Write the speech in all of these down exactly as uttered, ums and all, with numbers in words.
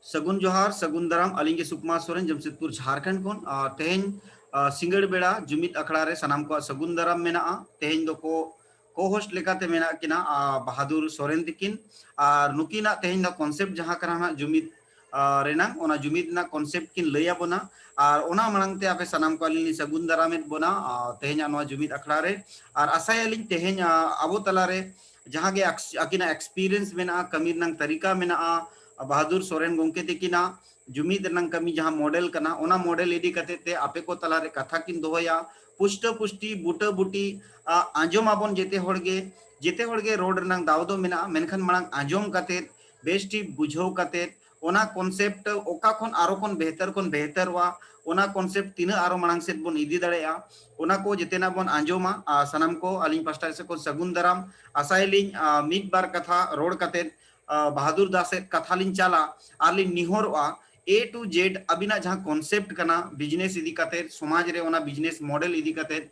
ᱥᱟᱹᱜᱩᱱ ᱡᱚᱦᱟᱨ, ᱥᱟᱹᱜᱩᱱ ᱫᱟᱨᱟᱢ᱾ ᱟᱹᱞᱤᱧ ᱜᱮ ᱥᱩᱠᱢᱟ ᱥᱚᱨᱮᱱ, ᱡᱟᱢᱥᱮᱫᱽᱯᱩᱨ, ᱡᱷᱟᱨᱠᱷᱚᱸᱰ ᱠᱷᱚᱱ᱾ ᱟᱨ ᱛᱮᱦᱮᱧ, ᱟᱨ, ᱥᱤᱸᱜᱟᱹᱲ ᱵᱮᱲᱟ ᱡᱩᱢᱤᱫ ᱟᱠᱷᱲᱟ ᱨᱮ ᱥᱟᱱᱟᱢ ᱠᱚᱣᱟᱜ ᱥᱟᱹᱜᱩᱱ ᱫᱟᱨᱟᱢ ᱢᱮᱱᱟᱜᱼᱟ᱾ ᱛᱮᱦᱮᱧ ᱫᱚ ᱠᱚ, co-host ᱞᱮᱠᱟᱛᱮ ᱢᱮᱱᱟᱜ ᱠᱤᱱᱟ, ᱟᱨ, ᱵᱟᱦᱟᱫᱩᱨ ᱥᱚᱨᱮᱱ ᱛᱤᱠᱤᱱ᱾ ᱟᱨ ᱱᱩᱠᱤᱱᱟᱜ ᱛᱮᱦᱮᱧ ᱫᱚ concept ᱡᱟᱦᱟᱸ ᱠᱟᱱᱟ ᱦᱟᱸᱜ ᱡᱩᱢᱤᱫ, ᱟᱨ, ᱨᱮᱱᱟᱝ, ᱚᱱᱟ ᱡᱩᱢᱤᱫ ᱨᱮᱱᱟᱜ concept ᱠᱤᱱ ᱞᱟᱹᱭ ᱟᱵᱚᱱᱟ᱾ ᱟᱨ ᱚᱱᱟ ᱢᱟᱲᱟᱝ ᱛᱮ ᱟᱯᱮ ᱥᱟᱱᱟᱢ ᱠᱚ ᱟᱹᱞᱤᱧ ᱞᱤᱧ ᱥᱟᱹᱜᱩᱱ ᱫᱟᱨᱟᱢᱮᱫ ᱵᱚᱱᱟ, ᱟᱨ, ᱛᱮᱦᱮᱧᱟᱜ ᱱᱚᱣᱟ ᱡᱩᱢᱤᱫ ᱟᱠᱷᱲᱟ ᱨᱮ᱾ ᱟᱨ ᱟᱥᱟᱭᱟᱞᱤᱧ ᱛᱮᱦᱮᱧ, ᱟᱨ, ᱟᱵᱚ ᱛᱟᱞᱟᱨᱮ ᱡᱟᱦᱟᱸ ᱜᱮ ᱟᱠᱥ-, ᱟᱹᱠᱤᱱᱟᱜ experience ᱢᱮᱱᱟᱜᱼᱟ, ᱠᱟᱹᱢᱤ ᱨᱮᱱᱟᱝ ᱛᱟᱹᱨᱤᱠᱟ ᱢᱮᱱᱟᱜᱼᱟ, ᱵᱟᱦᱟᱫᱩᱨ ᱥᱚᱨᱮᱱ ᱜᱚᱢᱠᱮ ᱛᱤᱠᱤᱱᱟᱜ ᱡᱩᱢᱤᱫ ᱨᱮᱱᱟᱝ ᱠᱟᱹᱢᱤ ᱡᱟᱦᱟᱸ model ᱠᱟᱱᱟ, ᱚᱱᱟ model ᱤᱫᱤ ᱠᱟᱛᱮ ᱛᱮ ᱟᱯᱮ ᱠᱚ ᱛᱟᱞᱟᱨᱮ ᱠᱟᱛᱷᱟ ᱠᱤᱱ ᱫᱚᱦᱚᱭᱟ᱾ ᱯᱩᱥᱴᱟᱹ ᱯᱩᱥᱴᱤ, ᱵᱩᱴᱟᱹ ᱵᱩᱴᱤ, ᱟ, ᱟᱸᱡᱚᱢ ᱟᱵᱚᱱ ᱡᱮᱛᱮ ᱦᱚᱲ ᱜᱮ, ᱡᱮᱛᱮ ᱦᱚᱲ ᱜᱮ ᱨᱚᱲ ᱨᱮᱱᱟᱝ ᱫᱟᱣ ᱫᱚ ᱢᱮᱱᱟᱜᱼᱟ, ᱢᱮᱱᱠᱷᱟᱱ ᱢᱟᱲᱟᱝ ᱟᱸᱡᱚᱢ ᱠᱟᱛᱮ, ᱵᱮᱥ ᱴᱷᱤᱠ ᱵᱩᱡᱷᱟᱹᱣ ᱠᱟᱛᱮ, ᱚᱱᱟ concept ᱚᱠᱟ ᱠᱷᱚᱱ ᱟᱨᱚ ᱠᱷᱚᱱ ᱵᱮᱦᱛᱟᱨ ᱠᱷᱚᱱ ᱵᱮᱦᱛᱟᱨᱚᱜᱼᱟ, ᱚᱱᱟ concept ᱛᱤᱱᱟᱹᱜ ᱟᱨᱚ ᱢᱟᱲᱟᱝ ᱥᱮᱫ ᱵᱚᱱ ᱤᱫᱤ ᱫᱟᱲᱮᱭᱟᱜᱼᱟ, ᱚᱱᱟ ᱠᱚ ᱡᱮᱛᱮᱱᱟᱜ ᱵᱚᱱ ᱟᱸᱡᱚᱢᱟ᱾ ᱟᱨ ᱥᱟᱱᱟᱢ ᱠᱚ ᱟᱹᱞᱤᱧ ᱯᱟᱥᱴᱟ ᱥᱮᱫ ᱠᱷᱚᱱ ᱥᱟᱹᱜᱩᱱ ᱫᱟᱨᱟᱢ᱾ ᱟᱥᱟᱭᱟᱞᱤᱧ, ᱟ, ᱢᱤᱫ ᱵᱟᱨ ᱠᱟᱛᱷᱟ ᱨᱚᱲ ᱠᱟᱛᱮ, ᱟ, ᱵᱟᱦᱟᱫᱩᱨ ᱫᱟ ᱥᱮᱫ ᱠᱟᱛᱷᱟ ᱞᱤᱧ ᱪᱟᱞᱟ ᱟᱨ ᱞᱤᱧ ᱱᱤᱦᱚᱨᱚᱜᱼᱟ, A to Z ᱟᱹᱵᱤᱱᱟᱜ ᱡᱟᱦᱟᱸ concept ᱠᱟᱱᱟ business ᱤᱫᱤ ᱠᱟᱛᱮ, ᱥᱚᱢᱟᱡᱽ ᱨᱮ ᱚᱱᱟ business model ᱤᱫᱤ ᱠᱟᱛᱮ,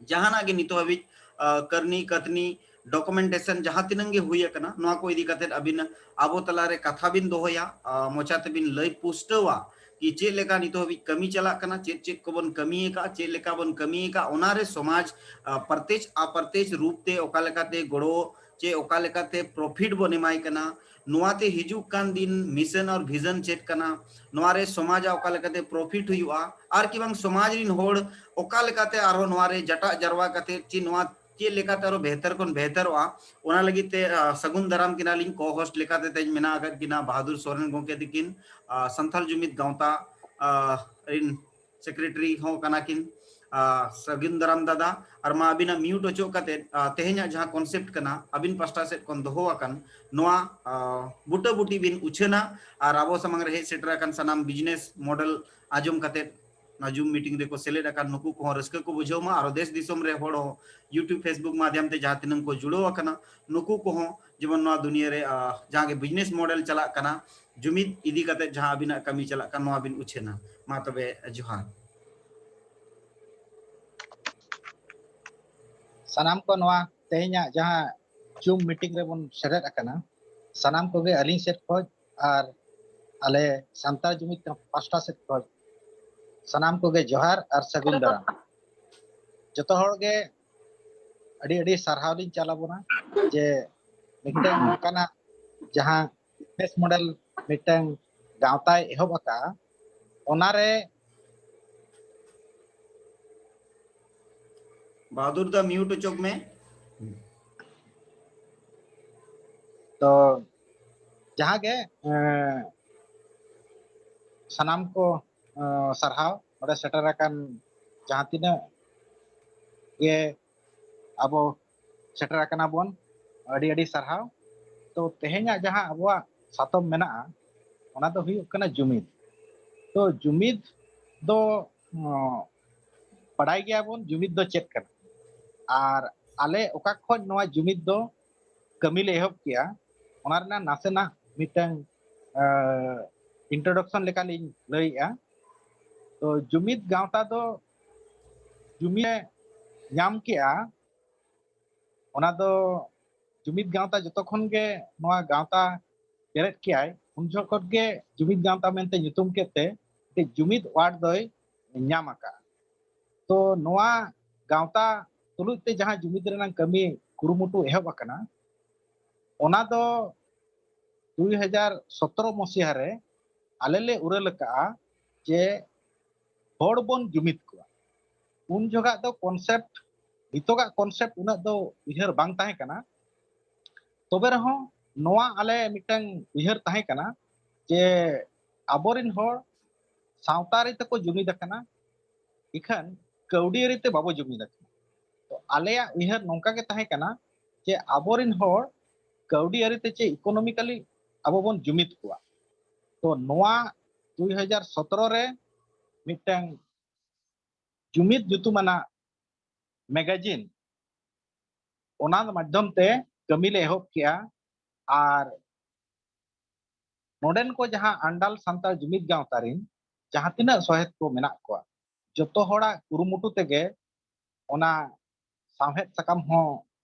ᱡᱟᱦᱟᱱᱟᱜ ᱜᱮ ᱱᱤᱛᱚᱜ ᱦᱟᱹᱵᱤᱡ, ᱟ, ᱠᱟᱹᱨᱱᱤ ᱠᱟᱹᱛᱱᱤ, documentation ᱡᱟᱦᱟᱸ ᱛᱤᱱᱟᱹᱝ ᱜᱮ ᱦᱩᱭ ᱟᱠᱟᱱᱟ, ᱱᱚᱣᱟ ᱠᱚ ᱤᱫᱤ ᱠᱟᱛᱮ ᱟᱹᱵᱤᱱ ᱟᱵᱚ ᱛᱟᱞᱟᱨᱮ ᱠᱟᱛᱷᱟ ᱵᱤᱱ ᱫᱚᱦᱚᱭᱟ, ᱟ, ᱢᱚᱪᱟ ᱛᱮᱵᱤᱱ ᱞᱟᱹᱭ ᱯᱩᱥᱴᱟᱹᱣᱟ ᱠᱤ ᱪᱮᱫ ᱞᱮᱠᱟ ᱱᱤᱛᱚᱜ ᱦᱟᱹᱵᱤᱡ ᱠᱟᱹᱢᱤ ᱪᱟᱞᱟᱜ ᱠᱟᱱᱟ, ᱪᱮᱫ ᱪᱮᱫ ᱠᱚᱵᱚᱱ ᱠᱟᱹᱢᱤ ᱟᱠᱟᱫᱼᱟ, ᱪᱮᱫ ᱞᱮᱠᱟ ᱵᱚᱱ ᱠᱟᱹᱢᱤ ᱟᱠᱟᱫᱼᱟ, ᱚᱱᱟᱨᱮ ᱥᱚᱢᱟᱡᱽ, ᱟ, ᱯᱨᱚᱛᱮᱠ ᱟᱯᱨᱚᱛᱮᱠ ᱨᱩᱯ ᱛᱮ ᱚᱠᱟ ᱞᱮᱠᱟᱛᱮ ᱜᱚᱲᱚ ᱪᱮ ᱚᱠᱟ ᱞᱮᱠᱟᱛᱮ profit ᱵᱚᱱ ᱮᱢᱟᱭ ᱠᱟᱱᱟ, ᱱᱚᱣᱟᱛᱮ ᱦᱤᱡᱩᱜ ᱠᱟᱱ ᱫᱤᱱ mission ᱟᱨ vision ᱪᱮᱫ ᱠᱟᱱᱟ, ᱱᱚᱣᱟᱨᱮ ᱥᱚᱢᱟᱡᱟᱜ ᱚᱠᱟ ᱞᱮᱠᱟᱛᱮ profit ᱦᱩᱭᱩᱜᱼᱟ, ᱟᱨ ᱠᱤ ᱵᱟᱝ ᱥᱚᱢᱟᱡᱽ ᱨᱤᱱ ᱦᱚᱲ ᱚᱠᱟ ᱞᱮᱠᱟᱛᱮ ᱟᱨᱦᱚᱸ ᱱᱚᱣᱟᱨᱮ ᱡᱟᱴᱟᱜ ᱡᱟᱨᱣᱟ ᱠᱟᱛᱮ ᱪᱮ ᱱᱚᱣᱟ ᱪᱮᱫ ᱞᱮᱠᱟᱛᱮ ᱟᱨᱚ ᱵᱮᱦᱛᱟᱨ ᱠᱷᱚᱱ ᱵᱮᱦᱛᱟᱨᱚᱜᱼᱟ, ᱚᱱᱟ ᱞᱟᱹᱜᱤᱫ ᱛᱮ, ᱟ, ᱥᱟᱹᱜᱩᱱ ᱫᱟᱨᱟᱢ ᱠᱤᱱᱟᱞᱤᱧ᱾ Co-host ᱞᱮᱠᱟᱛᱮ ᱛᱮᱦᱮᱧ ᱢᱮᱱᱟᱜ ᱟᱠᱟᱫ ᱠᱤᱱᱟ ᱵᱟᱦᱟᱫᱩᱨ ᱥᱚᱨᱮᱱ ᱜᱚᱢᱠᱮ ᱛᱤᱠᱤᱱ, ᱟ, ᱥᱟᱱᱛᱟᱞ ᱡᱩᱢᱤᱫ ᱜᱟᱶᱛᱟ, ᱟ, ᱨᱤᱱ secretary ᱦᱚᱸ ᱠᱟᱱᱟ ᱠᱤᱱ᱾ ᱟ, ᱥᱟᱹᱜᱩᱱ ᱫᱟᱨᱟᱢ ᱫᱟᱫᱟ, ᱟᱨ ᱢᱟ ᱟᱹᱵᱤᱱᱟᱜ mute ᱚᱪᱚᱜ ᱠᱟᱛᱮ, ᱟ, ᱛᱮᱦᱮᱧᱟᱜ ᱡᱟᱦᱟᱸ concept ᱠᱟᱱᱟ, ᱟᱹᱵᱤᱱ ᱯᱟᱥᱴᱟ ᱥᱮᱫ ᱠᱷᱚᱱ ᱫᱚᱦᱚ ᱟᱠᱟᱱ ᱱᱚᱣᱟ, ᱟ, ᱵᱩᱴᱟᱹ ᱵᱩᱴᱤ ᱵᱤᱱ ᱩᱪᱷᱟᱹᱱᱟ ᱟᱨ ᱟᱵᱚ ᱥᱟᱢᱟᱝ ᱨᱮ ᱦᱮᱡ ᱥᱮᱴᱮᱨ ᱟᱠᱟᱱ ᱥᱟᱱᱟᱢ business model ᱟᱸᱡᱚᱢ ᱠᱟᱛᱮ ᱱᱚᱣᱟ Zoom meeting ᱨᱮᱠᱚ ᱥᱮᱞᱮᱫ ᱟᱠᱟᱱ ᱱᱩᱠᱩ ᱠᱚᱦᱚᱸ ᱨᱟᱹᱥᱠᱟᱹ ᱠᱚ ᱵᱩᱡᱷᱟᱹᱣ ᱢᱟ, ᱟᱨ ᱫᱮᱥ ᱫᱤᱥᱚᱢ ᱨᱮ ᱦᱚᱲ ᱦᱚᱸ YouTube, Facebook ᱢᱟᱫᱷᱭᱚᱢ ᱛᱮ ᱡᱟᱦᱟᱸ ᱛᱤᱱᱟᱹᱜ ᱠᱚ ᱡᱩᱲᱟᱹᱣ ᱟᱠᱟᱱᱟ, ᱱᱩᱠᱩ ᱠᱚᱦᱚᱸ ᱡᱮᱢᱚᱱ ᱱᱚᱣᱟ ᱫᱩᱱᱤᱭᱟᱹ ᱨᱮ, ᱟ, ᱡᱟᱦᱟᱸ ᱜᱮ business model ᱪᱟᱞᱟᱜ ᱠᱟᱱᱟ, ᱡᱩᱢᱤᱫ ᱤᱫᱤ ᱠᱟᱛᱮ ᱡᱟᱦᱟᱸ ᱟᱹᱵᱤᱱᱟᱜ ᱠᱟᱹᱢᱤ ᱪᱟᱞᱟᱜ ᱠᱟᱱ, ᱱᱚᱣᱟ ᱵᱤᱱ ᱩᱪᱷᱟᱹᱱᱟ᱾ ᱢᱟ ᱛᱚᱵᱮ, ᱡᱚᱦᱟᱨ᱾ ᱥᱟᱱᱟᱢ ᱠᱚ ᱱᱚᱣᱟ ᱛᱮᱦᱮᱧᱟᱜ ᱡᱟᱦᱟᱸ Zoom meeting ᱨᱮᱵᱚᱱ ᱥᱮᱞᱮᱫ ᱟᱠᱟᱱᱟ, ᱥᱟᱱᱟᱢ ᱠᱚᱜᱮ ᱟᱹᱞᱤᱧ ᱥᱮᱫ ᱠᱷᱚᱱ ᱟᱨ ᱟᱞᱮ ᱥᱟᱱᱛᱟᱲ ᱡᱩᱢᱤᱫ ᱯᱟᱥᱴᱟ ᱥᱮᱫ ᱠᱷᱚᱱ ᱥᱟᱱᱟᱢ ᱠᱚᱜᱮ ᱡᱚᱦᱟᱨ ᱟᱨ ᱥᱟᱹᱜᱩᱱ ᱫᱟᱨᱟᱢ᱾ ᱡᱚᱛᱚ ᱦᱚᱲ ᱜᱮ ᱟᱹᱰᱤ ᱟᱹᱰᱤ ᱥᱟᱨᱦᱟᱣ ᱞᱤᱧ ᱪᱟᱞ ᱟᱵᱚᱱᱟ ᱡᱮ ᱢᱤᱫᱴᱟᱝ ᱱᱚᱝᱠᱟᱱᱟᱜ ᱡᱟᱦᱟᱸ ᱵᱤᱡᱽᱱᱮᱥ ᱢᱚᱰᱮᱞ ᱢᱤᱫᱴᱟᱝ ᱜᱟᱶᱛᱟᱭ ᱮᱦᱚᱵ ᱟᱠᱟᱫᱼᱟ, ᱚᱱᱟᱨᱮ ᱵᱟᱦᱟᱫᱩᱨ ᱫᱟ, ᱢᱤᱭᱩᱴ ᱚᱪᱚᱜ ᱢᱮ᱾ ᱛᱚ ᱡᱟᱦᱟᱸ ᱜᱮ ᱮᱸ, ᱥᱟᱱᱟᱢ ᱠᱚ ᱮᱸ, ᱥᱟᱨᱦᱟᱣ, ᱱᱚᱰᱮ ᱥᱮᱴᱮᱨ ᱟᱠᱟᱱ ᱡᱟᱦᱟᱸ ᱛᱤᱱᱟᱹᱜ ᱜᱮ ᱟᱵᱚ ᱥᱮᱴᱮᱨ ᱟᱠᱟᱱᱟ ᱵᱚᱱ, ᱟᱹᱰᱤ ᱟᱹᱰᱤ ᱥᱟᱨᱦᱟᱣ᱾ ᱛᱚ ᱛᱮᱦᱮᱧᱟᱜ ᱡᱟᱦᱟᱸ ᱟᱵᱚᱣᱟᱜ ᱥᱟᱛᱚᱢ ᱢᱮᱱᱟᱜᱼᱟ, ᱚᱱᱟ ᱫᱚ ᱦᱩᱭᱩᱜ ᱠᱟᱱᱟ ᱡᱩᱢᱤᱫ᱾ ᱛᱚ ᱡᱩᱢᱤᱫ ᱫᱚ ᱚᱸ, ᱵᱟᱰᱟᱭ ᱜᱮᱭᱟᱵᱚᱱ ᱡᱩᱢᱤᱫ ᱫᱚ ᱪᱮᱫ ᱠᱟᱱᱟ, ᱟᱨ ᱟᱞᱮ ᱚᱠᱟ ᱠᱷᱚᱱ ᱱᱚᱣᱟ ᱡᱩᱢᱤᱫ ᱫᱚ ᱠᱟᱹᱢᱤ ᱞᱮ ᱮᱦᱚᱵ ᱠᱮᱜᱼᱟ, ᱚᱱᱟ ᱨᱮᱱᱟᱜ ᱱᱟᱥᱮᱱᱟᱜ ᱢᱤᱫᱴᱟᱝ ᱤᱱᱴᱨᱳᱰᱟᱠᱥᱚᱱ ᱞᱮᱠᱟᱞᱤᱧ ᱞᱟᱹᱭᱮᱜᱼᱟ᱾ ᱛᱚ ᱡᱩᱢᱤᱫ ᱜᱟᱶᱛᱟ ᱫᱚ ᱡᱩᱢᱤᱫ ᱞᱮ ᱧᱟᱢ ᱠᱮᱜᱼᱟ, ᱚᱱᱟ ᱫᱚ ᱡᱩᱢᱤᱫ ᱜᱟᱶᱛᱟ ᱡᱚᱛᱚ ᱠᱷᱚᱱ ᱜᱮ ᱱᱚᱣᱟ ᱜᱟᱶᱛᱟ ᱵᱮᱨᱮᱫ ᱠᱮᱜᱼᱟᱭ, ᱩᱱ ᱡᱚᱠᱷᱚᱱ ᱜᱮ ᱡᱩᱢᱤᱫ ᱜᱟᱶᱛᱟ ᱢᱮᱱᱛᱮ ᱧᱩᱛᱩᱢ ᱠᱮᱫ ᱛᱮ ᱢᱤᱫᱴᱮᱡ ᱡᱩᱢᱤᱫ ᱣᱟᱨᱰ ᱫᱚᱭ ᱧᱟᱢ ᱟᱠᱟᱫᱼᱟ᱾ ᱛᱚ ᱱᱚᱣᱟ ᱜᱟᱶᱛᱟ ᱛᱩᱞᱩᱡ ᱛᱮ ᱡᱟᱦᱟᱸ ᱡᱩᱢᱤᱫ ᱨᱮᱱᱟᱜ ᱠᱟᱹᱢᱤ ᱠᱩᱨᱩᱢᱩᱴᱩ ᱮᱦᱚᱵ ᱟᱠᱟᱱᱟ, ᱚᱱᱟ ᱫᱚ ᱫᱩᱭ ᱦᱟᱡᱟᱨ ᱥᱚᱛᱨᱚ ᱢᱚᱥᱤᱦᱟ ᱨᱮ ᱟᱞᱮ ᱞᱮ ᱩᱨᱟᱹᱞ ᱟᱠᱟᱫᱼᱟ ᱡᱮ ᱦᱚᱲ ᱵᱚᱱ ᱡᱩᱢᱤᱫ ᱠᱚᱣᱟ᱾ ᱩᱱ ᱡᱚᱠᱷᱟᱜ ᱫᱚ ᱠᱚᱱᱥᱮᱯᱴ, ᱱᱤᱛᱚᱜᱟᱜ ᱠᱚᱱᱥᱮᱯᱴ ᱩᱱᱟᱹᱜ ᱫᱚ ᱩᱭᱦᱟᱹᱨ ᱵᱟᱝ ᱛᱟᱦᱮᱸ ᱠᱟᱱᱟ᱾ ᱛᱚᱵᱮ ᱨᱮᱦᱚᱸ ᱱᱚᱣᱟ ᱟᱞᱮ ᱢᱤᱫᱴᱟᱝ ᱩᱭᱦᱟᱹᱨ ᱛᱟᱦᱮᱸ ᱠᱟᱱᱟ ᱡᱮ ᱟᱵᱚᱨᱮᱱ ᱦᱚᱲ ᱥᱟᱶᱛᱟ ᱟᱹᱨᱤ ᱛᱮᱠᱚ ᱡᱩᱢᱤᱫ ᱟᱠᱟᱱᱟ, ᱤᱠᱷᱟᱹᱱ ᱠᱟᱹᱣᱰᱤ ᱟᱹᱨᱤ ᱛᱮ ᱵᱟᱵᱚ ᱡᱩᱢᱤᱫ ᱟᱠᱟᱱᱟ᱾ ᱛᱚ ᱟᱞᱮᱭᱟᱜ ᱩᱭᱦᱟᱹᱨ ᱱᱚᱝᱠᱟ ᱜᱮ ᱛᱟᱦᱮᱸ ᱠᱟᱱᱟ ᱡᱮ ᱟᱵᱚᱨᱮᱱ ᱦᱚᱲ ᱠᱟᱹᱣᱰᱤ ᱟᱹᱨᱤ ᱛᱮ ᱪᱮ ᱤᱠᱳᱱᱚᱢᱤᱠᱟᱞᱤ ᱟᱵᱚ ᱵᱚᱱ ᱡᱩᱢᱤᱫ ᱠᱚᱣᱟ᱾ ᱛᱚ ᱱᱚᱣᱟ ᱫᱩᱭ ᱦᱟᱡᱟᱨ ᱥᱚᱛᱨᱚ ᱨᱮ ᱢᱤᱫᱴᱟᱝ ᱡᱩᱢᱤᱫ ᱧᱩᱛᱩᱢᱟᱱᱟᱜ ᱢᱮᱜᱟᱡᱤᱱ, ᱚᱱᱟ ᱢᱟᱫᱽᱫᱷᱚᱢ ᱛᱮ ᱠᱟᱹᱢᱤ ᱞᱮ ᱮᱦᱚᱵ ᱠᱮᱜᱼᱟ᱾ ᱟᱨ ᱱᱚᱰᱮᱱ ᱠᱚ ᱡᱟᱦᱟᱸ ᱟᱱᱰᱟᱞ ᱥᱟᱱᱛᱟᱲ ᱡᱩᱢᱤᱫ ᱜᱟᱶᱛᱟ ᱨᱤᱱ ᱡᱟᱦᱟᱸ ᱛᱤᱱᱟᱹᱜ ᱥᱚᱦᱮᱫ ᱠᱚ ᱢᱮᱱᱟᱜ ᱠᱚᱣᱟ, ᱡᱚᱛᱚ ᱦᱚᱲᱟᱜ ᱠᱩᱨᱩᱢᱩᱴᱩ ᱛᱮᱜᱮ ᱚᱱᱟ ᱥᱟᱶᱦᱮᱫ ᱥᱟᱠᱟᱢ ᱦᱚᱸ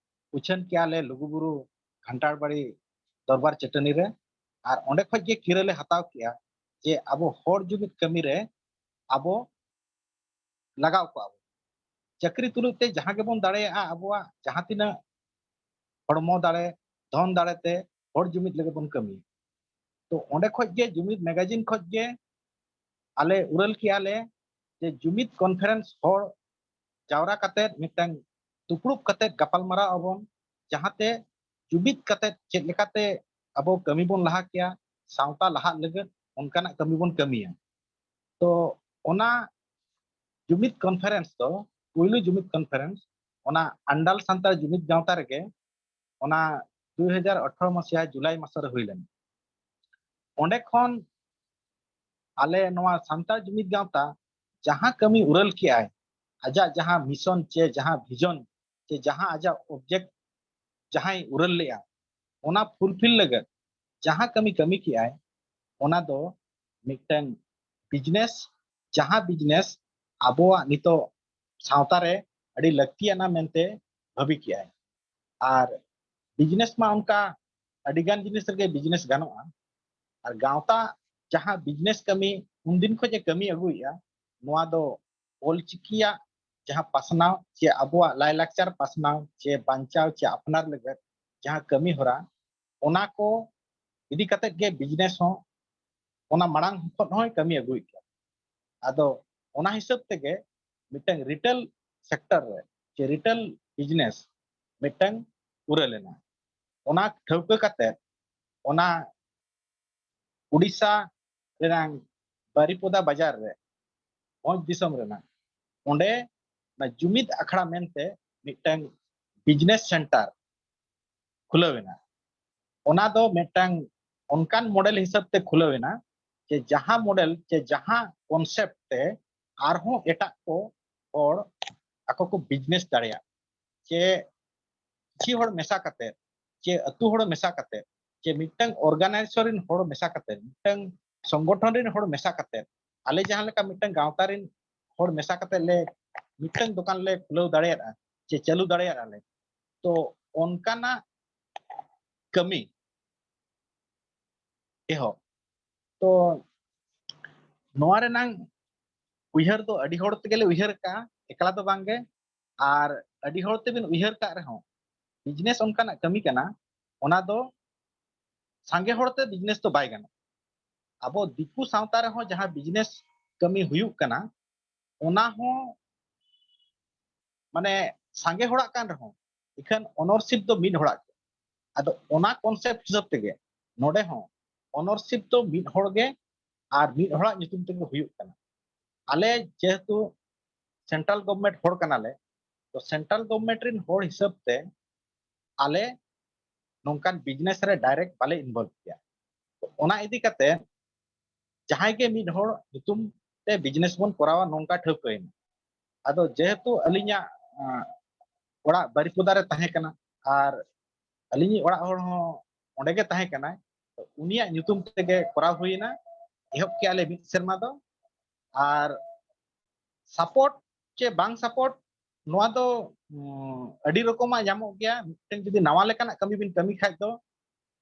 ᱩᱪᱷᱟᱹᱱ ᱠᱮᱜᱼᱟ ᱞᱮ ᱞᱩᱜᱩᱵᱩᱨᱩ ᱜᱷᱟᱱᱴᱟᱲ ᱵᱟᱲᱤ ᱫᱚᱨᱵᱟᱨ ᱪᱟᱹᱴᱟᱹᱱᱤ ᱨᱮ᱾ ᱟᱨ ᱚᱸᱰᱮ ᱠᱷᱚᱡ ᱜᱮ ᱠᱤᱨᱟᱹ ᱞᱮ ᱦᱟᱛᱟᱣ ᱠᱮᱜᱼᱟ ᱡᱮ ᱟᱵᱚ ᱦᱚᱲ ᱡᱩᱢᱤᱫ ᱠᱟᱹᱢᱤ ᱨᱮ ᱟᱵᱚ ᱞᱟᱜᱟᱣ ᱠᱚᱣᱟ ᱵᱚᱱ᱾ ᱪᱟᱹᱠᱨᱤ ᱛᱩᱞᱩᱡ ᱛᱮ ᱡᱟᱦᱟᱸ ᱜᱮᱵᱚᱱ ᱫᱟᱲᱮᱭᱟᱜᱼᱟ, ᱟᱵᱚᱣᱟᱜ ᱡᱟᱦᱟᱸ ᱛᱤᱱᱟᱹᱜ ᱦᱚᱲᱢᱚ ᱫᱟᱲᱮ, ᱫᱷᱚᱱ ᱫᱟᱲᱮ ᱛᱮ ᱦᱚᱲ ᱡᱩᱢᱤᱫ ᱞᱟᱹᱜᱤᱫ ᱵᱚᱱ ᱠᱟᱹᱢᱤᱭᱟ᱾ ᱛᱚ ᱚᱸᱰᱮ ᱠᱷᱚᱡ ᱜᱮ, ᱡᱩᱢᱤᱫ ᱢᱮᱜᱟᱡᱤᱱ ᱠᱷᱚᱡ ᱜᱮ ᱟᱞᱮ ᱩᱨᱟᱹᱞ ᱠᱮᱜᱼᱟ ᱞᱮ ᱡᱮ ᱡᱩᱢᱤᱫ ᱠᱚᱱᱯᱷᱟᱨᱮᱱᱥ ᱦᱚᱲ ᱡᱟᱣᱨᱟ ᱠᱟᱛᱮᱫ ᱢᱤᱫᱴᱟᱝ ᱫᱩᱯᱲᱩᱵ ᱠᱟᱛᱮᱫ ᱜᱟᱯᱟᱞᱢᱟᱨᱟᱣ ᱟᱵᱚᱱ, ᱡᱟᱦᱟᱸᱛᱮ ᱡᱩᱢᱤᱫ ᱠᱟᱛᱮᱫ ᱪᱮᱫ ᱞᱮᱠᱟᱛᱮ ᱟᱵᱚ ᱠᱟᱹᱢᱤ ᱵᱚᱱ ᱞᱟᱦᱟ ᱠᱮᱭᱟ, ᱥᱟᱶᱛᱟ ᱞᱟᱦᱟᱜ ᱞᱟᱹᱜᱤᱫ ᱚᱱᱠᱟᱱᱟᱜ ᱠᱟᱹᱢᱤ ᱵᱚᱱ ᱠᱟᱹᱢᱤᱭᱟ᱾ ᱛᱚ ᱚᱱᱟ ᱡᱩᱢᱤᱫ ᱠᱚᱱᱯᱷᱟᱨᱮᱱᱥ ᱫᱚ, ᱯᱩᱭᱞᱩ ᱡᱩᱢᱤᱫ ᱠᱚᱱᱯᱷᱟᱨᱮᱱᱥ, ᱚᱱᱟ ᱟᱱᱰᱟᱞ ᱥᱟᱱᱛᱟᱲ ᱡᱩᱢᱤᱫ ᱜᱟᱶᱛᱟ ᱨᱮᱜᱮ ᱚᱱᱟ ᱫᱩᱭ ᱦᱟᱡᱟᱨ ᱟᱴᱷᱟᱨᱚ ᱢᱟᱥᱤᱦᱟ ᱡᱩᱞᱟᱭ ᱢᱟᱥ ᱨᱮ ᱦᱩᱭ ᱞᱮᱱᱟ᱾ ᱚᱸᱰᱮ ᱠᱷᱚᱱ ᱟᱞᱮ ᱱᱚᱣᱟ ᱥᱟᱱᱛᱟᱲ ᱡᱩᱢᱤᱫ ᱜᱟᱶᱛᱟ ᱡᱟᱦᱟᱸ ᱠᱟᱹᱢᱤ ᱩᱨᱟᱹᱞ ᱠᱮᱜᱼᱟᱭ, ᱟᱡᱟᱜ ᱡᱟᱦᱟᱸ ᱢᱤᱥᱚᱱ ᱪᱮ ᱡᱟᱦᱟᱸ ᱵᱷᱤᱡᱚᱱ ᱪᱮ ᱡᱟᱦᱟᱸ ᱟᱡᱟᱜ ᱚᱵᱡᱮᱠᱴ ᱡᱟᱦᱟᱸᱭ ᱩᱨᱟᱹᱞ ᱞᱮᱜᱼᱟ, ᱚᱱᱟ ᱯᱷᱩᱞᱯᱷᱤᱞ ᱞᱟᱹᱜᱤᱫ ᱡᱟᱦᱟᱸ ᱠᱟᱹᱢᱤ ᱠᱟᱹᱢᱤ ᱠᱮᱜᱼᱟᱭ, ᱚᱱᱟ ᱫᱚ ᱢᱤᱫᱴᱟᱝ ᱵᱤᱡᱽᱱᱮᱥ, ᱡᱟᱦᱟᱸ ᱵᱤᱡᱽᱱᱮᱥ ᱟᱵᱚᱣᱟᱜ ᱱᱤᱛᱚᱜ ᱥᱟᱶᱛᱟ ᱨᱮ ᱟᱹᱰᱤ ᱞᱟᱹᱠᱛᱤᱭᱟᱱᱟ ᱢᱮᱱᱛᱮ ᱵᱷᱟᱹᱵᱤ ᱠᱮᱜᱼᱟᱭ᱾ ᱟᱨ ᱵᱤᱡᱽᱱᱮᱥ ᱢᱟ ᱚᱱᱠᱟ ᱟᱹᱰᱤᱜᱟᱱ ᱡᱤᱱᱤᱥ ᱨᱮᱜᱮ ᱵᱤᱡᱽᱱᱮᱥ ᱜᱟᱱᱚᱜᱼᱟ᱾ ᱟᱨ ᱜᱟᱶᱛᱟ ᱡᱟᱦᱟᱸ ᱵᱤᱡᱽᱱᱮᱥ ᱠᱟᱹᱢᱤ ᱩᱱᱫᱤᱱ ᱠᱷᱚᱱ ᱮ ᱠᱟᱹᱢᱤ ᱟᱹᱜᱩᱭᱮᱫᱼᱟ, ᱱᱚᱣᱟ ᱫᱚ ᱚᱞᱪᱤᱠᱤᱭᱟᱜ ᱡᱟᱦᱟᱸ ᱯᱟᱥᱱᱟᱣ ᱪᱮ ᱟᱵᱚᱣᱟᱜ ᱞᱟᱭᱞᱟᱠᱪᱟᱨ ᱯᱟᱥᱱᱟᱣ ᱪᱮ ᱵᱟᱧᱪᱟᱣ ᱪᱮ ᱟᱯᱱᱟᱨ ᱞᱟᱹᱜᱤᱫ ᱡᱟᱦᱟᱸ ᱠᱟᱹᱢᱤ ᱦᱚᱨᱟ, ᱚᱱᱟ ᱠᱚ ᱤᱫᱤ ᱠᱟᱛᱮᱫ ᱜᱮ ᱵᱤᱡᱽᱱᱮᱥ ᱦᱚᱸ ᱚᱱᱟ ᱢᱟᱲᱟᱝ ᱠᱷᱚᱱ ᱦᱚᱸᱭ ᱠᱟᱹᱢᱤ ᱟᱹᱜᱩᱭᱮᱫ ᱜᱮᱭᱟ᱾ ᱟᱫᱚ ᱚᱱᱟ ᱦᱤᱥᱟᱹᱵ ᱛᱮᱜᱮ ᱢᱤᱫᱴᱟᱝ ᱨᱤᱴᱮᱞ ᱥᱮᱠᱴᱚᱨ ᱨᱮ ᱪᱮ ᱨᱤᱴᱮᱞ ᱵᱤᱡᱽᱱᱮᱥ ᱢᱤᱫᱴᱟᱝ ᱩᱨᱟᱹ ᱞᱮᱱᱟ᱾ ᱚᱱᱟ ᱴᱷᱟᱹᱣᱠᱟᱹ ᱠᱟᱛᱮᱫ ᱚᱱᱟ ᱩᱰᱤᱥᱟ ᱨᱮᱱᱟᱝ ᱵᱟᱨᱤᱯᱚᱫᱟ ᱵᱟᱡᱟᱨ ᱨᱮ, ᱵᱷᱚᱸᱡᱽ ᱫᱤᱥᱚᱢ ᱨᱮᱱᱟᱜ, ᱚᱸᱰᱮ ᱚᱱᱟ ᱡᱩᱢᱤᱫ ᱟᱠᱷᱲᱟ ᱢᱮᱱᱛᱮ ᱢᱤᱫᱴᱟᱝ ᱵᱤᱡᱽᱱᱮᱥ ᱥᱮᱱᱴᱟᱨ ᱠᱷᱩᱞᱟᱹᱣ ᱮᱱᱟ᱾ ᱚᱱᱟ ᱫᱚ ᱢᱤᱫᱴᱟᱝ ᱚᱱᱠᱟᱱ ᱢᱚᱰᱮᱞ ᱦᱤᱥᱟᱹᱵ ᱛᱮ ᱠᱷᱩᱞᱟᱹᱣ ᱮᱱᱟ ᱡᱮ ᱡᱟᱦᱟᱸ ᱢᱚᱰᱮᱞ ᱪᱮ ᱡᱟᱦᱟᱸ ᱠᱚᱱᱥᱮᱯᱴ ᱛᱮ ᱟᱨᱦᱚᱸ ᱮᱴᱟᱜ ᱠᱚ ᱦᱚᱲ ᱟᱠᱚ ᱠᱚ ᱵᱤᱡᱽᱱᱮᱥ ᱫᱟᱲᱮᱭᱟᱜ, ᱪᱮ ᱠᱤᱪᱷᱤ ᱦᱚᱲ ᱢᱮᱥᱟ ᱠᱟᱛᱮ, ᱪᱮ ᱟᱹᱛᱩ ᱦᱚᱲ ᱢᱮᱥᱟ ᱠᱟᱛᱮ, ᱪᱮ ᱢᱤᱫᱴᱟᱝ ᱚᱨᱜᱟᱱᱟᱭᱡᱮᱥᱚᱱ ᱨᱮᱱ ᱦᱚᱲ ᱢᱮᱥᱟ ᱠᱟᱛᱮ, ᱢᱤᱫᱴᱟᱝ ᱥᱚᱝᱜᱚᱴᱷᱚᱱ ᱨᱮᱱ ᱦᱚᱲ ᱢᱮᱥᱟ ᱠᱟᱛᱮ, ᱟᱞᱮ ᱡᱟᱦᱟᱸ ᱞᱮᱠᱟ ᱢᱤᱫᱴᱟᱝ ᱜᱟᱶᱛᱟ ᱨᱮᱱ ᱦᱚᱲ ᱢᱮᱥᱟ ᱠᱟᱛᱮ ᱞᱮ ᱢᱤᱫᱴᱟᱝ ᱫᱚᱠᱟᱱ ᱞᱮ ᱠᱷᱩᱞᱟᱹᱣ ᱫᱟᱲᱮᱭᱟᱜᱼᱟ ᱪᱮ ᱪᱟᱹᱞᱩ ᱫᱟᱲᱮᱭᱟᱜᱼᱟ ᱞᱮ, ᱛᱚ ᱚᱱᱠᱟᱱᱟᱜ ᱠᱟᱹᱢᱤ ᱮᱦᱚᱵ᱾ ᱛᱚ ᱱᱚᱣᱟ ᱨᱮᱱᱟᱝ ᱩᱭᱦᱟᱹᱨ ᱫᱚ ᱟᱹᱰᱤ ᱦᱚᱲ ᱛᱮᱜᱮᱞᱮ ᱩᱭᱦᱟᱹᱨ ᱠᱟᱜᱼᱟ, ᱮᱠᱞᱟ ᱫᱚ ᱵᱟᱝᱜᱮ᱾ ᱟᱨ ᱟᱹᱰᱤ ᱦᱚᱲ ᱛᱮᱵᱤᱱ ᱩᱭᱦᱟᱹᱨ ᱠᱟᱜ ᱨᱮᱦᱚᱸ, ᱵᱤᱡᱽᱱᱮᱥ ᱚᱱᱠᱟᱱᱟᱜ ᱠᱟᱹᱢᱤ ᱠᱟᱱᱟ, ᱚᱱᱟ ᱫᱚ ᱥᱟᱸᱜᱮ ᱦᱚᱲ ᱛᱮ ᱵᱤᱡᱽᱱᱮᱥ ᱫᱚ ᱵᱟᱭ ᱜᱟᱱᱚᱜᱼᱟ᱾ ᱟᱵᱚ ᱫᱤᱠᱩ ᱥᱟᱶᱛᱟ ᱨᱮᱦᱚᱸ ᱡᱟᱦᱟᱸ ᱵᱤᱡᱽᱱᱮᱥ ᱠᱟᱹᱢᱤ ᱦᱩᱭᱩᱜ ᱠᱟᱱᱟ, ᱚᱱᱟ ᱦᱚᱸ ᱢᱟᱱᱮ ᱥᱟᱸᱜᱮ ᱦᱚᱲᱟᱜ ᱠᱟᱱ ᱨᱮᱦᱚᱸ, ᱤᱠᱷᱟᱹᱱ ᱚᱱᱟᱨᱥᱤᱯ ᱫᱚ ᱢᱤᱫ ᱦᱚᱲᱟᱜ ᱜᱮ᱾ ᱟᱫᱚ ᱚᱱᱟ ᱠᱚᱱᱥᱮᱯᱴ ᱦᱤᱥᱟᱹᱵ ᱛᱮᱜᱮ ᱱᱚᱰᱮ ᱦᱚᱸ ᱚᱱᱟᱨᱥᱤᱯ ᱫᱚ ᱢᱤᱫ ᱦᱚᱲ ᱜᱮ ᱟᱨ ᱢᱤᱫ ᱦᱚᱲᱟᱜ ᱧᱩᱛᱩᱢ ᱛᱮᱜᱮ ᱦᱩᱭᱩᱜ ᱠᱟᱱᱟ᱾ ᱟᱞᱮ ᱡᱮᱦᱮᱛᱩ ᱥᱮᱱᱴᱨᱟᱞ ᱜᱚᱵᱷᱢᱮᱱᱴ ᱦᱚᱲ ᱠᱟᱱᱟᱞᱮ, ᱛᱚ ᱥᱮᱱᱴᱨᱟᱞ ᱜᱚᱵᱷᱢᱮᱱᱴ ᱨᱮᱱ ᱦᱚᱲ ᱦᱤᱥᱟᱹᱵ ᱛᱮ ᱟᱞᱮ ᱱᱚᱝᱠᱟᱱ ᱵᱤᱡᱽᱱᱮᱥ ᱨᱮ ᱰᱟᱭᱨᱮᱠᱴ ᱵᱟᱞᱮ ᱤᱱᱵᱚᱞᱵᱷ ᱜᱮᱭᱟ᱾ ᱛᱚ ᱚᱱᱟ ᱤᱫᱤ ᱠᱟᱛᱮ ᱡᱟᱦᱟᱸᱭ ᱜᱮ ᱢᱤᱫ ᱦᱚᱲ ᱧᱩᱛᱩᱢ ᱛᱮ ᱵᱤᱡᱽᱱᱮᱥ ᱵᱚᱱ ᱠᱚᱨᱟᱣᱟ, ᱱᱚᱝᱠᱟ ᱴᱷᱟᱹᱣᱠᱟᱹᱭᱮᱱᱟ᱾ ᱟᱫᱚ ᱡᱮᱦᱮᱛᱩ ᱟᱹᱞᱤᱧᱟᱜ ᱟᱸ, ᱚᱲᱟᱜ ᱵᱟᱨᱤᱯᱚᱫᱟ ᱨᱮ ᱛᱟᱦᱮᱸ ᱠᱟᱱᱟ ᱟᱨ ᱟᱹᱞᱤᱧᱤᱡ ᱚᱲᱟᱜ ᱦᱚᱲ ᱦᱚᱸ ᱚᱸᱰᱮ ᱜᱮ ᱛᱟᱦᱮᱸ ᱠᱟᱱᱟᱭ, ᱛᱚ ᱩᱱᱤᱭᱟᱜ ᱧᱩᱛᱩᱢ ᱛᱮᱜᱮ ᱠᱚᱨᱟᱣ ᱦᱩᱭᱮᱱᱟ᱾ ᱮᱦᱚᱵ ᱠᱮᱜᱼᱟ ᱞᱮ ᱢᱤᱫ ᱥᱮᱨᱢᱟ ᱫᱚ᱾ ᱟᱨ ᱥᱟᱯᱳᱨᱴ ᱪᱮ ᱵᱟᱝ ᱥᱟᱯᱳᱨᱴ, ᱱᱚᱣᱟ ᱫᱚ ᱩᱸ, ᱟᱹᱰᱤ ᱨᱚᱠᱚᱢᱟᱜ ᱧᱟᱢᱚᱜ ᱜᱮᱭᱟ᱾ ᱢᱤᱫᱴᱮᱱ ᱡᱩᱫᱤ ᱱᱟᱣᱟ ᱞᱮᱠᱟᱱᱟᱜ ᱠᱟᱹᱢᱤ ᱵᱤᱱ ᱠᱟᱹᱢᱤ ᱠᱷᱟᱡ ᱫᱚ,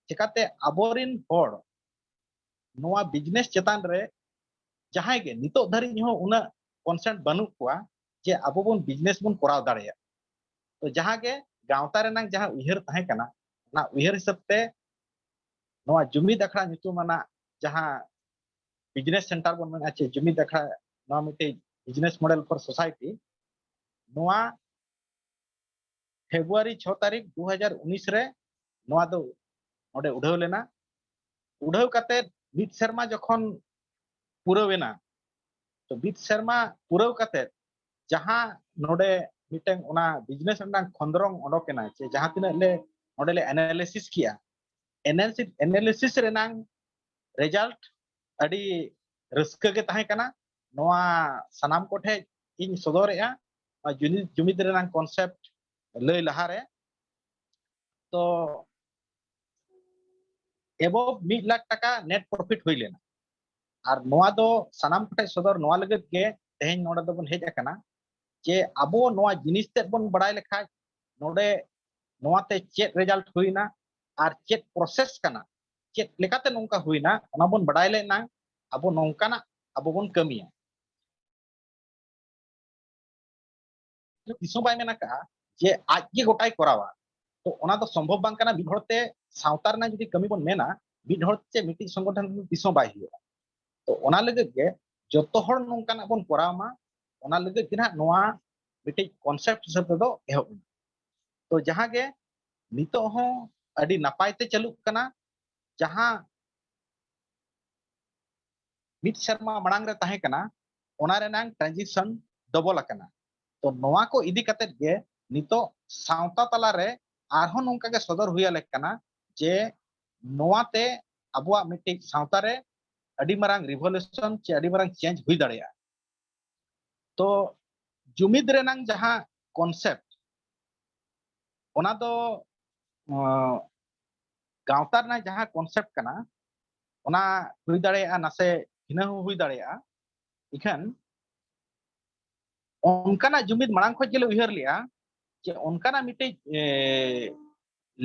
ᱪᱮᱠᱟᱛᱮ ᱟᱵᱚᱨᱤᱱ ᱦᱚᱲ ᱱᱚᱣᱟ ᱵᱤᱡᱽᱱᱮᱥ ᱪᱮᱛᱟᱱ ᱨᱮ ᱡᱟᱦᱟᱸᱭ ᱜᱮ ᱱᱤᱛᱚᱜ ᱫᱷᱟᱹᱨᱤᱡ ᱦᱚᱸ ᱩᱱᱟᱹᱜ ᱠᱚᱱᱥᱮᱱᱴ ᱵᱟᱹᱱᱩᱜ ᱠᱚᱣᱟ ᱡᱮ ᱟᱵᱚ ᱵᱚᱱ ᱵᱤᱡᱽᱱᱮᱥ ᱵᱚᱱ ᱠᱚᱨᱟᱣ ᱫᱟᱲᱮᱭᱟᱜ᱾ ᱛᱚ ᱡᱟᱦᱟᱸ ᱜᱮ ᱜᱟᱶᱛᱟ ᱨᱮᱱᱟᱜ ᱡᱟᱦᱟᱸ ᱩᱭᱦᱟᱹᱨ ᱛᱟᱦᱮᱸ ᱠᱟᱱᱟ, ᱚᱱᱟ ᱩᱭᱦᱟᱹᱨ ᱦᱤᱥᱟᱹᱵ ᱛᱮ ᱱᱚᱣᱟ ᱡᱩᱢᱤᱫ ᱟᱠᱷᱲᱟ ᱧᱩᱛᱩᱢ ᱟᱱᱟᱜ ᱡᱟᱦᱟᱸ ᱵᱤᱡᱽᱱᱮᱥ ᱥᱮᱱᱴᱟᱨ ᱵᱚᱱ ᱢᱮᱱᱟ, ᱪᱮ ᱡᱩᱢᱤᱫ ᱟᱠᱷᱲᱟ, ᱱᱚᱣᱟ ᱢᱤᱫᱴᱮᱡ ᱵᱤᱡᱽᱱᱮᱥ ᱢᱚᱰᱮᱞ ᱯᱷᱚᱨ ᱥᱳᱥᱟᱭᱴᱤ, ᱱᱚᱣᱟ ᱯᱷᱮᱵᱽᱨᱩᱣᱟᱨᱤ ᱪᱷᱚ ᱛᱟᱹᱨᱤᱠᱷ ᱫᱩ ᱦᱟᱡᱟᱨ ᱩᱱᱤᱥ ᱨᱮ ᱱᱚᱣᱟ ᱫᱚ ᱱᱚᱰᱮ ᱩᱰᱷᱟᱹᱣ ᱞᱮᱱᱟ᱾ ᱩᱰᱷᱟᱹᱣ ᱠᱟᱛᱮ ᱢᱤᱫ ᱥᱮᱨᱢᱟ ᱡᱚᱠᱷᱚᱱ ᱯᱩᱨᱟᱹᱣ ᱮᱱᱟ, ᱛᱚ ᱢᱤᱫ ᱥᱮᱨᱢᱟ ᱯᱩᱨᱟᱹᱣ ᱠᱟᱛᱮ ᱡᱟᱦᱟᱸ ᱱᱚᱰᱮ ᱢᱤᱫᱴᱟᱝ ᱚᱱᱟ ᱵᱤᱡᱽᱱᱮᱥ ᱨᱮᱱᱟᱜ ᱠᱷᱚᱸᱫᱽᱨᱚᱝ ᱚᱰᱚᱠ ᱮᱱᱟ, ᱪᱮ ᱡᱟᱦᱟᱸ ᱛᱤᱱᱟᱹᱜ ᱞᱮ ᱱᱚᱰᱮ ᱞᱮ ᱮᱱᱟᱞᱤᱥᱤᱥ ᱠᱮᱜᱼᱟ, ᱮᱱᱟᱞᱤᱥᱤᱥ ᱨᱮᱱᱟᱝ ᱨᱮᱡᱟᱞᱴ ᱟᱹᱰᱤ ᱨᱟᱹᱥᱠᱟᱹ ᱜᱮ ᱛᱟᱦᱮᱸ ᱠᱟᱱᱟ᱾ ᱱᱚᱣᱟ ᱥᱟᱱᱟᱢ ᱠᱚᱴᱷᱮᱡ ᱤᱧ ᱥᱚᱫᱚᱨᱮᱜᱼᱟ, ᱱᱚᱣᱟ ᱡᱩᱢᱤᱫ, ᱡᱩᱢᱤᱫ ᱨᱮᱱᱟᱝ ᱠᱚᱱᱥᱮᱯᱴ ᱞᱟᱹᱭ ᱞᱟᱦᱟᱨᱮ᱾ ᱛᱚ ᱮᱵᱚᱵᱷ ᱢᱤᱫ ᱞᱟᱠᱷ ᱴᱟᱠᱟ ᱱᱮᱴ ᱯᱨᱚᱯᱷᱤᱴ ᱦᱩᱭ ᱞᱮᱱᱟ᱾ ᱟᱨ ᱱᱚᱣᱟ ᱫᱚ ᱥᱟᱱᱟᱢ ᱠᱚᱴᱷᱮᱡ ᱥᱚᱫᱚᱨ ᱱᱚᱣᱟ ᱞᱟᱹᱜᱤᱫ ᱜᱮ ᱛᱮᱦᱮᱧ ᱱᱚᱰᱮ ᱫᱚᱵᱚᱱ ᱦᱮᱡ ᱟᱠᱟᱱᱟ, ᱡᱮ ᱟᱵᱚ ᱱᱚᱣᱟ ᱡᱤᱱᱤᱥ ᱛᱮᱫ ᱵᱚᱱ ᱵᱟᱲᱟᱭ ᱞᱮᱠᱷᱟᱡ ᱱᱚᱰᱮ ᱱᱚᱣᱟᱛᱮ ᱪᱮᱫ ᱨᱮᱡᱟᱞᱴ ᱦᱩᱭᱱᱟ ᱟᱨ ᱪᱮᱫ ᱯᱨᱚᱥᱮᱥ ᱠᱟᱱᱟ, ᱪᱮᱫ ᱞᱮᱠᱟᱛᱮ ᱱᱚᱝᱠᱟ ᱦᱩᱭᱱᱟ, ᱚᱱᱟ ᱵᱚᱱ ᱵᱟᱰᱟᱭ ᱞᱮᱱᱟ, ᱟᱵᱚ ᱱᱚᱝᱠᱟᱱᱟᱜ ᱟᱵᱚ ᱵᱚᱱ ᱠᱟᱹᱢᱤᱭᱟ᱾ ᱛᱤᱥ ᱦᱚᱸ ᱵᱟᱭ ᱢᱮᱱ ᱟᱠᱟᱫᱼᱟ ᱡᱮ ᱟᱡ ᱜᱮ ᱜᱚᱴᱟᱭ ᱠᱚᱨᱟᱣᱟ᱾ ᱛᱚ ᱚᱱᱟ ᱫᱚ ᱥᱚᱢᱵᱷᱚᱵ ᱵᱟᱝ ᱠᱟᱱᱟ᱾ ᱢᱤᱫ ᱦᱚᱲ ᱛᱮ ᱥᱟᱶᱛᱟ ᱨᱮᱱᱟᱜ ᱡᱩᱫᱤ ᱠᱟᱹᱢᱤ ᱵᱚᱱ ᱢᱮᱱᱟ, ᱢᱤᱫ ᱦᱚᱲ ᱛᱮ ᱢᱤᱫᱴᱤᱡ ᱥᱚᱝᱜᱚᱴᱷᱚᱱ ᱛᱤᱥ ᱦᱚᱸ ᱵᱟᱭ ᱦᱩᱭᱩᱜᱼᱟ᱾ ᱛᱚ ᱚᱱᱟ ᱞᱟᱹᱜᱤᱫ ᱜᱮ ᱡᱚᱛᱚ ᱦᱚᱲ ᱱᱚᱝᱠᱟᱱᱟᱜ ᱵᱚᱱ ᱠᱚᱨᱟᱣ ᱢᱟ, ᱚᱱᱟ ᱞᱟᱹᱜᱤᱫ ᱜᱮ ᱱᱟᱦᱟᱜ ᱱᱚᱣᱟ ᱢᱤᱫᱴᱤᱡ concept ᱦᱤᱥᱟᱹᱵ ᱛᱮᱫᱚ ᱮᱦᱚᱵ ᱮᱱᱟ᱾ ᱛᱚ ᱡᱟᱦᱟᱸ ᱜᱮ ᱱᱤᱛᱚᱜ ᱦᱚᱸ ᱟᱹᱰᱤ ᱱᱟᱯᱟᱭ ᱛᱮ ᱪᱟᱹᱞᱩᱜ ᱠᱟᱱᱟ, ᱡᱟᱦᱟᱸ ᱢᱤᱫ ᱥᱮᱨᱢᱟ ᱢᱟᱲᱟᱝ ᱨᱮ ᱛᱟᱦᱮᱸ ᱠᱟᱱᱟ, ᱚᱱᱟ ᱨᱮᱱᱟᱝ transition double ᱟᱠᱟᱱᱟ᱾ ᱛᱚ ᱱᱚᱣᱟ ᱠᱚ ᱤᱫᱤ ᱠᱟᱛᱮᱫ ᱜᱮ ᱱᱤᱛᱚᱜ ᱥᱟᱶᱛᱟ ᱛᱟᱞᱟᱨᱮ ᱟᱨᱦᱚᱸ ᱱᱚᱝᱠᱟ ᱜᱮ ᱥᱚᱫᱚᱨ ᱦᱩᱭ ᱟᱞᱮ ᱠᱟᱱᱟ ᱡᱮ ᱱᱚᱣᱟᱛᱮ ᱟᱵᱚᱣᱟᱜ ᱢᱤᱫᱴᱤᱡ ᱥᱟᱶᱛᱟ ᱨᱮ ᱟᱹᱰᱤ ᱢᱟᱨᱟᱝ revolution ᱪᱮ ᱟᱹᱰᱤ ᱢᱟᱨᱟᱝ change ᱦᱩᱭ ᱫᱟᱲᱮᱭᱟᱜᱼᱟ᱾ ᱛᱚ ᱡᱩᱢᱤᱫ ᱨᱮᱱᱟᱝ ᱡᱟᱦᱟᱸ concept, ᱚᱱᱟ ᱫᱚ ᱟᱸ, ᱜᱟᱶᱛᱟ ᱨᱮᱱᱟᱜ ᱡᱟᱦᱟᱸ concept ᱠᱟᱱᱟ, ᱚᱱᱟ ᱦᱩᱭ ᱫᱟᱲᱮᱭᱟᱜᱼᱟ, ᱱᱟᱥᱮ ᱵᱷᱤᱱᱟᱹ ᱦᱚᱸ ᱦᱩᱭ ᱫᱟᱲᱮᱭᱟᱜᱼᱟ᱾ ᱤᱠᱷᱟᱹᱱ ᱚᱱᱠᱟᱱᱟᱜ ᱡᱩᱢᱤᱫ ᱢᱟᱲᱟᱝ ᱠᱷᱚᱱ ᱜᱮᱞᱮ ᱩᱭᱦᱟᱹᱨ ᱞᱮᱜᱼᱟ ᱡᱮ ᱚᱱᱠᱟᱱᱟᱜ ᱢᱤᱫᱴᱤᱡ, ᱮ,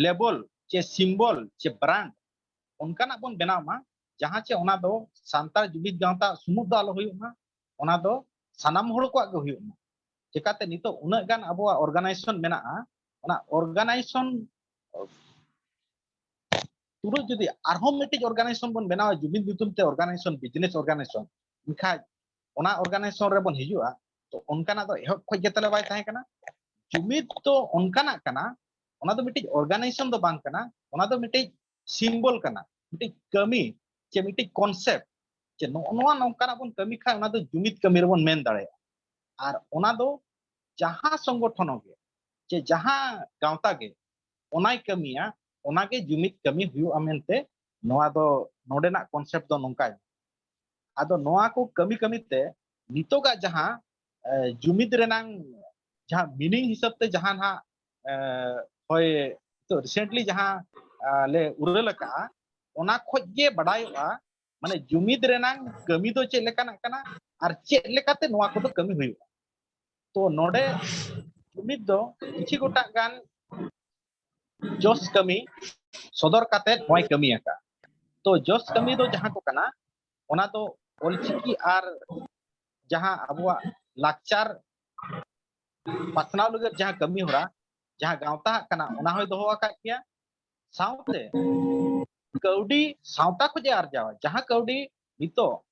label ᱪᱮ symbol ᱪᱮ brand ᱚᱱᱠᱟᱱᱟᱜ ᱵᱚᱱ ᱵᱮᱱᱟᱣ ᱢᱟ, ᱡᱟᱦᱟᱸ ᱪᱮ ᱚᱱᱟ ᱫᱚ ᱥᱟᱱᱛᱟᱲ ᱡᱩᱢᱤᱫ ᱜᱟᱶᱛᱟ ᱥᱩᱢᱩᱝ ᱫᱚ ᱟᱞᱚ ᱦᱩᱭᱩᱜ ᱢᱟ, ᱚᱱᱟ ᱫᱚ ᱥᱟᱱᱟᱢ ᱦᱚᱲ ᱠᱚᱣᱟᱜ ᱜᱮ ᱦᱩᱭᱩᱜ ᱢᱟ᱾ ᱪᱮᱠᱟᱛᱮ ᱱᱤᱛᱚᱜ ᱩᱱᱟᱹᱜ ᱜᱟᱱ ᱟᱵᱚᱣᱟᱜ organization ᱢᱮᱱᱟᱜᱼᱟ, ᱚᱱᱟ organization ᱛᱩᱞᱩᱡ ᱡᱩᱫᱤ ᱟᱨᱦᱚᱸ ᱢᱤᱫᱴᱤᱡ organization ᱵᱚᱱ ᱵᱮᱱᱟᱣᱟ ᱡᱩᱢᱤᱫ ᱧᱩᱛᱩᱢ ᱛᱮ organization, business organization, ᱮᱱᱠᱷᱟᱡ ᱚᱱᱟ organization ᱨᱮᱵᱚᱱ ᱦᱤᱡᱩᱜᱼᱟ, ᱛᱚ ᱚᱱᱠᱟᱱᱟᱜ ᱫᱚ ᱮᱦᱚᱵ ᱠᱷᱚᱱ ᱜᱮ ᱛᱟᱞᱮ ᱵᱟᱭ ᱛᱟᱦᱮᱸ ᱠᱟᱱᱟ᱾ ᱡᱩᱢᱤᱫ ᱫᱚ ᱚᱱᱠᱟᱱᱟᱜ ᱠᱟᱱᱟ, ᱚᱱᱟ ᱫᱚ ᱢᱤᱫᱴᱤᱡ organization ᱫᱚ ᱵᱟᱝ ᱠᱟᱱᱟ, ᱚᱱᱟ ᱫᱚ ᱢᱤᱫᱴᱤᱡ symbol ᱠᱟᱱᱟ, ᱢᱤᱫᱴᱤᱡ ᱠᱟᱹᱢᱤ ᱪᱮ ᱢᱤᱫᱴᱤᱡ concept, ᱪᱮ ᱱᱚᱜᱼᱚ ᱱᱚᱣᱟ ᱱᱚᱝᱠᱟᱱᱟᱜ ᱵᱚᱱ ᱠᱟᱹᱢᱤ ᱠᱷᱟᱱ ᱚᱱᱟ ᱫᱚ ᱡᱩᱢᱤᱫ ᱠᱟᱹᱢᱤ ᱨᱮᱵᱚᱱ ᱢᱮᱱ ᱫᱟᱲᱮᱭᱟᱜᱼᱟ᱾ ᱟᱨ ᱚᱱᱟ ᱫᱚ ᱡᱟᱦᱟᱸ ᱥᱚᱝᱜᱚᱴᱷᱚᱱ ᱜᱮ ᱪᱮ ᱡᱟᱦᱟᱸ ᱜᱟᱶᱛᱟ ᱜᱮ ᱚᱱᱟᱭ ᱠᱟᱹᱢᱤᱭᱟ, ᱚᱱᱟᱜᱮ ᱡᱩᱢᱤᱫ ᱠᱟᱹᱢᱤ ᱦᱩᱭᱩᱜᱼᱟ ᱢᱮᱱᱛᱮ ᱱᱚᱣᱟ ᱫᱚ, ᱱᱚᱰᱮᱱᱟᱜ concept ᱫᱚ ᱱᱚᱝᱠᱟᱭ᱾ ᱟᱫᱚ ᱱᱚᱣᱟ ᱠᱚ ᱠᱟᱹᱢᱤ ᱠᱟᱹᱢᱤ ᱛᱮ ᱱᱤᱛᱚᱜᱟᱜ ᱡᱟᱦᱟᱸ, ᱮ, ᱡᱩᱢᱤᱫ ᱨᱮᱱᱟᱝ ᱡᱟᱦᱟᱸ meaning ᱦᱤᱥᱟᱹᱵ ᱛᱮ ᱡᱟᱦᱟᱸ ᱱᱟᱦᱟᱜ, ᱮ, ᱦᱳᱭ, ᱱᱤᱛᱚᱜ recently ᱡᱟᱦᱟᱸ, ᱮ, ᱞᱮ ᱩᱨᱟᱹᱞ ᱟᱠᱟᱜᱼᱟ, ᱚᱱᱟ ᱠᱷᱚᱡ ᱜᱮ ᱵᱟᱰᱟᱭᱚᱜᱼᱟ, ᱢᱟᱱᱮ ᱡᱩᱢᱤᱫ ᱨᱮᱱᱟᱝ ᱠᱟᱹᱢᱤ ᱫᱚ ᱪᱮᱫ ᱞᱮᱠᱟᱱᱟᱜ ᱠᱟᱱᱟ ᱟᱨ ᱪᱮᱫ ᱞᱮᱠᱟᱛᱮ ᱱᱚᱣᱟ ᱠᱚᱫᱚ ᱠᱟᱹᱢᱤ ᱦᱩᱭᱩᱜᱼᱟ᱾ ᱛᱚ ᱱᱚᱰᱮ ᱡᱩᱢᱤᱫ ᱫᱚ ᱠᱤᱪᱷᱩ ᱜᱚᱴᱟᱜ ᱜᱟᱱ ᱡᱚᱥ ᱠᱟᱹᱢᱤ ᱥᱚᱫᱚᱨ ᱠᱟᱛᱮ ᱱᱚᱣᱟᱭ ᱠᱟᱹᱢᱤ ᱟᱠᱟᱫ᱾ ᱛᱚ ᱡᱚᱥ ᱠᱟᱹᱢᱤ ᱫᱚ ᱡᱟᱦᱟᱸ ᱠᱚ ᱠᱟᱱᱟ, ᱚᱱᱟ ᱫᱚ ᱚᱞᱪᱤᱠᱤ ᱟᱨ ᱡᱟᱦᱟᱸ ᱟᱵᱚᱣᱟᱜ ᱞᱟᱠᱪᱟᱨ ᱯᱟᱥᱱᱟᱣ ᱞᱟᱹᱜᱤᱫ ᱡᱟᱦᱟᱸ ᱠᱟᱹᱢᱤ ᱦᱚᱨᱟ, ᱡᱟᱦᱟᱸ ᱜᱟᱶᱛᱟ ᱟᱜ ᱠᱟᱱᱟ, ᱚᱱᱟ ᱦᱚᱸᱭ ᱫᱚᱦᱚ ᱟᱠᱟᱫ ᱜᱮᱭᱟ᱾ ᱥᱟᱶᱛᱮ ᱠᱟᱹᱣᱰᱤ ᱥᱟᱶᱛᱟ ᱠᱷᱚᱱ ᱮ ᱟᱨᱡᱟᱣᱟ, ᱡᱟᱦᱟᱸ ᱠᱟᱹᱣᱰᱤ ᱱᱤᱛᱚᱜ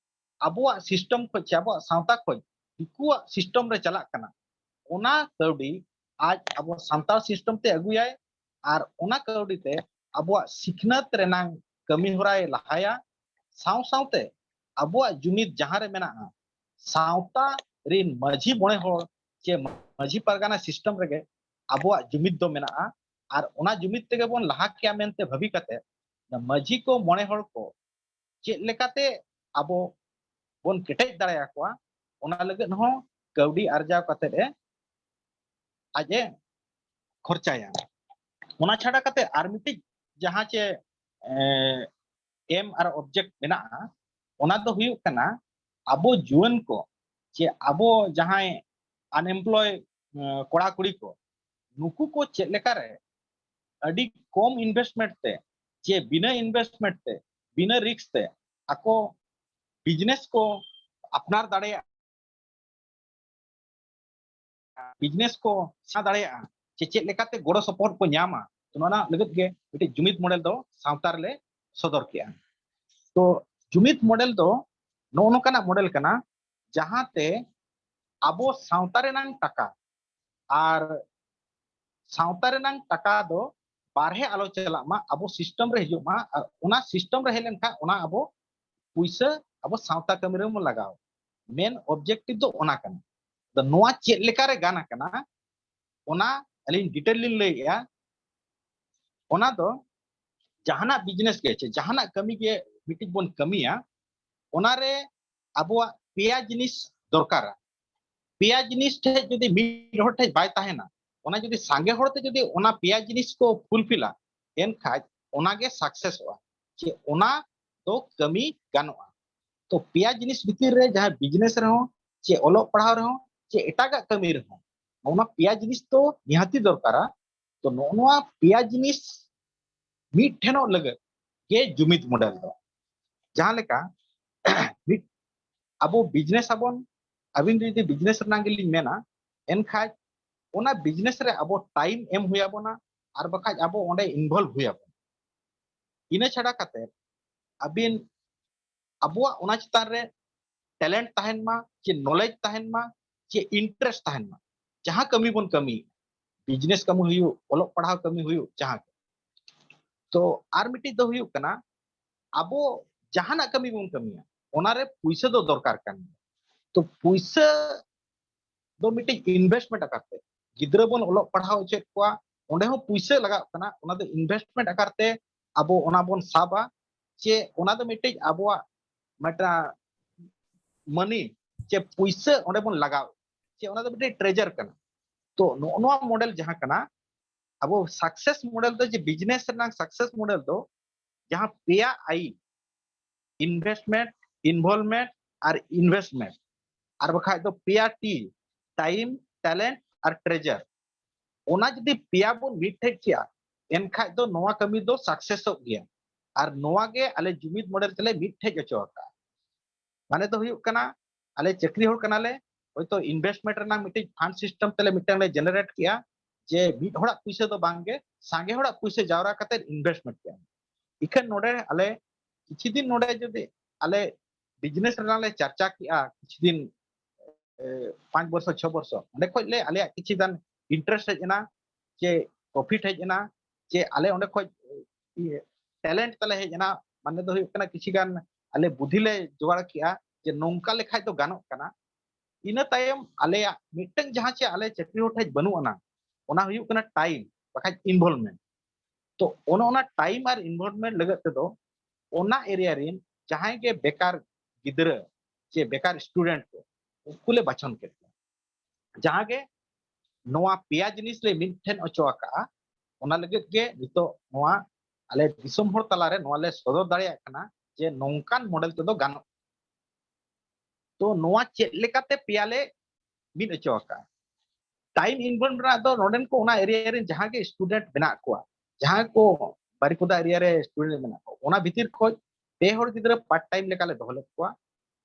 ᱟᱵᱚᱣᱟᱜ ᱥᱤᱥᱴᱮᱢ ᱠᱷᱚᱱ ᱥᱮ ᱟᱵᱚᱣᱟᱜ ᱥᱟᱶᱛᱟ ᱠᱷᱚᱱ ᱫᱤᱠᱩᱣᱟᱜ ᱥᱤᱥᱴᱮᱢ ᱨᱮ ᱪᱟᱞᱟᱜ ᱠᱟᱱᱟ, ᱚᱱᱟ ᱠᱟᱹᱣᱰᱤ ᱟᱡ ᱟᱵᱚ ᱥᱟᱱᱛᱟᱲ ᱥᱤᱥᱴᱮᱢ ᱛᱮ ᱟᱹᱜᱩᱭᱟᱭ ᱟᱨ ᱚᱱᱟ ᱠᱟᱹᱣᱰᱤ ᱛᱮ ᱟᱵᱚᱣᱟᱜ ᱥᱤᱠᱷᱱᱟᱹᱛ ᱨᱮᱱᱟᱝ ᱠᱟᱹᱢᱤ ᱦᱚᱨᱟᱭ ᱞᱟᱦᱟᱭᱟ᱾ ᱥᱟᱶ ᱥᱟᱶᱛᱮ ᱟᱵᱚᱣᱟᱜ ᱡᱩᱢᱤᱫ ᱡᱟᱦᱟᱸ ᱨᱮ ᱢᱮᱱᱟᱜᱼᱟ, ᱥᱟᱶᱛᱟ ᱨᱤᱱ ᱢᱟᱹᱡᱷᱤ ᱢᱚᱬᱮ ᱦᱚᱲ ᱪᱮ ᱢᱟᱹᱡᱷᱤ ᱯᱟᱨᱜᱟᱱᱟ ᱥᱤᱥᱴᱮᱢ ᱨᱮᱜᱮ ᱟᱵᱚᱣᱟᱜ ᱡᱩᱢᱤᱫ ᱫᱚ ᱢᱮᱱᱟᱜᱼᱟ᱾ ᱟᱨ ᱚᱱᱟ ᱡᱩᱢᱤᱫ ᱛᱮᱜᱮ ᱵᱚᱱ ᱞᱟᱦᱟ ᱠᱮᱭᱟ ᱢᱮᱱᱛᱮ ᱵᱷᱟᱹᱵᱤ ᱠᱟᱛᱮ, ᱢᱟᱹᱡᱷᱤ ᱠᱚ ᱢᱚᱬᱮ ᱦᱚᱲ ᱠᱚ ᱪᱮᱫ ᱞᱮᱠᱟᱛᱮ ᱟᱵᱚ ᱵᱚᱱ ᱠᱮᱴᱮᱡ ᱫᱟᱲᱮᱭᱟᱠᱚᱣᱟ, ᱚᱱᱟ ᱞᱟᱹᱜᱤᱫ ᱦᱚᱸ ᱠᱟᱹᱣᱰᱤ ᱟᱨᱡᱟᱣ ᱠᱟᱛᱮ ᱮ ᱟᱡ ᱮ ᱠᱷᱚᱨᱪᱟᱭᱟ᱾ ᱚᱱᱟ ᱪᱷᱟᱰᱟ ᱠᱟᱛᱮ ᱟᱨ ᱢᱤᱫᱴᱤᱡ ᱡᱟᱦᱟᱸ ᱪᱮ ᱮᱢ ᱟᱨ ᱚᱵᱡᱮᱠᱴ ᱢᱮᱱᱟᱜᱼᱟ, ᱚᱱᱟ ᱫᱚ ᱦᱩᱭᱩᱜ ᱠᱟᱱᱟ ᱟᱵᱚ ᱡᱩᱣᱟᱹᱱ ᱠᱚ ᱪᱮ ᱟᱵᱚ ᱡᱟᱦᱟᱸᱭ ᱟᱱᱮᱢᱯᱞᱚᱭ ᱠᱚᱲᱟ ᱠᱩᱲᱤ ᱠᱚ, ᱱᱩᱠᱩ ᱠᱚ ᱪᱮᱫ ᱞᱮᱠᱟᱨᱮ ᱟᱹᱰᱤ ᱠᱚᱢ ᱤᱱᱵᱷᱮᱥᱴᱢᱮᱱᱴ ᱛᱮ ᱪᱮ ᱵᱤᱱᱟᱹ ᱤᱱᱵᱷᱮᱥᱴᱢᱮᱱᱴ ᱛᱮ, ᱵᱤᱱᱟᱹ ᱨᱤᱥᱠ ᱛᱮ ᱟᱠᱚ ᱵᱤᱡᱽᱱᱮᱥ ᱠᱚ ᱟᱯᱱᱟᱨ ᱫᱟᱲᱮᱭᱟᱜᱼᱟ, ᱵᱤᱡᱽᱱᱮᱥ ᱠᱚ ᱥᱮᱬᱟ ᱫᱟᱲᱮᱭᱟᱜᱼᱟ, ᱪᱮ ᱪᱮᱫ ᱞᱮᱠᱟᱛᱮ ᱜᱚᱲᱚ ᱥᱚᱯᱚᱦᱚᱫ ᱠᱚ ᱧᱟᱢᱟ, ᱛᱚ ᱱᱚᱣᱟ ᱞᱟᱹᱜᱤᱫ ᱜᱮ ᱢᱤᱫᱴᱤᱡ ᱡᱩᱢᱤᱫ ᱢᱚᱰᱮᱞ ᱫᱚ ᱥᱟᱶᱛᱟ ᱨᱮᱞᱮ ᱥᱚᱫᱚᱨ ᱠᱮᱜᱼᱟ᱾ ᱛᱚ ᱡᱩᱢᱤᱫ ᱢᱚᱰᱮᱞ ᱫᱚ ᱱᱚᱜᱼᱚ ᱱᱚᱝᱠᱟᱱᱟᱜ ᱢᱚᱰᱮᱞ ᱠᱟᱱᱟ, ᱡᱟᱦᱟᱸᱛᱮ ᱟᱵᱚ ᱥᱟᱶᱛᱟ ᱨᱮᱱᱟᱝ ᱴᱟᱠᱟ ᱟᱨ ᱥᱟᱶᱛᱟ ᱨᱮᱱᱟᱝ ᱴᱟᱠᱟ ᱫᱚ ᱵᱟᱨᱦᱮ ᱟᱞᱚ ᱪᱟᱞᱟᱜ ᱢᱟ, ᱟᱵᱚ ᱥᱤᱥᱴᱮᱢ ᱨᱮ ᱦᱤᱡᱩᱜ ᱢᱟ᱾ ᱟᱨ ᱚᱱᱟ ᱥᱤᱥᱴᱮᱢ ᱨᱮ ᱦᱮᱡ ᱞᱮᱱᱠᱷᱟᱱ ᱚᱱᱟ ᱟᱵᱚ ᱯᱩᱭᱥᱟᱹ ᱟᱵᱚ ᱥᱟᱶᱛᱟ ᱠᱟᱹᱢᱤ ᱨᱮᱵᱚᱱ ᱞᱟᱜᱟᱣ᱾ ᱢᱮᱱ ᱚᱵᱡᱮᱠᱴᱤᱵᱷ ᱫᱚ ᱚᱱᱟ ᱠᱟᱱᱟ᱾ ᱟᱫᱚ ᱱᱚᱣᱟ ᱪᱮᱫ ᱞᱮᱠᱟᱨᱮ ᱜᱟᱱ ᱟᱠᱟᱱᱟ, ᱚᱱᱟ ᱟᱹᱞᱤᱧ ᱰᱤᱴᱮᱞ ᱞᱤᱧ ᱞᱟᱹᱭᱮᱜᱼᱟ᱾ ᱚᱱᱟ ᱫᱚ ᱡᱟᱦᱟᱱᱟᱜ ᱵᱤᱡᱽᱱᱮᱥ ᱜᱮ ᱪᱮ ᱡᱟᱦᱟᱱᱟᱜ ᱠᱟᱹᱢᱤ ᱜᱮ ᱢᱤᱫᱴᱤᱡ ᱵᱚᱱ ᱠᱟᱹᱢᱤᱭᱟ, ᱚᱱᱟᱨᱮ ᱟᱵᱚᱣᱟᱜ ᱯᱮᱭᱟ ᱡᱤᱱᱤᱥ ᱫᱚᱨᱠᱟᱨᱟ᱾ ᱯᱮᱭᱟ ᱡᱤᱱᱤᱥ ᱴᱷᱮᱡ ᱡᱩᱫᱤ ᱢᱤᱫ ᱦᱚᱲ ᱴᱷᱮᱡ ᱵᱟᱭ ᱛᱟᱦᱮᱱᱟ, ᱚᱱᱟ ᱡᱩᱫᱤ ᱥᱟᱸᱜᱮ ᱦᱚᱲ ᱛᱮ ᱡᱩᱫᱤ ᱚᱱᱟ ᱯᱮᱭᱟ ᱡᱤᱱᱤᱥ ᱠᱚ ᱯᱷᱩᱞᱯᱷᱤᱞᱟ, ᱮᱱᱠᱷᱟᱡ ᱚᱱᱟᱜᱮ ᱥᱟᱠᱥᱮᱥᱚᱜᱼᱟ, ᱪᱮ ᱚᱱᱟ ᱫᱚ ᱠᱟᱹᱢᱤ ᱜᱟᱱᱚᱜᱼᱟ᱾ ᱛᱚ ᱯᱮᱭᱟ ᱡᱤᱱᱤᱥ ᱵᱷᱤᱛᱤᱨ ᱨᱮ ᱡᱟᱦᱟᱸ ᱵᱤᱡᱽᱱᱮᱥ ᱨᱮᱦᱚᱸ ᱪᱮ ᱚᱞᱚᱜ ᱯᱟᱲᱦᱟᱣ ᱨᱮᱦᱚᱸ ᱪᱮ ᱮᱴᱟᱜᱟᱜ ᱠᱟᱹᱢᱤ ᱨᱮᱦᱚᱸ ᱚᱱᱟ ᱯᱮᱭᱟ ᱡᱤᱱᱤᱥ ᱫᱚ ᱱᱤᱦᱟᱹᱛᱤ ᱫᱚᱨᱠᱟᱨᱟ᱾ ᱛᱚ ᱱᱚᱜᱼᱚ ᱱᱚᱣᱟ ᱯᱮᱭᱟ ᱡᱤᱱᱤᱥ ᱢᱤᱫ ᱴᱷᱮᱱᱚᱜ ᱞᱟᱹᱜᱤᱫ ᱜᱮ ᱡᱩᱢᱤᱫ ᱢᱚᱰᱮᱞ ᱫᱚ᱾ ᱡᱟᱦᱟᱸ ᱞᱮᱠᱟ ᱢᱤᱫ ᱟᱵᱚ ᱵᱤᱡᱽᱱᱮᱥ ᱟᱵᱚᱱ, ᱟᱹᱵᱤᱱ ᱡᱩᱫᱤ ᱵᱤᱡᱽᱱᱮᱥ ᱨᱮᱱᱟᱜ ᱜᱮᱞᱤᱧ ᱢᱮᱱᱟ, ᱮᱱᱠᱷᱟᱡ ᱚᱱᱟ ᱵᱤᱡᱽᱱᱮᱥ ᱨᱮ ᱟᱵᱚ ᱴᱟᱭᱤᱢ ᱮᱢ ᱦᱩᱭ ᱟᱵᱚᱱᱟ, ᱟᱨ ᱵᱟᱠᱷᱟᱡ ᱟᱵᱚ ᱚᱸᱰᱮ ᱤᱱᱵᱷᱚᱞᱵᱷ ᱦᱩᱭ ᱟᱵᱚᱱᱟ᱾ ᱤᱱᱟᱹ ᱪᱷᱟᱰᱟ ᱠᱟᱛᱮ ᱟᱹᱵᱤᱱ ᱟᱵᱚᱣᱟᱜ ᱚᱱᱟ ᱪᱮᱛᱟᱱ ᱨᱮ ᱴᱮᱞᱮᱱᱴ ᱛᱟᱦᱮᱱ ᱢᱟ, ᱪᱮ ᱱᱚᱞᱮᱡᱽ ᱛᱟᱦᱮᱱ ᱢᱟ, ᱪᱮ ᱤᱱᱴᱟᱨᱮᱥᱴ ᱛᱟᱦᱮᱱ ᱢᱟ, ᱡᱟᱦᱟᱸ ᱠᱟᱹᱢᱤ ᱵᱚᱱ ᱠᱟᱹᱢᱤ, ᱵᱤᱡᱽᱱᱮᱥ ᱠᱟᱹᱢᱤ ᱦᱩᱭᱩᱜ, ᱚᱞᱚᱜ ᱯᱟᱲᱦᱟᱣ ᱠᱟᱹᱢᱤ ᱦᱩᱭᱩᱜ, ᱡᱟᱦᱟᱸ ᱜᱮ᱾ ᱛᱚ ᱟᱨ ᱢᱤᱫᱴᱤᱡ ᱫᱚ ᱦᱩᱭᱩᱜ ᱠᱟᱱᱟ, ᱟᱵᱚ ᱡᱟᱦᱟᱱᱟᱜ ᱠᱟᱹᱢᱤ ᱵᱚᱱ ᱠᱟᱹᱢᱤᱭᱟ, ᱚᱱᱟᱨᱮ ᱯᱩᱭᱥᱟᱹ ᱫᱚ ᱫᱚᱨᱠᱟᱨ ᱠᱟᱱ ᱜᱮᱭᱟ᱾ ᱛᱚ ᱯᱩᱭᱥᱟᱹ ᱫᱚ ᱢᱤᱫᱴᱤᱡ ᱤᱱᱵᱷᱮᱥᱴᱢᱮᱱᱴ ᱟᱠᱟᱨ ᱛᱮ, ᱜᱤᱫᱽᱨᱟᱹ ᱵᱚᱱ ᱚᱞᱚᱜ ᱯᱟᱲᱦᱟᱣ ᱦᱚᱪᱚᱭᱮᱫ ᱠᱚᱣᱟ, ᱚᱸᱰᱮ ᱦᱚᱸ ᱯᱩᱭᱥᱟᱹ ᱞᱟᱜᱟᱜ ᱠᱟᱱᱟ, ᱚᱱᱟ ᱫᱚ ᱤᱱᱵᱷᱮᱥᱴᱢᱮᱱᱴ ᱟᱠᱟᱨ ᱛᱮ ᱟᱵᱚ ᱚᱱᱟ ᱵᱚᱱ ᱥᱟᱵᱟ, ᱪᱮ ᱚᱱᱟ ᱫᱚ ᱢᱤᱫᱴᱤᱡ ᱟᱵᱚᱣᱟᱜ ᱢᱤᱫᱴᱟᱝ ᱢᱟᱱᱤ, ᱪᱮ ᱯᱩᱭᱥᱟᱹ ᱚᱸᱰᱮ ᱵᱚᱱ ᱞᱟᱜᱟᱣ, ᱪᱮ ᱚᱱᱟ ᱫᱚ ᱢᱤᱫᱴᱤᱡ ᱴᱨᱮᱡᱟᱨ ᱠᱟᱱᱟ᱾ ᱛᱚ ᱱᱚᱜᱼᱚ ᱱᱚᱣᱟ ᱢᱚᱰᱮᱞ ᱡᱟᱦᱟᱸ ᱠᱟᱱᱟ, ᱟᱵᱚ ᱥᱟᱠᱥᱮᱥ ᱢᱚᱰᱮᱞ ᱫᱚ, ᱡᱮ ᱵᱤᱡᱽᱱᱮᱥ ᱨᱮᱱᱟᱜ ᱥᱟᱠᱥᱮᱥ ᱢᱚᱰᱮᱞ ᱫᱚ ᱡᱟᱦᱟᱸ ᱯᱮᱭᱟ ᱟᱭ, ᱤᱱᱵᱷᱮᱥᱴᱢᱮᱱᱴ, ᱤᱱᱵᱷᱚᱞᱵᱷᱢᱮᱱᱴ ᱟᱨ ᱤᱱᱵᱷᱮᱥᱴᱢᱮᱱᱴ, ᱟᱨ ᱵᱟᱠᱷᱟᱡ ᱫᱚ ᱯᱮᱭᱟ ᱴᱤ, ᱴᱟᱭᱤᱢ, ᱴᱮᱞᱮᱱᱴ ᱟᱨ ᱴᱨᱮᱡᱟᱨ, ᱚᱱᱟ ᱡᱩᱫᱤ ᱯᱮᱭᱟ ᱵᱚᱱ ᱢᱤᱫ ᱴᱷᱮᱡ ᱠᱮᱭᱟ, ᱮᱱᱠᱷᱟᱡ ᱫᱚ ᱱᱚᱣᱟ ᱠᱟᱹᱢᱤ ᱫᱚ ᱥᱟᱠᱥᱮᱥᱚᱜ ᱜᱮᱭᱟ᱾ ᱟᱨ ᱱᱚᱣᱟ ᱜᱮ ᱟᱞᱮ ᱡᱩᱢᱤᱫ ᱢᱚᱰᱮᱞ ᱛᱮᱞᱮ ᱢᱤᱫ ᱴᱷᱮᱡ ᱦᱚᱪᱚ ᱟᱠᱟᱫᱼᱟ᱾ ᱢᱟᱱᱮ ᱫᱚ ᱦᱩᱭᱩᱜ ᱠᱟᱱᱟ, ᱟᱞᱮ ᱪᱟᱹᱠᱨᱤ ᱦᱚᱲ ᱠᱟᱱᱟᱞᱮ, ᱦᱚᱭᱛᱳ ᱤᱱᱵᱷᱮᱥᱴᱢᱮᱱᱴ ᱨᱮᱱᱟᱜ ᱢᱤᱫᱴᱤᱡ ᱯᱷᱟᱱᱰ ᱥᱤᱥᱴᱮᱢ ᱛᱮᱞᱮ ᱢᱤᱫᱴᱟᱝ ᱞᱮ ᱡᱮᱱᱟᱨᱮᱴ ᱠᱮᱜᱼᱟ, ᱡᱮ ᱢᱤᱫ ᱦᱚᱲᱟᱜ ᱯᱩᱭᱥᱟᱹ ᱫᱚ ᱵᱟᱝ ᱜᱮ, ᱥᱟᱸᱜᱮ ᱦᱚᱲᱟᱜ ᱯᱩᱭᱥᱟᱹ ᱡᱟᱣᱨᱟ ᱠᱟᱛᱮ ᱤᱱᱵᱷᱮᱥᱴᱢᱮᱱᱴ ᱠᱮᱜᱼᱟ᱾ ᱤᱠᱷᱟᱹᱱ ᱱᱚᱰᱮ ᱟᱞᱮ ᱠᱤᱪᱷᱩ ᱫᱤᱱ ᱱᱚᱰᱮ ᱡᱩᱫᱤ ᱟᱞᱮ ᱵᱤᱡᱽᱱᱮᱥ ᱨᱮᱱᱟᱜ ᱞᱮ ᱪᱟᱨᱪᱟ ᱠᱮᱜᱼᱟ, ᱠᱤᱪᱷᱩ ᱫᱤᱱ, ᱮ, ᱯᱟᱸᱪ ᱵᱚᱨᱥᱚ, ᱪᱷᱚ ᱵᱚᱨᱥᱚ, ᱚᱸᱰᱮ ᱠᱷᱚᱡ ᱞᱮ ᱟᱞᱮᱭᱟᱜ ᱠᱤᱪᱷᱩ ᱜᱟᱱ ᱤᱱᱴᱟᱨᱮᱥᱴ ᱦᱮᱡ ᱮᱱᱟ, ᱪᱮ ᱯᱨᱚᱯᱷᱤᱴ ᱦᱮᱡ ᱮᱱᱟ, ᱪᱮ ᱟᱞᱮ ᱚᱸᱰᱮ ᱠᱷᱚᱡ, ᱤᱭᱟᱹ, ᱴᱮᱞᱮᱱᱴ ᱛᱟᱞᱮ ᱦᱮᱡ ᱮᱱᱟ, ᱢᱟᱱᱮ ᱫᱚ ᱦᱩᱭᱩᱜ ᱠᱟᱱᱟ ᱠᱤᱪᱷᱩ ᱜᱟᱱ ᱟᱞᱮ ᱵᱩᱫᱷᱤ ᱞᱮ ᱡᱚᱜᱟᱲ ᱠᱮᱜᱼᱟ ᱡᱮ ᱱᱚᱝᱠᱟ ᱞᱮᱠᱷᱟᱡ ᱫᱚ ᱜᱟᱱᱚᱜ ᱠᱟᱱᱟ᱾ ᱤᱱᱟᱹ ᱛᱟᱭᱚᱢ ᱟᱞᱮᱭᱟᱜ ᱢᱤᱫᱴᱟᱝ ᱡᱟᱦᱟᱸ ᱪᱮ ᱟᱞᱮ ᱪᱟᱹᱠᱨᱤ ᱦᱚᱲ ᱴᱷᱮᱡ ᱵᱟᱹᱱᱩᱜ ᱟᱱᱟ, ᱚᱱᱟ ᱦᱩᱭᱩᱜ ᱠᱟᱱᱟ ᱴᱟᱭᱤᱢ, ᱵᱟᱠᱷᱟᱡ ᱤᱱᱵᱷᱚᱞᱵᱷᱢᱮᱱᱴ᱾ ᱛᱚ ᱚᱱᱮ ᱚᱱᱟ ᱴᱟᱭᱤᱢ ᱟᱨ ᱤᱱᱵᱷᱚᱞᱵᱷᱢᱮᱱᱴ ᱞᱟᱹᱜᱤᱫ ᱛᱮᱫᱚ ᱚᱱᱟ ᱮᱨᱤᱭᱟ ᱨᱮᱱ ᱡᱟᱦᱟᱸᱭ ᱜᱮ ᱵᱮᱠᱟᱨ ᱜᱤᱫᱽᱨᱟᱹ ᱪᱮ ᱵᱮᱠᱟᱨ ᱥᱴᱩᱰᱮᱱᱴ ᱠᱚ, ᱩᱱᱠᱩ ᱞᱮ ᱵᱟᱪᱷᱚᱱ ᱠᱮᱫ ᱠᱚᱣᱟ᱾ ᱡᱟᱦᱟᱸ ᱜᱮ ᱱᱚᱣᱟ ᱯᱮᱭᱟ ᱡᱤᱱᱤᱥ ᱞᱮ ᱢᱤᱫ ᱴᱷᱮᱱ ᱦᱚᱪᱚ ᱟᱠᱟᱜᱼᱟ, ᱚᱱᱟ ᱞᱟᱹᱜᱤᱫ ᱜᱮ ᱱᱤᱛᱚᱜ ᱱᱚᱣᱟ ᱟᱞᱮ ᱫᱤᱥᱚᱢ ᱦᱚᱲ ᱛᱟᱞᱟᱨᱮ ᱱᱚᱣᱟ ᱞᱮ ᱥᱚᱫᱚᱨ ᱫᱟᱲᱮᱭᱟᱜ ᱠᱟᱱᱟ ᱡᱮ ᱱᱚᱝᱠᱟᱱ ᱢᱚᱰᱮᱞ ᱛᱮᱫᱚ ᱜᱟᱱᱚᱜ᱾ ᱛᱚ ᱱᱚᱣᱟ ᱪᱮᱫ ᱞᱮᱠᱟᱛᱮ ᱯᱮᱭᱟ ᱞᱮ ᱢᱤᱫ ᱦᱚᱪᱚ ᱟᱠᱟᱜᱼᱟ? ᱴᱟᱭᱤᱢ ᱤᱱᱵᱷᱚᱞᱵᱷ ᱨᱮᱱᱟᱜ ᱫᱚ ᱱᱚᱰᱮᱱ ᱠᱚ ᱚᱱᱟ ᱮᱨᱤᱭᱟ ᱨᱮᱱ ᱡᱟᱦᱟᱸ ᱜᱮ ᱥᱴᱩᱰᱮᱱᱴ ᱢᱮᱱᱟᱜ ᱠᱚᱣᱟ, ᱡᱟᱦᱟᱸ ᱠᱚ ᱵᱟᱨᱤᱯᱚᱫᱟ ᱮᱨᱤᱭᱟ ᱨᱮ ᱥᱴᱩᱰᱮᱱᱴ ᱢᱮᱱᱟᱜ ᱠᱚᱣᱟ, ᱚᱱᱟ ᱵᱷᱤᱛᱤᱨ ᱠᱷᱚᱱ ᱯᱮ ᱦᱚᱲ ᱜᱤᱫᱽᱨᱟᱹ ᱯᱟᱨᱴ ᱴᱟᱭᱤᱢ ᱞᱮᱠᱟᱞᱮ ᱫᱚᱦᱚ ᱞᱮᱫ ᱠᱚᱣᱟ᱾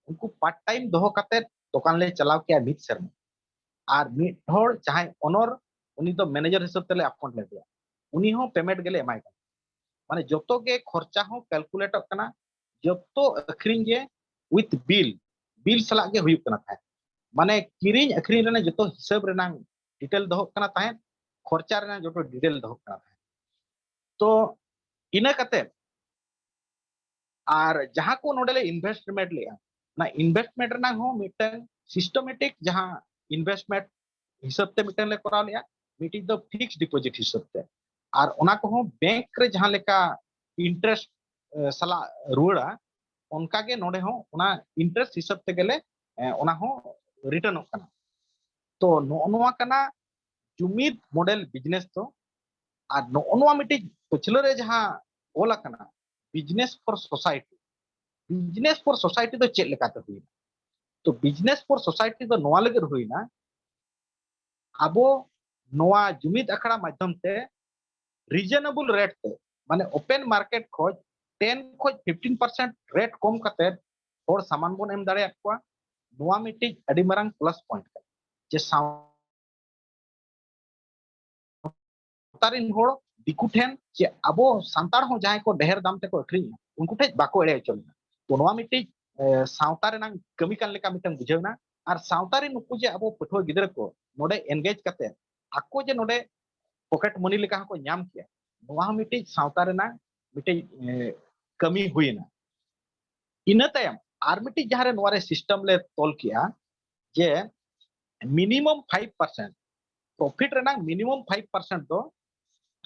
ᱩᱱᱠᱩ ᱯᱟᱨᱴ ᱴᱟᱭᱤᱢ ᱫᱚᱦᱚ ᱠᱟᱛᱮ ᱫᱚᱠᱟᱱ ᱞᱮ ᱪᱟᱞᱟᱣ ᱠᱮᱭᱟ ᱢᱤᱫ ᱥᱮᱨᱢᱟ, ᱟᱨ ᱢᱤᱫ ᱦᱚᱲ ᱡᱟᱦᱟᱸᱭ ᱚᱱᱚᱨ, ᱩᱱᱤ ᱫᱚ ᱢᱮᱱᱮᱡᱟᱨ ᱦᱤᱥᱟᱹᱵ ᱛᱮᱞᱮ ᱟᱯᱚᱭᱮᱱᱴ ᱞᱮᱫᱮᱭᱟ, ᱩᱱᱤ ᱦᱚᱸ ᱯᱮᱢᱮᱱᱴ ᱜᱮᱞᱮ ᱮᱢᱟᱭ ᱠᱟᱱᱟ᱾ ᱢᱟᱱᱮ ᱡᱚᱛᱚ ᱜᱮ ᱠᱷᱚᱨᱪᱟ ᱦᱚᱸ ᱠᱮᱞᱠᱩᱞᱮᱴᱚᱜ ᱠᱟᱱᱟ, ᱡᱚᱛᱚ ᱟᱹᱠᱷᱨᱤᱧ ᱜᱮ ᱩᱭᱤᱛᱷ ᱵᱤᱞ, ᱵᱤᱞ ᱥᱟᱞᱟᱜ ᱜᱮ ᱦᱩᱭᱩᱜ ᱠᱟᱱᱟ ᱛᱟᱦᱮᱸᱫ᱾ ᱢᱟᱱᱮ ᱠᱤᱨᱤᱧ ᱟᱹᱠᱷᱨᱤᱧ ᱨᱮᱱᱟᱜ ᱡᱚᱛᱚ ᱦᱤᱥᱟᱹᱵ ᱨᱮᱱᱟᱜ ᱰᱤᱴᱮᱞ ᱫᱚᱦᱚᱜ ᱠᱟᱱᱟ ᱛᱟᱦᱮᱸᱫ, ᱠᱷᱚᱨᱪᱟ ᱨᱮᱱᱟᱜ ᱡᱚᱛᱚ ᱰᱤᱴᱮᱞ ᱫᱚᱦᱚᱜ ᱠᱟᱱᱟ ᱛᱟᱦᱮᱸᱫ᱾ ᱛᱚ ᱤᱱᱟᱹ ᱠᱟᱛᱮ ᱟᱨ ᱡᱟᱦᱟᱸ ᱠᱚ ᱱᱚᱰᱮ ᱞᱮ ᱤᱱᱵᱷᱮᱥᱴᱢᱮᱱᱴ ᱞᱮᱜᱼᱟ, ᱚᱱᱟ ᱤᱱᱵᱷᱮᱥᱴᱢᱮᱱᱴ ᱨᱮᱱᱟᱜ ᱦᱚᱸ ᱢᱤᱫᱴᱟᱝ ᱥᱤᱥᱴᱮᱢᱮᱴᱤᱠ ᱡᱟᱦᱟᱸ ᱤᱱᱵᱷᱮᱥᱴᱢᱮᱱᱴ ᱦᱤᱥᱟᱹᱵ ᱛᱮ ᱢᱤᱫᱴᱟᱝ ᱞᱮ ᱠᱚᱨᱟᱣ ᱞᱮᱜᱼᱟ, ᱢᱤᱫᱴᱤᱡ ᱫᱚ ᱯᱷᱤᱠᱥᱰ ᱰᱤᱯᱚᱡᱤᱴ ᱦᱤᱥᱟᱹᱵ ᱛᱮ, ᱟᱨ ᱚᱱᱟ ᱠᱚᱦᱚᱸ ᱵᱮᱝᱠ ᱨᱮ ᱡᱟᱦᱟᱸ ᱞᱮᱠᱟ ᱤᱱᱴᱟᱨᱮᱥᱴ ᱥᱟᱞᱟᱜ ᱨᱩᱣᱟᱹᱲᱟ, ᱚᱱᱠᱟ ᱜᱮ ᱱᱚᱰᱮ ᱦᱚᱸ ᱚᱱᱟ ᱤᱱᱴᱟᱨᱮᱥᱴ ᱦᱤᱥᱟᱹᱵ ᱛᱮᱜᱮᱞᱮ, ᱮ, ᱚᱱᱟ ᱦᱚᱸ ᱨᱤᱴᱟᱨᱱᱚᱜ ᱠᱟᱱᱟ᱾ ᱛᱚ ᱱᱚᱜᱼᱚ ᱱᱚᱣᱟ ᱠᱟᱱᱟ ᱡᱩᱢᱤᱫ ᱢᱚᱰᱮᱞ ᱵᱤᱡᱽᱱᱮᱥ ᱫᱚ᱾ ᱟᱨ ᱱᱚᱜᱼᱚ ᱱᱚᱣᱟ ᱢᱤᱫᱴᱤᱡ ᱯᱟᱹᱪᱷᱞᱟᱹ ᱨᱮ ᱡᱟᱦᱟᱸ ᱚᱞ ᱟᱠᱟᱱᱟ, business for society, business for society ᱫᱚ ᱪᱮᱫ ᱞᱮᱠᱟᱛᱮ ᱦᱩᱭᱱᱟ? ᱛᱚ ᱵᱤᱡᱽᱱᱮᱥ ᱯᱷᱚᱨ ᱥᱳᱥᱟᱭᱴᱤ ᱫᱚ ᱱᱚᱣᱟ ᱞᱟᱹᱜᱤᱫ ᱦᱩᱭᱱᱟ, ᱟᱵᱚ ᱱᱚᱣᱟ ᱡᱩᱢᱤᱫ ᱟᱠᱷᱲᱟ ᱢᱟᱫᱽᱫᱷᱚᱢ ᱛᱮ ᱨᱤᱡᱚᱱᱮᱵᱚᱞ ᱨᱮᱴ ᱛᱮ, ᱢᱟᱱᱮ ᱳᱯᱮᱱ ᱢᱟᱨᱠᱮᱴ ᱠᱷᱚᱡ ᱴᱮᱱ ᱠᱷᱚᱡ ᱯᱷᱤᱯᱴᱤᱱ ᱯᱟᱨᱥᱮᱱᱴ ᱨᱮᱴ ᱠᱚᱢ ᱠᱟᱛᱮ ᱦᱚᱲ ᱥᱟᱢᱟᱱ ᱵᱚᱱ ᱮᱢ ᱫᱟᱲᱮᱭᱟᱜ ᱠᱚᱣᱟ᱾ ᱱᱚᱣᱟ ᱢᱤᱫᱴᱤᱡ ᱟᱹᱰᱤ ᱢᱟᱨᱟᱝ ᱯᱞᱟᱥ ᱯᱚᱭᱮᱱᱴ ᱠᱟᱱᱟ, ᱡᱮ ᱥᱟᱶᱛᱟ ᱨᱮᱱ ᱦᱚᱲ ᱫᱤᱠᱩ ᱴᱷᱮᱱ ᱪᱮ ᱟᱵᱚ ᱥᱟᱱᱛᱟᱲ ᱦᱚᱸ ᱡᱟᱦᱟᱸᱭ ᱠᱚ ᱰᱷᱮᱨ ᱫᱟᱢ ᱛᱮᱠᱚ ᱟᱹᱠᱷᱨᱤᱧᱟ, ᱩᱱᱠᱩ ᱴᱷᱮᱱ ᱵᱟᱠᱚ ᱮᱲᱮ ᱦᱚᱪᱚ ᱞᱮᱱᱟ᱾ ᱛᱚ ᱱᱚᱣᱟ ᱢᱤᱫᱴᱤᱡ, ᱮ, ᱥᱟᱶᱛᱟ ᱨᱮᱱᱟᱜ ᱠᱟᱹᱢᱤ ᱠᱟᱱ ᱞᱮᱠᱟ ᱢᱤᱫᱴᱟᱝ ᱵᱩᱡᱷᱟᱹᱣ ᱮᱱᱟ᱾ ᱟᱨ ᱥᱟᱶᱛᱟ ᱨᱮᱱ ᱱᱩᱠᱩ ᱡᱮ ᱟᱵᱚ ᱯᱟᱹᱴᱷᱩᱣᱟᱹ ᱜᱤᱫᱽᱨᱟᱹ ᱠᱚ ᱱᱚᱰᱮ ᱮᱱᱜᱮᱡᱽ ᱠᱟᱛᱮ ᱟᱠᱚ ᱡᱮ ᱱᱚᱰᱮ ᱯᱚᱠᱮᱴ ᱢᱟᱱᱤ ᱞᱮᱠᱟ ᱦᱚᱸᱠᱚ ᱧᱟᱢ ᱠᱮᱭᱟ, ᱱᱚᱣᱟ ᱦᱚᱸ ᱢᱤᱫᱴᱤᱡ ᱥᱟᱶᱛᱟ ᱨᱮᱱᱟᱜ ᱢᱤᱫᱴᱤᱡ, ᱮ, ᱠᱟᱹᱢᱤ ᱦᱩᱭᱮᱱᱟ᱾ ᱤᱱᱟᱹ ᱛᱟᱭᱚᱢ ᱟᱨ ᱢᱤᱫᱴᱤᱡ ᱡᱟᱦᱟᱸ ᱨᱮ ᱱᱚᱣᱟ ᱨᱮ ᱥᱤᱥᱴᱮᱢ ᱞᱮ ᱛᱚᱞ ᱠᱮᱜᱼᱟ, ᱡᱮ ᱢᱤᱱᱤᱢᱟᱢ ᱯᱷᱟᱭᱤᱵᱷ ᱯᱟᱨᱥᱮᱱᱴ, ᱯᱨᱚᱯᱷᱤᱴ ᱨᱮᱱᱟᱜ ᱢᱤᱱᱤᱢᱟᱢ ᱯᱷᱟᱭᱤᱵᱷ ᱯᱟᱨᱥᱮᱱᱴ ᱫᱚ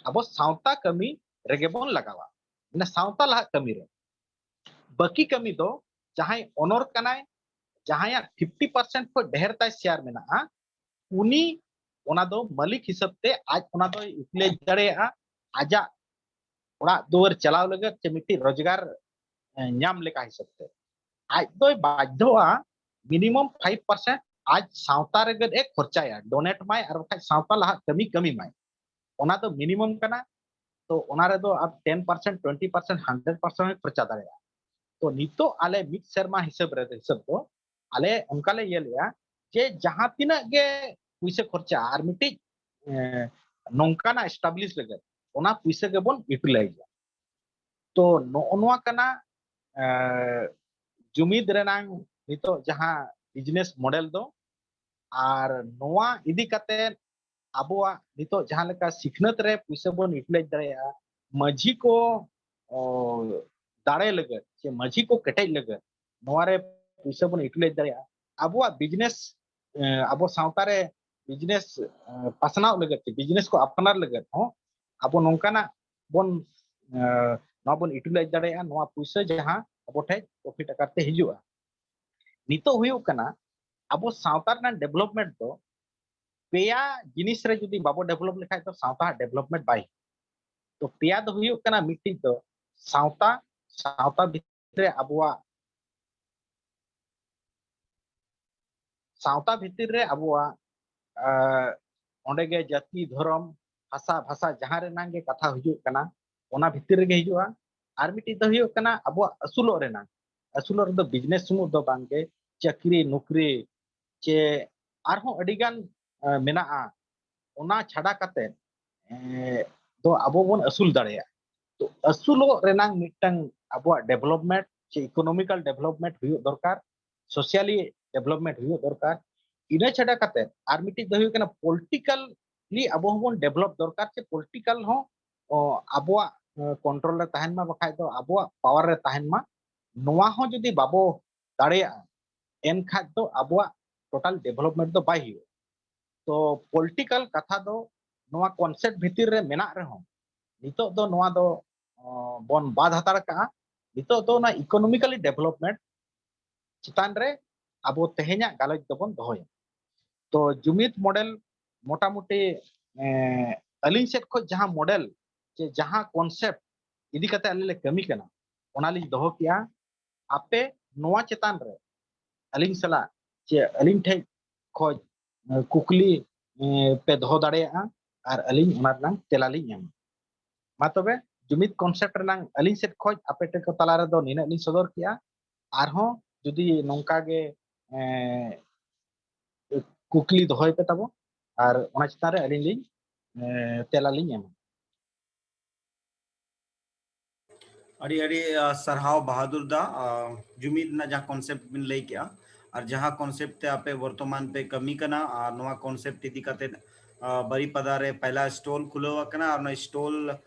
ᱟᱵᱚ ᱥᱟᱶᱛᱟ ᱠᱟᱹᱢᱤ ᱨᱮᱜᱮ ᱵᱚᱱ ᱞᱟᱜᱟᱣᱟ, ᱢᱟᱱᱮ ᱥᱟᱶᱛᱟ ᱞᱟᱦᱟᱜ ᱠᱟᱹᱢᱤ ᱨᱮ᱾ ᱵᱟᱹᱠᱤ ᱠᱟᱹᱢᱤ ᱫᱚ ᱡᱟᱦᱟᱸᱭ ᱚᱱᱚᱨ ᱠᱟᱱᱟᱭ, ᱡᱟᱦᱟᱸᱭᱟᱜ ᱯᱷᱤᱯᱴᱤ ᱯᱟᱨᱥᱮᱱᱴ ᱠᱷᱚᱱ ᱰᱷᱮᱨ ᱛᱟᱭ ᱥᱮᱭᱟᱨ ᱢᱮᱱᱟᱜᱼᱟ, ᱩᱱᱤ ᱚᱱᱟ ᱫᱚ ᱢᱟᱹᱞᱤᱠ ᱦᱤᱥᱟᱹᱵ ᱛᱮ ᱟᱡ ᱚᱱᱟ ᱫᱚᱭ ᱤᱭᱩᱴᱤᱞᱟᱭᱤᱡᱽ ᱫᱟᱲᱮᱭᱟᱜᱼᱟ ᱟᱡᱟᱜ ᱚᱲᱟᱜ ᱫᱩᱣᱟᱹᱨ ᱪᱟᱞᱟᱣ ᱞᱟᱹᱜᱤᱫ ᱪᱮ ᱢᱤᱫᱴᱤᱡ ᱨᱳᱡᱽᱜᱟᱨ, ᱮ, ᱧᱟᱢ ᱞᱮᱠᱟ ᱦᱤᱥᱟᱹᱵ ᱛᱮ᱾ ᱟᱡ ᱫᱚᱭ ᱵᱟᱫᱽᱫᱷᱚᱜᱼᱟ ᱢᱤᱱᱤᱢᱟᱢ ᱯᱷᱟᱭᱤᱵᱷ ᱯᱟᱨᱥᱮᱱᱴ ᱟᱡ ᱥᱟᱶᱛᱟ ᱞᱟᱹᱜᱤᱫ ᱮ ᱠᱷᱚᱨᱪᱟᱭᱟ, ᱰᱳᱱᱮᱴ ᱢᱟᱭ ᱟᱨ ᱵᱟᱠᱷᱟᱡ ᱥᱟᱶᱛᱟ ᱞᱟᱦᱟᱜ ᱠᱟᱹᱢᱤ ᱠᱟᱹᱢᱤ ᱢᱟᱭ, ᱚᱱᱟ ᱫᱚ ᱢᱤᱱᱤᱢᱟᱢ ᱠᱟᱱᱟ᱾ ᱛᱚ ᱚᱱᱟ ᱨᱮᱫᱚ ᱟᱯ ten percent, twenty percent, hundred percent ᱦᱚᱸ ᱠᱷᱚᱨᱪᱟ ᱫᱟᱲᱮᱭᱟᱜᱼᱟ᱾ ᱛᱚ ᱱᱤᱛᱚᱜ ᱟᱞᱮ ᱢᱤᱫ ᱥᱮᱨᱢᱟ ᱦᱤᱥᱟᱹᱵ ᱨᱮ, ᱦᱤᱥᱟᱹᱵ ᱫᱚ ᱟᱞᱮ ᱚᱱᱠᱟ ᱞᱮ ᱤᱭᱟᱹ ᱞᱮᱜᱼᱟ ᱡᱮ ᱡᱟᱦᱟᱸ ᱛᱤᱱᱟᱹᱜ ᱜᱮ ᱯᱩᱭᱥᱟᱹ ᱠᱷᱚᱨᱪᱟᱜᱼᱟ ᱟᱨ ᱢᱤᱫᱴᱤᱡ ᱮ, ᱱᱚᱝᱠᱟᱱᱟᱜ establish ᱞᱟᱹᱜᱤᱫ, ᱚᱱᱟ ᱯᱩᱭᱥᱟᱹ ᱜᱮᱵᱚᱱ utilizeᱟ᱾ ᱛᱚ ᱱᱚᱜᱼᱚ ᱱᱚᱣᱟ ᱠᱟᱱᱟ ᱮ, ᱡᱩᱢᱤᱫ ᱨᱮᱱᱟᱝ ᱱᱤᱛᱚᱜ ᱡᱟᱦᱟᱸ business model ᱫᱚ᱾ ᱟᱨ ᱱᱚᱣᱟ ᱤᱫᱤ ᱠᱟᱛᱮ ᱟᱵᱚᱣᱟᱜ ᱱᱤᱛᱚᱜ ᱡᱟᱦᱟᱸ ᱞᱮᱠᱟ ᱥᱤᱠᱷᱱᱟᱹᱛ ᱨᱮ ᱯᱩᱭᱥᱟᱹ ᱵᱚᱱ utilize ᱫᱟᱲᱮᱭᱟᱜᱼᱟ, ᱢᱟᱹᱡᱷᱤ ᱠᱚ ᱚ, ᱫᱟᱲᱮ ᱞᱟᱹᱜᱤᱫ ᱥᱮ ᱢᱟᱹᱡᱷᱤ ᱠᱚ ᱠᱮᱴᱮᱡ ᱞᱟᱹᱜᱤᱫ ᱱᱚᱣᱟ ᱨᱮ ᱯᱩᱭᱥᱟᱹ ᱵᱚᱱ utilize ᱫᱟᱲᱮᱭᱟᱜᱼᱟ᱾ ᱟᱵᱚᱣᱟᱜ business ᱮ, ᱟᱵᱚ ᱥᱟᱶᱛᱟ ᱨᱮ business ᱮ, ᱯᱟᱥᱱᱟᱣ ᱞᱟᱹᱜᱤᱫ ᱥᱮ business ᱠᱚ ᱟᱯᱱᱟᱨ ᱞᱟᱹᱜᱤᱫ ᱦᱚᱸ ᱟᱵᱚ ᱱᱚᱝᱠᱟᱱᱟᱜ ᱵᱚᱱ ᱮ, ᱱᱚᱣᱟ ᱵᱚᱱ utilize ᱫᱟᱲᱮᱭᱟᱜᱼᱟ, ᱱᱚᱣᱟ ᱯᱩᱭᱥᱟᱹ ᱡᱟᱦᱟᱸ ᱟᱵᱚ ᱴᱷᱮᱡ profit ᱟᱠᱟᱨ ᱛᱮ ᱦᱤᱡᱩᱜᱼᱟ᱾ ᱱᱤᱛᱚᱜ ᱦᱩᱭᱩᱜ ᱠᱟᱱᱟ ᱟᱵᱚ ᱥᱟᱶᱛᱟ ᱨᱮᱱᱟᱜ development ᱫᱚ ᱯᱮᱭᱟ ᱡᱤᱱᱤᱥ ᱨᱮ ᱡᱩᱫᱤ ᱵᱟᱵᱚ develop ᱞᱮᱠᱷᱟᱡ ᱫᱚ ᱥᱟᱶᱛᱟ development ᱵᱟᱭ ᱦᱩᱭᱩᱜᱼᱟ᱾ ᱛᱚ ᱯᱮᱭᱟ ᱫᱚ ᱦᱩᱭᱩᱜ ᱠᱟᱱᱟ, ᱢᱤᱫᱴᱤᱡ ᱫᱚ ᱥᱟᱶᱛᱟ, ᱥᱟᱶᱛᱟ ᱵᱷᱤᱛᱨᱤ ᱨᱮ ᱟᱵᱚᱣᱟᱜ ᱥᱟᱶᱛᱟ ᱵᱷᱤᱛᱤᱨ ᱨᱮ ᱟᱵᱚᱣᱟᱜ ᱟᱸ, ᱚᱸᱰᱮ ᱜᱮ ᱡᱟᱹᱛᱤ, ᱫᱷᱚᱨᱚᱢ, ᱵᱷᱟᱥᱟ, ᱵᱷᱟᱥᱟ ᱡᱟᱦᱟᱸ ᱨᱮᱱᱟᱝ ᱜᱮ ᱠᱟᱛᱷᱟ ᱦᱤᱡᱩᱜ ᱠᱟᱱᱟ, ᱚᱱᱟ ᱵᱷᱤᱛᱤᱨ ᱨᱮᱜᱮ ᱦᱤᱡᱩᱜᱼᱟ᱾ ᱟᱨ ᱢᱤᱫᱴᱤᱡ ᱫᱚ ᱦᱩᱭᱩᱜ ᱠᱟᱱᱟ ᱟᱵᱚᱣᱟᱜ ᱟᱹᱥᱩᱞᱚᱜ ᱨᱮᱱᱟᱝ, ᱟᱹᱥᱩᱞᱚᱜ ᱨᱮᱫᱚ business ᱥᱩᱢᱩᱝ ᱫᱚ ᱵᱟᱝᱜᱮ, ᱪᱟᱹᱠᱨᱤ ᱱᱚᱠᱨᱤ ᱪᱮ ᱟᱨᱦᱚᱸ ᱟᱹᱰᱤᱜᱟᱱ ᱟᱸ, ᱢᱮᱱᱟᱜᱼᱟ, ᱚᱱᱟ ᱪᱷᱟᱰᱟ ᱠᱟᱛᱮ ᱮᱸ, ᱫᱚ ᱟᱵᱚ ᱵᱚᱱ ᱟᱹᱥᱩᱞ ᱫᱟᱲᱮᱭᱟᱜᱼᱟ᱾ ᱛᱚ ᱟᱹᱥᱩᱞᱚᱜ ᱨᱮᱱᱟᱝ ᱢᱤᱫᱴᱟᱝ ᱟᱵᱚᱣᱟᱜ development ᱪᱮ economical development ᱦᱩᱭᱩᱜ ᱫᱚᱨᱠᱟᱨ, socially development ᱦᱩᱭᱩᱜ ᱫᱚᱨᱠᱟᱨ᱾ ᱤᱱᱟᱹ ᱪᱷᱟᱰᱟ ᱠᱟᱛᱮ ᱟᱨ ᱢᱤᱫᱴᱤᱡ ᱫᱚ ᱦᱩᱭᱩᱜ ᱠᱟᱱᱟ politically ᱟᱵᱚ ᱦᱚᱸᱵᱚᱱ develop ᱫᱚᱨᱠᱟᱨ, ᱪᱮ political ᱦᱚᱸ ᱚ, ᱟᱵᱚᱣᱟᱜ ᱮ, control ᱨᱮ ᱛᱟᱦᱮᱱ ᱢᱟ, ᱵᱟᱠᱷᱟᱡ ᱫᱚ ᱟᱵᱚᱣᱟᱜ power ᱨᱮ ᱛᱟᱦᱮᱱ ᱢᱟ᱾ ᱱᱚᱣᱟ ᱦᱚᱸ ᱡᱩᱫᱤ ᱵᱟᱵᱚ ᱫᱟᱲᱮᱭᱟᱜᱼᱟ, ᱮᱱᱠᱷᱟᱡ ᱫᱚ ᱟᱵᱚᱣᱟᱜ total development ᱫᱚ ᱵᱟᱭ ᱦᱩᱭᱩᱜᱼᱟ᱾ ᱛᱚ political ᱠᱟᱛᱷᱟ ᱫᱚ ᱱᱚᱣᱟ concept ᱵᱷᱤᱛᱤᱨ ᱨᱮ ᱢᱮᱱᱟᱜ ᱨᱮᱦᱚᱸ, ᱱᱤᱛᱚᱜ ᱫᱚ ᱱᱚᱣᱟ ᱫᱚ ᱚ, ᱵᱚᱱ ᱵᱟᱫ ᱦᱟᱛᱟᱲ ᱠᱟᱜᱼᱟ᱾ ᱱᱤᱛᱚᱜ ᱫᱚ ᱚᱱᱟ economically development ᱪᱮᱛᱟᱱ ᱨᱮ ᱟᱵᱚ ᱛᱮᱦᱮᱧᱟᱜ ᱜᱟᱞᱚᱪ ᱫᱚᱵᱚᱱ ᱫᱚᱦᱚᱭᱟ᱾ ᱛᱚ ᱡᱩᱢᱤᱫ model ᱢᱚᱴᱟᱢᱩᱴᱤ ᱮ, ᱟᱹᱞᱤᱧ ᱥᱮᱫ ᱠᱷᱚᱱ ᱡᱟᱦᱟᱸ model ᱪᱮ ᱡᱟᱦᱟᱸ concept ᱤᱫᱤ ᱠᱟᱛᱮ ᱟᱞᱮ ᱞᱮ ᱠᱟᱹᱢᱤ ᱠᱟᱱᱟ, ᱚᱱᱟ ᱞᱤᱧ ᱫᱚᱦᱚ ᱠᱮᱜᱼᱟ᱾ ᱟᱯᱮ ᱱᱚᱣᱟ ᱪᱮᱛᱟᱱ ᱨᱮ ᱟᱹᱞᱤᱧ ᱥᱟᱞᱟᱜ ᱪᱮ ᱟᱹᱞᱤᱧ ᱴᱷᱮᱡ ᱠᱷᱚᱡ ᱮ, ᱠᱩᱠᱞᱤ ᱮ, ᱯᱮ ᱫᱚᱦᱚ ᱫᱟᱲᱮᱭᱟᱜᱼᱟ ᱟᱨ ᱟᱹᱞᱤᱧ ᱚᱱᱟ ᱨᱮᱱᱟᱜ ᱛᱮᱞᱟ ᱞᱤᱧ ᱮᱢᱟ᱾ ᱢᱟ ᱛᱚᱵᱮ, ᱡᱩᱢᱤᱫ ᱠᱚᱱᱥᱮᱯᱴ ᱨᱮᱱᱟᱝ ᱟᱹᱞᱤᱧ ᱥᱮᱫ ᱠᱷᱚᱱ ᱟᱯᱮ ᱴᱷᱮᱱ ᱠᱚ ᱛᱟᱞᱟ ᱨᱮᱫᱚ ᱱᱤᱱᱟᱹᱜ ᱞᱤᱧ ᱥᱚᱫᱚᱨ ᱠᱮᱜᱼᱟ᱾ ᱟᱨᱦᱚᱸ ᱡᱩᱫᱤ ᱱᱚᱝᱠᱟ ᱜᱮ, ᱮᱸ, ᱠᱩᱠᱞᱤ ᱫᱚᱦᱚᱭ ᱯᱮ ᱛᱟᱵᱚ, ᱟᱨ ᱚᱱᱟ ᱪᱮᱛᱟᱱ ᱨᱮ ᱟᱹᱞᱤᱧ ᱞᱤᱧ, ᱮᱸ, ᱛᱮᱞᱟ ᱞᱤᱧ ᱮᱢᱟ᱾ ᱟᱹᱰᱤ ᱟᱹᱰᱤ, ᱟ, ᱥᱟᱨᱦᱟᱣ ᱵᱟᱦᱟᱫᱩᱨ ᱫᱟ, ᱟ, ᱡᱩᱢᱤᱫ ᱨᱮᱱᱟᱜ ᱡᱟᱦᱟᱸ ᱠᱚᱱᱥᱮᱯᱴ ᱵᱤᱱ ᱞᱟᱹᱭ ᱠᱮᱜᱼᱟ, ᱟᱨ ᱡᱟᱦᱟᱸ ᱠᱚᱱᱥᱮᱯᱴ ᱛᱮ ᱟᱯᱮ ᱵᱚᱨᱛᱚᱢᱟᱱ ᱯᱮ ᱠᱟᱹᱢᱤ ᱠᱟᱱᱟ, ᱟᱨ ᱱᱚᱣᱟ ᱠᱚᱱᱥᱮᱯᱴ ᱤᱫᱤ ᱠᱟᱛᱮ, ᱟ, ᱵᱟᱨᱤᱯᱟᱫᱟ ᱨᱮ ᱯᱟᱭᱞᱟ ᱥᱴᱚᱞ ᱠᱷᱩᱞᱟᱹᱣ ᱟᱠᱟᱱᱟ, ᱟᱨ ᱚᱱᱟ ᱥᱴᱚᱞ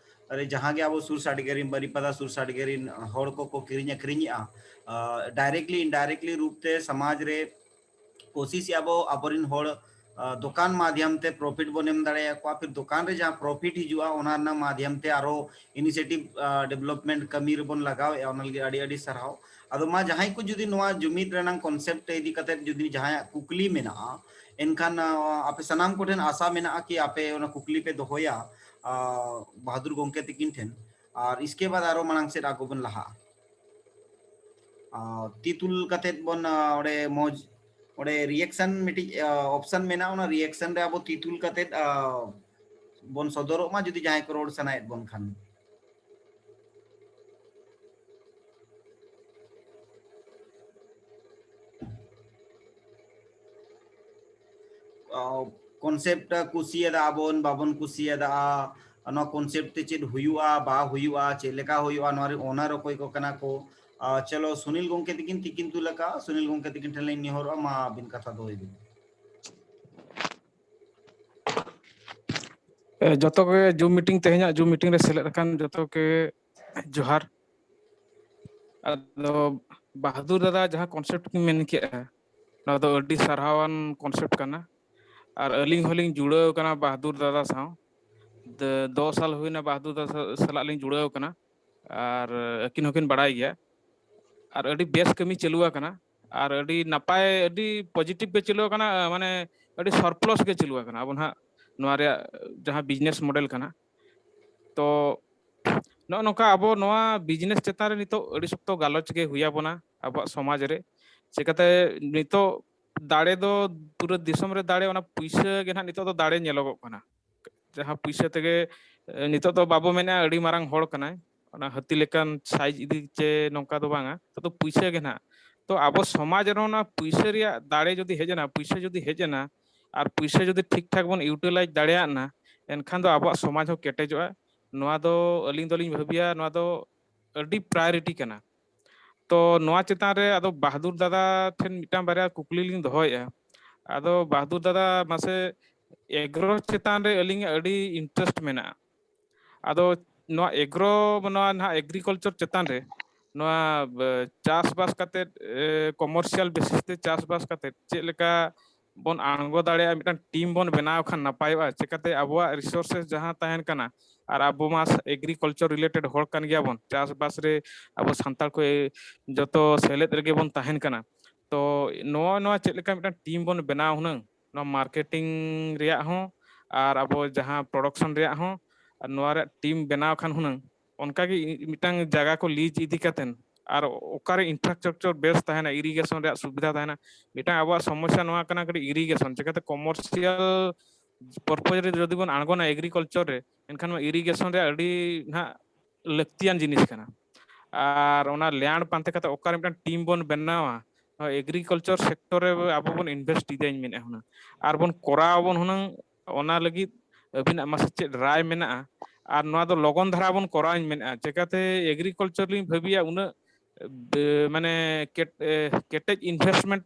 ᱨᱮ ᱡᱟᱦᱟᱸ ᱜᱮ ᱟᱵᱚ ᱥᱩᱨ ᱥᱟᱰᱜᱮ ᱨᱮᱱ, ᱵᱟᱨᱤᱯᱟᱫᱟ ᱥᱩᱨ ᱥᱟᱰᱜᱮ ᱨᱮᱱ ᱦᱚᱲ ᱠᱚᱠᱚ ᱠᱤᱨᱤᱧ ᱟᱹᱠᱷᱨᱤᱧᱮᱜᱼᱟ, ᱟ, ᱰᱟᱭᱨᱮᱠᱴᱞᱤ ᱤᱱᱰᱟᱭᱨᱮᱠᱴᱞᱤ ᱨᱩᱯ ᱛᱮ ᱥᱚᱢᱟᱡᱽ ᱨᱮ ᱠᱳᱥᱤᱥ ᱮᱫᱟ ᱵᱚ ᱟᱵᱚᱨᱮᱱ ᱦᱚᱲ, ᱟ, ᱫᱚᱠᱟᱱ ᱢᱟᱫᱷᱭᱟᱢ ᱛᱮ ᱯᱨᱚᱯᱷᱤᱴ ᱵᱚᱱ ᱮᱢ ᱫᱟᱲᱮᱭᱟᱠᱚᱣᱟ, ᱯᱷᱤᱨ ᱫᱚᱠᱟᱱ ᱨᱮ ᱡᱟᱦᱟᱸ ᱯᱨᱚᱯᱷᱤᱴ ᱦᱤᱡᱩᱜᱼᱟ, ᱚᱱᱟ ᱨᱮᱱᱟᱜ ᱢᱟᱫᱷᱭᱟᱢ ᱛᱮ ᱟᱨᱚ ᱤᱱᱤᱥᱤᱭᱮᱴᱤᱵᱷ, ᱟ, ᱰᱮᱵᱷᱞᱚᱯᱢᱮᱱᱴ ᱠᱟᱹᱢᱤ ᱨᱮᱵᱚᱱ ᱞᱟᱜᱟᱣᱮᱫᱼᱟ, ᱚᱱᱟ ᱞᱟᱹᱜᱤᱫ ᱟᱹᱰᱤ ᱟᱹᱰᱤ ᱥᱟᱨᱦᱟᱣ᱾ ᱟᱫᱚ ᱢᱟ, ᱡᱟᱦᱟᱸᱭ ᱠᱚ ᱡᱩᱫᱤ ᱱᱚᱣᱟ ᱡᱩᱢᱤᱫ ᱨᱮᱱᱟᱜ ᱠᱚᱱᱥᱮᱯᱴ ᱤᱫᱤ ᱠᱟᱛᱮ ᱡᱩᱫᱤ ᱡᱟᱦᱟᱸᱭᱟᱜ ᱠᱩᱠᱞᱤ ᱢᱮᱱᱟᱜᱼᱟ, ᱮᱱᱠᱷᱟᱱ, ᱟ, ᱟᱯᱮ ᱥᱟᱱᱟᱢ ᱠᱚᱴᱷᱮᱱ ᱟᱥᱟ ᱢᱮᱱᱟᱜᱼᱟ ᱠᱤ ᱟᱯᱮ ᱚᱱᱟ ᱠᱩᱠᱞᱤ ᱯᱮ ᱫᱚᱦᱚᱭᱟ, ᱟ, ᱵᱟᱦᱟᱫᱩᱨ ᱜᱚᱢᱠᱮ ᱛᱤᱠᱤᱱ ᱴᱷᱮᱱ, ᱟᱨ ᱤᱥᱠᱮ ᱵᱟᱫ ᱟᱨᱚ ᱢᱟᱲᱟᱝ ᱥᱮᱫ ᱟᱜᱚ ᱵᱚᱱ ᱞᱟᱦᱟᱜᱼᱟ᱾ ᱟ, ᱛᱤ ᱛᱩᱞ ᱠᱟᱛᱮᱫ ᱵᱚᱱ, ᱟ, ᱚᱸᱰᱮ ᱢᱚᱡᱽ, ᱚᱸᱰᱮ ᱨᱤᱭᱮᱠᱥᱚᱱ ᱢᱤᱫᱴᱤᱡ, ᱟ, ᱚᱯᱥᱚᱱ ᱢᱮᱱᱟᱜᱼᱟ, ᱚᱱᱟ ᱨᱤᱭᱮᱠᱥᱚᱱ ᱨᱮ ᱟᱵᱚ ᱛᱤ ᱛᱩᱞ ᱠᱟᱛᱮᱫ, ᱟ, ᱵᱚᱱ ᱥᱚᱫᱚᱨᱚᱜ ᱢᱟ, ᱡᱩᱫᱤ ᱡᱟᱦᱟᱸᱭ ᱠᱚ ᱨᱚᱲ ᱥᱟᱱᱟᱭᱮᱫ ᱵᱚᱱ ᱠᱷᱟᱱ᱾ ᱟ, ᱠᱚᱱᱥᱮᱯᱴ ᱠᱩᱥᱤᱭᱟᱫᱟ ᱵᱚᱱ, ᱵᱟᱵᱚᱱ ᱠᱩᱥᱤᱭᱟᱫᱟ, ᱱᱚᱣᱟ ᱠᱚᱱᱥᱮᱯᱴ ᱛᱮ ᱪᱮᱫ ᱦᱩᱭᱩᱜᱼᱟ, ᱵᱟ ᱦᱩᱭᱩᱜᱼᱟ, ᱪᱮᱫ ᱞᱮᱠᱟ ᱦᱩᱭᱩᱜᱼᱟ, ᱱᱚᱣᱟ ᱨᱮ ᱚᱱᱟᱨ ᱚᱠᱚᱭ ᱠᱚ ᱠᱟᱱᱟ ᱠᱚ? ᱟ, ᱪᱚᱞᱚ, ᱥᱩᱱᱤᱞ ᱜᱚᱢᱠᱮ ᱛᱤᱠᱤᱱ ᱛᱤᱠᱤᱱ ᱛᱩᱞ ᱟᱠᱟᱫᱼᱟ, ᱥᱩᱱᱤᱞ ᱜᱚᱢᱠᱮ ᱛᱤᱠᱤᱱ ᱴᱷᱮᱱ ᱞᱤᱧ ᱱᱮᱦᱚᱨᱚᱜᱼᱟ, ᱢᱟ ᱟᱹᱵᱤᱱ ᱠᱟᱛᱷᱟ ᱫᱚᱦᱚᱭ ᱵᱤᱱ᱾ ᱮ, ᱡᱚᱛᱚ ᱜᱮ ᱡᱩᱢ ᱢᱤᱴᱤᱝ, ᱛᱮᱦᱮᱧᱟᱜ ᱡᱩᱢ ᱢᱤᱴᱤᱝ ᱨᱮ ᱥᱮᱞᱮᱫ ᱟᱠᱟᱱ ᱡᱚᱛᱚ ᱜᱮ ᱡᱚᱦᱟᱨ᱾ ᱟᱫᱚ ᱵᱟᱦᱟᱫᱩᱨ ᱫᱟᱫᱟ ᱡᱟᱦᱟᱸ ᱠᱚᱱᱥᱮᱯᱴ ᱠᱤᱱ ᱢᱮᱱ ᱠᱮᱜᱼᱟ, ᱱᱚᱣᱟ ᱫᱚ ᱟᱹᱰᱤ ᱥᱟᱨᱦᱟᱣᱟᱱ ᱠᱚᱱᱥᱮᱯᱴ ᱠᱟᱱᱟ᱾ ᱟᱨ ᱟᱹᱞᱤᱧ ᱦᱚᱸᱞᱤᱧ ᱡᱩᱲᱟᱹᱣ ᱠᱟᱱᱟ ᱵᱟᱦᱟᱫᱩᱨ ᱫᱟᱫᱟ ᱥᱟᱶ᱾ ᱫᱚ-, ᱫᱚᱥ ᱥᱟᱞ ᱦᱩᱭᱱᱟ ᱵᱟᱦᱟᱫᱩᱨ ᱫᱟᱫᱟ ᱥᱟ-, ᱥᱟᱞᱟᱜ ᱞᱤᱧ ᱡᱩᱲᱟᱹᱣ ᱠᱟᱱᱟ᱾ ᱟᱨ ᱟᱹᱠᱤᱱ ᱦᱚᱸᱠᱤᱱ ᱵᱟᱲᱟᱭ ᱜᱮᱭᱟ᱾ ᱟᱨ ᱟᱹᱰᱤ ᱵᱮᱥ ᱠᱟᱹᱢᱤ ᱪᱟᱹᱞᱩ ᱟᱠᱟᱱᱟ, ᱟᱨ ᱟᱹᱰᱤ ᱱᱟᱯᱟᱭ, ᱟᱹᱰᱤ ᱯᱚᱡᱤᱴᱤᱵᱷ ᱜᱮ ᱪᱟᱹᱞᱩ ᱟᱠᱟᱱᱟ, ᱢᱟᱱᱮ ᱟᱹᱰᱤ ᱥᱚᱨᱯᱞᱚᱥ ᱜᱮ ᱪᱟᱹᱞᱩ ᱟᱠᱟᱱᱟ᱾ ᱟᱵᱚ ᱱᱟᱦᱟᱜ ᱱᱚᱣᱟ ᱨᱮᱭᱟᱜ ᱡᱟᱦᱟᱸ ᱵᱤᱡᱽᱱᱮᱥ ᱢᱚᱰᱮᱞ ᱠᱟᱱᱟ, ᱛᱚ ᱱᱚᱜᱼᱚ ᱱᱚᱝᱠᱟ ᱟᱵᱚ ᱱᱚᱣᱟ ᱵᱤᱡᱽᱱᱮᱥ ᱪᱮᱛᱟᱱ ᱨᱮ ᱱᱤᱛᱚᱜ ᱟᱹᱰᱤ ᱥᱚᱠᱛᱚ ᱜᱟᱞᱚᱪ ᱜᱮ ᱦᱩᱭ ᱟᱵᱚᱱᱟ ᱟᱵᱚᱣᱟᱜ ᱥᱚᱢᱟᱡᱽ ᱨᱮ᱾ ᱪᱤᱠᱟᱹᱛᱮ ᱱᱤᱛᱚᱜ ᱫᱟᱲᱮ ᱫᱚ ᱯᱩᱨᱟᱹ ᱫᱤᱥᱚᱢ ᱨᱮ ᱫᱟᱲᱮ, ᱚᱱᱟ ᱯᱩᱭᱥᱟᱹ ᱜᱮ ᱱᱟᱦᱟᱜ ᱱᱤᱛᱚᱜ ᱫᱚ ᱫᱟᱲᱮ ᱧᱮᱞᱚᱜᱚᱜ ᱠᱟᱱᱟ᱾ ᱡᱟᱦᱟᱸ ᱯᱩᱭᱥᱟᱹ ᱛᱮᱜᱮ ᱱᱤᱛᱚᱜ ᱫᱚ ᱵᱟᱵᱚ ᱢᱮᱱᱟ ᱟᱹᱰᱤ ᱢᱟᱨᱟᱝ ᱦᱚᱲ ᱠᱟᱱᱟᱭ, ᱚᱱᱟ ᱦᱟᱹᱛᱤ ᱞᱮᱠᱟᱱ ᱥᱟᱭᱤᱡ ᱤᱫᱤ ᱪᱮ ᱱᱚᱝᱠᱟ ᱫᱚ ᱵᱟᱝᱟ᱾ ᱱᱤᱛᱚᱜ ᱫᱚ ᱯᱩᱭᱥᱟᱹ ᱜᱮ ᱱᱟᱦᱟᱜ᱾ ᱛᱚ ᱟᱵᱚ ᱥᱚᱢᱟᱡᱽ ᱨᱮ ᱚᱱᱟ ᱯᱩᱭᱥᱟᱹ ᱨᱮᱭᱟᱜ ᱫᱟᱲᱮ ᱡᱩᱫᱤ ᱦᱮᱡ ᱮᱱᱟ, ᱯᱩᱭᱥᱟᱹ ᱡᱩᱫᱤ ᱦᱮᱡ ᱮᱱᱟ, ᱟᱨ ᱯᱩᱭᱥᱟᱹ ᱡᱩᱫᱤ ᱴᱷᱤᱠ ᱴᱷᱟᱠ ᱵᱚᱱ ᱤᱭᱩᱴᱤᱞᱟᱭᱤᱡᱽ ᱫᱟᱲᱮᱭᱟᱜ ᱱᱟ, ᱮᱱᱠᱷᱟᱱ ᱫᱚ ᱟᱵᱚᱣᱟᱜ ᱥᱚᱢᱟᱡᱽ ᱦᱚᱸ ᱠᱮᱴᱮᱡᱚᱜᱼᱟ᱾ ᱱᱚᱣᱟ ᱫᱚ ᱟᱹᱞᱤᱧ ᱫᱚᱞᱤᱧ ᱵᱷᱟᱹᱵᱤᱭᱟ, ᱱᱚᱣᱟ ᱫᱚ ᱟᱹᱰᱤ ᱯᱨᱟᱭᱳᱨᱤᱴᱤ ᱠᱟᱱᱟ᱾ ᱛᱚ ᱱᱚᱣᱟ ᱪᱮᱛᱟᱱ ᱨᱮ ᱟᱫᱚ ᱵᱟᱦᱟᱫᱩᱨ ᱫᱟᱫᱟ ᱴᱷᱮᱱ ᱢᱤᱫᱴᱟᱝ ᱵᱟᱨᱭᱟ ᱠᱩᱠᱞᱤ ᱞᱤᱧ ᱫᱚᱦᱚᱭᱮᱫᱼᱟ᱾ ᱟᱫᱚ ᱵᱟᱦᱟᱫᱩᱨ ᱫᱟᱫᱟ, ᱢᱟᱥᱮ ᱮᱜᱽᱨᱳ ᱪᱮᱛᱟᱱ ᱨᱮ ᱟᱹᱞᱤᱧᱟᱜ ᱟᱹᱰᱤ ᱤᱱᱴᱟᱨᱮᱥᱴ ᱢᱮᱱᱟᱜᱼᱟ᱾ ᱟᱫᱚ ᱱᱚᱣᱟ ᱮᱜᱽᱨᱳ, ᱱᱚᱣᱟ ᱱᱟᱦᱟᱜ ᱮᱜᱽᱨᱤᱠᱟᱞᱪᱟᱨ ᱪᱮᱛᱟᱱ ᱨᱮ ᱱᱚᱣᱟ, ᱮ, ᱪᱟᱥᱵᱟᱥ ᱠᱟᱛᱮᱫ, ᱮ, ᱠᱚᱢᱟᱨᱥᱤᱭᱟᱞ ᱵᱮᱥᱤᱥ ᱛᱮ ᱪᱟᱥᱵᱟᱥ ᱠᱟᱛᱮᱫ ᱪᱮᱫ ᱞᱮᱠᱟ ᱵᱚᱱ ᱟᱬᱜᱚ ᱫᱟᱲᱮᱭᱟᱜᱼᱟ, ᱢᱤᱫᱴᱟᱝ ᱴᱤᱢ ᱵᱚᱱ ᱵᱮᱱᱟᱣ ᱠᱷᱟᱱ ᱱᱟᱯᱟᱭᱚᱜᱼᱟ᱾ ᱪᱤᱠᱟᱛᱮ ᱟᱵᱚᱣᱟᱜ ᱨᱤᱥᱳᱨᱥᱮᱥ ᱡᱟᱦᱟᱸ ᱛᱟᱦᱮᱱ ᱠᱟᱱᱟ, ᱟᱨ ᱟᱵᱚ ᱢᱟ ᱮᱜᱽᱨᱤᱠᱟᱞᱪᱟᱨ ᱨᱤᱞᱮᱴᱮᱰ ᱦᱚᱲ ᱠᱟᱱ ᱜᱮᱭᱟᱵᱚᱱ, ᱪᱟᱥᱵᱟᱥ ᱨᱮ ᱟᱵᱚ ᱥᱟᱱᱛᱟᱲ ᱠᱚ ᱡᱚᱛᱚ ᱥᱮᱞᱮᱫ ᱨᱮᱜᱮ ᱵᱚᱱ ᱛᱟᱦᱮᱱ ᱠᱟᱱᱟ᱾ ᱛᱚ ᱱᱚᱣᱟ, ᱱᱚᱣᱟ ᱪᱮᱫ ᱞᱮᱠᱟ ᱢᱤᱫᱴᱟᱝ ᱴᱤᱢ ᱵᱚᱱ ᱵᱮᱱᱟᱣ ᱦᱩᱱᱟᱹᱝ, ᱱᱚᱣᱟ ᱢᱟᱨᱠᱮᱴᱤᱝ ᱨᱮᱭᱟᱜ ᱦᱚᱸ ᱟᱨ ᱟᱵᱚ ᱡᱟᱦᱟᱸ ᱯᱨᱚᱰᱟᱠᱥᱚᱱ ᱨᱮᱭᱟᱜ ᱦᱚᱸ, ᱟᱨ ᱱᱚᱣᱟ ᱨᱮᱭᱟᱜ ᱴᱤᱢ ᱵᱮᱱᱟᱣ ᱠᱷᱟᱱ ᱦᱩᱱᱟᱹᱝ ᱚᱱᱠᱟᱜᱮ ᱤ-, ᱢᱤᱫᱴᱟᱝ ᱡᱟᱭᱜᱟ ᱠᱚ ᱞᱤᱡᱽ ᱤᱫᱤ ᱠᱟᱛᱮᱱ, ᱟᱨ ᱚᱠᱟᱨᱮ ᱤᱱᱯᱷᱨᱟᱥᱴᱨᱟᱠᱪᱟᱨ ᱵᱮᱥ ᱛᱟᱦᱮᱱᱟ, ᱤᱨᱤᱜᱮᱥᱚᱱ ᱨᱮᱭᱟᱜ ᱥᱩᱵᱤᱫᱷᱟ ᱛᱟᱦᱮᱱᱟ᱾ ᱢᱤᱫᱴᱟᱝ ᱟᱵᱚᱣᱟᱜ ᱥᱚᱢᱚᱥᱥᱟ ᱱᱚᱣᱟ ᱠᱟᱱᱟ ᱠᱟᱹᱴᱤᱡ ᱤᱨᱤᱜᱮᱥᱚᱱ, ᱪᱤᱠᱟᱹᱛᱮ ᱠᱚᱢᱟᱨᱥᱤᱭᱟᱞ ᱯᱚᱨᱯᱚᱡᱽ ᱨᱮ ᱡᱩᱫᱤ ᱵᱚᱱ ᱟᱬᱜᱚᱱᱟ ᱮᱜᱽᱨᱤᱠᱟᱞᱪᱟᱨ ᱨᱮ, ᱮᱱᱠᱷᱟᱱ ᱢᱟ ᱤᱨᱤᱜᱮᱥᱚᱱ ᱨᱮᱭᱟᱜ ᱟᱹᱰᱤ ᱱᱟᱦᱟᱜ ᱞᱟᱹᱠᱛᱤᱭᱟᱱ ᱡᱤᱱᱤᱥ ᱠᱟᱱᱟ᱾ ᱟᱨ ᱚᱱᱟ ᱞᱮᱭᱟᱱᱰ ᱯᱟᱱᱛᱮ ᱠᱟᱛᱮ ᱚᱠᱟᱨᱮ ᱢᱤᱫᱴᱟᱝ ᱴᱤᱢ ᱵᱚᱱ ᱵᱮᱱᱟᱣᱟ, ᱱᱚᱣᱟ ᱮᱜᱽᱨᱤᱠᱟᱞᱪᱟᱨ ᱥᱮᱠᱴᱚᱨ ᱨᱮ ᱟᱵᱚ ᱵᱚᱱ ᱤᱱᱵᱷᱮᱥᱴ ᱤᱫᱤᱭᱟᱧ ᱢᱮᱱᱮᱫᱼᱟ ᱦᱩᱱᱟᱹᱝ, ᱟᱨ ᱵᱚᱱ ᱠᱚᱨᱟᱣ ᱟᱵᱚᱱ ᱦᱩᱱᱟᱹᱝ᱾ ᱚᱱᱟ ᱞᱟᱹᱜᱤᱫ ᱟᱹᱵᱤᱱᱟᱜ ᱢᱟᱥᱮ ᱪᱮᱫ ᱨᱟᱭ ᱢᱮᱱᱟᱜᱼᱟ? ᱟᱨ ᱱᱚᱣᱟ ᱫᱚ ᱞᱚᱜᱚᱱ ᱫᱷᱟᱨᱟ ᱵᱚᱱ ᱠᱚᱨᱟᱣᱟᱧ ᱢᱮᱱᱮᱫᱼᱟ᱾ ᱪᱤᱠᱟᱛᱮ ᱮᱜᱽᱨᱤᱠᱟᱞᱪᱟᱨ ᱞᱤᱧ ᱵᱷᱟᱹᱵᱤᱭᱟ ᱩᱱᱟᱹᱜ, ᱵᱮ-, ᱢᱟᱱᱮ ᱠᱮᱴ-, ᱮ, ᱠᱮᱴᱮᱡ ᱤᱱᱵᱷᱮᱥᱴᱢᱮᱱᱴ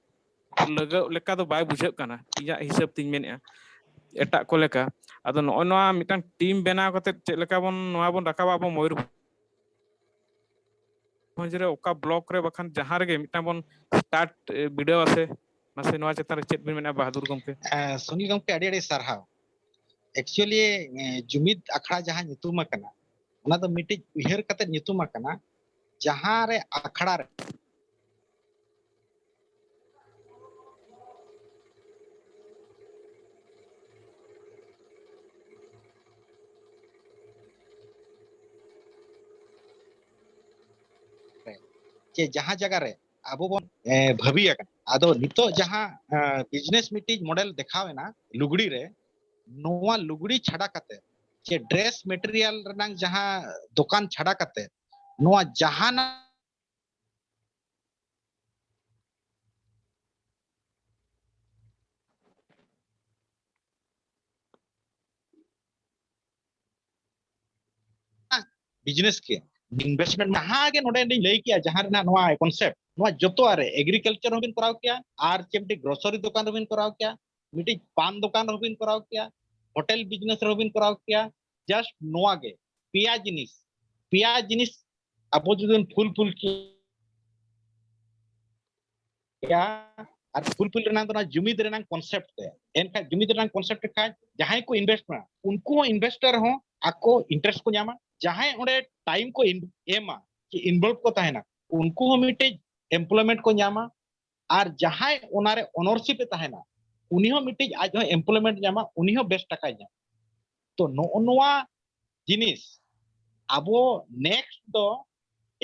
ᱞᱟᱹᱜᱟᱹᱜ ᱞᱮᱠᱟ ᱫᱚ ᱵᱟᱭ ᱵᱩᱡᱷᱟᱹᱜ ᱠᱟᱱᱟ, ᱤᱧᱟᱹᱜ ᱦᱤᱥᱟᱹᱵ ᱛᱤᱧ ᱢᱮᱱᱮᱫᱼᱟ, ᱮᱴᱟᱜ ᱠᱚ ᱞᱮᱠᱟ᱾ ᱟᱫᱚ ᱱᱚᱜᱼᱚᱭ ᱱᱚᱣᱟ ᱢᱤᱫᱴᱟᱝ ᱴᱤᱢ ᱵᱮᱱᱟᱣ ᱠᱟᱛᱮ ᱪᱮᱫ ᱞᱮᱠᱟ ᱵᱚᱱ, ᱱᱚᱣᱟ ᱵᱚᱱ ᱨᱟᱠᱟᱵᱟ ᱟᱵᱚ ᱢᱚᱭᱩᱨᱵᱷᱚᱸᱡᱽ ᱨᱮ, ᱚᱠᱟ ᱵᱞᱚᱠ ᱨᱮ, ᱵᱟᱠᱷᱟᱱ ᱡᱟᱦᱟᱸ ᱨᱮᱜᱮ ᱢᱤᱫᱴᱟᱝ ᱵᱚᱱ ᱥᱴᱟᱨᱴ, ᱮ, ᱵᱤᱰᱟᱹᱣ ᱟᱥᱮ? ᱢᱟᱥᱮ ᱱᱚᱣᱟ ᱪᱮᱛᱟᱱ ᱨᱮ ᱪᱮᱫ ᱵᱤᱱ ᱢᱮᱱᱟ, ᱵᱟᱦᱟᱫᱩᱨ ᱜᱚᱢᱠᱮ? ᱮ, ᱥᱩᱱᱤᱞ ᱜᱚᱢᱠᱮ, ᱟᱹᱰᱤ ᱟᱹᱰᱤ ᱥᱟᱨᱦᱟᱣ᱾ ᱮᱠᱪᱩᱭᱮᱞᱤ, ᱮ, ᱡᱩᱢᱤᱫ ᱟᱠᱷᱲᱟ ᱡᱟᱦᱟᱸ ᱧᱩᱛᱩᱢ ᱟᱠᱟᱱᱟ, ᱚᱱᱟ ᱫᱚ ᱢᱤᱫᱴᱤᱡ ᱩᱭᱦᱟᱹᱨ ᱠᱟᱛᱮ ᱧᱩᱛᱩᱢ ᱟᱠᱟᱱᱟ, ᱡᱟᱦᱟᱸ ᱨᱮ ᱟᱠᱷᱲᱟ ᱨᱮ ᱪᱮ ᱡᱟᱦᱟᱸ ᱡᱟᱭᱜᱟ ᱨᱮ ᱟᱵᱚ ᱵᱚᱱ, ᱮ, ᱵᱷᱟᱹᱵᱤ ᱟᱠᱟᱱᱟ᱾ ᱟᱫᱚ ᱱᱤᱛᱚᱜ ᱡᱟᱦᱟᱸ, ᱮ, ᱵᱤᱡᱽᱱᱮᱥ ᱢᱤᱫᱴᱤᱡ ᱢᱚᱰᱮᱞ ᱫᱮᱠᱷᱟᱣ ᱮᱱᱟ ᱞᱩᱜᱽᱲᱤ ᱨᱮ, ᱱᱚᱣᱟ ᱞᱩᱜᱽᱲᱤ ᱪᱷᱟᱰᱟ ᱠᱟᱛᱮ ᱡᱮ ᱰᱨᱮᱥ ᱢᱮᱴᱮᱨᱤᱭᱟᱞ ᱨᱮᱱᱟᱝ ᱡᱟᱦᱟᱸ ᱫᱚᱠᱟᱱ ᱪᱷᱟᱰᱟ ᱠᱟᱛᱮ ᱱᱚᱣᱟ ᱡᱟᱦᱟᱱᱟᱜ ᱵᱤᱡᱽᱱᱮᱥ ᱜᱮ, ᱤᱱᱵᱷᱮᱥᱴᱢᱮᱱᱴ ᱡᱟᱦᱟᱸ ᱜᱮ ᱱᱚᱰᱮ ᱞᱤᱧ ᱞᱟᱹᱭ ᱠᱮᱜᱼᱟ, ᱡᱟᱦᱟᱸ ᱨᱮᱱᱟᱜ ᱱᱚᱣᱟ ᱠᱚᱱᱥᱮᱯᱴ, ᱱᱚᱣᱟ ᱡᱚᱛᱚᱣᱟᱜ ᱨᱮ ᱮᱜᱽᱨᱤᱠᱟᱞᱪᱟᱨ ᱦᱚᱸᱵᱤᱱ ᱠᱚᱨᱟᱣ ᱠᱮᱭᱟ, ᱟᱨ ᱪᱮᱫ ᱢᱤᱫᱴᱤᱡ ᱜᱨᱚᱥᱟᱨᱤ ᱫᱚᱠᱟᱱ ᱨᱮᱵᱤᱱ ᱠᱚᱨᱟᱣ ᱠᱮᱭᱟ, ᱢᱤᱫᱴᱤᱡ ᱯᱟᱱ ᱫᱚᱠᱟᱱ ᱨᱮᱦᱚᱸᱵᱤᱱ ᱠᱚᱨᱟᱣ ᱠᱮᱭᱟ, ᱦᱳᱴᱮᱞ ᱵᱤᱡᱽᱱᱮᱥ ᱨᱮᱦᱚᱸᱵᱤᱱ ᱠᱚᱨᱟᱣ ᱠᱮᱭᱟ᱾ ᱡᱟᱥᱴ ᱱᱚᱣᱟ ᱜᱮ ᱯᱮᱭᱟ ᱡᱤᱱᱤᱥ, ᱯᱮᱭᱟ ᱡᱤᱱᱤᱥ ᱟᱵᱚ ᱡᱩᱫᱤ ᱵᱚᱱ ᱯᱷᱩᱞᱯᱷᱤᱞ ᱠᱮᱭᱟ, ᱟᱨ ᱯᱷᱩᱞᱯᱷᱤᱞ ᱨᱮᱱᱟᱜ ᱫᱚ ᱚᱱᱟ ᱡᱩᱢᱤᱫ ᱨᱮᱱᱟᱜ ᱠᱚᱱᱥᱮᱯᱴ ᱛᱮ, ᱮᱱᱠᱷᱟᱱ ᱡᱩᱢᱤᱫ ᱨᱮᱱᱟᱜ ᱠᱚᱱᱥᱮᱯᱴ ᱠᱷᱟᱱ ᱡᱟᱦᱟᱸᱭ ᱠᱚ ᱤᱱᱵᱷᱮᱥᱴ ᱠᱟᱱᱟ ᱩᱱᱠᱩ ᱦᱚᱸ ᱤᱱᱵᱷᱮᱥᱴᱟᱨ ᱦᱚᱸ ᱟᱠᱚ ᱤᱱᱴᱟᱨᱮᱥᱴ ᱠᱚ ᱧᱟᱢᱟ, ᱡᱟᱦᱟᱸᱭ ᱚᱸᱰᱮ ᱴᱟᱭᱤᱢ ᱠᱚ ᱤᱱ-, ᱮᱢᱟ ᱪᱮ ᱤᱱᱵᱷᱚᱞᱵ ᱠᱚ ᱛᱟᱦᱮᱱᱟ ᱩᱱᱠᱩ ᱦᱚᱸ ᱢᱤᱫᱴᱤᱡ ᱮᱢᱯᱞᱚᱭᱢᱮᱱᱴ ᱠᱚ ᱧᱟᱢᱟ, ᱟᱨ ᱡᱟᱦᱟᱸᱭ ᱚᱱᱟᱨᱮ ᱚᱱᱟᱨᱥᱤᱯ ᱮ ᱛᱟᱦᱮᱱᱟ ᱩᱱᱤ ᱦᱚᱸ ᱢᱤᱫᱴᱤᱡ ᱟᱡ ᱦᱚᱸ ᱮᱢᱯᱞᱚᱭᱢᱮᱱᱴ ᱧᱟᱢᱟ, ᱩᱱᱤ ᱦᱚᱸ ᱵᱮᱥ ᱴᱟᱠᱟᱭ ᱧᱟᱢᱟ᱾ ᱛᱚ ᱱᱚᱜᱼᱚ ᱱᱚᱣᱟ ᱡᱤᱱᱤᱥ ᱟᱵᱚ ᱱᱮᱠᱥᱴ ᱫᱚ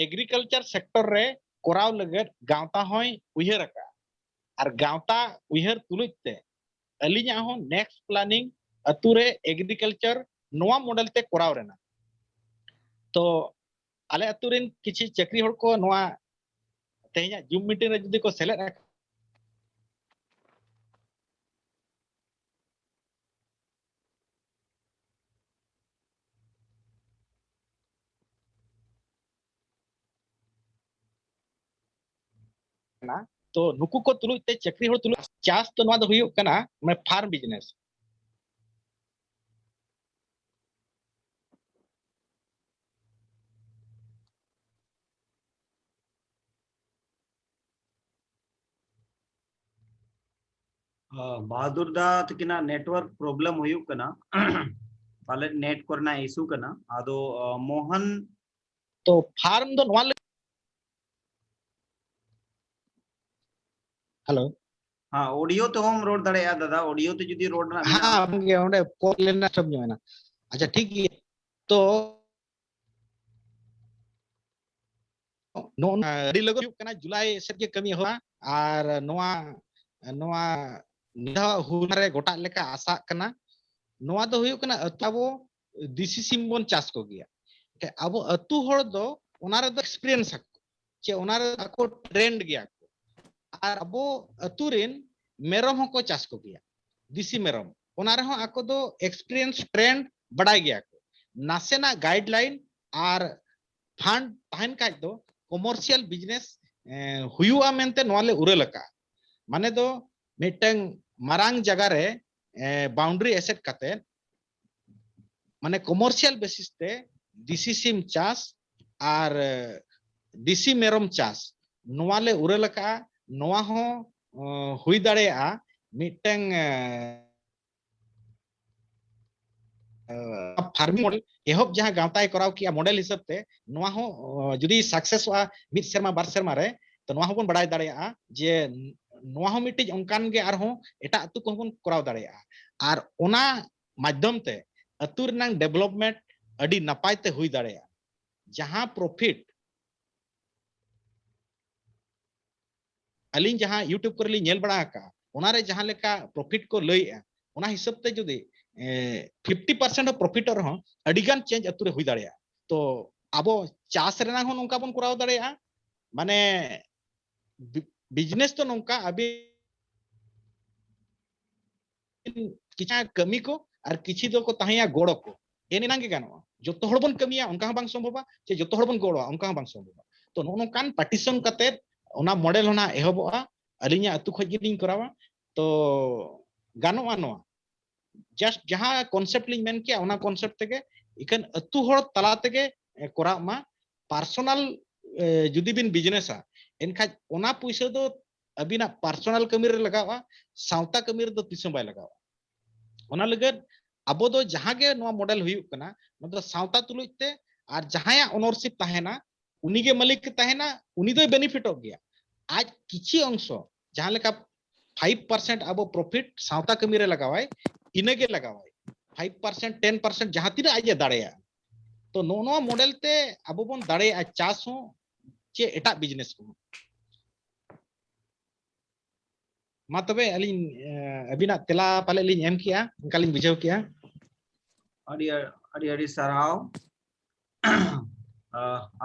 ᱮᱜᱽᱨᱤᱠᱟᱞᱪᱟᱨ ᱥᱮᱠᱴᱚᱨ ᱨᱮ ᱠᱚᱨᱟᱣ ᱞᱟᱹᱜᱤᱫ ᱜᱟᱶᱛᱟ ᱦᱚᱸᱭ ᱩᱭᱦᱟᱹᱨ ᱟᱠᱟᱫᱼᱟ᱾ ᱟᱨ ᱜᱟᱶᱛᱟ ᱩᱭᱦᱟᱹᱨ ᱛᱩᱞᱩᱡ ᱛᱮ ᱟᱹᱞᱤᱧᱟᱜ ᱦᱚᱸ ᱱᱮᱠᱥᱴ ᱯᱞᱟᱱᱤᱝ ᱟᱹᱛᱩ ᱨᱮ ᱮᱜᱽᱨᱤᱠᱟᱞᱪᱟᱨ ᱱᱚᱣᱟ ᱢᱚᱰᱮᱞ ᱛᱮ ᱠᱚᱨᱟᱣ ᱨᱮᱱᱟᱜ᱾ ᱛᱚ ᱟᱞᱮ ᱟᱹᱛᱩ ᱨᱮᱱ ᱠᱤᱪᱷᱩ ᱪᱟᱹᱠᱨᱤ ᱦᱚᱲ ᱠᱚ ᱱᱚᱣᱟ ᱛᱮᱦᱮᱧᱟᱜ ᱡᱩᱢ ᱢᱤᱴᱤᱝ ᱨᱮ ᱡᱩᱫᱤ ᱠᱚ ᱥᱮᱞᱮᱫ ᱟᱠᱟᱱᱟ, ᱛᱚ ᱱᱩᱠᱩ ᱠᱚ ᱛᱩᱞᱩᱡ ᱛᱮ ᱪᱟᱹᱠᱨᱤ ᱦᱚᱲ ᱛᱩᱞᱩᱡ ᱪᱟᱥ ᱫᱚ ᱱᱚᱣᱟ ᱫᱚ ᱦᱩᱭᱩᱜ ᱠᱟᱱᱟ ᱢᱟᱱᱮ ᱯᱷᱟᱨᱢ ᱵᱤᱡᱽᱱᱮᱥ᱾ ᱵᱟᱦᱟᱫᱩᱨ ᱫᱟ ᱛᱟᱹᱠᱤᱱᱟᱜ ᱱᱮᱴᱣᱟᱨᱠ ᱯᱨᱚᱵᱞᱮᱢ ᱦᱩᱭᱩᱜ ᱠᱟᱱᱟ, ᱯᱟᱞᱮᱫ ᱱᱮᱴ ᱠᱚᱨᱮᱱᱟᱜ ᱤᱥᱩ ᱠᱟᱱᱟ᱾ ᱟᱫᱚ ᱢᱳᱦᱚᱱ, ᱛᱚ ᱯᱷᱟᱨᱢ ᱫᱚ ᱱᱚᱣᱟ ᱞᱟᱹᱜᱤᱫ, ᱦᱮᱞᱳ᱾ ᱦᱮᱸ, ᱚᱰᱤᱭᱳ ᱛᱮᱦᱚᱸᱢ ᱨᱚᱲ ᱫᱟᱲᱮᱭᱟᱜᱼᱟ ᱫᱟᱫᱟ, ᱚᱰᱤᱭᱳ ᱛᱮ ᱡᱩᱫᱤ ᱨᱚᱲ ᱨᱮᱱᱟᱜ ᱢᱮᱱᱟᱜᱼᱟ᱾ ᱦᱮᱸ, ᱵᱟᱝᱜᱮ, ᱚᱸᱰᱮ ᱠᱚᱞ ᱞᱮᱱᱟ, ᱰᱤᱥᱴᱟᱨᱵ ᱧᱚᱜ ᱮᱱᱟ᱾ ᱟᱪᱪᱷᱟ, ᱴᱷᱤᱠ ᱜᱮᱭᱟ᱾ ᱛᱚ ᱱᱚᱜᱼᱚ ᱱᱚᱣᱟ ᱟᱹᱰᱤ ᱞᱟᱹᱜᱤᱫ ᱦᱩᱭᱩᱜ ᱠᱟᱱᱟ, ᱡᱩᱞᱟᱭ ᱥᱮᱫ ᱜᱮ ᱠᱟᱹᱢᱤ ᱮᱦᱚᱵᱟ᱾ ᱟᱨ ᱱᱚᱣᱟ, ᱱᱚᱣᱟ ᱱᱤᱭᱟᱹ ᱫᱷᱟᱣ ᱦᱩᱞ ᱢᱟᱦᱟ ᱨᱮ ᱜᱚᱴᱟᱜ ᱞᱮᱠᱟ ᱟᱥᱟᱜ ᱠᱟᱱᱟ᱾ ᱱᱚᱣᱟ ᱫᱚ ᱦᱩᱭᱩᱜ ᱠᱟᱱᱟ ᱟᱵᱚ ᱫᱮᱥᱤ ᱥᱤᱢ ᱵᱚᱱ ᱪᱟᱥ ᱠᱚᱜᱮᱭᱟ᱾ ᱮᱱᱠᱷᱟᱱ ᱟᱵᱚ ᱟᱹᱛᱩ ᱦᱚᱲ ᱫᱚ ᱚᱱᱟ ᱨᱮᱫᱚ ᱮᱠᱥᱯᱤᱨᱤᱭᱮᱱᱥ ᱟᱠᱚ, ᱪᱮ ᱚᱱᱟ ᱨᱮ ᱟᱠᱚ ᱴᱨᱮᱱᱰ ᱜᱮᱭᱟ ᱠᱚ᱾ ᱟᱨ ᱟᱵᱚ ᱟᱹᱛᱩ ᱨᱮᱱ ᱢᱮᱨᱚᱢ ᱦᱚᱸᱠᱚ ᱪᱟᱥ ᱠᱚᱜᱮᱭᱟ, ᱫᱮᱥᱤ ᱢᱮᱨᱚᱢ, ᱚᱱᱟ ᱨᱮᱦᱚᱸ ᱟᱠᱚ ᱫᱚ ᱮᱠᱥᱯᱤᱨᱤᱭᱮᱱᱥ ᱴᱨᱮᱱᱰ ᱵᱟᱰᱟᱭ ᱜᱮᱭᱟ ᱠᱚ᱾ ᱱᱟᱥᱮᱱᱟᱜ ᱜᱟᱭᱤᱰᱞᱟᱭᱤᱱ ᱟᱨ ᱯᱷᱟᱱᱰ ᱛᱟᱦᱮᱱ ᱠᱷᱟᱡ ᱫᱚ ᱠᱚᱢᱟᱨᱥᱤᱭᱟᱞ ᱵᱤᱡᱽᱱᱮᱥ ᱦᱩᱭᱩᱜᱼᱟ ᱢᱮᱱᱛᱮ ᱱᱚᱣᱟ ᱞᱮ ᱩᱨᱟᱹᱞ ᱟᱠᱟᱫᱼᱟ᱾ ᱢᱟᱱᱮ ᱫᱚ ᱢᱤᱫᱴᱟᱝ ᱢᱟᱨᱟᱝ ᱡᱟᱭᱜᱟ ᱨᱮ ᱵᱟᱣᱩᱱᱰᱟᱨᱤ ᱮᱥᱮᱫ ᱠᱟᱛᱮ, ᱢᱟᱱᱮ ᱠᱚᱢᱟᱨᱥᱤᱭᱟᱞ ᱵᱮᱥᱤᱥ ᱛᱮ ᱫᱮᱥᱤ ᱥᱤᱢ ᱪᱟᱥ ᱟᱨ ᱫᱮᱥᱤ ᱢᱮᱨᱚᱢ ᱪᱟᱥ, ᱱᱚᱣᱟ ᱞᱮ ᱩᱨᱟᱹᱞ ᱟᱠᱟᱫᱼᱟ᱾ ᱱᱚᱣᱟ ᱦᱚᱸ ᱦᱩᱭ ᱫᱟᱲᱮᱭᱟᱜᱼᱟ ᱢᱤᱫᱴᱟᱝ ᱯᱷᱟᱨᱢᱤᱝ ᱢᱚᱰᱮᱞ, ᱮᱦᱚᱵ ᱡᱟᱦᱟᱸ ᱜᱟᱶᱛᱟᱭ ᱠᱚᱨᱟᱣ ᱠᱮᱜᱼᱟ ᱢᱚᱰᱮᱞ ᱦᱤᱥᱟᱹᱵ ᱛᱮ, ᱱᱚᱣᱟ ᱦᱚᱸ ᱡᱩᱫᱤ ᱥᱟᱠᱥᱮᱥᱚᱜᱼᱟ ᱢᱤᱫ ᱥᱮᱨᱢᱟ ᱵᱟᱨ ᱥᱮᱨᱢᱟ ᱨᱮ, ᱛᱚ ᱱᱚᱣᱟ ᱦᱚᱸᱵᱚᱱ ᱵᱟᱲᱟᱭ ᱫᱟᱲᱮᱭᱟᱜᱼᱟ ᱡᱮ ᱱᱚᱣᱟ ᱦᱚᱸ ᱢᱤᱫᱴᱤᱡ ᱚᱱᱠᱟᱱ ᱜᱮ ᱟᱨᱦᱚᱸ ᱮᱴᱟᱜ ᱟᱹᱛᱩ ᱠᱚᱦᱚᱸ ᱵᱚᱱ ᱠᱚᱨᱟᱣ ᱫᱟᱲᱮᱭᱟᱜᱼᱟ᱾ ᱟᱨ ᱚᱱᱟ ᱢᱟᱫᱽᱫᱷᱚᱢ ᱛᱮ ᱟᱹᱛᱩ ᱨᱮᱱᱟᱜ ᱰᱮᱵᱷᱞᱚᱯᱢᱮᱱᱴ ᱟᱹᱰᱤ ᱱᱟᱯᱟᱭ ᱛᱮ ᱦᱩᱭ ᱫᱟᱲᱮᱭᱟᱜᱼᱟ᱾ ᱡᱟᱦᱟᱸ ᱯᱨᱚᱯᱷᱤᱴ ᱟᱹᱞᱤᱧ ᱡᱟᱦᱟᱸ YouTube ᱠᱚᱨᱮ ᱞᱤᱧ ᱧᱮᱞ ᱵᱟᱲᱟ ᱟᱠᱟᱫᱼᱟ, ᱚᱱᱟᱨᱮ ᱡᱟᱦᱟᱸ ᱞᱮᱠᱟ ᱯᱨᱚᱯᱷᱤᱴ ᱠᱚ ᱞᱟᱹᱭᱮᱜᱼᱟ, ᱚᱱᱟ ᱦᱤᱥᱟᱹᱵ ᱛᱮ ᱡᱩᱫᱤ ᱯᱷᱤᱯᱴᱤ ᱯᱟᱨᱥᱮᱱᱴ ᱦᱚᱸ ᱯᱨᱚᱯᱷᱤᱴᱚᱜ ᱨᱮᱦᱚᱸ ᱟᱹᱰᱤ ᱜᱟᱱ ᱪᱮᱧᱡᱽ ᱟᱹᱛᱩ ᱨᱮ ᱦᱩᱭ ᱫᱟᱲᱮᱭᱟᱜᱼᱟ᱾ ᱛᱚ ᱟᱵᱚ ᱪᱟᱥ ᱨᱮᱱᱟᱜ ᱦᱚᱸ ᱱᱚᱝᱠᱟ ᱵᱚᱱ ᱠᱚᱨᱟᱣ ᱫᱟᱲᱮᱭᱟᱜᱼᱟ᱾ ᱢᱟᱱᱮ ᱵᱤᱡᱽᱱᱮᱥ ᱫᱚ ᱱᱚᱝᱠᱟ, ᱟᱹᱵᱤᱱ ᱠᱤᱪᱷᱟ ᱠᱟᱹᱢᱤ ᱠᱚ ᱟᱨ ᱠᱤᱪᱷᱤ ᱫᱚᱠᱚ ᱛᱟᱦᱮᱸᱭᱟ ᱜᱚᱲᱚ ᱠᱚ, ᱮᱱ ᱮᱱᱟᱝ ᱜᱮ ᱜᱟᱱᱚᱜᱼᱟ᱾ ᱡᱚᱛᱚ ᱦᱚᱲ ᱵᱚᱱ ᱠᱟᱹᱢᱤᱭᱟ ᱚᱱᱠᱟ ᱦᱚᱸ ᱵᱟᱝ ᱥᱚᱢᱵᱷᱚᱵᱟ, ᱥᱮ ᱡᱚᱛᱚ ᱦᱚᱲ ᱵᱚᱱ ᱜᱚᱲᱚᱜᱼᱟ ᱚᱱᱠᱟ ᱦᱚᱸ ᱵᱟᱝ ᱥᱚᱢᱵᱷᱚᱵᱟ᱾ ᱛᱚ ᱱᱚᱜᱼᱚ ᱱᱚᱝᱠᱟᱱ ᱯᱟᱨᱴᱤᱥᱚᱱ ᱠᱟᱛᱮ ᱚᱱᱟ ᱢᱚᱰᱮᱞ ᱦᱚᱸ ᱱᱟᱦᱟᱜ ᱮᱦᱚᱵᱚᱜᱼᱟ᱾ ᱟᱹᱞᱤᱧᱟᱜ ᱟᱹᱛᱩ ᱠᱷᱚᱱ ᱜᱮᱞᱤᱧ ᱠᱚᱨᱟᱣᱟ᱾ ᱛᱚ ᱜᱟᱱᱚᱜᱼᱟ ᱱᱚᱣᱟ, ᱡᱟᱥᱴ ᱡᱟᱦᱟᱸ ᱠᱚᱱᱥᱮᱯᱴ ᱞᱤᱧ ᱢᱮᱱ ᱠᱮᱜᱼᱟ ᱚᱱᱟ ᱠᱚᱱᱥᱮᱯᱴ ᱛᱮᱜᱮ ᱮᱠᱷᱮᱱ ᱟᱹᱛᱩ ᱦᱚᱲ ᱛᱟᱞᱟ ᱛᱮᱜᱮ ᱠᱚᱨᱟᱜ ᱢᱟ᱾ ᱯᱟᱨᱥᱚᱱᱟᱞ ᱡᱩᱫᱤ ᱵᱤᱱ ᱵᱤᱡᱽᱱᱮᱥᱟ, ᱮᱱᱠᱷᱟᱡ ᱚᱱᱟ ᱯᱩᱭᱥᱟᱹ ᱫᱚ ᱟᱹᱵᱤᱱᱟᱜ ᱯᱟᱨᱥᱚᱱᱟᱞ ᱠᱟᱹᱢᱤ ᱨᱮ ᱞᱟᱜᱟᱜᱼᱟ, ᱥᱟᱶᱛᱟ ᱠᱟᱹᱢᱤ ᱨᱮᱫᱚ ᱛᱤᱥ ᱦᱚᱸ ᱵᱟᱭ ᱞᱟᱜᱟᱜᱼᱟ᱾ ᱚᱱᱟ ᱞᱟᱹᱜᱤᱫ ᱟᱵᱚ ᱫᱚ ᱡᱟᱦᱟᱸ ᱜᱮ ᱱᱚᱣᱟ ᱢᱚᱰᱮᱞ ᱦᱩᱭᱩᱜ ᱠᱟᱱᱟ, ᱱᱚᱣᱟ ᱫᱚ ᱥᱟᱶᱛᱟ ᱛᱩᱞᱩᱡ ᱛᱮ ᱟᱨ ᱡᱟᱦᱟᱸᱭᱟᱜ ᱳᱱᱟᱨᱥᱤᱯ ᱛᱟᱦᱮᱱᱟ, ᱩᱱᱤ ᱜᱮ ᱢᱟᱹᱞᱤᱠ ᱮ ᱛᱟᱦᱮᱱᱟ, ᱩᱱᱤ ᱫᱚᱭ ᱵᱮᱱᱤᱯᱷᱤᱴᱚᱜ ᱜᱮᱭᱟ᱾ ᱟᱡ ᱠᱤᱪᱷᱤ ᱚᱝᱥᱚ, ᱡᱟᱦᱟᱸ ᱞᱮᱠᱟ ᱯᱷᱟᱭᱤᱵᱷ ᱯᱟᱨᱥᱮᱱᱴ ᱟᱵᱚ ᱯᱨᱚᱯᱷᱤᱴ ᱥᱟᱶᱛᱟ ᱠᱟᱹᱢᱤ ᱨᱮ ᱞᱟᱜᱟᱣᱟᱭ, ᱤᱱᱟᱹᱜᱮ ᱞᱟᱜᱟᱣᱟᱭ᱾ ᱯᱷᱟᱭᱤᱵᱷ ᱯᱟᱨᱥᱮᱱᱴ, ᱴᱮᱱ ᱯᱟᱨᱥᱮᱱᱴ ᱡᱟᱦᱟᱸ ᱛᱤᱱᱟᱹᱜ ᱟᱡ ᱮ ᱫᱟᱲᱮᱭᱟᱜᱼᱟ᱾ ᱛᱚ ᱱᱚᱜᱼᱚ ᱱᱚᱣᱟ ᱢᱚᱰᱮᱞ ᱛᱮ ᱟᱵᱚ ᱵᱚᱱ ᱫᱟᱲᱮᱭᱟᱜᱼᱟ ᱪᱟᱥ ᱦᱚᱸ, ᱪᱮ ᱮᱴᱟᱜ ᱵᱤᱡᱽᱱᱮᱥ ᱠᱚᱦᱚᱸ᱾ ᱢᱟ ᱛᱚᱵᱮ ᱟᱹᱞᱤᱧ, ᱮ, ᱟᱹᱵᱤᱱᱟᱜ ᱛᱮᱞᱟ ᱯᱟᱞᱮ ᱞᱤᱧ ᱮᱢ ᱠᱮᱜᱼᱟ, ᱚᱱᱠᱟ ᱞᱤᱧ ᱵᱩᱡᱷᱟᱹᱣ ᱠᱮᱜᱼᱟ᱾ ᱟᱹᱰᱤ, ᱟᱹᱰᱤ ᱟᱹᱰᱤ ᱥᱟᱨᱦᱟᱣ᱾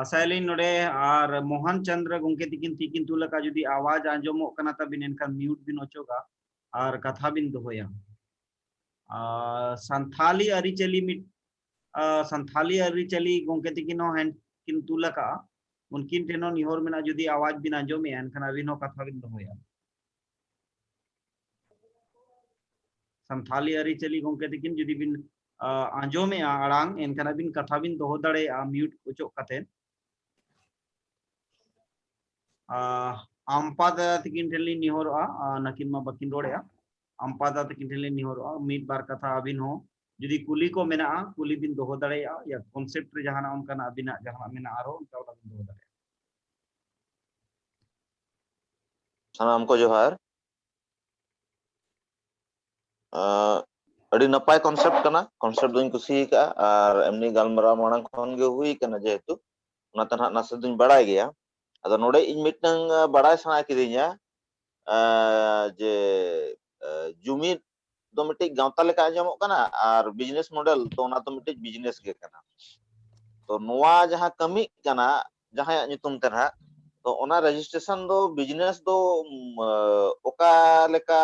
ᱟᱥᱟᱭᱟᱞᱤᱧ ᱱᱚᱰᱮ ᱟᱨ ᱢᱳᱦᱚᱱ ᱪᱚᱸᱫᱽᱨᱚ ᱜᱚᱝᱠᱮ ᱛᱤᱠᱤᱱ ᱛᱤᱠᱤᱱ ᱛᱩᱞ ᱟᱠᱟᱫ, ᱡᱩᱫᱤ ᱟᱣᱟᱡ ᱟᱸᱡᱚᱢᱚᱜ ᱠᱟᱱᱟ ᱛᱟᱵᱤᱱ, ᱮᱱᱠᱷᱟᱱ ᱢᱤᱭᱩᱴ ᱵᱤᱱ ᱚᱪᱚᱜᱟ ᱟᱨ ᱠᱟᱛᱷᱟ ᱵᱤᱱ ᱫᱚᱦᱚᱭᱟ᱾ ᱟᱨ ᱥᱟᱱᱛᱷᱟᱞᱤ ᱟᱹᱨᱤᱪᱟᱹᱞᱤ ᱢᱤᱫ, ᱟᱨ ᱥᱟᱱᱛᱷᱟᱞᱤ ᱟᱹᱨᱤᱪᱟᱹᱞᱤ ᱜᱚᱝᱠᱮ ᱛᱤᱠᱤᱱ ᱦᱚᱸ ᱦᱮᱱ ᱠᱤᱱ ᱛᱩᱞ ᱟᱠᱟᱫᱼᱟ, ᱩᱱᱠᱤᱱ ᱴᱷᱮᱱ ᱦᱚᱸ ᱱᱤᱦᱚᱨ ᱢᱮᱱᱟᱜᱼᱟ, ᱡᱩᱫᱤ ᱟᱣᱟᱡ ᱵᱤᱱ ᱟᱸᱡᱚᱢᱮᱜᱼᱟ, ᱮᱱᱠᱷᱟᱱ ᱟᱹᱵᱤᱱ ᱦᱚᱸ ᱠᱟᱛᱷᱟ ᱵᱤᱱ ᱫᱚᱦᱚᱭᱟ᱾ ᱥᱟᱱᱛᱷᱟᱞᱤ ᱟᱹᱨᱤᱪᱟᱹᱞᱤ ᱜᱚᱝᱠᱮ ᱛᱤᱠᱤᱱ ᱡᱩᱫᱤ ᱵᱤᱱ, ᱟ, ᱟᱸᱡᱚᱢᱮᱜᱼᱟ ᱟᱲᱟᱝ, ᱮᱱᱠᱷᱟᱱ ᱟᱹᱵᱤᱱ ᱠᱟᱛᱷᱟ ᱵᱤᱱ ᱫᱚᱦᱚ ᱫᱟᱲᱮᱭᱟᱜᱼᱟ ᱢᱤᱭᱩᱴ ᱚᱪᱚᱜ ᱠᱟᱛᱮ᱾ ᱟ, ᱟᱢᱯᱟ ᱫᱟᱫᱟ ᱛᱤᱠᱤᱱ ᱴᱷᱮᱱ ᱞᱤᱧ ᱱᱮᱦᱚᱨᱚᱜᱼᱟ, ᱟ, ᱱᱟᱹᱠᱤᱱ ᱢᱟ ᱵᱟᱹᱠᱤᱱ ᱨᱚᱲᱮᱜᱼᱟ᱾ ᱟᱢᱯᱟ ᱫᱟᱫᱟ ᱛᱤᱠᱤᱱ ᱴᱷᱮᱱ ᱞᱤᱧ ᱱᱮᱦᱚᱨᱚᱜᱼᱟ, ᱢᱤᱫ ᱵᱟᱨ ᱠᱟᱛᱷᱟ ᱟᱹᱵᱤᱱ ᱦᱚᱸ ᱡᱩᱫᱤ ᱠᱩᱞᱤ ᱠᱚ ᱢᱮᱱᱟᱜᱼᱟ, ᱠᱩᱞᱤ ᱵᱤᱱ ᱫᱚᱦᱚ ᱫᱟᱲᱮᱭᱟᱜᱼᱟ, ᱭᱟ ᱠᱚᱱᱥᱮᱯᱴ ᱨᱮ ᱡᱟᱦᱟᱱᱟᱜ ᱚᱱᱠᱟᱱᱟᱜ ᱟᱹᱵᱤᱱᱟᱜ ᱡᱟᱦᱟᱱᱟᱜ ᱢᱮᱱᱟᱜᱼᱟ ᱟᱨᱦᱚᱸ, ᱚᱱᱠᱟ ᱚᱱᱟ ᱵᱤᱱ ᱫᱚᱦᱚ ᱫᱟᱲᱮᱭᱟᱜᱼᱟ᱾ ᱥᱟᱱᱟᱢ ᱠᱚ ᱡᱚᱦᱟᱨ᱾ ᱟᱸ, ᱟᱹᱰᱤ ᱱᱟᱯᱟᱭ ᱠᱚᱱᱥᱮᱯᱴ ᱠᱟᱱᱟ, ᱠᱚᱱᱥᱮᱯᱴ ᱫᱚᱧ ᱠᱩᱥᱤ ᱟᱠᱟᱫᱼᱟ, ᱟᱨ ᱮᱢᱱᱤ ᱜᱟᱞᱢᱟᱨᱟᱣ ᱢᱟᱲᱟᱝ ᱠᱷᱚᱱ ᱜᱮ ᱦᱩᱭ ᱠᱟᱱᱟ ᱡᱮᱦᱮᱛᱩ, ᱚᱱᱟᱛᱮ ᱱᱟᱦᱟᱜ ᱱᱟᱥᱮ ᱫᱚᱧ ᱵᱟᱲᱟᱭ ᱜᱮᱭᱟ᱾ ᱟᱫᱚ ᱱᱚᱰᱮ ᱤᱧ ᱢᱤᱫᱴᱟᱝ, ᱟᱸ, ᱵᱟᱲᱟᱭ ᱥᱟᱱᱟ ᱠᱤᱫᱤᱧᱟ, ᱟᱸ, ᱡᱮ, ᱟᱸ, ᱡᱩᱢᱤᱫ ᱫᱚ ᱢᱤᱫᱴᱤᱡ ᱜᱟᱶᱛᱟ ᱞᱮᱠᱟ ᱟᱸᱡᱚᱢᱚᱜ ᱠᱟᱱᱟ, ᱟᱨ ᱵᱤᱡᱽᱱᱮᱥ ᱢᱚᱰᱮᱞ ᱫᱚ ᱚᱱᱟ ᱫᱚ ᱢᱤᱫᱴᱤᱡ ᱵᱤᱡᱽᱱᱮᱥ ᱜᱮ ᱠᱟᱱᱟ᱾ ᱛᱚ ᱱᱚᱣᱟ ᱡᱟᱦᱟᱸ ᱠᱟᱹᱢᱤᱜ ᱠᱟᱱᱟ ᱡᱟᱦᱟᱸᱭᱟᱜ ᱧᱩᱛᱩᱢ ᱛᱮ ᱱᱟᱦᱟᱜ, ᱛᱚ ᱚᱱᱟ ᱨᱮᱡᱤᱥᱴᱨᱮᱥᱚᱱ ᱫᱚ ᱵᱤᱡᱽᱱᱮᱥ ᱫᱚ, ᱩᱢ, ᱚᱠᱟ ᱞᱮᱠᱟ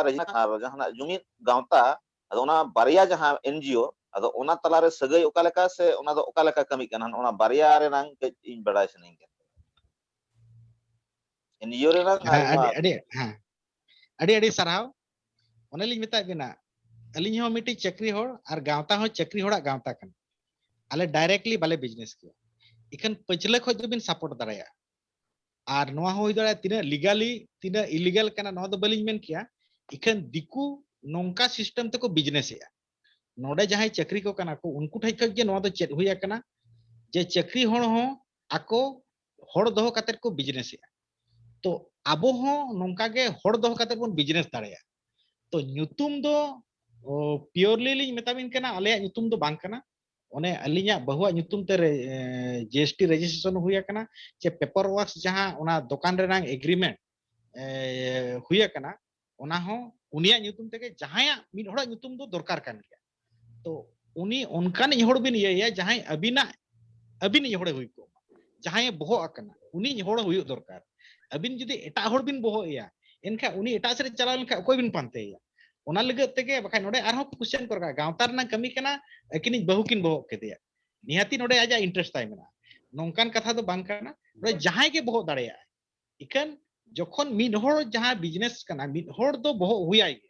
ᱨᱮᱡᱤᱥᱴᱟᱨ ᱟᱨ ᱡᱟᱦᱟᱱᱟᱜ ᱡᱩᱢᱤᱫ ᱜᱟᱶᱛᱟ, ᱟᱫᱚ ᱚᱱᱟ ᱵᱟᱨᱭᱟ ᱡᱟᱦᱟᱸ ᱮᱱᱡᱤᱳ, ᱟᱫᱚ ᱚᱱᱟ ᱛᱟᱞᱟᱨᱮ ᱥᱟᱹᱜᱟᱹᱭ ᱚᱠᱟ ᱞᱮᱠᱟ ᱥᱮ ᱚᱱᱟ ᱫᱚ ᱚᱠᱟ ᱞᱮᱠᱟ ᱠᱟᱹᱢᱤᱜ ᱠᱟᱱᱟ, ᱚᱱᱟ ᱵᱟᱨᱭᱟ ᱨᱮᱱᱟᱝ ᱠᱟᱹᱡ ᱤᱧ ᱵᱟᱲᱟᱭ ᱥᱟᱱᱟᱧ ᱠᱟᱱᱟ᱾ ᱮᱱᱡᱤᱳ ᱨᱮᱱᱟᱝ ᱦᱮᱸ, ᱟᱭᱢᱟ ᱟᱹᱰᱤ, ᱟᱹᱰᱤ, ᱦᱮᱸ, ᱟᱹᱰᱤ, ᱟᱹᱰᱤ ᱥᱟᱨᱦᱟᱣ᱾ ᱚᱱᱮ ᱞᱤᱧ ᱢᱮᱛᱟᱜ ᱵᱤᱱᱟ, ᱟᱹᱞᱤᱧ ᱦᱚᱸ ᱢᱤᱫᱴᱤᱡ ᱪᱟᱹᱠᱨᱤ ᱦᱚᱲ ᱟᱨ ᱜᱟᱶᱛᱟ ᱦᱚᱸ ᱪᱟᱹᱠᱨᱤ ᱦᱚᱲᱟᱜ ᱜᱟᱶᱛᱟ ᱠᱟᱱᱟ᱾ ᱟᱞᱮ ᱰᱟᱭᱨᱮᱠᱴᱞᱤ ᱵᱟᱞᱮ ᱵᱤᱡᱽᱱᱮᱥ ᱜᱮᱭᱟ, ᱤᱠᱷᱟᱹᱱ ᱯᱟᱹᱪᱷᱞᱟᱹ ᱠᱷᱚᱡ ᱫᱚᱵᱤᱱ ᱥᱟᱯᱳᱨᱴ ᱫᱟᱲᱮᱭᱟᱜᱼᱟ᱾ ᱟᱨ ᱱᱚᱣᱟ ᱦᱚᱸ ᱦᱩᱭ ᱫᱟᱲᱮᱭᱟᱜᱼᱟ ᱛᱤᱱᱟᱹᱜ ᱞᱤᱜᱟᱞᱤ ᱛᱤᱱᱟᱹᱜ ᱤᱞᱤᱜᱟᱞ ᱠᱟᱱᱟ, ᱱᱚᱣᱟ ᱫᱚ ᱵᱟᱹᱞᱤᱧ ᱢᱮᱱ ᱠᱮᱭᱟ, ᱤᱠᱷᱟᱹᱱ ᱫᱤᱠᱩ ᱱᱚᱝᱠᱟ ᱥᱤᱥᱴᱮᱢ ᱛᱮᱠᱚ ᱵᱤᱡᱽᱱᱮᱥᱮᱜᱼᱟ᱾ ᱱᱚᱰᱮ ᱡᱟᱦᱟᱸᱭ ᱪᱟᱹᱠᱨᱤ ᱠᱚ ᱠᱟᱱᱟ ᱠᱚ, ᱩᱱᱠᱩ ᱴᱷᱮᱡ ᱠᱷᱚᱡ ᱜᱮ ᱱᱚᱣᱟ ᱫᱚ ᱪᱮᱫ ᱦᱩᱭ ᱟᱠᱟᱱᱟ ᱡᱮ ᱪᱟᱹᱠᱨᱤ ᱦᱚᱲ ᱦᱚᱸ ᱟᱠᱚ ᱦᱚᱲ ᱫᱚᱦᱚ ᱠᱟᱛᱮᱫ ᱠᱚ ᱵᱤᱡᱽᱱᱮᱥᱮᱜᱼᱟ᱾ ᱛᱚ ᱟᱵᱚ ᱦᱚᱸ ᱱᱚᱝᱠᱟ ᱜᱮ ᱦᱚᱲ ᱫᱚᱦᱚ ᱠᱟᱛᱮᱫ ᱵᱚᱱ ᱵᱤᱡᱽᱱᱮᱥ ᱫᱟᱲᱮᱭᱟᱜᱼᱟ᱾ ᱛᱚ ᱧᱩᱛᱩᱢ ᱫᱚ, ᱚ, ᱯᱤᱭᱳᱨᱞᱤ ᱞᱤᱧ ᱢᱮᱛᱟ ᱵᱤᱱ ᱠᱟᱱᱟ, ᱟᱞᱮᱭᱟᱜ ᱧᱩᱛᱩᱢ ᱫᱚ ᱵᱟᱝ ᱠᱟᱱᱟ᱾ ᱚᱱᱮ ᱟᱹᱞᱤᱧᱟᱜ ᱵᱟᱹᱦᱩᱣᱟᱜ ᱧᱩᱛᱩᱢ ᱛᱮ ᱨᱮ, ᱮ, ᱡᱤ ᱮᱥ ᱴᱤ ᱨᱮᱡᱤᱥᱴᱨᱮᱥᱚᱱ ᱦᱩᱭ ᱟᱠᱟᱱᱟ, ᱪᱮ ᱯᱮᱯᱟᱨ ᱣᱟᱨᱠᱥ ᱡᱟᱦᱟᱸ ᱚᱱᱟ ᱫᱚᱠᱟᱱ ᱨᱮᱱᱟᱜ ᱮᱜᱽᱨᱤᱢᱮᱱᱴ, ᱮ, ᱦᱩᱭ ᱟᱠᱟᱱᱟ, ᱚᱱᱟ ᱦᱚᱸ ᱩᱱᱤᱭᱟᱜ ᱧᱩᱛᱩᱢ ᱛᱮᱜᱮ ᱡᱟᱦᱟᱸᱭᱟᱜ ᱢᱤᱫ ᱦᱚᱲᱟᱜ ᱧᱩᱛᱩᱢ ᱫᱚ ᱫᱚᱨᱠᱟᱨ ᱠᱟᱱ ᱜᱮᱭᱟ᱾ ᱛᱚ ᱩᱱᱤ ᱚᱱᱠᱟᱱᱤᱡ ᱦᱚᱲ ᱵᱤᱱ ᱤᱭᱟᱹᱭᱟ ᱡᱟᱦᱟᱸᱭ ᱟᱹᱵᱤᱱᱟᱜ, ᱟᱹᱵᱤᱱᱤᱡ ᱦᱚᱲᱮ ᱦᱩᱭ ᱠᱚᱜ ᱢᱟ, ᱡᱟᱦᱟᱸᱭᱮ ᱵᱚᱦᱚᱜ ᱟᱠᱟᱱᱟ ᱩᱱᱤ ᱦᱚᱲ ᱦᱩᱭᱩᱜ ᱫᱚᱨᱠᱟᱨ᱾ ᱟᱹᱵᱤᱱ ᱡᱩᱫᱤ ᱮᱴᱟᱜ ᱦᱚᱲ ᱵᱤᱱ ᱵᱚᱦᱚᱜ ᱮᱭᱟ ᱮᱱᱠᱷᱟᱱ ᱩᱱᱤ ᱮᱴᱟᱜ ᱥᱮᱫ ᱮ ᱪᱟᱞᱟᱣ ᱞᱮᱱᱠᱷᱟᱱ ᱚᱠᱚᱭ ᱵᱤᱱ ᱯᱟᱱᱛᱮᱭᱟ? ᱚᱱᱟ ᱞᱟᱹᱜᱤᱫ ᱛᱮᱜᱮ ᱵᱟᱠᱷᱟᱡ ᱱᱚᱰᱮ ᱟᱨᱦᱚᱸ ᱠᱚᱥᱪᱮᱱ ᱠᱚ ᱨᱟᱠᱟᱵ, ᱜᱟᱶᱛᱟ ᱨᱮᱱᱟᱜ ᱠᱟᱹᱢᱤ ᱠᱟᱱᱟ, ᱟᱹᱠᱤᱱᱤᱡ ᱵᱟᱹᱦᱩ ᱠᱤᱱ ᱵᱚᱦᱚᱜ ᱠᱮᱫᱮᱭᱟ, ᱱᱤᱦᱟᱹᱛᱤ ᱱᱚᱰᱮ ᱟᱡᱟᱜ ᱤᱱᱴᱟᱨᱮᱥᱴ ᱛᱟᱭ ᱢᱮᱱᱟᱜᱼᱟ᱾ ᱱᱚᱝᱠᱟᱱ ᱠᱟᱛᱷᱟ ᱫᱚ ᱵᱟᱝ ᱠᱟᱱᱟ, ᱱᱚᱰᱮ ᱡᱟᱦᱟᱸᱭ ᱜᱮ ᱵᱚᱦᱚᱜ ᱫᱟᱲᱮᱭᱟᱜᱼᱟᱭ᱾ ᱤᱠᱷᱟᱹᱱ ᱡᱚᱠᱷᱚᱱ ᱢᱤᱫ ᱦᱚᱲ ᱡᱟᱦᱟᱸ ᱵᱤᱡᱽᱱᱮᱥ ᱠᱟᱱᱟ ᱢᱤᱫ ᱦᱚᱲ ᱫᱚ ᱵᱚᱦᱚᱜ ᱦᱩᱭᱟᱭ ᱜᱮ,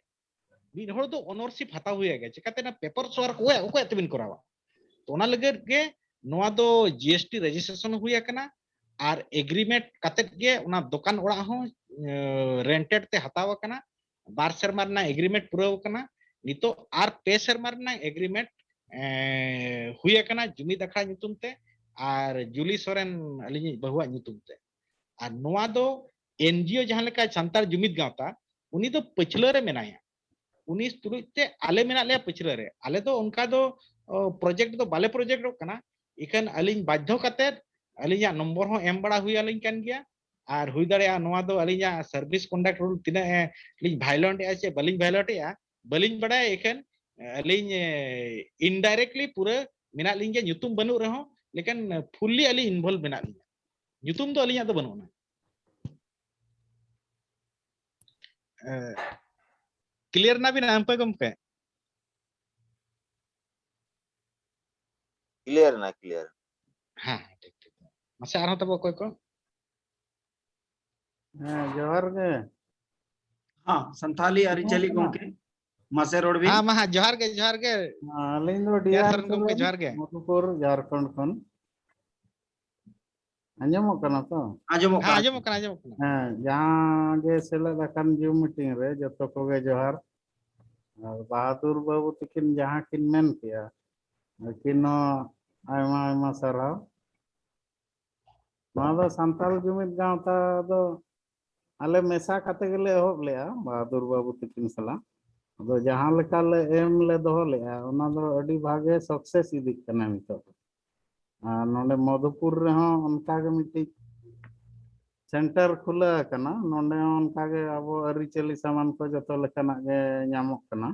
ᱢᱤᱫ ᱦᱚᱲ ᱫᱚ ᱳᱱᱟᱨᱥᱤᱯ ᱦᱟᱛᱟᱣ ᱦᱩᱭᱟᱭ ᱜᱮ᱾ ᱪᱤᱠᱟᱛᱮ ᱚᱱᱟ ᱯᱮᱯᱟᱨ ᱥᱚᱣᱟᱨᱠ ᱚᱠᱚᱭᱟᱜ, ᱚᱠᱚᱭᱟᱜ ᱛᱮᱵᱤᱱ ᱠᱚᱨᱟᱣᱟ? ᱛᱚ ᱚᱱᱟ ᱞᱟᱹᱜᱤᱫ ᱜᱮ ᱱᱚᱣᱟ ᱫᱚ ᱡᱤ ᱮᱥ ᱴᱤ ᱨᱮᱡᱤᱥᱴᱨᱮᱥᱚᱱ ᱦᱩᱭ ᱟᱠᱟᱱᱟ ᱟᱨ ᱮᱜᱽᱨᱤᱢᱮᱱᱴ ᱠᱟᱛᱮᱫ ᱜᱮ ᱚᱱᱟ ᱫᱚᱠᱟᱱ ᱚᱲᱟᱜ ᱦᱚᱸ ᱨᱮᱱᱴᱮᱰ ᱛᱮ ᱦᱟᱛᱟᱣ ᱟᱠᱟᱱᱟ᱾ ᱵᱟᱨ ᱥᱮᱨᱢᱟ ᱨᱮᱱᱟᱜ ᱮᱜᱽᱨᱤᱢᱮᱱᱴ ᱯᱩᱨᱟᱹᱣ ᱟᱠᱟᱱᱟ᱾ ᱱᱤᱛᱚᱜ ᱟᱨ ᱯᱮ ᱥᱮᱨᱢᱟ ᱨᱮᱱᱟᱜ ᱮᱜᱽᱨᱤᱢᱮᱱᱴ ᱦᱩᱭ ᱟᱠᱟᱱᱟ ᱡᱩᱢᱤᱫ ᱟᱠᱷᱲᱟ ᱧᱩᱛᱩᱢ ᱛᱮ ᱟᱨ ᱡᱩᱞᱤ ᱥᱚᱨᱮᱱ ᱟᱹᱞᱤᱧᱤᱡ ᱵᱟᱹᱦᱩᱣᱟᱜ ᱧᱩᱛᱩᱢ ᱛᱮ᱾ ᱟᱨ ᱱᱚᱣᱟ ᱫᱚ ᱮᱱ ᱡᱤ ᱳ ᱡᱟᱦᱟᱸ ᱞᱮᱠᱟ ᱥᱟᱱᱛᱟᱲ ᱡᱩᱢᱤᱫ ᱜᱟᱶᱛᱟ, ᱩᱱᱤ ᱫᱚ ᱯᱟᱹᱪᱷᱞᱟᱹ ᱨᱮ ᱢᱮᱱᱟᱭᱟ᱾ ᱩᱱᱤ ᱛᱩᱞᱩᱡ ᱛᱮ ᱟᱞᱮ ᱢᱮᱱᱟᱜ ᱞᱮᱭᱟ ᱯᱟᱹᱪᱷᱞᱟᱹ ᱨᱮ᱾ ᱟᱞᱮ ᱫᱚ ᱚᱱᱠᱟ ᱫᱚ ᱯᱨᱚᱡᱮᱠᱴ ᱫᱚ ᱵᱟᱞᱮ ᱯᱨᱚᱡᱮᱠᱴᱚᱜ ᱠᱟᱱᱟ᱾ ᱤᱠᱷᱟᱹᱱ ᱟᱹᱞᱤᱧ ᱵᱟᱫᱽᱫᱷᱚ ᱠᱟᱛᱮᱫ ᱟᱹᱞᱤᱧᱟᱜ ᱱᱚᱢᱵᱚᱨ ᱦᱚᱸ ᱮᱢ ᱵᱟᱲᱟ ᱦᱩᱭ ᱟᱹᱞᱤᱧ ᱠᱟᱱ ᱜᱮᱭᱟ᱾ ᱟᱨ ᱦᱩᱭ ᱫᱟᱲᱮᱭᱟᱜᱼᱟ ᱱᱚᱣᱟ ᱫᱚ ᱟᱹᱞᱤᱧᱟᱜ ᱥᱟᱨᱵᱷᱤᱥ ᱠᱚᱱᱰᱟᱠᱴ ᱨᱩᱞ ᱛᱤᱱᱟᱹᱜ ᱮ, ᱞᱤᱧ ᱵᱷᱟᱭᱞᱮᱴ ᱮᱜᱼᱟ ᱪᱮ ᱵᱟᱹᱞᱤᱧ ᱵᱷᱟᱭᱞᱮᱴ ᱮᱜᱼᱟ, ᱵᱟᱹᱞᱤᱧ ᱵᱟᱲᱟᱭᱟ᱾ ᱤᱠᱷᱟᱹᱱ ᱟᱹᱞᱤᱧ ᱤᱱᱰᱟᱭᱨᱮᱠᱴᱞᱤ ᱯᱩᱨᱟᱹ ᱢᱮᱱᱟᱜ ᱞᱤᱧ ᱜᱮᱭᱟ, ᱧᱩᱛᱩᱢ ᱵᱟᱹᱱᱩᱜ ᱨᱮᱦᱚᱸ, ᱞᱮᱠᱤᱱ ᱯᱷᱩᱞᱞᱤ ᱟᱹᱞᱤᱧ ᱤᱱᱵᱷᱚᱞᱵᱷ ᱢᱮᱱᱟᱜ ᱞᱤᱧᱟ᱾ ᱧᱩᱛᱩᱢ ᱫᱚ ᱟᱹᱞᱤᱧᱟᱜ ᱫᱚ ᱵᱟᱹᱱᱩᱜ ᱟᱱᱟ᱾ ᱠᱞᱤᱭᱟᱨ ᱱᱟᱵᱤᱱ ᱟᱢᱯᱮ ᱜᱚᱢᱠᱮ? ᱠᱞᱤᱭᱟᱨ ᱮᱱᱟ, ᱠᱞᱤᱭᱟᱨ᱾ ᱦᱮᱸ, ᱴᱷᱤᱠ ᱴᱷᱤᱠ᱾ ᱢᱟᱥᱮ ᱟᱨᱦᱚᱸ ᱛᱚᱵᱮ ᱚᱠᱚᱭ ᱠᱚ? ᱦᱮᱸ, ᱡᱚᱦᱟᱨ ᱜᱮ᱾ ᱦᱮᱸ, ᱥᱟᱱᱛᱷᱟᱞᱤ ᱟᱹᱨᱤᱪᱟᱹᱞᱤ ᱜᱚᱢᱠᱮ, ᱢᱟᱥᱮ ᱨᱚᱲ ᱵᱤᱱ᱾ ᱦᱮᱸ, ᱢᱟ ᱦᱟᱸᱜ, ᱡᱚᱦᱟᱨ ᱜᱮ, ᱡᱚᱦᱟᱨ ᱜᱮ᱾ ᱟᱹᱞᱤᱧ ᱫᱚ ᱰᱤᱭᱟᱨ ᱰᱤᱭᱟᱨ ᱥᱚᱨᱮᱱ ᱜᱚᱢᱠᱮ, ᱡᱚᱦᱟᱨ ᱜᱮ᱾ ᱢᱚᱫᱷᱩᱯᱩᱨ, ᱡᱷᱟᱲᱠᱷᱚᱸᱰ ᱠᱷᱚᱱ᱾ ᱟᱸᱡᱚᱢᱚᱜ ᱠᱟᱱᱟ ᱛᱚ? ᱟᱸᱡᱚᱢᱚᱜ ᱦᱮᱸ, ᱠᱟᱱᱟ᱾ ᱟᱸᱡᱚᱢᱚᱜ ᱠᱟᱱᱟ, ᱟᱸᱡᱚᱢᱚᱜ ᱠᱟᱱᱟ᱾ ᱦᱮᱸ, ᱡᱟᱦᱟᱸ ᱜᱮ ᱥᱮᱞᱮᱫ ᱟᱠᱟᱱ ᱡᱩᱢ ᱢᱤᱴᱤᱝ ᱨᱮ ᱡᱚᱛᱚ ᱠᱚᱜᱮ ᱡᱚᱦᱟᱨ᱾ ᱟᱨ ᱵᱟᱦᱟᱫᱩᱨ ᱵᱟᱹᱵᱩ ᱛᱤᱠᱤᱱ ᱡᱟᱦᱟᱸ ᱠᱤᱱ ᱢᱮᱱ ᱠᱮᱜᱼᱟ, ᱟᱹᱠᱤᱱ ᱦᱚᱸ ᱟᱭᱢᱟ ᱟᱭᱢᱟ ᱥᱟᱨᱦᱟᱣ᱾ ᱱᱚᱣᱟ ᱫᱚ ᱥᱟᱱᱛᱟᱲ ᱡᱩᱢᱤᱫ ᱜᱟᱶᱛᱟ ᱫᱚ ᱟᱞᱮ ᱢᱮᱥᱟ ᱠᱟᱛᱮ ᱜᱮᱞᱮ ᱮᱦᱚᱵ ᱞᱮᱜᱼᱟ ᱵᱟᱦᱟᱫᱩᱨ ᱵᱟᱹᱵᱩ ᱛᱤᱠᱤᱱ ᱥᱟᱞᱟᱜ᱾ ᱟᱫᱚ ᱡᱟᱦᱟᱸ ᱞᱮᱠᱟ ᱞᱮ ᱮᱢ ᱞᱮ ᱫᱚᱦᱚ ᱞᱮᱜᱼᱟ, ᱚᱱᱟ ᱫᱚ ᱟᱹᱰᱤ ᱵᱷᱟᱜᱮ ᱥᱟᱠᱥᱮᱥ ᱤᱫᱤᱜ ᱠᱟᱱᱟ ᱱᱤᱛᱚᱜ ᱫᱚ᱾ ᱟᱨ ᱱᱚᱰᱮ ᱢᱚᱫᱷᱩᱯᱩᱨ ᱨᱮᱦᱚᱸ ᱚᱱᱠᱟ ᱜᱮ ᱢᱤᱫᱴᱤᱡ ᱥᱮᱱᱴᱟᱨ ᱠᱷᱩᱞᱟᱹᱣ ᱟᱠᱟᱱᱟ᱾ ᱱᱚᱰᱮ ᱦᱚᱸ ᱚᱱᱠᱟᱜᱮ ᱟᱵᱚ ᱟᱹᱨᱤᱪᱟᱹᱞᱤ ᱥᱟᱢᱟᱱ ᱠᱚ ᱡᱚᱛᱚ ᱞᱮᱠᱟᱱᱟᱜ ᱜᱮ ᱧᱟᱢᱚᱜ ᱠᱟᱱᱟ᱾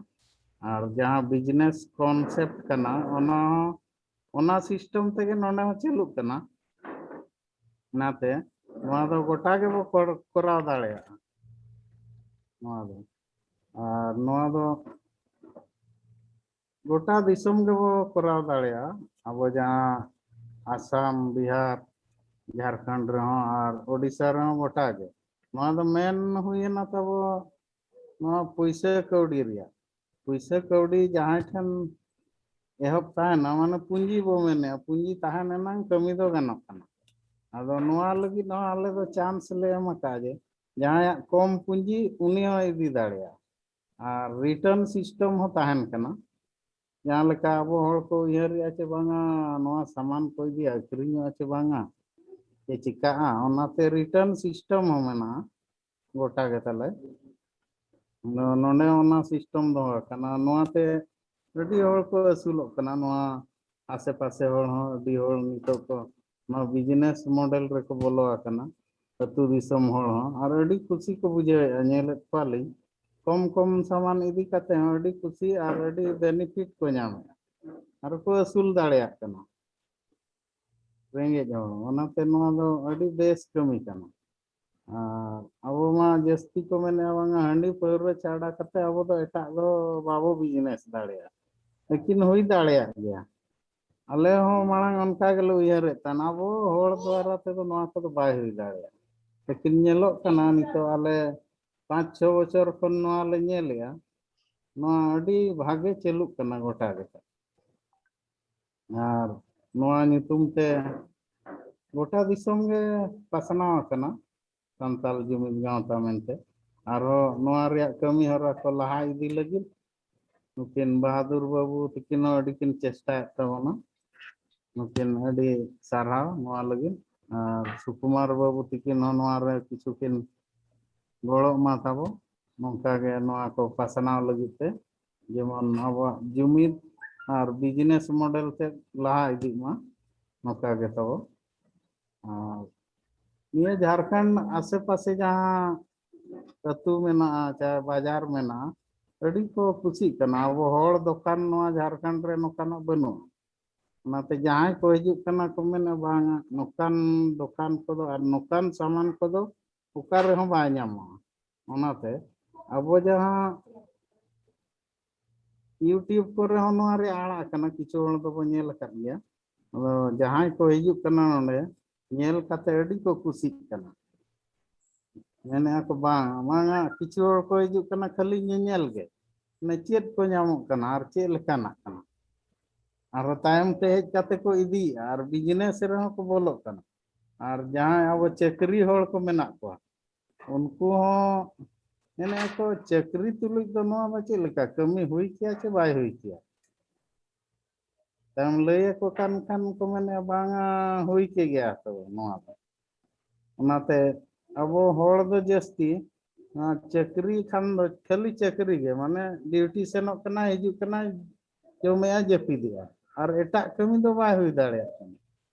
ᱟᱨ ᱡᱟᱦᱟᱸ ᱵᱤᱡᱽᱱᱮᱥ ᱠᱚᱱᱥᱮᱯᱴ ᱠᱟᱱᱟ, ᱚᱱᱟ ᱦᱚᱸ, ᱚᱱᱟ ᱥᱤᱥᱴᱮᱢ ᱛᱮᱜᱮ ᱱᱚᱰᱮ ᱦᱚᱸ ᱪᱟᱹᱞᱩᱜ ᱠᱟᱱᱟ᱾ ᱚᱱᱟᱛᱮ ᱱᱚᱣᱟ ᱫᱚ ᱜᱚᱴᱟ ᱜᱮᱵᱚ ᱠᱚᱨ-, ᱠᱚᱨᱟᱣ ᱫᱟᱲᱮᱭᱟᱜᱼᱟ᱾ ᱱᱚᱣᱟ ᱫᱚ, ᱟᱨ ᱱᱚᱣᱟ ᱫᱚ ᱜᱚᱴᱟ ᱫᱤᱥᱚᱢ ᱜᱮᱵᱚ ᱠᱚᱨᱟᱣ ᱫᱟᱲᱮᱭᱟᱜᱼᱟ᱾ ᱟᱵᱚ ᱡᱟᱦᱟᱸ ᱟᱥᱟᱢ, ᱵᱤᱦᱟᱨ, ᱡᱷᱟᱲᱠᱷᱚᱸᱰ ᱨᱮᱦᱚᱸ ᱟᱨ ᱳᱰᱤᱥᱟ ᱨᱮᱦᱚᱸ ᱜᱚᱴᱟ ᱜᱮ᱾ ᱱᱚᱣᱟ ᱫᱚ ᱢᱮᱱ ᱦᱩᱭᱮᱱᱟ ᱛᱟᱵᱚ ᱱᱚᱣᱟ ᱯᱩᱭᱥᱟᱹ ᱠᱟᱹᱣᱰᱤ ᱨᱮᱭᱟᱜ᱾ ᱯᱩᱭᱥᱟᱹ ᱠᱟᱹᱣᱰᱤ ᱡᱟᱦᱟᱸᱭ ᱴᱷᱮᱱ ᱮᱦᱚᱵ ᱛᱟᱦᱮᱱᱟ, ᱢᱟᱱᱮ ᱯᱩᱸᱡᱤ ᱵᱚ ᱢᱮᱱᱮᱜᱼᱟ, ᱯᱩᱸᱡᱤ ᱛᱟᱦᱮᱱ ᱮᱱᱟᱝ ᱠᱟᱹᱢᱤ ᱫᱚ ᱜᱟᱱᱚᱜ ᱠᱟᱱᱟ᱾ ᱟᱫᱚ ᱱᱚᱣᱟ ᱞᱟᱹᱜᱤᱫ ᱦᱚᱸ ᱟᱞᱮ ᱫᱚ ᱪᱟᱱᱥ ᱞᱮ ᱮᱢ ᱟᱠᱟᱫᱼᱟ ᱡᱮ ᱡᱟᱦᱟᱸᱭᱟᱜ ᱠᱚᱢ ᱯᱩᱸᱡᱤ, ᱩᱱᱤ ᱦᱚᱸ ᱤᱫᱤ ᱫᱟᱲᱮᱭᱟᱜᱼᱟ᱾ ᱟᱨ ᱨᱤᱴᱟᱨᱱ ᱥᱤᱥᱴᱮᱢ ᱦᱚᱸ ᱛᱟᱦᱮᱱ ᱠᱟᱱᱟ᱾ ᱡᱟᱦᱟᱸ ᱞᱮᱠᱟ ᱟᱵᱚ ᱦᱚᱲ ᱠᱚ ᱩᱭᱦᱟᱹᱨᱮᱜᱼᱟ ᱪᱮ ᱵᱟᱝᱟ, ᱱᱚᱣᱟ ᱥᱟᱢᱟᱱ ᱠᱚ ᱤᱫᱤ ᱟᱹᱠᱷᱨᱤᱧᱚᱜᱼᱟ ᱪᱮ ᱵᱟᱝᱟ, ᱪᱮ ᱪᱤᱠᱟᱹᱜᱼᱟ, ᱚᱱᱟᱛᱮ ᱨᱤᱴᱟᱨᱱ ᱥᱤᱥᱴᱮᱢ ᱦᱚᱸ ᱢᱮᱱᱟᱜᱼᱟ ᱜᱚᱴᱟ ᱜᱮ ᱛᱟᱞᱮ᱾ ᱱᱚ-, ᱱᱚᱰᱮ ᱚᱱᱟ ᱥᱤᱥᱴᱮᱢ ᱫᱚᱦᱚ ᱟᱠᱟᱱᱟ᱾ ᱱᱚᱣᱟᱛᱮ ᱟᱹᱰᱤ ᱦᱚᱲ ᱠᱚ ᱟᱹᱥᱩᱞᱚᱜ ᱠᱟᱱᱟ᱾ ᱱᱚᱣᱟ ᱟᱥᱮ ᱯᱟᱥᱮ ᱦᱚᱲ ᱦᱚᱸ ᱟᱹᱰᱤ ᱦᱚᱲ ᱱᱤᱛᱚᱜ ᱠᱚ ᱱᱚᱣᱟ ᱵᱤᱡᱽᱱᱮᱥ ᱢᱚᱰᱮᱞ ᱨᱮᱠᱚ ᱵᱚᱞᱚ ᱟᱠᱟᱱᱟ᱾ ᱟᱹᱛᱩ ᱫᱤᱥᱚᱢ ᱦᱚᱲ ᱦᱚᱸ ᱟᱨ ᱟᱹᱰᱤ ᱠᱩᱥᱤ ᱠᱚ ᱵᱩᱡᱷᱟᱹᱣᱮᱫᱼᱟ᱾ ᱧᱮᱞᱮᱫ ᱠᱚᱣᱟᱞᱤᱧ, ᱠᱚᱢ ᱠᱚᱢ ᱥᱟᱢᱟᱱ ᱤᱫᱤ ᱠᱟᱛᱮ ᱦᱚᱸ ᱟᱹᱰᱤ ᱠᱩᱥᱤ ᱟᱨ ᱟᱹᱰᱤ ᱵᱮᱱᱤᱯᱷᱤᱴ ᱠᱚ ᱧᱟᱢᱮᱫᱼᱟ ᱟᱨ ᱠᱚ ᱟᱹᱥᱩᱞ ᱫᱟᱲᱮᱭᱟᱜ ᱠᱟᱱᱟ ᱨᱮᱸᱜᱮᱡ ᱦᱚᱲ᱾ ᱚᱱᱟᱛᱮ ᱱᱚᱣᱟ ᱫᱚ ᱟᱹᱰᱤ ᱵᱮᱥ ᱠᱟᱹᱢᱤ ᱠᱟᱱᱟ᱾ ᱟᱨ ᱟᱵᱚ ᱢᱟ ᱡᱟᱹᱥᱛᱤ ᱠᱚ ᱢᱮᱱᱮᱫᱼᱟ, ᱵᱟᱝᱟ, ᱦᱟᱺᱰᱤ ᱯᱟᱹᱣᱨᱟᱹ ᱪᱷᱟᱰᱟ ᱠᱟᱛᱮ ᱟᱵᱚ ᱫᱚ ᱮᱴᱟᱜ ᱫᱚ ᱵᱟᱵᱚ ᱵᱤᱡᱽᱱᱮᱥ ᱫᱟᱲᱮᱭᱟᱜᱼᱟ᱾ ᱞᱮᱠᱤᱱ ᱦᱩᱭ ᱫᱟᱲᱮᱭᱟᱜ ᱜᱮᱭᱟ᱾ ᱟᱞᱮ ᱦᱚᱸ ᱢᱟᱲᱟᱝ ᱚᱱᱠᱟ ᱜᱮᱞᱮ ᱩᱭᱦᱟᱹᱨᱮᱫ ᱛᱟᱦᱮᱱ, ᱟᱵᱚ ᱦᱚᱲ ᱫᱣᱟᱨᱟ ᱛᱮᱫᱚ ᱱᱚᱣᱟ ᱠᱚᱫᱚ ᱵᱟᱭ ᱦᱩᱭ ᱫᱟᱲᱮᱭᱟᱜᱼᱟ᱾ ᱞᱮᱠᱤᱱ ᱧᱮᱞᱚᱜ ᱠᱟᱱᱟ, ᱱᱤᱛᱚᱜ ᱟᱞᱮ ᱯᱟᱸᱪ ᱪᱷᱚ ᱵᱚᱪᱷᱚᱨ ᱠᱷᱚᱱ ᱱᱚᱣᱟ ᱞᱮ ᱧᱮᱞᱮᱜᱼᱟ, ᱱᱚᱣᱟ ᱟᱹᱰᱤ ᱵᱷᱟᱜᱮ ᱪᱟᱹᱞᱩᱜ ᱠᱟᱱᱟ ᱜᱚᱴᱟ ᱜᱮ᱾ ᱟᱨ ᱱᱚᱣᱟ ᱧᱩᱛᱩᱢ ᱛᱮ ᱜᱚᱴᱟ ᱫᱤᱥᱚᱢ ᱜᱮ ᱯᱟᱥᱱᱟᱣ ᱟᱠᱟᱱᱟ ᱥᱟᱱᱛᱟᱞ ᱡᱩᱢᱤᱫ ᱜᱟᱶᱛᱟ ᱢᱮᱱᱛᱮ᱾ ᱟᱨᱦᱚᱸ ᱱᱚᱣᱟ ᱨᱮᱭᱟᱜ ᱠᱟᱹᱢᱤ ᱦᱚᱨᱟ ᱠᱚ ᱞᱟᱦᱟ ᱤᱫᱤ ᱞᱟᱹᱜᱤᱫ ᱱᱩᱠᱤᱱ ᱵᱟᱦᱟᱫᱩᱨ ᱵᱟᱹᱵᱩ ᱛᱤᱠᱤᱱ ᱦᱚᱸ ᱟᱹᱰᱤ ᱠᱤᱱ ᱪᱮᱥᱴᱟᱭᱮᱫ ᱛᱟᱵᱚᱱᱟ᱾ ᱱᱩᱠᱤᱱ ᱟᱹᱰᱤ ᱥᱟᱨᱦᱟᱣ ᱱᱚᱣᱟ ᱞᱟᱹᱜᱤᱫ᱾ ᱟᱨ ᱥᱩᱠᱩᱢᱟᱨ ᱵᱟᱹᱵᱩ ᱛᱤᱠᱤᱱ ᱦᱚᱸ ᱱᱚᱣᱟ ᱨᱮ ᱠᱤᱪᱷᱩ ᱠᱤᱱ ᱜᱚᱲᱚᱜ ᱢᱟ ᱛᱟᱵᱚ᱾ ᱱᱚᱝᱠᱟ ᱜᱮ ᱱᱚᱣᱟ ᱠᱚ ᱯᱟᱥᱱᱟᱣ ᱞᱟᱹᱜᱤᱫ ᱛᱮ, ᱡᱮᱢᱚᱱ ᱟᱵᱚᱣᱟᱜ ᱡᱩᱢᱤᱫ ᱟᱨ ᱵᱤᱡᱽᱱᱮᱥ ᱢᱚᱰᱮᱞ ᱛᱮ ᱞᱟᱦᱟ ᱤᱫᱤᱜ ᱢᱟ, ᱱᱚᱝᱠᱟ ᱜᱮ ᱛᱟᱵᱚ᱾ ᱟᱨ ᱱᱤᱭᱟᱹ ᱡᱷᱟᱲᱠᱷᱚᱸᱰ ᱟᱥᱮ ᱯᱟᱥᱮ ᱡᱟᱦᱟᱸ ᱟᱹᱛᱩ ᱢᱮᱱᱟᱜᱼᱟ, ᱪᱟᱦᱮ ᱵᱟᱡᱟᱨ ᱢᱮᱱᱟᱜᱼᱟ, ᱟᱹᱰᱤ ᱠᱚ ᱠᱩᱥᱤᱜ ᱠᱟᱱᱟ᱾ ᱟᱵᱚ ᱦᱚᱲ ᱫᱚᱠᱟᱱ ᱱᱚᱣᱟ ᱡᱷᱟᱲᱠᱷᱚᱸᱰ ᱨᱮ ᱱᱚᱝᱠᱟᱱᱟᱜ ᱵᱟᱹᱱᱩᱜᱼᱟ᱾ ᱚᱱᱟᱛᱮ ᱡᱟᱦᱟᱸᱭ ᱠᱚ ᱦᱤᱡᱩᱜ ᱠᱟᱱᱟ ᱠᱚ ᱢᱮᱱᱟ, "ᱵᱟᱝᱟ, ᱱᱚᱝᱠᱟᱱ ᱫᱚᱠᱟᱱ ᱠᱚᱫᱚ ᱟᱨ ᱱᱚᱝᱠᱟᱱ ᱥᱟᱢᱟᱱ ᱠᱚᱫᱚ ᱚᱠᱟ ᱨᱮᱦᱚᱸ ᱵᱟᱭ ᱧᱟᱢᱚᱜᱼᱟ᱾" ᱚᱱᱟᱛᱮ ᱟᱵᱚ ᱡᱟᱦᱟᱸ YouTube ᱠᱚᱨᱮ ᱦᱚᱸ ᱱᱚᱣᱟ ᱨᱮ ᱟᱲᱟᱜ ᱟᱠᱟᱱᱟ, ᱠᱤᱪᱷᱩ ᱦᱚᱲ ᱫᱚᱵᱚ ᱧᱮᱞ ᱟᱠᱟᱫ ᱜᱮᱭᱟ᱾ ᱟᱫᱚ ᱡᱟᱦᱟᱸᱭ ᱠᱚ ᱦᱤᱡᱩᱜ ᱠᱟᱱᱟ ᱱᱚᱰᱮ, ᱧᱮᱞ ᱠᱟᱛᱮ ᱟᱹᱰᱤ ᱠᱚ ᱠᱩᱥᱤᱜ ᱠᱟᱱᱟ᱾ ᱢᱮᱱᱮᱫᱼᱟ ᱠᱚ, "ᱵᱟᱝ, ᱵᱟᱝᱟ, ᱠᱤᱪᱷᱩ ᱦᱚᱲ ᱠᱚ ᱦᱤᱡᱩᱜ ᱠᱟᱱᱟ ᱠᱷᱟᱹᱞᱤ ᱧᱮᱧᱮᱞ ᱜᱮ, ᱢᱟᱱᱮ ᱪᱮᱫ ᱠᱚ ᱧᱟᱢᱚᱜ ᱠᱟᱱᱟ ᱟᱨ ᱪᱮᱫ ᱞᱮᱠᱟᱱᱟᱜ ᱠᱟᱱᱟ?" ᱟᱨ ᱛᱟᱭᱚᱢ ᱛᱮ ᱦᱮᱡ ᱠᱟᱛᱮ ᱠᱚ ᱤᱫᱤᱭᱮᱫᱼᱟ ᱟᱨ business ᱨᱮᱦᱚᱸ ᱠᱚ ᱵᱚᱞᱚᱜ ᱠᱟᱱᱟ᱾ ᱟᱨ ᱡᱟᱦᱟᱸᱭ ᱟᱵᱚ ᱪᱟᱹᱠᱨᱤ ᱦᱚᱲ ᱠᱚ ᱢᱮᱱᱟᱜ ᱠᱚᱣᱟ, ᱩᱱᱠᱩ ᱦᱚᱸ ᱢᱮᱱᱮᱫᱼᱟ ᱠᱚ, "ᱪᱟᱹᱠᱨᱤ ᱛᱩᱞᱩᱡ ᱫᱚ ᱱᱚᱣᱟ ᱫᱚ ᱪᱮᱫ ᱞᱮᱠᱟ ᱠᱟᱹᱢᱤ ᱦᱩᱭ ᱠᱮᱭᱟ ᱪᱮ ᱵᱟᱭ ᱦᱩᱭ ᱠᱮᱭᱟ?" ᱛᱟᱭᱚᱢ ᱞᱟᱹᱭ ᱟᱠᱚ ᱠᱟᱱ ᱠᱷᱟᱱ ᱠᱚ ᱢᱮᱱᱮᱫᱼᱟ, "ᱵᱟᱝᱟ, ᱦᱩᱭ ᱠᱮ ᱜᱮᱭᱟ ᱛᱚ ᱱᱚᱣᱟ ᱫᱚ᱾" ᱚᱱᱟᱛᱮ ᱟᱵᱚ ᱦᱚᱲ ᱫᱚ ᱡᱟᱹᱥᱛᱤ ᱱᱚᱣᱟ ᱪᱟᱹᱠᱨᱤ ᱠᱷᱟᱱ ᱫᱚ ᱠᱷᱟᱹᱞᱤ ᱪᱟᱹᱠᱨᱤ ᱜᱮ, ᱢᱟᱱᱮ duty ᱥᱮᱱᱚᱜ ᱠᱟᱱᱟᱭ, ᱦᱤᱡᱩᱜ ᱠᱟᱱᱟᱭ, ᱡᱚᱢᱮᱜᱼᱟ, ᱡᱟᱹᱯᱤᱫᱮᱜᱼᱟ, ᱟᱨ ᱮᱴᱟᱜ ᱠᱟᱹᱢᱤ ᱫᱚ ᱵᱟᱭ ᱦᱩᱭ ᱫᱟᱲᱮᱭᱟᱜ ᱠᱟᱱᱟ᱾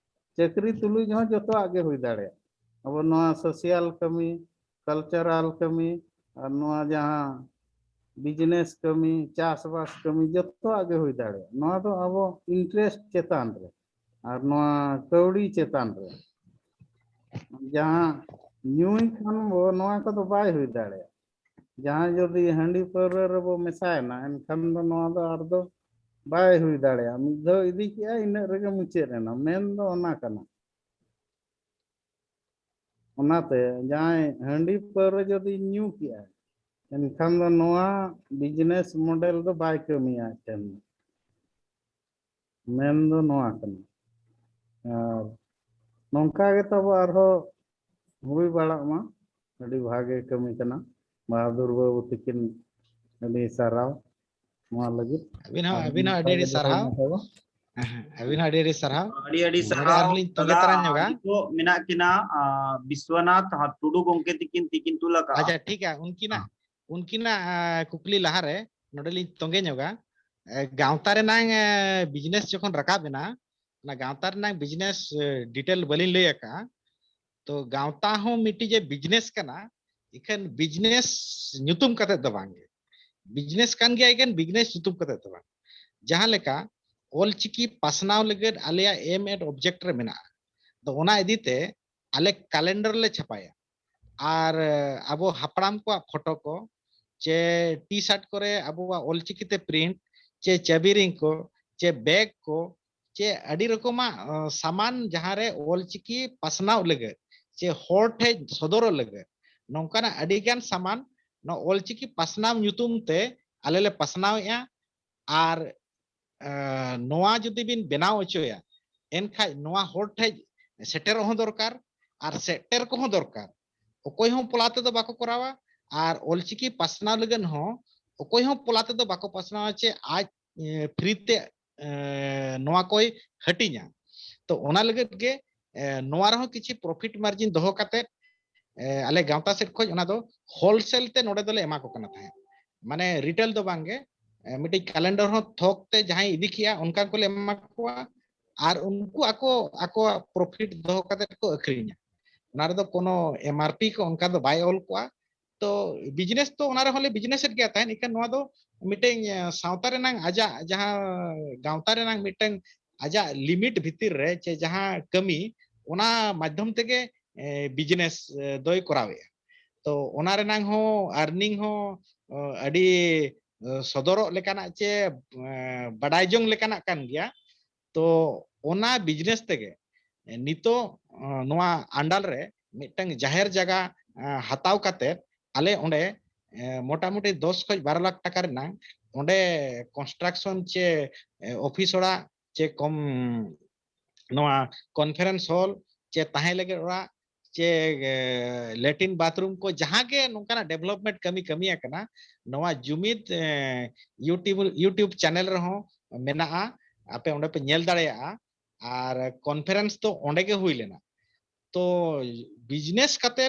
ᱪᱟᱹᱠᱨᱤ ᱛᱩᱞᱩᱡ ᱦᱚᱸ ᱡᱚᱛᱚᱣᱟᱜ ᱜᱮ ᱦᱩᱭ ᱫᱟᱲᱮᱭᱟᱜᱼᱟ᱾ ᱟᱵᱚ ᱱᱚᱣᱟ social ᱠᱟᱹᱢᱤ, cultural ᱠᱟᱹᱢᱤ, ᱟᱨ ᱱᱚᱣᱟ ᱡᱟᱦᱟᱸ business ᱠᱟᱹᱢᱤ, ᱪᱟᱥᱵᱟᱥ ᱠᱟᱹᱢᱤ, ᱡᱚᱛᱚᱣᱟᱜ ᱜᱮ ᱦᱩᱭ ᱫᱟᱲᱮᱭᱟᱜᱼᱟ᱾ ᱱᱚᱣᱟ ᱫᱚ ᱟᱵᱚ interest ᱪᱮᱛᱟᱱ ᱨᱮ ᱟᱨ ᱱᱚᱣᱟ ᱠᱟᱹᱣᱰᱤ ᱪᱮᱛᱟᱱ ᱨᱮ᱾ ᱡᱟᱦᱟᱸ ᱧᱩᱭ ᱠᱷᱟᱱ ᱵᱚ, ᱱᱚᱣᱟ ᱠᱚᱫᱚ ᱵᱟᱭ ᱦᱩᱭ ᱫᱟᱲᱮᱭᱟᱜᱼᱟ᱾ ᱡᱟᱦᱟᱸᱭ ᱡᱩᱫᱤ ᱦᱟᱺᱰᱤ ᱯᱟᱹᱣᱨᱟᱹ ᱨᱮᱵᱚ ᱢᱮᱥᱟᱭᱮᱱᱟ, ᱮᱱᱠᱷᱟᱱ ᱫᱚ ᱱᱚᱣᱟ ᱫᱚ ᱟᱨ ᱫᱚ ᱵᱟᱭ ᱦᱩᱭ ᱫᱟᱲᱮᱭᱟᱜᱼᱟ᱾ ᱢᱤᱫ ᱫᱷᱟᱣ ᱤᱫᱤ ᱠᱮᱜᱼᱟ, ᱤᱱᱟᱹᱜ ᱨᱮᱜᱮ ᱢᱩᱪᱟᱹᱫ ᱮᱱᱟ, ᱢᱮᱱ ᱫᱚ ᱚᱱᱟ ᱠᱟᱱᱟ᱾ ᱚᱱᱟᱛᱮ ᱡᱟᱦᱟᱸᱭ ᱦᱟᱺᱰᱤ ᱯᱟᱹᱣᱨᱟᱹ ᱡᱩᱫᱤ ᱧᱩ ᱠᱮᱜᱼᱟ, ᱮᱱᱠᱷᱟᱱ ᱫᱚ ᱱᱚᱣᱟ business model ᱫᱚ ᱵᱟᱭ ᱠᱟᱹᱢᱤᱭᱟ ᱟᱡ ᱴᱷᱮᱱ ᱫᱚ᱾ ᱢᱮᱱ ᱫᱚ ᱱᱚᱣᱟ ᱠᱟᱱᱟ᱾ ᱟᱨ ᱱᱚᱝᱠᱟ ᱜᱮ ᱛᱟᱵᱚ ᱟᱨᱦᱚᱸ ᱦᱩᱭ ᱵᱟᱲᱟᱜ ᱢᱟ᱾ ᱟᱹᱰᱤ ᱵᱷᱟᱜᱮ ᱠᱟᱹᱢᱤ ᱠᱟᱱᱟ᱾ ᱵᱟᱦᱟᱫᱩᱨ ᱵᱟᱹᱵᱩ ᱛᱤᱠᱤᱱ ᱟᱹᱰᱤ ᱥᱟᱨᱦᱟᱣ ᱱᱚᱣᱟ ᱞᱟᱹᱜᱤᱫ᱾ ᱟᱹᱵᱤᱱ ᱦᱚᱸ, ᱟᱨ ᱟᱹᱵᱤᱱ ᱦᱚᱸ ᱟᱹᱰᱤ ᱱᱚᱝᱠᱟ ᱟᱹᱰᱤ ᱜᱮ ᱥᱟᱨᱦᱟᱣ᱾ ᱛᱟᱵᱚ᱾ ᱦᱮᱸ, ᱟᱹᱵᱤᱱ ᱦᱚᱸ ᱟᱹᱰᱤ ᱟᱹᱰᱤ ᱥᱟᱨᱦᱟᱣ᱾ ᱟᱹᱰᱤ ᱟᱹᱰᱤ ᱱᱚᱰᱮ ᱥᱟᱨᱦᱟᱣ ᱟᱨᱦᱚᱸ ᱞᱤᱧ ᱛᱚᱸᱜᱮ ᱫᱟᱫᱟ᱾ ᱛᱟᱨᱟ ᱧᱚᱜᱟ᱾ ᱱᱤᱛᱚᱜ ᱢᱮᱱᱟᱜ ᱠᱤᱱᱟ, ᱟ, ᱵᱤᱥᱣᱚᱱᱟᱛᱷ ᱴᱩᱰᱩ ᱜᱚᱢᱠᱮ ᱛᱤᱠᱤᱱ, ᱛᱤᱠᱤᱱ ᱛᱩᱞ ᱟᱠᱟᱜᱼᱟ᱾ ᱟᱪᱪᱷᱟ, ᱴᱷᱤᱠᱟ, ᱩᱱᱠᱤᱱᱟᱜ, ᱩᱱᱠᱤᱱᱟᱜ, ᱟ, ᱠᱩᱠᱞᱤ ᱞᱟᱦᱟᱨᱮ ᱱᱚᱰᱮ ᱞᱤᱧ ᱛᱚᱸᱜᱮ ᱧᱚᱜᱟ᱾ ᱮ, ᱜᱟᱶᱛᱟ ᱨᱮᱱᱟᱝ, ᱮ, business ᱡᱚᱠᱷᱚᱱ ᱨᱟᱠᱟᱵ ᱮᱱᱟ, ᱚᱱᱟ ᱜᱟᱶᱛᱟ ᱨᱮᱱᱟᱝ business, ᱮ, detail ᱵᱟᱹᱞᱤᱧ ᱞᱟᱹᱭ ᱟᱠᱟᱜᱼᱟ᱾ ᱛᱚ ᱜᱟᱶᱛᱟ ᱦᱚᱸ ᱢᱤᱫᱴᱤᱡ ᱮ ᱵᱤᱡᱽᱱᱮᱥ ᱠᱟᱱᱟ, ᱤᱠᱷᱟᱹᱱ ᱵᱤᱡᱽᱱᱮᱥ ᱧᱩᱛᱩᱢ ᱠᱟᱛᱮ ᱫᱚ ᱵᱟᱝ ᱜᱮ᱾ ᱵᱤᱡᱽᱱᱮᱥ ᱠᱟᱱ ᱜᱮᱭᱟ, ᱤᱠᱷᱟᱹᱱ ᱵᱤᱡᱽᱱᱮᱥ ᱧᱩᱛᱩᱢ ᱠᱟᱛᱮ ᱫᱚ ᱵᱟᱝ᱾ ᱡᱟᱦᱟᱸ ᱞᱮᱠᱟ ᱚᱞᱪᱤᱠᱤ ᱯᱟᱥᱱᱟᱣ ᱞᱟᱹᱜᱤᱫ ᱟᱞᱮᱭᱟᱜ ᱮᱢ ᱮᱰ ᱚᱵᱡᱮᱠᱴ ᱨᱮ ᱢᱮᱱᱟᱜᱼᱟ, ᱛᱚ ᱚᱱᱟ ᱤᱫᱤ ᱛᱮ ᱟᱞᱮ ᱠᱮᱞᱮᱱᱰᱟᱨ ᱞᱮ ᱪᱷᱟᱯᱟᱭᱟ᱾ ᱟᱨ ᱟᱵᱚ ᱦᱟᱯᱲᱟᱢ ᱠᱚᱣᱟᱜ ᱯᱷᱳᱴᱳ ᱠᱚ, ᱪᱮ ᱴᱤ ᱥᱟᱨᱴ ᱠᱚᱨᱮ ᱟᱵᱚᱣᱟᱜ ᱚᱞᱪᱤᱠᱤ ᱛᱮ ᱯᱨᱤᱱᱴ, ᱪᱮ ᱪᱟᱹᱵᱤ ᱨᱤᱝ ᱠᱚ, ᱪᱮ ᱵᱮᱜᱽ ᱠᱚ, ᱪᱮ ᱟᱹᱰᱤ ᱨᱚᱠᱚᱢᱟᱜ ᱥᱟᱢᱟᱱ ᱡᱟᱦᱟᱸ ᱨᱮ ᱚᱞᱪᱤᱠᱤ ᱯᱟᱥᱱᱟᱣ ᱞᱟᱹᱜᱤᱫ, ᱪᱮ ᱦᱚᱲ ᱴᱷᱮᱱ ᱥᱚᱫᱚᱨᱚᱜ ᱞᱟᱹᱜᱤᱫ, ᱱᱚᱝᱠᱟᱱᱟᱜ ᱟᱹᱰᱤ ᱜᱟᱱ ᱥᱟᱢᱟᱱ ᱱᱚᱣᱟ ᱚᱞᱪᱤᱠᱤ ᱯᱟᱥᱱᱟᱣ ᱧᱩᱛᱩᱢ ᱛᱮ ᱟᱞᱮ ᱞᱮ ᱯᱟᱥᱱᱟᱣᱮᱫᱼᱟ᱾ ᱟᱨ ᱱᱚᱣᱟ ᱡᱩᱫᱤ ᱵᱤᱱ ᱵᱮᱱᱟᱣ ᱦᱚᱪᱚᱭᱟ, ᱮᱱᱠᱷᱟᱡ ᱱᱚᱣᱟ ᱦᱚᱲ ᱴᱷᱮᱡ ᱥᱮᱴᱮᱨᱚᱜ ᱦᱚᱸ ᱫᱚᱨᱠᱟᱨ ᱟᱨ ᱥᱮᱴᱮᱨ ᱠᱚᱦᱚᱸ ᱫᱚᱨᱠᱟᱨ᱾ ᱚᱠᱚᱭ ᱦᱚᱸ ᱯᱚᱞᱟ ᱛᱮᱫᱚ ᱵᱟᱠᱚ ᱠᱚᱨᱟᱣᱟ᱾ ᱟᱨ ᱚᱞᱪᱤᱠᱤ ᱯᱟᱥᱱᱟᱣ ᱞᱟᱹᱜᱤᱫ ᱦᱚᱸ ᱚᱠᱚᱭ ᱦᱚᱸ ᱯᱚᱞᱟ ᱛᱮᱫᱚ ᱵᱟᱠᱚ ᱯᱟᱥᱱᱟᱣᱟ ᱪᱮ ᱟᱡ ᱯᱷᱨᱤ ᱛᱮ ᱱᱚᱣᱟ ᱠᱚᱭ ᱦᱟᱹᱴᱤᱧᱟ᱾ ᱛᱚ ᱚᱱᱟ ᱞᱟᱹᱜᱤᱫ ᱜᱮ ᱱᱚᱣᱟ ᱨᱮᱦᱚᱸ ᱠᱤᱪᱷᱤ ᱯᱨᱚᱯᱷᱤᱴ ᱢᱟᱨᱡᱤᱱ ᱫᱚᱦᱚ ᱠᱟᱛᱮ ᱟᱞᱮ ᱜᱟᱶᱛᱟ ᱥᱮᱫ ᱠᱷᱚᱱ ᱚᱱᱟ ᱫᱚ ᱦᱳᱞᱥᱮᱞ ᱛᱮ ᱱᱚᱰᱮ ᱫᱚᱞᱮ ᱮᱢᱟ ᱠᱚ ᱠᱟᱱᱟ ᱛᱟᱦᱮᱸᱫ᱾ ᱢᱟᱱᱮ ᱨᱤᱴᱮᱞ ᱫᱚ ᱵᱟᱝ ᱜᱮ, ᱢᱤᱫᱴᱤᱡ ᱠᱮᱞᱮᱱᱰᱟᱨ ᱦᱚᱸ ᱛᱷᱚᱠ ᱛᱮ ᱡᱟᱦᱟᱸᱭ ᱤᱫᱤ ᱠᱮᱜᱼᱟ ᱚᱱᱠᱟ ᱠᱚᱞᱮ ᱮᱢᱟ ᱠᱚᱣᱟ᱾ ᱟᱨ ᱩᱱᱠᱩ ᱟᱠᱚ ᱟᱠᱚᱣᱟᱜ ᱯᱨᱚᱯᱷᱤᱴ ᱫᱚᱦᱚ ᱠᱟᱛᱮ ᱠᱚ ᱟᱹᱠᱷᱨᱤᱧᱟ᱾ ᱚᱱᱟ ᱨᱮᱫᱚ ᱠᱳᱱᱳ ᱮᱢ ᱟᱨ ᱯᱤ ᱠᱚ ᱚᱱᱠᱟ ᱫᱚ ᱵᱟᱭ ᱚᱞ ᱠᱚᱣᱟ᱾ ᱛᱚ ᱵᱤᱡᱽᱱᱮᱥ ᱛᱚ ᱚᱱᱟ ᱨᱮᱦᱚᱸ ᱞᱮ ᱵᱤᱡᱽᱱᱮᱥᱮᱫ ᱜᱮᱭᱟ ᱛᱟᱦᱮᱸᱫ, ᱮᱱᱠᱷᱟᱱ ᱱᱚᱣᱟ ᱫᱚ ᱢᱤᱫᱴᱮᱱ ᱥᱟᱶᱛᱟ ᱨᱮᱱᱟᱝ ᱟᱡᱟᱜ ᱡᱟᱦᱟᱸ ᱜᱟᱶᱛᱟ ᱨᱮᱱᱟᱝ ᱢᱤᱫᱴᱮᱱ ᱟᱡᱟᱜ ᱞᱤᱢᱤᱴ ᱵᱷᱤᱛᱤᱨ ᱨᱮ ᱪᱮ ᱡᱟᱦᱟᱸ ᱠᱟᱹᱢᱤ ᱚᱱᱟ ᱢᱟᱫᱽᱫᱷᱚᱢ ᱛᱮᱜᱮ ᱵᱤᱡᱽᱱᱮᱥ ᱫᱚᱭ ᱠᱚᱨᱟᱣᱮᱫᱼᱟ᱾ ᱛᱚ ᱚᱱᱟ ᱨᱮᱱᱟᱝ ᱦᱚᱸ ᱟᱨᱱᱤᱝ ᱦᱚᱸ ᱟᱹᱰᱤ ᱥᱚᱫᱚᱨᱚᱜ ᱞᱮᱠᱟᱱᱟᱜ ᱪᱮ ᱵᱟᱰᱟᱭ ᱡᱚᱝ ᱞᱮᱠᱟᱱᱟᱜ ᱠᱟᱱ ᱜᱮᱭᱟ᱾ ᱛᱚ ᱚᱱᱟ ᱵᱤᱡᱽᱱᱮᱥ ᱛᱮᱜᱮ ᱱᱤᱛᱚᱜ ᱱᱚᱣᱟ ᱟᱱᱰᱟᱞ ᱨᱮ ᱢᱤᱫᱴᱟᱝ ᱡᱟᱦᱮᱨ ᱡᱟᱭᱜᱟ ᱦᱟᱛᱟᱣ ᱠᱟᱛᱮ ᱟᱞᱮ ᱚᱸᱰᱮ ᱢᱚᱴᱟᱢᱩᱴᱤ ᱫᱚᱥ ᱠᱷᱚᱱ ᱵᱟᱨᱚ ᱞᱟᱠᱷ ᱴᱟᱠᱟ ᱨᱮᱱᱟᱝ ᱚᱸᱰᱮ ᱠᱚᱱᱥᱴᱨᱟᱠᱥᱚᱱ ᱪᱮ ᱚᱯᱷᱤᱥ ᱚᱲᱟᱜ ᱪᱮ ᱠᱚᱢ ᱱᱚᱣᱟ ᱠᱚᱱᱯᱷᱟᱨᱮᱱᱥ ᱦᱚᱞ ᱪᱮ ᱛᱟᱦᱮᱸ ᱞᱟᱹᱜᱤᱫ ᱚᱲᱟᱜ ᱪᱮ ᱞᱮᱴᱤᱱ ᱵᱟᱛᱷᱨᱩᱢ ᱠᱚ ᱡᱟᱦᱟᱸ ᱜᱮ ᱱᱚᱝᱠᱟᱱᱟᱜ ᱰᱮᱵᱷᱞᱚᱯᱢᱮᱱᱴ ᱠᱟᱹᱢᱤ ᱠᱟᱹᱢᱤ ᱟᱠᱟᱱᱟ, ᱱᱚᱣᱟ ᱡᱩᱢᱤᱫ ᱤᱭᱩᱴᱤᱭᱩᱵᱽ ᱤᱭᱩᱴᱤᱭᱩᱵᱽ ᱪᱮᱱᱮᱞ ᱨᱮᱦᱚᱸ ᱢᱮᱱᱟᱜᱼᱟ, ᱟᱯᱮ ᱚᱸᱰᱮ ᱯᱮ ᱧᱮᱞ ᱫᱟᱲᱮᱭᱟᱜᱼᱟ᱾ ᱟᱨ ᱠᱚᱱᱯᱷᱟᱨᱮᱱᱥ ᱫᱚ ᱚᱸᱰᱮ ᱜᱮ ᱦᱩᱭ ᱞᱮᱱᱟ᱾ ᱛᱚ ᱵᱤᱡᱽᱱᱮᱥ ᱠᱟᱛᱮ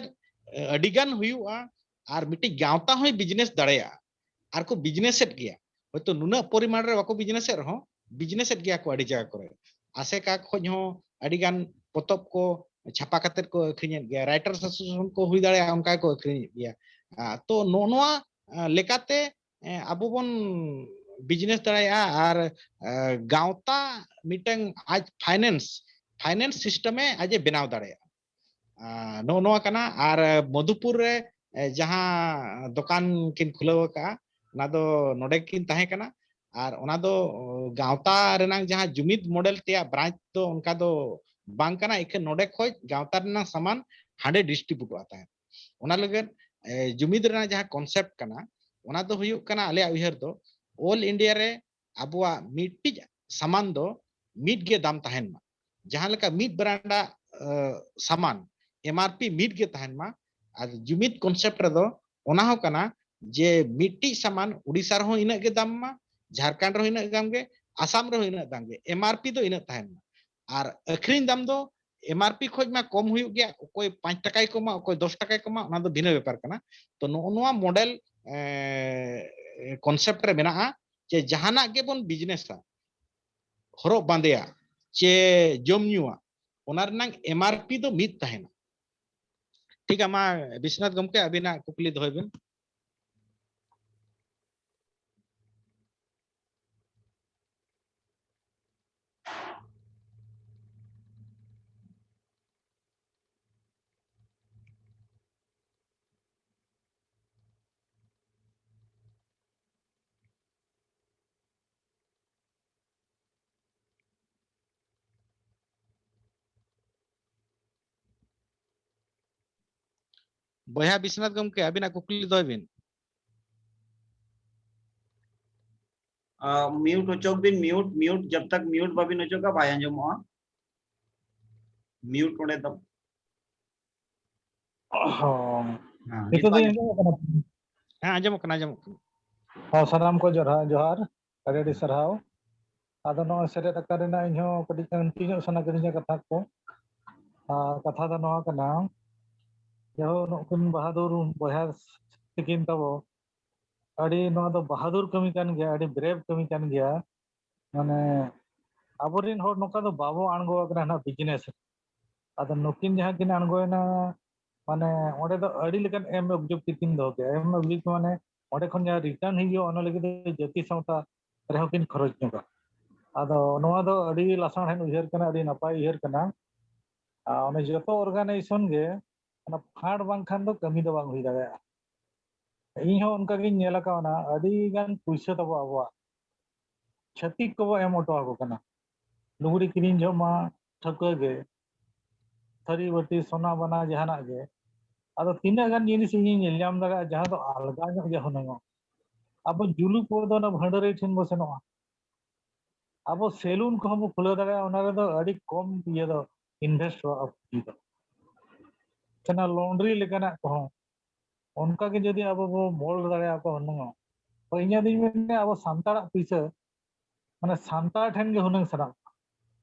ᱟᱹᱰᱤ ᱜᱟᱱ ᱦᱩᱭᱩᱜᱼᱟ, ᱟᱨ ᱢᱤᱫᱴᱤᱡ ᱜᱟᱶᱛᱟ ᱦᱚᱸᱭ ᱵᱤᱡᱽᱱᱮᱥ ᱫᱟᱲᱮᱭᱟᱜᱼᱟ᱾ ᱟᱨ ᱠᱚ ᱵᱤᱡᱽᱱᱮᱥᱮᱫ ᱜᱮᱭᱟ, ᱦᱚᱭᱛᱳ ᱱᱩᱱᱟᱹᱜ ᱯᱚᱨᱤᱢᱟᱱ ᱨᱮ ᱵᱟᱠᱚ ᱵᱤᱡᱽᱱᱮᱥᱮᱫ ᱨᱮᱦᱚᱸ ᱵᱤᱡᱽᱱᱮᱥᱮᱫ ᱜᱮᱭᱟ ᱠᱚ ᱟᱹᱰᱤ ᱡᱟᱭᱜᱟ ᱠᱚᱨᱮ᱾ ᱟᱥᱮᱠᱟ ᱠᱷᱚᱱ ᱦᱚᱸ ᱟᱹᱰᱤ ᱜᱟᱱ ᱯᱚᱛᱚᱵ ᱠᱚ ᱪᱷᱟᱯᱟ ᱠᱟᱛᱮᱫ ᱠᱚ ᱟᱹᱠᱷᱨᱤᱧᱮᱫ ᱜᱮᱭᱟ, ᱨᱟᱭᱴᱟᱨᱥ ᱮᱥᱳᱥᱤᱭᱮᱥᱚᱱ ᱠᱚ ᱦᱩᱭ ᱫᱟᱲᱮᱭᱟᱜᱼᱟ, ᱚᱱᱠᱟ ᱜᱮᱠᱚ ᱟᱹᱠᱷᱨᱤᱧᱮᱫ ᱜᱮᱭᱟ᱾ ᱛᱚ ᱱᱚᱜᱼᱚ ᱱᱚᱣᱟ ᱞᱮᱠᱟᱛᱮ ᱟᱵᱚ ᱵᱚᱱ ᱵᱤᱡᱽᱱᱮᱥ ᱫᱟᱲᱮᱭᱟᱜᱼᱟ ᱟᱨ ᱜᱟᱶᱛᱟ ᱢᱤᱫᱴᱟᱝ ᱟᱡ ᱯᱷᱟᱭᱱᱮᱱᱥ ᱯᱷᱟᱭᱱᱮᱱᱥ ᱥᱤᱥᱴᱮᱢᱮ ᱟᱡ ᱮ ᱵᱮᱱᱟᱣ ᱫᱟᱲᱮᱭᱟᱜᱼᱟ᱾ ᱱᱚᱜᱼᱚ ᱱᱚᱣᱟ ᱠᱟᱱᱟ᱾ ᱟᱨ ᱢᱚᱫᱷᱩᱯᱩᱨ ᱨᱮ ᱡᱟᱦᱟᱸ ᱫᱚᱠᱟᱱ ᱠᱤᱱ ᱠᱷᱩᱞᱟᱹᱣ ᱟᱠᱟᱫᱼᱟ, ᱚᱱᱟ ᱫᱚ ᱱᱚᱰᱮ ᱠᱤᱱ ᱛᱟᱦᱮᱸ ᱠᱟᱱᱟ᱾ ᱟᱨ ᱚᱱᱟ ᱫᱚ ᱜᱟᱶᱛᱟ ᱨᱮᱱᱟᱜ ᱡᱟᱦᱟᱸ ᱡᱩᱢᱤᱫ ᱢᱚᱰᱮᱞ ᱛᱮᱭᱟᱜ ᱵᱨᱟᱧᱪ ᱫᱚ ᱚᱱᱠᱟ ᱫᱚ ᱵᱟᱝ ᱠᱟᱱᱟ, ᱮᱠᱷᱮᱱ ᱱᱚᱰᱮ ᱠᱷᱚᱡ ᱜᱟᱶᱛᱟ ᱨᱮᱱᱟᱜ ᱥᱟᱢᱟᱱ ᱦᱟᱸᱰᱮ ᱰᱤᱥᱴᱨᱤᱵᱩᱴᱚᱜᱼᱟ ᱛᱟᱦᱮᱸᱫ᱾ ᱚᱱᱟ ᱞᱟᱹᱜᱤᱫ ᱡᱩᱢᱤᱫ ᱨᱮᱱᱟᱜ ᱡᱟᱦᱟᱸ ᱠᱚᱱᱥᱮᱯᱴ ᱠᱟᱱᱟ, ᱚᱱᱟ ᱫᱚ ᱦᱩᱭᱩᱜ ᱠᱟᱱᱟ, ᱟᱞᱮᱭᱟᱜ ᱩᱭᱦᱟᱹᱨ ᱫᱚ ᱚᱞ ᱤᱱᱰᱤᱭᱟ ᱨᱮ ᱟᱵᱚᱣᱟᱜ ᱢᱤᱫᱴᱤᱡ ᱥᱟᱢᱟᱱ ᱫᱚ ᱢᱤᱫ ᱜᱮ ᱫᱟᱢ ᱛᱟᱦᱮᱱ ᱢᱟ᱾ ᱡᱟᱦᱟᱸ ᱞᱮᱠᱟ ᱢᱤᱫ ᱵᱨᱟᱱᱰᱟᱜ ᱥᱟᱢᱟᱱ ᱮᱢ ᱟᱨ ᱯᱤ ᱢᱤᱫ ᱜᱮ ᱛᱟᱦᱮᱱ ᱢᱟ᱾ ᱟᱨ ᱡᱩᱢᱤᱫ ᱠᱚᱱᱥᱮᱯᱴ ᱨᱮᱫᱚ ᱚᱱᱟ ᱦᱚᱸ ᱠᱟᱱᱟ ᱡᱮ ᱢᱤᱫᱴᱤᱡ ᱥᱟᱢᱟᱱ ᱩᱰᱤᱥᱟ ᱨᱮᱦᱚᱸ ᱤᱱᱟᱹᱜ ᱜᱮ ᱫᱟᱢ ᱢᱟ, ᱡᱷᱟᱲᱠᱷᱚᱸᱰ ᱨᱮᱦᱚᱸ ᱤᱱᱟᱹᱜ ᱫᱟᱢ ᱜᱮ, ᱟᱥᱟᱢ ᱨᱮᱦᱚᱸ ᱤᱱᱟᱹᱜ ᱫᱟᱢ ᱜᱮ, ᱮᱢ ᱟᱨ ᱯᱤ ᱫᱚ ᱤᱱᱟᱹᱜ ᱛᱟᱦᱮᱱ ᱢᱟ᱾ ᱟᱨ ᱟᱹᱠᱷᱨᱤᱧ ᱫᱟᱢ ᱫᱚ ᱮᱢ ᱟᱨ ᱯᱤ ᱠᱷᱚᱡ ᱢᱟ ᱠᱚᱢ ᱦᱩᱭᱩᱜ ᱜᱮᱭᱟ, ᱚᱠᱚᱭ ᱯᱟᱸᱪ ᱴᱟᱠᱟᱭ ᱠᱚᱢᱟ, ᱚᱠᱚᱭ ᱫᱚᱥ ᱴᱟᱠᱟᱭ ᱠᱚᱢᱟ, ᱚᱱᱟ ᱫᱚ ᱵᱷᱤᱱᱟᱹ ᱵᱮᱯᱟᱨ ᱠᱟᱱᱟ᱾ ᱛᱚ ᱱᱚᱜᱼᱚ ᱱᱚᱣᱟ ᱢᱚᱰᱮᱞ ᱠᱚᱱᱥᱮᱯᱴ ᱨᱮ ᱢᱮᱱᱟᱜᱼᱟ ᱡᱮ ᱡᱟᱦᱟᱱᱟᱜ ᱜᱮᱵᱚᱱ ᱵᱤᱡᱽᱱᱮᱥᱟ, ᱦᱚᱨᱚᱜ ᱵᱟᱸᱫᱮᱭᱟ ᱪᱮ ᱡᱚᱢ ᱧᱩᱣᱟᱜ, ᱚᱱᱟ ᱨᱮᱱᱟᱜ ᱮᱢ ᱟᱨ ᱯᱤ ᱫᱚ ᱢᱤᱫ ᱛᱟᱦᱮᱱᱟ᱾ ᱴᱷᱤᱠ ᱜᱮᱭᱟ, ᱢᱟ ᱵᱤᱥᱱᱟᱛᱷ ᱜᱚᱢᱠᱮ, ᱟᱹᱵᱤᱱᱟᱜ ᱠᱩᱠᱞᱤ ᱫᱚᱦᱚᱭ ᱵᱤᱱ᱾ ᱵᱚᱭᱦᱟ ᱵᱤᱥᱱᱟᱛᱷ ᱜᱚᱢᱠᱮ, ᱟᱹᱵᱤᱱᱟᱜ ᱠᱩᱠᱞᱤ ᱫᱚᱦᱚᱭ ᱵᱤᱱ᱾ ᱢᱤᱭᱩᱴ ᱚᱪᱚᱜ ᱵᱤᱱ, ᱢᱤᱭᱩᱴ, ᱢᱤᱭᱩᱴ, ᱡᱟᱵ ᱛᱟᱠ ᱢᱤᱭᱩᱴ ᱵᱟᱵᱤᱱ ᱚᱪᱚᱜᱟ ᱵᱟᱭ ᱟᱸᱡᱚᱢᱚᱜᱼᱟ᱾ ᱢᱤᱭᱩᱴ ᱚᱸᱰᱮ ᱫᱚ᱾ ᱦᱚᱸ᱾ ᱦᱮᱸ, ᱱᱤᱛᱚᱜ ᱫᱚ ᱟᱸᱡᱚᱢᱚᱜ ᱠᱟᱱᱟ? ᱦᱮᱸ, ᱟᱸᱡᱚᱢᱚᱜ ᱠᱟᱱᱟ, ᱟᱸᱡᱚᱢᱚᱜ ᱠᱟᱱᱟ᱾ ᱦᱚᱸ, ᱥᱟᱱᱟᱢ ᱠᱚ ᱡᱚᱦᱟᱨ, ᱡᱚᱦᱟᱨ, ᱟᱹᱰᱤ ᱟᱹᱰᱤ ᱥᱟᱨᱦᱟᱣ᱾ ᱟᱫᱚ ᱱᱚᱜᱼᱚᱭ ᱥᱮᱞᱮᱫ ᱟᱠᱟᱱ ᱨᱮᱱᱟᱜ ᱤᱧᱦᱚᱸ ᱠᱟᱹᱴᱤᱡ ᱟᱹᱱᱛᱤ ᱧᱚᱜ ᱥᱟᱱᱟ ᱠᱤᱫᱤᱧᱟ ᱠᱟᱛᱷᱟ ᱠᱚ᱾ ᱟᱨ ᱠᱟᱛᱷᱟ ᱫᱚ ᱱᱚᱣᱟ ᱠᱟᱱᱟ, ᱡᱟᱭᱦᱳᱠ, ᱱᱩᱠᱤᱱ ᱵᱟᱦᱟᱫᱩᱨ ᱵᱚᱭᱦᱟ ᱛᱤᱠᱤᱱ ᱛᱟᱵᱚ, ᱟᱹᱰᱤ, ᱱᱚᱣᱟ ᱫᱚ ᱵᱟᱦᱟᱫᱩᱨ ᱠᱟᱹᱢᱤ ᱠᱟᱱ ᱜᱮᱭᱟ, ᱟᱹᱰᱤ brave ᱠᱟᱹᱢᱤ ᱠᱟᱱ ᱜᱮᱭᱟ᱾ ᱢᱟᱱᱮ ᱟᱵᱚᱨᱮᱱ ᱦᱚᱲ ᱱᱚᱝᱠᱟ ᱫᱚ ᱵᱟᱵᱚ ᱟᱬᱜᱚ ᱟᱠᱟᱱᱟ ᱦᱟᱸᱜ business ᱨᱮ᱾ ᱟᱫᱚ ᱱᱩᱠᱤᱱ ᱡᱟᱦᱟᱸ ᱠᱤᱱ ᱟᱬᱜᱚᱭᱮᱱᱟ, ᱢᱟᱱᱮ ᱚᱸᱰᱮ ᱫᱚ ᱟᱹᱰᱤ ᱞᱮᱠᱟᱱ ᱮᱢ ᱚᱵᱡᱮᱠᱴᱤᱵᱷ ᱠᱤᱱ ᱫᱚᱦᱚ ᱠᱮᱜᱼᱟ᱾ ᱮᱢ ᱚᱵᱡᱮᱠᱴᱤᱵᱷ ᱢᱟᱱᱮ ᱚᱸᱰᱮ ᱠᱷᱚᱱ ᱡᱟᱦᱟᱸ ᱨᱤᱴᱟᱨᱱ ᱦᱤᱡᱩᱜᱼᱟ, ᱚᱱᱟ ᱞᱟᱹᱜᱤᱫ ᱛᱮ ᱡᱟᱹᱛᱤ ᱥᱟᱶᱛᱟ ᱨᱮᱦᱚᱸ ᱠᱤᱱ ᱠᱷᱚᱨᱚᱪ ᱧᱚᱜᱟ᱾ ᱟᱫᱚ ᱱᱚᱣᱟ ᱫᱚ ᱟᱹᱰᱤ ᱞᱟᱥᱟᱲᱦᱮᱫ ᱩᱭᱦᱟᱹᱨ ᱠᱟᱱᱟ, ᱟᱹᱰᱤ ᱱᱟᱯᱟᱭ ᱩᱭᱦᱟᱹᱨ ᱠᱟᱱᱟ᱾ ᱟᱨ ᱚᱱᱮ ᱡᱚᱛᱚ ᱚᱨᱜᱟᱱᱟᱭᱡᱮᱥᱚᱱ ᱜᱮ ᱚᱱᱟ ᱯᱷᱟᱱᱰ ᱵᱟᱝᱠᱷᱟᱱ ᱫᱚ ᱠᱟᱹᱢᱤ ᱫᱚ ᱵᱟᱝ ᱦᱩᱭ ᱫᱟᱲᱮᱭᱟᱜᱼᱟ᱾ ᱤᱧ ᱦᱚᱸ ᱚᱱᱠᱟ ᱜᱤᱧ ᱧᱮᱞ ᱟᱠᱟᱣᱱᱟ, ᱟᱹᱰᱤ ᱜᱟᱱ ᱯᱩᱭᱥᱟᱹ ᱛᱟᱵᱚ ᱟᱵᱚᱣᱟᱜ ᱪᱷᱟᱹᱛᱤᱠ ᱠᱚᱵᱚ ᱮᱢ ᱦᱚᱴᱚ ᱟᱠᱚ ᱠᱟᱱᱟ᱾ ᱞᱩᱜᱽᱲᱤ ᱠᱤᱨᱤᱧ ᱡᱚᱦᱚᱜ ᱢᱟ ᱴᱷᱟᱹᱣᱠᱟᱹ ᱜᱮ, ᱛᱷᱟᱹᱨᱤ ᱵᱟᱹᱴᱤ, ᱥᱚᱱᱟ ᱵᱟᱱᱟ, ᱡᱟᱦᱟᱱᱟᱜ ᱜᱮ᱾ ᱟᱫᱚ ᱛᱤᱱᱟᱹᱜ ᱜᱟᱱ ᱡᱤᱱᱤᱥ ᱤᱧᱤᱧ ᱧᱮᱞ ᱧᱟᱢ ᱫᱟᱲᱮᱭᱟᱜᱼᱟ ᱡᱟᱦᱟᱸ ᱫᱚ ᱟᱞᱜᱟ ᱧᱚᱜ ᱜᱮ ᱦᱩᱱᱟᱹᱝᱚᱜ? ᱟᱵᱚ ᱡᱩᱞᱩ ᱯᱚᱨ ᱫᱚ ᱚᱱᱟ ᱵᱷᱟᱹᱸᱰᱟᱹᱨᱤ ᱴᱷᱮᱱ ᱵᱚ ᱥᱮᱱᱚᱜᱼᱟ᱾ ᱟᱵᱚ ᱥᱮᱞᱩᱱ ᱠᱚᱦᱚᱸ ᱵᱚ ᱠᱷᱩᱞᱟᱹᱣ ᱫᱟᱲᱮᱭᱟᱜᱼᱟ, ᱚᱱᱟ ᱨᱮᱫᱚ ᱟᱹᱰᱤ ᱠᱚᱢ ᱤᱭᱟᱹ ᱫᱚ ᱤᱱᱵᱷᱮᱥᱴᱚᱜᱼᱟ ᱯᱩᱸᱡᱤ ᱫᱚ᱾ ᱥᱮ ᱚᱱᱟ ᱞᱚᱱᱰᱨᱤ ᱞᱮᱠᱟᱱᱟᱜ ᱠᱚᱦᱚᱸ ᱚᱱᱠᱟ ᱜᱮ ᱡᱩᱫᱤ ᱟᱵᱚ ᱵᱚ ᱢᱚᱞᱰ ᱫᱟᱲᱮᱭᱟᱠᱚ ᱦᱩᱱᱟᱹᱝ, ᱛᱚ ᱤᱧᱟᱹᱜ ᱫᱩᱧ ᱢᱮᱱᱟ ᱟᱵᱚ ᱥᱟᱱᱛᱟᱲᱟᱜ ᱯᱩᱭᱥᱟᱹ ᱢᱟᱱᱮ ᱥᱟᱱᱛᱟᱲ ᱴᱷᱮᱱ ᱜᱮ ᱦᱩᱱᱟᱹᱝ ᱥᱮᱱᱚᱜ ᱢᱟ᱾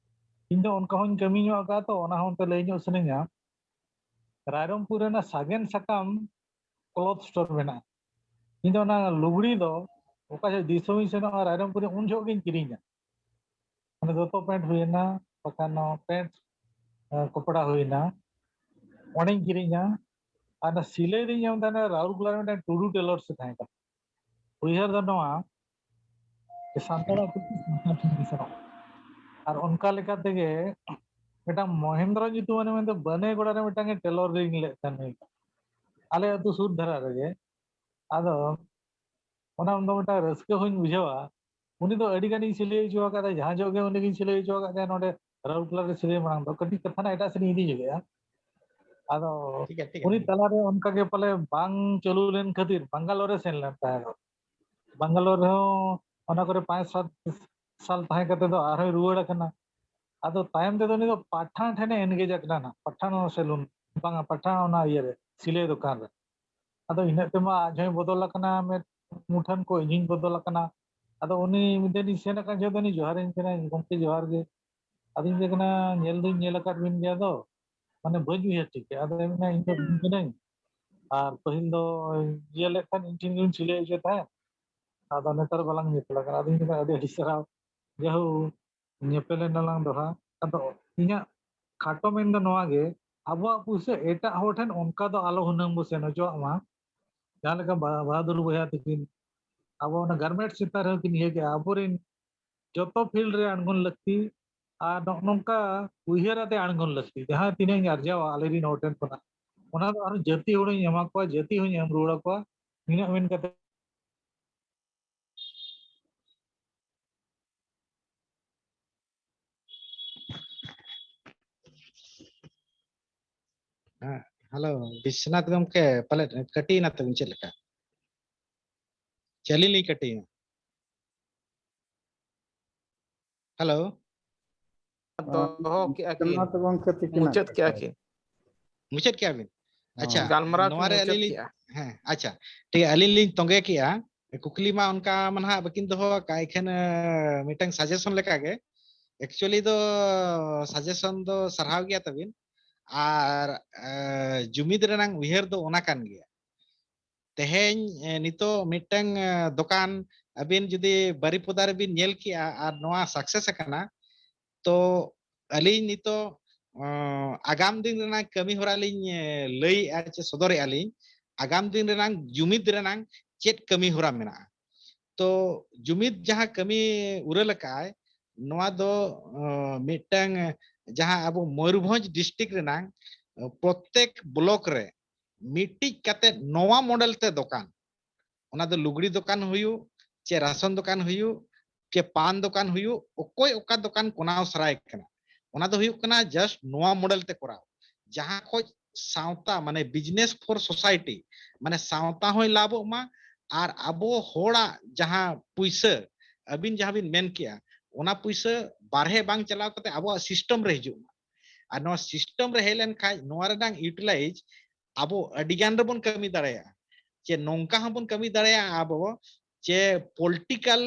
ᱤᱧ ᱫᱚ ᱚᱱᱠᱟ ᱦᱚᱸᱧ ᱠᱟᱹᱢᱤ ᱧᱚᱜ ᱟᱠᱟᱫ, ᱛᱚ ᱚᱱᱟ ᱦᱚᱸ ᱚᱱᱛᱮ ᱞᱟᱹᱭ ᱧᱚᱜ ᱥᱟᱱᱟᱧᱟ᱾ ᱨᱟᱭᱨᱚᱝᱯᱩᱨ ᱨᱮᱱᱟᱜ ᱥᱟᱜᱮᱱ ᱥᱟᱠᱟᱢ ᱠᱞᱚᱛᱷ ᱥᱴᱳᱨ ᱢᱮᱱᱟᱜᱼᱟ᱾ ᱤᱧ ᱫᱚ ᱚᱱᱟ ᱞᱩᱜᱽᱲᱤ ᱫᱚ ᱚᱠᱟ ᱡᱚᱦᱚᱜ ᱫᱤᱥᱚᱢᱤᱧ ᱥᱮᱱᱚᱜᱼᱟ ᱨᱟᱭᱨᱚᱝᱯᱩᱨ ᱨᱮ, ᱩᱱ ᱡᱚᱦᱚᱜ ᱜᱤᱧ ᱠᱤᱨᱤᱧᱟ᱾ ᱢᱟᱱᱮ ᱫᱚᱛᱚ ᱯᱮᱱᱴ ᱦᱩᱭᱮᱱᱟ, ᱵᱟᱠᱷᱟᱱ ᱱᱚᱣᱟ ᱯᱮᱱᱴ, ᱮ, ᱠᱚᱯᱲᱟ ᱦᱩᱭᱮᱱᱟ, ᱚᱸᱰᱮᱧ ᱠᱤᱨᱤᱧᱟ᱾ ᱟᱨ ᱚᱱᱟ ᱥᱤᱞᱟᱹᱭ ᱫᱚᱧ ᱧᱟᱢ ᱛᱟᱦᱮᱱᱟ ᱨᱟᱩᱨᱠᱮᱞᱟ ᱨᱮ ᱢᱤᱫᱴᱟᱝ ᱴᱩᱰᱩ ᱴᱮᱞᱚᱨᱥ ᱮ ᱛᱟᱦᱮᱸ ᱠᱟᱱᱟ᱾ ᱩᱭᱦᱟᱹᱨ ᱫᱚ ᱱᱚᱣᱟ ᱡᱮ ᱥᱟᱱᱛᱟᱲᱟᱜ ᱯᱟᱹᱨᱥᱤ ᱥᱟᱱᱛᱟᱲ ᱴᱷᱮᱱ ᱜᱮ ᱥᱮᱱᱚᱜ᱾ ᱟᱨ ᱚᱱᱠᱟ ᱞᱮᱠᱟ ᱛᱮᱜᱮ ᱢᱤᱫᱴᱟᱝ ᱢᱚᱦᱮᱱᱫᱨᱚ ᱧᱩᱛᱩᱢᱟᱱ ᱢᱮᱱᱛᱮ ᱵᱟᱹᱱᱟᱹᱭ ᱜᱚᱲᱟ ᱨᱮ ᱢᱤᱫᱴᱟᱝ ᱮ ᱴᱮᱞᱚᱨᱤᱝ ᱞᱮᱫ ᱛᱟᱦᱮᱱ, ᱟᱞᱮ ᱟᱹᱛᱩ ᱥᱩᱨ ᱫᱷᱟᱨᱟ ᱨᱮᱜᱮ᱾ ᱟᱫᱚ ᱚᱱᱟ ᱫᱚ ᱢᱤᱫᱴᱟᱝ ᱨᱟᱹᱥᱠᱟᱹ ᱦᱚᱸᱧ ᱵᱩᱡᱷᱟᱹᱣᱟ᱾ ᱩᱱᱤ ᱫᱚ ᱟᱹᱰᱤ ᱜᱟᱱᱤᱧ ᱥᱤᱞᱟᱹᱭ ᱦᱚᱪᱚ ᱟᱠᱟᱫᱟ, ᱡᱟᱦᱟᱸ ᱡᱚᱦᱚᱜ ᱜᱮ ᱩᱱᱤ ᱜᱤᱧ ᱥᱤᱞᱟᱹᱭ ᱦᱚᱪᱚ ᱟᱠᱟᱫ ᱛᱟᱭᱟ ᱱᱚᱰᱮ ᱨᱟᱩᱨᱠᱮᱞᱟ ᱨᱮ ᱥᱤᱞᱟᱹᱭ ᱢᱟᱲᱟᱝ ᱫᱚ᱾ ᱠᱟᱹᱴᱤᱡ ᱠᱟᱛᱷᱟ ᱨᱮᱱᱟᱜ ᱮᱴᱟᱜ ᱥᱮᱫ ᱤᱧ ᱤᱫᱤ ᱧᱚᱜᱮᱜᱼᱟ᱾ ᱟᱫᱚ ᱴᱷᱤᱠ ᱜᱮᱭᱟ, ᱴᱷᱤᱠ ᱩᱱᱤ ᱜᱮᱭᱟ᱾ ᱛᱟᱞᱟᱨᱮ ᱚᱱᱠᱟ ᱜᱮ ᱯᱟᱞᱮ ᱵᱟᱝ ᱪᱟᱹᱞᱩ ᱞᱮᱱ ᱠᱷᱟᱹᱛᱤᱨ ᱵᱟᱝᱜᱟᱞᱳᱨ ᱨᱮ ᱥᱮᱱ ᱞᱮᱱ ᱛᱟᱦᱮᱸ ᱫᱚ᱾ ᱵᱟᱝᱜᱟᱞᱳᱨ ᱨᱮᱦᱚᱸ ᱚᱱᱟ ᱠᱚᱨᱮ ᱯᱟᱸᱪ ᱥᱟᱛ ᱥᱟᱞ ᱛᱟᱦᱮᱸ ᱠᱟᱛᱮ ᱫᱚ ᱟᱨᱦᱚᱸᱭ ᱨᱩᱣᱟᱹᱲ ᱟᱠᱟᱱᱟ᱾ ᱟᱫᱚ ᱛᱟᱭᱚᱢ ᱛᱮᱫᱚ ᱩᱱᱤ ᱫᱚ ᱯᱟᱴᱷᱟᱱ ᱴᱷᱮᱱᱮ ᱮᱱᱜᱮᱡ ᱟᱠᱟᱱᱟ ᱱᱟᱜ, ᱯᱟᱴᱷᱟᱱ ᱥᱮᱞᱩᱱ, ᱵᱟᱝᱟ, ᱯᱟᱴᱷᱟᱱ ᱚᱱᱟ ᱤᱭᱟᱹᱨᱮ, ᱥᱤᱞᱟᱹᱭ ᱫᱚᱠᱟᱱ ᱨᱮ᱾ ᱟᱫᱚ ᱤᱱᱟᱹᱜ ᱛᱮᱢᱟ ᱟᱡ ᱦᱚᱸᱭ ᱵᱚᱫᱚᱞ ᱟᱠᱟᱱᱟ, ᱢᱮᱫ ᱢᱩᱴᱷᱟᱹᱱ ᱠᱚ ᱤᱧ ᱦᱚᱸᱧ ᱵᱚᱫᱚᱞ ᱟᱠᱟᱱᱟ᱾ ᱟᱫᱚ ᱩᱱᱤ ᱢᱤᱫ ᱫᱤᱱ ᱤᱧ ᱥᱮᱱ ᱟᱠᱟᱱ ᱡᱚᱦᱚᱜ ᱫᱚ ᱩᱱᱤ ᱡᱚᱦᱟᱨᱤᱧ ᱠᱟᱱᱟ, "ᱜᱚᱢᱠᱮ ᱡᱚᱦᱟᱨ ᱜᱮ?" ᱟᱫᱚᱧ ᱢᱮᱛᱟᱭ ᱠᱟᱱᱟ, "ᱧᱮᱞ ᱫᱩᱧ ᱧᱮᱞ ᱟᱠᱟᱫ ᱵᱤᱱ ᱜᱮᱭᱟ ᱫᱚ, ᱢᱟᱱᱮ ᱵᱟᱹᱧ ᱩᱭᱦᱟᱹᱨ ᱴᱷᱤᱠ ᱠᱮᱫᱟ᱾ ᱟᱫᱚ ᱢᱮᱱᱟ, ᱤᱧ ᱫᱚ ᱤᱧ ᱠᱟᱹᱱᱟᱹᱧ, ᱟᱨ ᱯᱟᱹᱦᱤᱞ ᱫᱚ ᱤᱭᱟᱹ ᱞᱮᱫ ᱛᱟᱦᱮᱸᱫ, ᱤᱧ ᱴᱷᱮᱱ ᱜᱮᱢ ᱥᱤᱞᱟᱹᱭ ᱦᱚᱪᱚᱭ ᱛᱟᱦᱮᱸᱫ, ᱟᱫᱚ ᱱᱮᱛᱟᱨ ᱵᱟᱞᱟᱝ ᱧᱮᱯᱮᱞ ᱟᱠᱟᱱᱟ?" ᱟᱫᱚᱧ ᱢᱮᱱᱟ, "ᱟᱹᱰᱤ ᱟᱹᱰᱤ ᱥᱟᱨᱦᱟᱣ, ᱡᱟᱭᱦᱳᱠ ᱧᱮᱯᱮᱞ ᱮᱱᱟ ᱞᱟᱝ ᱫᱚᱦᱲᱟ᱾ ᱟᱫᱚ ᱤᱧᱟᱹᱜ ᱠᱷᱟᱴᱚ ᱢᱮᱱ ᱫᱚ ᱱᱚᱣᱟ ᱜᱮ, ᱟᱵᱚᱣᱟᱜ ᱯᱩᱭᱥᱟᱹ ᱮᱴᱟᱜ ᱦᱚᱲ ᱴᱷᱮᱱ ᱚᱱᱠᱟ ᱫᱚ ᱟᱞᱚ ᱦᱩᱱᱟᱹᱝ ᱵᱚ ᱥᱮᱱ ᱦᱚᱪᱚᱣᱟᱜ ᱢᱟ᱾ ᱡᱟᱦᱟᱸ ᱞᱮᱠᱟ ᱵᱟ-, ᱵᱟᱦᱟᱫᱩᱨ ᱵᱚᱭᱦᱟ ᱛᱟᱹᱠᱤᱱ ᱟᱵᱚ ᱚᱱᱟ ᱜᱟᱨᱢᱮᱱᱴᱥ ᱪᱮᱛᱟᱱ ᱨᱮᱦᱚᱸ ᱠᱤᱱ ᱤᱭᱟᱹ ᱠᱮᱜᱼᱟ, ᱟᱵᱚᱨᱮᱱ ᱡᱚᱛᱚ ᱯᱷᱤᱞᱰ ᱨᱮ ᱟᱬᱜᱚᱱ ᱞᱟᱹᱠᱛᱤ ᱟᱨ ᱱᱚᱜᱼᱚ ᱱᱚᱝᱠᱟ ᱩᱭᱦᱟᱹᱨ ᱟᱛᱮ ᱟᱬᱜᱚᱱ ᱞᱟᱹᱠᱛᱤ᱾ ᱡᱟᱦᱟᱸ ᱛᱤᱱᱟᱹᱜ ᱤᱧ ᱟᱨᱡᱟᱣᱟ ᱟᱞᱮ ᱨᱮᱱ ᱦᱚᱲ ᱴᱷᱮᱱ ᱠᱷᱚᱱᱟᱜ, ᱚᱱᱟ ᱫᱚ ᱟᱨᱦᱚᱸ ᱡᱟᱹᱛᱤ ᱦᱚᱲᱤᱧ ᱮᱢᱟ ᱠᱚᱣᱟ, ᱡᱟᱹᱛᱤ ᱦᱚᱸᱧ ᱮᱢ ᱨᱩᱣᱟᱹᱲ ᱟᱠᱚᱣᱟ, ᱱᱤᱱᱟᱹᱜ ᱢᱮᱱ ᱠᱟᱛᱮ ᱦᱮᱸ, ᱦᱮᱞᱳ, ᱵᱤᱥᱥᱚᱱᱟᱛᱷ ᱜᱚᱢᱠᱮ, ᱯᱟᱞᱮᱫ ᱠᱟᱹᱴᱤ ᱮᱱᱟ ᱛᱟᱵᱤᱱ ᱪᱮᱫ ᱞᱮᱠᱟ? ᱪᱮ ᱟᱹᱞᱤᱧ ᱞᱤᱧ ᱠᱟᱹᱴᱤ ᱮᱱᱟ? ᱦᱮᱞᱳ? ᱫᱚᱦᱚ ᱠᱮᱜᱼᱟ ᱠᱤᱱ, ᱵᱤᱥᱥᱚᱱᱟᱛᱷ ᱜᱚᱢᱠᱮ ᱛᱤᱠᱤᱱᱟᱜ ᱢᱩᱪᱟᱹᱫ ᱠᱮᱜᱼᱟ ᱠᱟᱛᱷᱟ᱾ ᱠᱤᱱ᱾ ᱢᱩᱪᱟᱹᱫ ᱠᱮᱜᱼᱟ ᱵᱤᱱ? ᱟᱪᱪᱷᱟ, ᱜᱟᱞᱢᱟᱨᱟᱣ ᱠᱤᱱ ᱱᱚᱣᱟ ᱨᱮ ᱢᱩᱪᱟᱹᱫ ᱟᱹᱞᱤᱧ ᱞᱤᱧ, ᱠᱮᱜᱼᱟ᱾ ᱦᱮᱸ, ᱟᱪᱪᱷᱟ, ᱴᱷᱤᱠ ᱜᱮᱭᱟ, ᱟᱹᱞᱤᱧ ᱞᱤᱧ ᱛᱚᱸᱜᱮ ᱠᱮᱜᱼᱟ᱾ ᱠᱩᱠᱞᱤ ᱢᱟ ᱚᱱᱠᱟ ᱢᱟ ᱱᱟᱦᱟᱜ ᱵᱟᱹᱠᱤᱱ ᱫᱚᱦᱚ ᱟᱠᱟᱫ, ᱮᱠᱷᱟᱱ ᱮ, ᱢᱤᱫᱴᱟᱝ ᱥᱟᱡᱮᱥᱚᱱ ᱞᱮᱠᱟᱜᱮ᱾ ᱮᱠᱪᱩᱭᱟᱞᱤ ᱫᱚ ᱥᱟᱡᱮᱥᱚᱱ ᱫᱚ ᱥᱟᱨᱦᱟᱣ ᱜᱮᱭᱟ ᱛᱟᱵᱤᱱ, ᱟᱨ ᱮ, ᱡᱩᱢᱤᱫ ᱨᱮᱱᱟᱝ ᱩᱭᱦᱟᱹᱨ ᱫᱚ ᱚᱱᱟ ᱠᱟᱱ ᱜᱮᱭᱟ᱾ ᱛᱮᱦᱮᱧ ᱮ, ᱱᱤᱛᱚᱜ ᱢᱤᱫᱴᱟᱝ ᱮ, ᱫᱚᱠᱟᱱ ᱟᱹᱵᱤᱱ ᱡᱩᱫᱤ ᱵᱟᱨᱤᱯᱚᱫᱟ ᱨᱮᱵᱤᱱ ᱧᱮᱞ ᱠᱮᱜᱼᱟ ᱟᱨ ᱱᱚᱣᱟ ᱥᱟᱠᱥᱮᱥ ᱟᱠᱟᱱᱟ, ᱛᱚ ᱟᱹᱞᱤᱧ ᱱᱤᱛᱚᱜ ᱚ, ᱟᱜᱟᱢ ᱫᱤᱱ ᱨᱮᱱᱟᱜ ᱠᱟᱹᱢᱤ ᱦᱚᱨᱟ ᱞᱤᱧ ᱮ, ᱞᱟᱹᱭᱮᱜᱼᱟ ᱪᱮ ᱥᱚᱫᱚᱨᱮᱜᱼᱟ ᱞᱤᱧ᱾ ᱟᱜᱟᱢ ᱫᱤᱱ ᱨᱮᱱᱟᱝ ᱡᱩᱢᱤᱫ ᱨᱮᱱᱟᱝ ᱪᱮᱫ ᱠᱟᱹᱢᱤ ᱦᱚᱨᱟ ᱢᱮᱱᱟᱜᱼᱟ? ᱛᱚ ᱡᱩᱢᱤᱫ ᱡᱟᱦᱟᱸ ᱠᱟᱹᱢᱤ ᱩᱨᱟᱹᱞ ᱟᱠᱟᱫᱼᱟᱭ, ᱱᱚᱣᱟ ᱫᱚ ᱚ, ᱢᱤᱫᱴᱟᱝ ᱡᱟᱦᱟᱸ ᱟᱵᱚ ᱢᱚᱭᱩᱨᱵᱷᱚᱸᱡᱽ ᱰᱤᱥᱴᱨᱤᱠᱴ ᱨᱮᱱᱟᱝ ᱚ, ᱯᱨᱚᱛᱮᱠ ᱵᱞᱚᱠ ᱨᱮ ᱢᱤᱫᱴᱤᱡ ᱠᱟᱛᱮ ᱱᱚᱣᱟ ᱢᱚᱰᱮᱞ ᱛᱮ ᱫᱚᱠᱟᱱ, ᱚᱱᱟ ᱫᱚ ᱞᱩᱜᱽᱲᱤ ᱫᱚᱠᱟᱱ ᱦᱩᱭᱩᱜ ᱪᱮ ᱨᱟᱥᱚᱱ ᱫᱚᱠᱟᱱ ᱦᱩᱭᱩᱜ ᱪᱮ ᱯᱟᱱ ᱫᱚᱠᱟᱱ ᱦᱩᱭᱩᱜ, ᱚᱠᱚᱭ ᱚᱠᱟ ᱫᱚᱠᱟᱱ ᱠᱚᱨᱟᱣ ᱥᱟᱱᱟᱭᱮ ᱠᱟᱱᱟ, ᱚᱱᱟ ᱫᱚ ᱦᱩᱭᱩᱜ ᱠᱟᱱᱟ just ᱱᱚᱣᱟ ᱢᱚᱰᱮᱞ ᱛᱮ ᱠᱚᱨᱟᱣ, ᱡᱟᱦᱟᱸ ᱠᱷᱚᱡ ᱥᱟᱶᱛᱟ ᱢᱟᱱᱮ business for society, ᱢᱟᱱᱮ ᱥᱟᱶᱛᱟ ᱦᱚᱸᱭ ᱞᱟᱵᱷᱚᱜ ᱢᱟ ᱟᱨ ᱟᱵᱚ ᱦᱚᱲᱟᱜ ᱡᱟᱦᱟᱸ ᱯᱩᱭᱥᱟᱹ ᱟᱹᱵᱤᱱ ᱡᱟᱦᱟᱸ ᱵᱤᱱ ᱢᱮᱱ ᱠᱮᱜᱼᱟ, ᱚᱱᱟ ᱯᱩᱭᱥᱟᱹ ᱵᱟᱨᱦᱮ ᱵᱟᱝ ᱪᱟᱞᱟᱣ ᱠᱟᱛᱮ ᱟᱵᱚᱣᱟᱜ ᱥᱤᱥᱴᱮᱢ ᱨᱮ ᱦᱤᱡᱩᱜ ᱢᱟ᱾ ᱟᱨ ᱱᱚᱣᱟ ᱥᱤᱥᱴᱮᱢ ᱨᱮ ᱦᱮᱡ ᱞᱮᱱᱠᱷᱟᱡ ᱱᱚᱣᱟ ᱨᱮᱱᱟᱜ ᱤᱭᱩᱴᱤᱞᱟᱭᱤᱡᱽ ᱟᱵᱚ ᱟᱹᱰᱤ ᱜᱟᱱ ᱨᱮᱵᱚᱱ ᱠᱟᱹᱢᱤ ᱫᱟᱲᱮᱭᱟᱜᱼᱟ᱾ ᱪᱮ ᱱᱚᱝᱠᱟ ᱦᱚᱸᱵᱚᱱ ᱠᱟᱹᱢᱤ ᱫᱟᱲᱮᱭᱟᱜᱼᱟ ᱟᱵᱚ ᱪᱮ ᱯᱚᱞᱤᱴᱤᱠᱟᱞ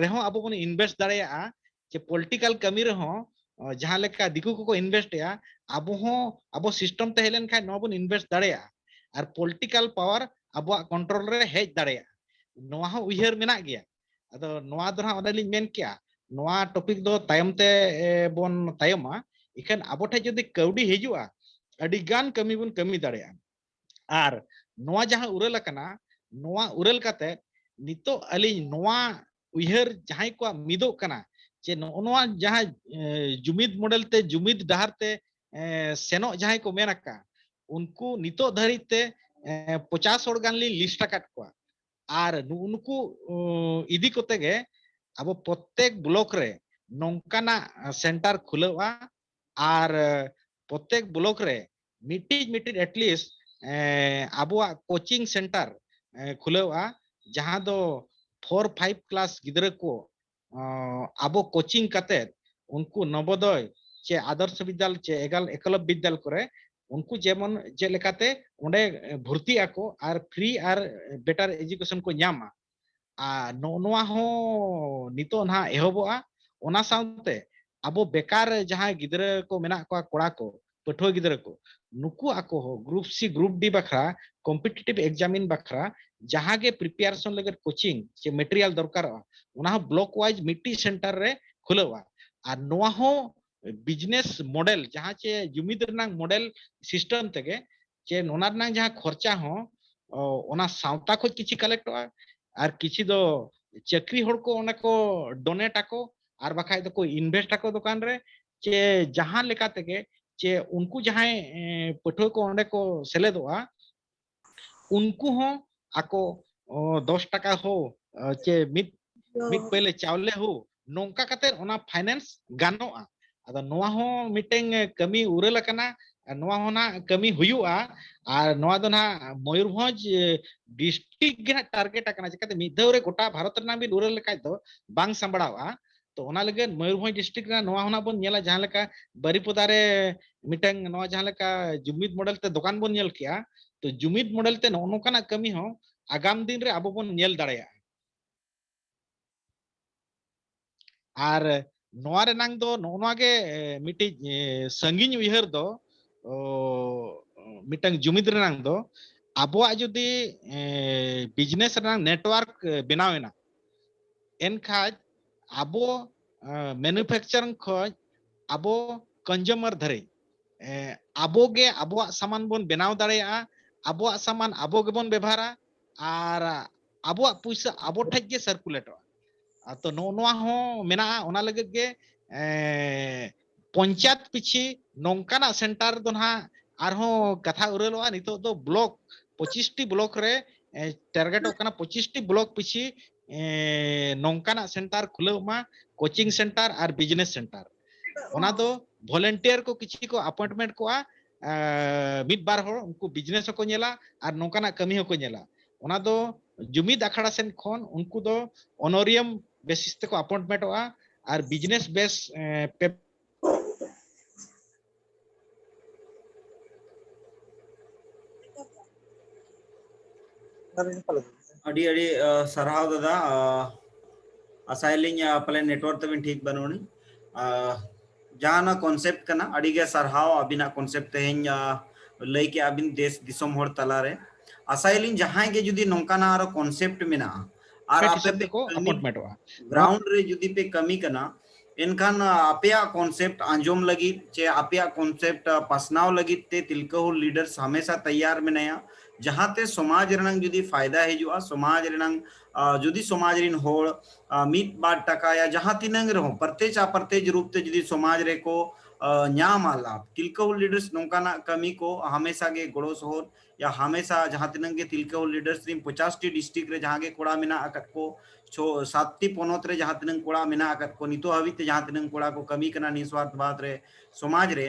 ᱨᱮᱦᱚᱸ ᱟᱵᱚ ᱵᱚᱱ ᱤᱱᱵᱷᱮᱥᱴ ᱫᱟᱲᱮᱭᱟᱜᱼᱟ, ᱪᱮ ᱯᱚᱞᱤᱴᱤᱠᱟᱞ ᱠᱟᱹᱢᱤ ᱨᱮᱦᱚᱸ ᱡᱟᱦᱟᱸ ᱞᱮᱠᱟ ᱫᱤᱠᱩ ᱠᱚᱠᱚ ᱤᱱᱵᱷᱮᱥᱴ ᱮᱜᱼᱟ, ᱟᱵᱚ ᱦᱚᱸ ᱟᱵᱚ ᱥᱤᱥᱴᱮᱢ ᱛᱮ ᱦᱮᱡ ᱞᱮᱱᱠᱷᱟᱱ ᱱᱚᱣᱟ ᱵᱚᱱ ᱤᱱᱵᱷᱮᱥᱴ ᱫᱟᱲᱮᱭᱟᱜᱼᱟ᱾ ᱟᱨ ᱯᱚᱞᱤᱴᱤᱠᱟᱞ ᱯᱟᱣᱟᱨ ᱟᱵᱚᱣᱟᱜ ᱠᱚᱱᱴᱨᱳᱞ ᱨᱮ ᱦᱮᱡ ᱫᱟᱲᱮᱭᱟᱜᱼᱟ, ᱱᱚᱣᱟ ᱦᱚᱸ ᱩᱭᱦᱟᱹᱨ ᱢᱮᱱᱟᱜ ᱜᱮᱭᱟ᱾ ᱟᱫᱚ ᱱᱚᱣᱟ ᱫᱚ ᱦᱟᱸᱜ ᱚᱱᱮ ᱞᱤᱧ ᱢᱮᱱ ᱠᱮᱜᱼᱟ, ᱱᱚᱣᱟ ᱴᱚᱯᱤᱠ ᱫᱚ ᱛᱟᱭᱚᱢ ᱛᱮ ᱵᱚᱱ ᱛᱟᱭᱚᱢᱟ᱾ ᱤᱠᱷᱟᱹᱱ ᱟᱵᱚ ᱴᱷᱮᱱ ᱡᱩᱫᱤ ᱠᱟᱹᱣᱰᱤ ᱦᱤᱡᱩᱜᱼᱟ, ᱟᱹᱰᱤ ᱜᱟᱱ ᱠᱟᱹᱢᱤ ᱵᱚᱱ ᱠᱟᱹᱢᱤ ᱫᱟᱲᱮᱭᱟᱜᱼᱟ᱾ ᱟᱨ ᱱᱚᱣᱟ ᱡᱟᱦᱟᱸ ᱩᱨᱟᱹᱞ ᱟᱠᱟᱱᱟ, ᱱᱚᱣᱟ ᱩᱨᱟᱹᱞ ᱠᱟᱛᱮ ᱱᱤᱛᱚᱜ ᱟᱹᱞᱤᱧ ᱱᱚᱣᱟ ᱩᱭᱦᱟᱹᱨ ᱡᱟᱦᱟᱸᱭ ᱠᱚᱣᱟᱜ ᱢᱤᱫᱚᱜ ᱠᱟᱱᱟ, ᱡᱮ ᱱᱚᱜᱼᱚ ᱱᱚᱣᱟ ᱡᱟᱦᱟᱸ ᱡᱩᱢᱤᱫ ᱢᱚᱰᱮᱞ ᱛᱮ, ᱡᱩᱢᱤᱫ ᱰᱟᱦᱟᱨ ᱛᱮ ᱥᱮᱱᱚᱜ ᱡᱟᱦᱟᱸᱭ ᱠᱚ ᱢᱮᱱ ᱟᱠᱟᱫ, ᱩᱱᱠᱩ ᱱᱤᱛᱚᱜ ᱫᱷᱟᱹᱨᱤᱡ ᱛᱮ ᱯᱚᱪᱟᱥ ᱦᱚᱲ ᱜᱟᱱ ᱞᱤᱧ ᱞᱤᱥᱴ ᱟᱠᱟᱫ ᱠᱚᱣᱟ᱾ ᱟᱨ ᱱᱩᱜᱼᱩ ᱱᱩᱠᱩ ᱤᱫᱤ ᱠᱚᱛᱮ ᱜᱮ ᱟᱵᱚ ᱯᱨᱚᱛᱮᱠ ᱵᱞᱚᱠ ᱨᱮ ᱱᱚᱝᱠᱟᱱᱟᱜ ᱥᱮᱱᱴᱟᱨ ᱠᱷᱩᱞᱟᱹᱣᱼᱟ᱾ ᱟᱨ ᱯᱨᱚᱛᱮᱠ ᱵᱞᱚᱠ ᱨᱮ ᱢᱤᱫᱴᱤᱡ ᱢᱤᱫᱴᱤᱡ at least ᱟᱵᱚᱣᱟᱜ ᱠᱳᱪᱤᱝ ᱥᱮᱱᱴᱟᱨ ᱠᱷᱩᱞᱟᱹᱣᱼᱟ, ᱡᱟᱦᱟᱸ ᱫᱚ four five class ᱜᱤᱫᱽᱨᱟᱹ ᱠᱚ ᱟᱵᱚ ᱠᱳᱪᱤᱝ ᱠᱟᱛᱮ ᱩᱱᱠᱩ ᱱᱚᱵᱳᱫᱚᱭ ᱪᱮ ᱟᱫᱚᱨᱥ ᱵᱤᱫᱽᱫᱟᱞ ᱪᱮ ᱮᱜᱟᱞ ᱮᱠᱞᱚᱵ ᱵᱤᱫᱽᱫᱟᱞ ᱠᱚᱨᱮ ᱩᱱᱠᱩ ᱡᱮᱢᱚᱱ ᱪᱮᱫ ᱞᱮᱠᱟᱛᱮ ᱚᱸᱰᱮ ᱵᱷᱚᱨᱛᱤᱜ ᱟᱠᱚ ᱟᱨ free ᱟᱨ better education ᱠᱚ ᱧᱟᱢᱟ᱾ ᱟᱨ ᱱᱚᱜᱼᱚ ᱱᱚᱣᱟ ᱦᱚᱸ ᱱᱤᱛᱚᱜ ᱱᱟᱦᱟᱜ ᱮᱦᱚᱵᱚᱜᱼᱟ᱾ ᱚᱱᱟ ᱥᱟᱶᱛᱮ ᱟᱵᱚ ᱵᱮᱠᱟᱨ ᱡᱟᱦᱟᱸᱭ ᱜᱤᱫᱽᱨᱟᱹ ᱠᱚ ᱢᱮᱱᱟᱜ ᱠᱚᱣᱟ, ᱠᱚᱲᱟ ᱠᱚ, ᱯᱟᱹᱴᱷᱩᱣᱟᱹ ᱜᱤᱫᱽᱨᱟᱹ ᱠᱚ, ᱱᱩᱠᱩ ᱟᱠᱚ ᱦᱚᱸ group C, group D ᱵᱟᱠᱷᱨᱟ competitive examine ᱵᱟᱠᱷᱨᱟ ᱡᱟᱦᱟᱸ ᱜᱮ preparation ᱞᱟᱹᱜᱤᱫ ᱠᱳᱪᱤᱝ ᱪᱮ material ᱫᱚᱨᱠᱟᱨᱚᱜᱼᱟ, ᱚᱱᱟ ᱦᱚᱸ ᱵᱞᱚᱠ ᱣᱟᱭᱤᱡ ᱢᱤᱫᱴᱤᱡ ᱥᱮᱱᱴᱟᱨ ᱨᱮ ᱠᱷᱩᱞᱟᱹᱣᱼᱟ᱾ ᱟᱨ ᱱᱚᱣᱟ ᱦᱚᱸ ᱵᱤᱡᱽᱱᱮᱥ ᱢᱚᱰᱮᱞ, ᱡᱟᱦᱟᱸ ᱪᱮ ᱡᱩᱢᱤᱫ ᱨᱮᱱᱟᱜ ᱢᱚᱰᱮᱞ ᱥᱤᱥᱴᱮᱢ ᱛᱮᱜᱮ, ᱪᱮ ᱚᱱᱟ ᱨᱮᱱᱟᱜ ᱡᱟᱦᱟᱸ ᱠᱷᱚᱨᱪᱟ ᱦᱚᱸ ᱚ, ᱚᱱᱟ ᱥᱟᱶᱛᱟ ᱠᱷᱚᱱ ᱠᱤᱪᱷᱤ ᱠᱟᱞᱮᱠᱴᱚᱜᱼᱟ, ᱟᱨ ᱠᱤᱪᱷᱤ ᱫᱚ ᱪᱟᱹᱠᱨᱤ ᱦᱚᱲ ᱠᱚ ᱚᱸᱰᱮ ᱠᱚ ᱰᱚᱱᱮᱴ ᱟᱠᱚ, ᱟᱨ ᱵᱟᱠᱷᱟᱡ ᱫᱚᱠᱚ ᱤᱱᱵᱷᱮᱥᱴ ᱟᱠᱚ ᱫᱚᱠᱟᱱ ᱨᱮ, ᱪᱮ ᱡᱟᱦᱟᱸ ᱞᱮᱠᱟ ᱛᱮᱜᱮ, ᱪᱮ ᱩᱱᱠᱩ ᱡᱟᱦᱟᱸᱭ ᱮ, ᱯᱟᱹᱴᱷᱩᱣᱟᱹ ᱠᱚ ᱚᱸᱰᱮ ᱠᱚ ᱥᱮᱞᱮᱫᱚᱜᱼᱟ, ᱩᱱᱠᱩ ᱦᱚᱸ ᱟᱠᱚ ᱚ, ᱫᱚᱥ ᱴᱟᱠᱟ ᱦᱳ ᱚ, ᱪᱮ ᱢᱤᱫ ᱢᱤᱫ ᱯᱟᱹᱭᱞᱟᱹ ᱪᱟᱣᱞᱮ ᱦᱳ, ᱱᱚᱝᱠᱟ ᱠᱟᱛᱮ ᱚᱱᱟ ᱯᱷᱟᱭᱱᱮᱱᱥ ᱜᱟᱱᱚᱜᱼᱟ᱾ ᱟᱫᱚ ᱱᱚᱣᱟ ᱦᱚᱸ ᱢᱤᱫᱴᱮᱱ ᱠᱟᱹᱢᱤ ᱩᱨᱟᱹᱞ ᱟᱠᱟᱱᱟ, ᱟᱨ ᱱᱚᱣᱟ ᱦᱚᱸ ᱱᱟᱜ ᱠᱟᱹᱢᱤ ᱦᱩᱭᱩᱜᱼᱟ᱾ ᱟᱨ ᱱᱚᱣᱟ ᱫᱚ ᱱᱟᱜ ᱢᱚᱭᱩᱨᱵᱷᱚᱸᱡᱽ ᱰᱤᱥᱴᱨᱤᱠᱴ ᱜᱮ ᱱᱟᱜ ᱴᱟᱨᱜᱮᱴ ᱟᱠᱟᱱᱟ, ᱪᱤᱠᱟᱹᱛᱮ ᱢᱤᱫ ᱫᱷᱟᱣ ᱨᱮ ᱜᱚᱴᱟ ᱵᱷᱟᱨᱚᱛ ᱨᱮᱱᱟᱜ ᱵᱤᱱ ᱩᱨᱟᱹᱞ ᱞᱮᱠᱷᱟᱡ ᱫᱚ ᱵᱟᱝ ᱥᱟᱸᱵᱲᱟᱣᱜᱼᱟ᱾ ᱛᱚ ᱚᱱᱟ ᱞᱟᱹᱜᱤᱫ ᱢᱚᱭᱩᱨᱵᱷᱚᱸᱡᱽ ᱰᱤᱥᱴᱨᱤᱠᱴ ᱨᱮᱱᱟᱜ ᱱᱚᱣᱟ ᱦᱚᱸ ᱱᱟᱜ ᱵᱚᱱ ᱧᱮᱞᱟ, ᱡᱟᱦᱟᱸ ᱞᱮᱠᱟ ᱵᱟᱨᱤᱯᱚᱫᱟ ᱨᱮ ᱢᱤᱫᱴᱟᱝ ᱱᱚᱣᱟ ᱡᱟᱦᱟᱸ ᱞᱮᱠᱟ ᱡᱩᱢᱤᱫ ᱢᱚᱰᱮᱞ ᱛᱮ ᱫᱚᱠᱟᱱ ᱵᱚᱱ ᱧᱮᱞ ᱠᱮᱜᱼᱟ, ᱛᱚ ᱡᱩᱢᱤᱫ ᱢᱚᱰᱮᱞ ᱛᱮ ᱱᱚᱜᱼᱚ ᱱᱚᱝᱠᱟᱱᱟᱜ ᱠᱟᱹᱢᱤ ᱦᱚᱸ ᱟᱜᱟᱢ ᱫᱤᱱ ᱨᱮ ᱟᱵᱚ ᱵᱚᱱ ᱧᱮᱞ ᱫᱟᱲᱮᱭᱟᱜᱼᱟ᱾ ᱟᱨ ᱱᱚᱣᱟ ᱨᱮᱱᱟᱝ ᱫᱚ ᱱᱚᱜᱼᱚ ᱱᱚᱣᱟ ᱜᱮ, ᱮ, ᱢᱤᱫᱴᱤᱡ, ᱮ, ᱥᱟᱺᱜᱤᱧ ᱩᱭᱦᱟᱹᱨ ᱫᱚ, ᱚ, ᱢᱤᱫᱴᱟᱝ ᱡᱩᱢᱤᱫ ᱨᱮᱱᱟᱝ ᱫᱚ ᱟᱵᱚᱣᱟᱜ ᱡᱩᱫᱤ, ᱮ, ᱵᱤᱡᱽᱱᱮᱥ ᱨᱮᱱᱟᱝ ᱱᱮᱴᱣᱟᱨᱠ, ᱮ, ᱵᱮᱱᱟᱣ ᱮᱱᱟ, ᱮᱱᱠᱷᱟᱡ ᱟᱵᱚ ᱢᱮᱱᱩᱯᱷᱮᱠᱪᱟᱨᱤᱝ ᱠᱷᱚᱱ ᱟᱵᱚ ᱠᱚᱱᱡᱩᱢᱟᱨ ᱫᱷᱟᱹᱨᱤᱡ, ᱮ, ᱟᱵᱚ ᱜᱮ ᱟᱵᱚᱣᱟᱜ ᱥᱟᱢᱟᱱ ᱵᱚᱱ ᱵᱮᱱᱟᱣ ᱫᱟᱲᱮᱭᱟᱜᱼᱟ, ᱟᱵᱚᱣᱟᱜ ᱥᱟᱢᱟᱱ ᱟᱵᱚ ᱜᱮᱵᱚᱱ ᱵᱮᱵᱷᱟᱨᱟ, ᱟᱨ ᱟᱵᱚᱣᱟᱜ ᱯᱩᱭᱥᱟᱹ ᱟᱵᱚ ᱴᱷᱮᱡ ᱜᱮ ᱥᱟᱨᱠᱩᱞᱮᱴᱚᱜᱼᱟ᱾ ᱟᱨ ᱛᱚ ᱱᱚᱜᱼᱚ ᱱᱚᱣᱟ ᱦᱚᱸ ᱢᱮᱱᱟᱜᱼᱟ, ᱚᱱᱟ ᱞᱟᱹᱜᱤᱫ ᱜᱮ, ᱮ, ᱯᱚᱧᱪᱟᱭᱮᱛ ᱯᱤᱪᱷᱤ ᱱᱚᱝᱠᱟᱱᱟᱜ ᱥᱮᱱᱴᱟᱨ ᱫᱚ ᱱᱟᱦᱟᱜ ᱟᱨᱦᱚᱸ ᱠᱟᱛᱷᱟ ᱩᱨᱟᱹᱞᱚᱜᱼᱟ᱾ ᱱᱤᱛᱚᱜ ᱫᱚ ᱵᱞᱚᱠ, ᱯᱚᱸᱪᱤᱥ ᱴᱤ ᱵᱞᱚᱠ ᱨᱮ, ᱮ, ᱴᱟᱨᱜᱮᱴᱚᱜ ᱠᱟᱱᱟ, ᱯᱚᱸᱪᱤᱥ ᱴᱤ ᱵᱞᱚᱠ ᱯᱤᱪᱷᱤ, ᱮ, ᱱᱚᱝᱠᱟᱱᱟᱜ ᱥᱮᱱᱴᱟᱨ ᱠᱷᱩᱞᱟᱹᱣ ᱢᱟ, ᱠᱳᱪᱤᱝ ᱥᱮᱱᱴᱟᱨ ᱟᱨ ᱵᱤᱡᱽᱱᱮᱥ ᱥᱮᱱᱴᱟᱨ᱾ ᱚᱱᱟ ᱫᱚ ᱵᱷᱚᱞᱮᱱᱴᱤᱭᱟᱨ ᱠᱚ ᱠᱤᱪᱷᱤ ᱠᱚ ᱟᱯᱚᱭᱮᱱᱴᱢᱮᱱᱴ ᱠᱚᱜᱼᱟ, ᱮ, ᱢᱤᱫ ᱵᱟᱨ ᱦᱚᱲ, ᱩᱱᱠᱩ ᱵᱤᱡᱽᱱᱮᱥ ᱦᱚᱸᱠᱚ ᱧᱮᱞᱟ ᱟᱨ ᱱᱚᱝᱠᱟᱱᱟᱜ ᱠᱟᱹᱢᱤ ᱦᱚᱸᱠᱚ ᱧᱮᱞᱟ᱾ ᱚᱱᱟ ᱫᱚ ᱡᱩᱢᱤᱫ ᱟᱠᱷᱲᱟ ᱥᱮᱱ ᱠᱷᱚᱱ ᱩᱱᱠᱩ ᱫᱚ ᱚᱱᱚᱨᱤᱭᱟᱢ ᱵᱮᱥᱤᱥ ᱛᱮᱠᱚ ᱟᱯᱚᱭᱮᱱᱴᱢᱮᱱᱴᱚᱜᱼᱟ ᱟᱨ ᱵᱤᱡᱽᱱᱮᱥ ᱵᱮᱥ, ᱮ, ᱯᱮ ᱟᱹᱰᱤ ᱟᱹᱰᱤ ᱟ, ᱥᱟᱨᱦᱟᱣ ᱫᱟᱫᱟ᱾ ᱟ, ᱟᱥᱟᱭᱟᱞᱤᱧ, ᱟ, ᱯᱟᱞᱮ ᱱᱮᱴᱣᱟᱨᱠ ᱛᱟᱵᱤᱱ ᱴᱷᱤᱠ ᱵᱟᱹᱱᱩᱜ ᱟᱹᱱᱤᱡ᱾ ᱟ, ᱡᱟᱦᱟᱸ ᱚᱱᱟ ᱠᱚᱱᱥᱮᱯᱴ ᱠᱟᱱᱟ, ᱟᱹᱰᱤ ᱜᱮ ᱥᱟᱨᱦᱟᱣ ᱟᱹᱵᱤᱱᱟᱜ ᱠᱚᱱᱥᱮᱯᱴ ᱛᱮᱦᱮᱧ, ᱟ, ᱞᱟᱹᱭ ᱠᱮᱜᱼᱟ ᱵᱤᱱ ᱫᱮᱥ ᱫᱤᱥᱚᱢ ᱦᱚᱲ ᱛᱟᱞᱟᱨᱮ᱾ ᱟᱥᱟᱭᱟᱞᱤᱧ ᱡᱟᱦᱟᱸᱭ ᱜᱮ ᱡᱩᱫᱤ ᱱᱚᱝᱠᱟᱱᱟᱜ ᱟᱨᱚ ᱠᱚᱱᱥᱮᱯᱴ ᱢᱮᱱᱟᱜᱼᱟ ᱟᱨ ᱯᱮᱰ ᱟᱯᱮ ᱦᱤᱥᱟᱹᱵ ᱯᱮ ᱛᱮᱠᱚ ᱠᱟᱹᱢᱤ ᱟᱯᱚᱭᱮᱱᱴᱢᱮᱱᱴᱚᱜᱼᱟ᱾ ᱜᱨᱟᱣᱩᱱᱰ ᱨᱮ ᱡᱩᱫᱤ ᱯᱮ ᱠᱟᱹᱢᱤ ᱠᱟᱱᱟ, ᱮᱱᱠᱷᱟᱱ, ᱟ, ᱟᱯᱮᱭᱟᱜ ᱠᱚᱱᱥᱮᱯᱴ ᱟᱸᱡᱚᱢ ᱞᱟᱹᱜᱤᱫ ᱪᱮ ᱟᱯᱮᱭᱟᱜ ᱠᱚᱱᱥᱮᱯᱴ, ᱟ, ᱯᱟᱥᱱᱟᱣ ᱞᱟᱹᱜᱤᱫ ᱛᱮ ᱛᱤᱞᱠᱟᱹ ᱦᱩᱞ ᱞᱤᱰᱟᱨᱥ ᱦᱟᱢᱮᱥᱟ ᱛᱮᱭᱟᱨ ᱢᱮᱱᱟᱭᱟ, ᱡᱟᱦᱟᱸᱛᱮ ᱥᱚᱢᱟᱡᱽ ᱨᱮᱱᱟᱝ ᱡᱩᱫᱤ ᱯᱷᱟᱭᱫᱟ ᱦᱤᱡᱩᱜᱼᱟ, ᱥᱚᱢᱟᱡᱽ ᱨᱮᱱᱟᱝ, ᱟ, ᱡᱩᱫᱤ ᱥᱚᱢᱟᱡᱽ ᱨᱮᱱ ᱦᱚᱲ, ᱟ, ᱢᱤᱫ ᱵᱟᱨ ᱴᱟᱠᱟ ᱭᱟ ᱡᱟᱦᱟᱸ ᱛᱤᱱᱟᱹᱝ ᱨᱮᱦᱚᱸ ᱯᱨᱚᱛᱮᱠ ᱪᱟ ᱯᱨᱚᱛᱮᱠ ᱨᱩᱯ ᱛᱮ ᱡᱩᱫᱤ ᱥᱚᱢᱟᱡᱽ ᱨᱮᱠᱚ, ᱟ, ᱧᱟᱢᱟ ᱞᱟᱵᱷ, ᱛᱤᱞᱠᱟᱹ ᱦᱩᱞ ᱞᱤᱰᱟᱨᱥ ᱱᱚᱝᱠᱟᱱᱟᱜ ᱠᱟᱹᱢᱤ ᱠᱚ ᱦᱟᱢᱮᱥᱟ ᱜᱮ ᱜᱚᱲᱚ ᱥᱚᱦᱚᱫ ᱭᱟ ᱦᱟᱢᱮᱥᱟ ᱡᱟᱦᱟᱸ ᱛᱤᱱᱟᱹᱝ ᱜᱮ ᱛᱤᱞᱠᱟᱹ ᱦᱩᱞ ᱞᱤᱰᱟᱨᱥ ᱨᱤᱱ ᱯᱚᱪᱟᱥ ᱴᱤ ᱰᱤᱥᱴᱨᱤᱠᱴ ᱨᱮ ᱡᱟᱦᱟᱸ ᱜᱮ ᱠᱚᱲᱟ ᱢᱮᱱᱟᱜ ᱟᱠᱟᱫ ᱠᱚ, ᱪᱷᱚ, ᱥᱟᱛ ᱴᱤ ᱯᱚᱱᱚᱛ ᱨᱮ ᱡᱟᱦᱟᱸ ᱛᱤᱱᱟᱹᱝ ᱠᱚᱲᱟ ᱢᱮᱱᱟᱜ ᱟᱠᱟᱫ ᱠᱚ, ᱱᱤᱛᱚᱜ ᱦᱟᱹᱵᱤᱡ ᱛᱮ ᱡᱟᱦᱟᱸ ᱛᱤᱱᱟᱹᱝ ᱠᱚᱲᱟ ᱠᱚ ᱠᱟᱹᱢᱤ ᱠᱟᱱᱟ ᱱᱤᱥᱣᱟᱨᱛᱷ ᱵᱷᱟᱵᱽ ᱨᱮ ᱥᱚᱢᱟᱡᱽ ᱨᱮ,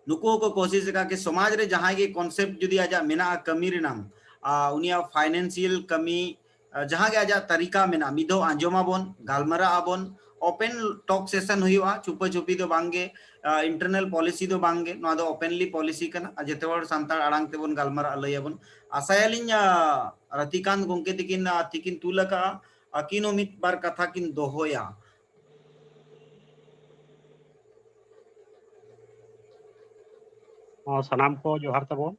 ᱱᱩᱠᱩ ᱦᱚᱸᱠᱚ ᱠᱳᱥᱤᱥ ᱟᱠᱟᱫ ᱠᱤ ᱥᱚᱢᱟᱡᱽ ᱨᱮ ᱡᱟᱦᱟᱸᱭ ᱜᱮ ᱠᱚᱱᱥᱮᱯᱴ ᱡᱩᱫᱤ ᱟᱡᱟᱜ ᱢᱮᱱᱟᱜᱼᱟ ᱠᱟᱹᱢᱤ ᱨᱮᱱᱟᱝ, ᱟ, ᱩᱱᱤᱭᱟᱜ ᱯᱷᱟᱭᱱᱮᱱᱥᱤᱭᱟᱞ ᱠᱟᱹᱢᱤ, ᱟ, ᱡᱟᱦᱟᱸ ᱜᱮ ᱟᱡᱟᱜ ᱛᱟᱹᱨᱤᱠᱟ ᱢᱮᱱᱟᱜᱼᱟ, ᱢᱤᱫ ᱫᱷᱟᱣ ᱟᱸᱡᱚᱢ ᱟᱵᱚᱱ, ᱜᱟᱞᱢᱟᱨᱟᱜ ᱟᱵᱚᱱ, ᱳᱯᱮᱱ ᱴᱚᱠ ᱥᱮᱥᱚᱱ ᱦᱩᱭᱩᱜᱼᱟ, ᱪᱩᱯᱟᱹ ᱪᱩᱯᱤ ᱫᱚ ᱵᱟᱝᱜᱮ, ᱟ, ᱤᱱᱴᱟᱨᱱᱟᱞ ᱯᱚᱞᱤᱥᱤ ᱫᱚ ᱵᱟᱝᱜᱮ, ᱱᱚᱣᱟ ᱫᱚ ᱳᱯᱮᱱᱞᱤ ᱯᱚᱞᱤᱥᱤ ᱠᱟᱱᱟ᱾ ᱟᱨ ᱡᱚᱛᱚ ᱦᱚᱲ ᱥᱟᱱᱛᱟᱲ ᱟᱲᱟᱝ ᱛᱮᱵᱚᱱ ᱜᱟᱞᱢᱟᱨᱟᱜ ᱞᱟᱹᱭ ᱟᱵᱚᱱ᱾ ᱟᱥᱟᱭᱟᱞᱤᱧ, ᱟ, ᱨᱟᱛᱤᱠᱟᱱᱛ ᱜᱚᱢᱠᱮ ᱛᱤᱠᱤᱱ, ᱟ, ᱛᱤᱠᱤᱱ ᱛᱩᱞ ᱟᱠᱟᱜᱼᱟ, ᱟᱹᱠᱤᱱ ᱦᱚᱸ ᱢᱤᱫ ᱵᱟᱨ ᱠᱟᱛᱷᱟ ᱠᱤᱱ ᱫᱚᱦᱚᱭᱟ᱾ ᱦᱚᱸ, ᱥᱟᱱᱟᱢ ᱠᱚ ᱡᱚᱦᱟᱨ ᱛᱟᱵᱚᱱ᱾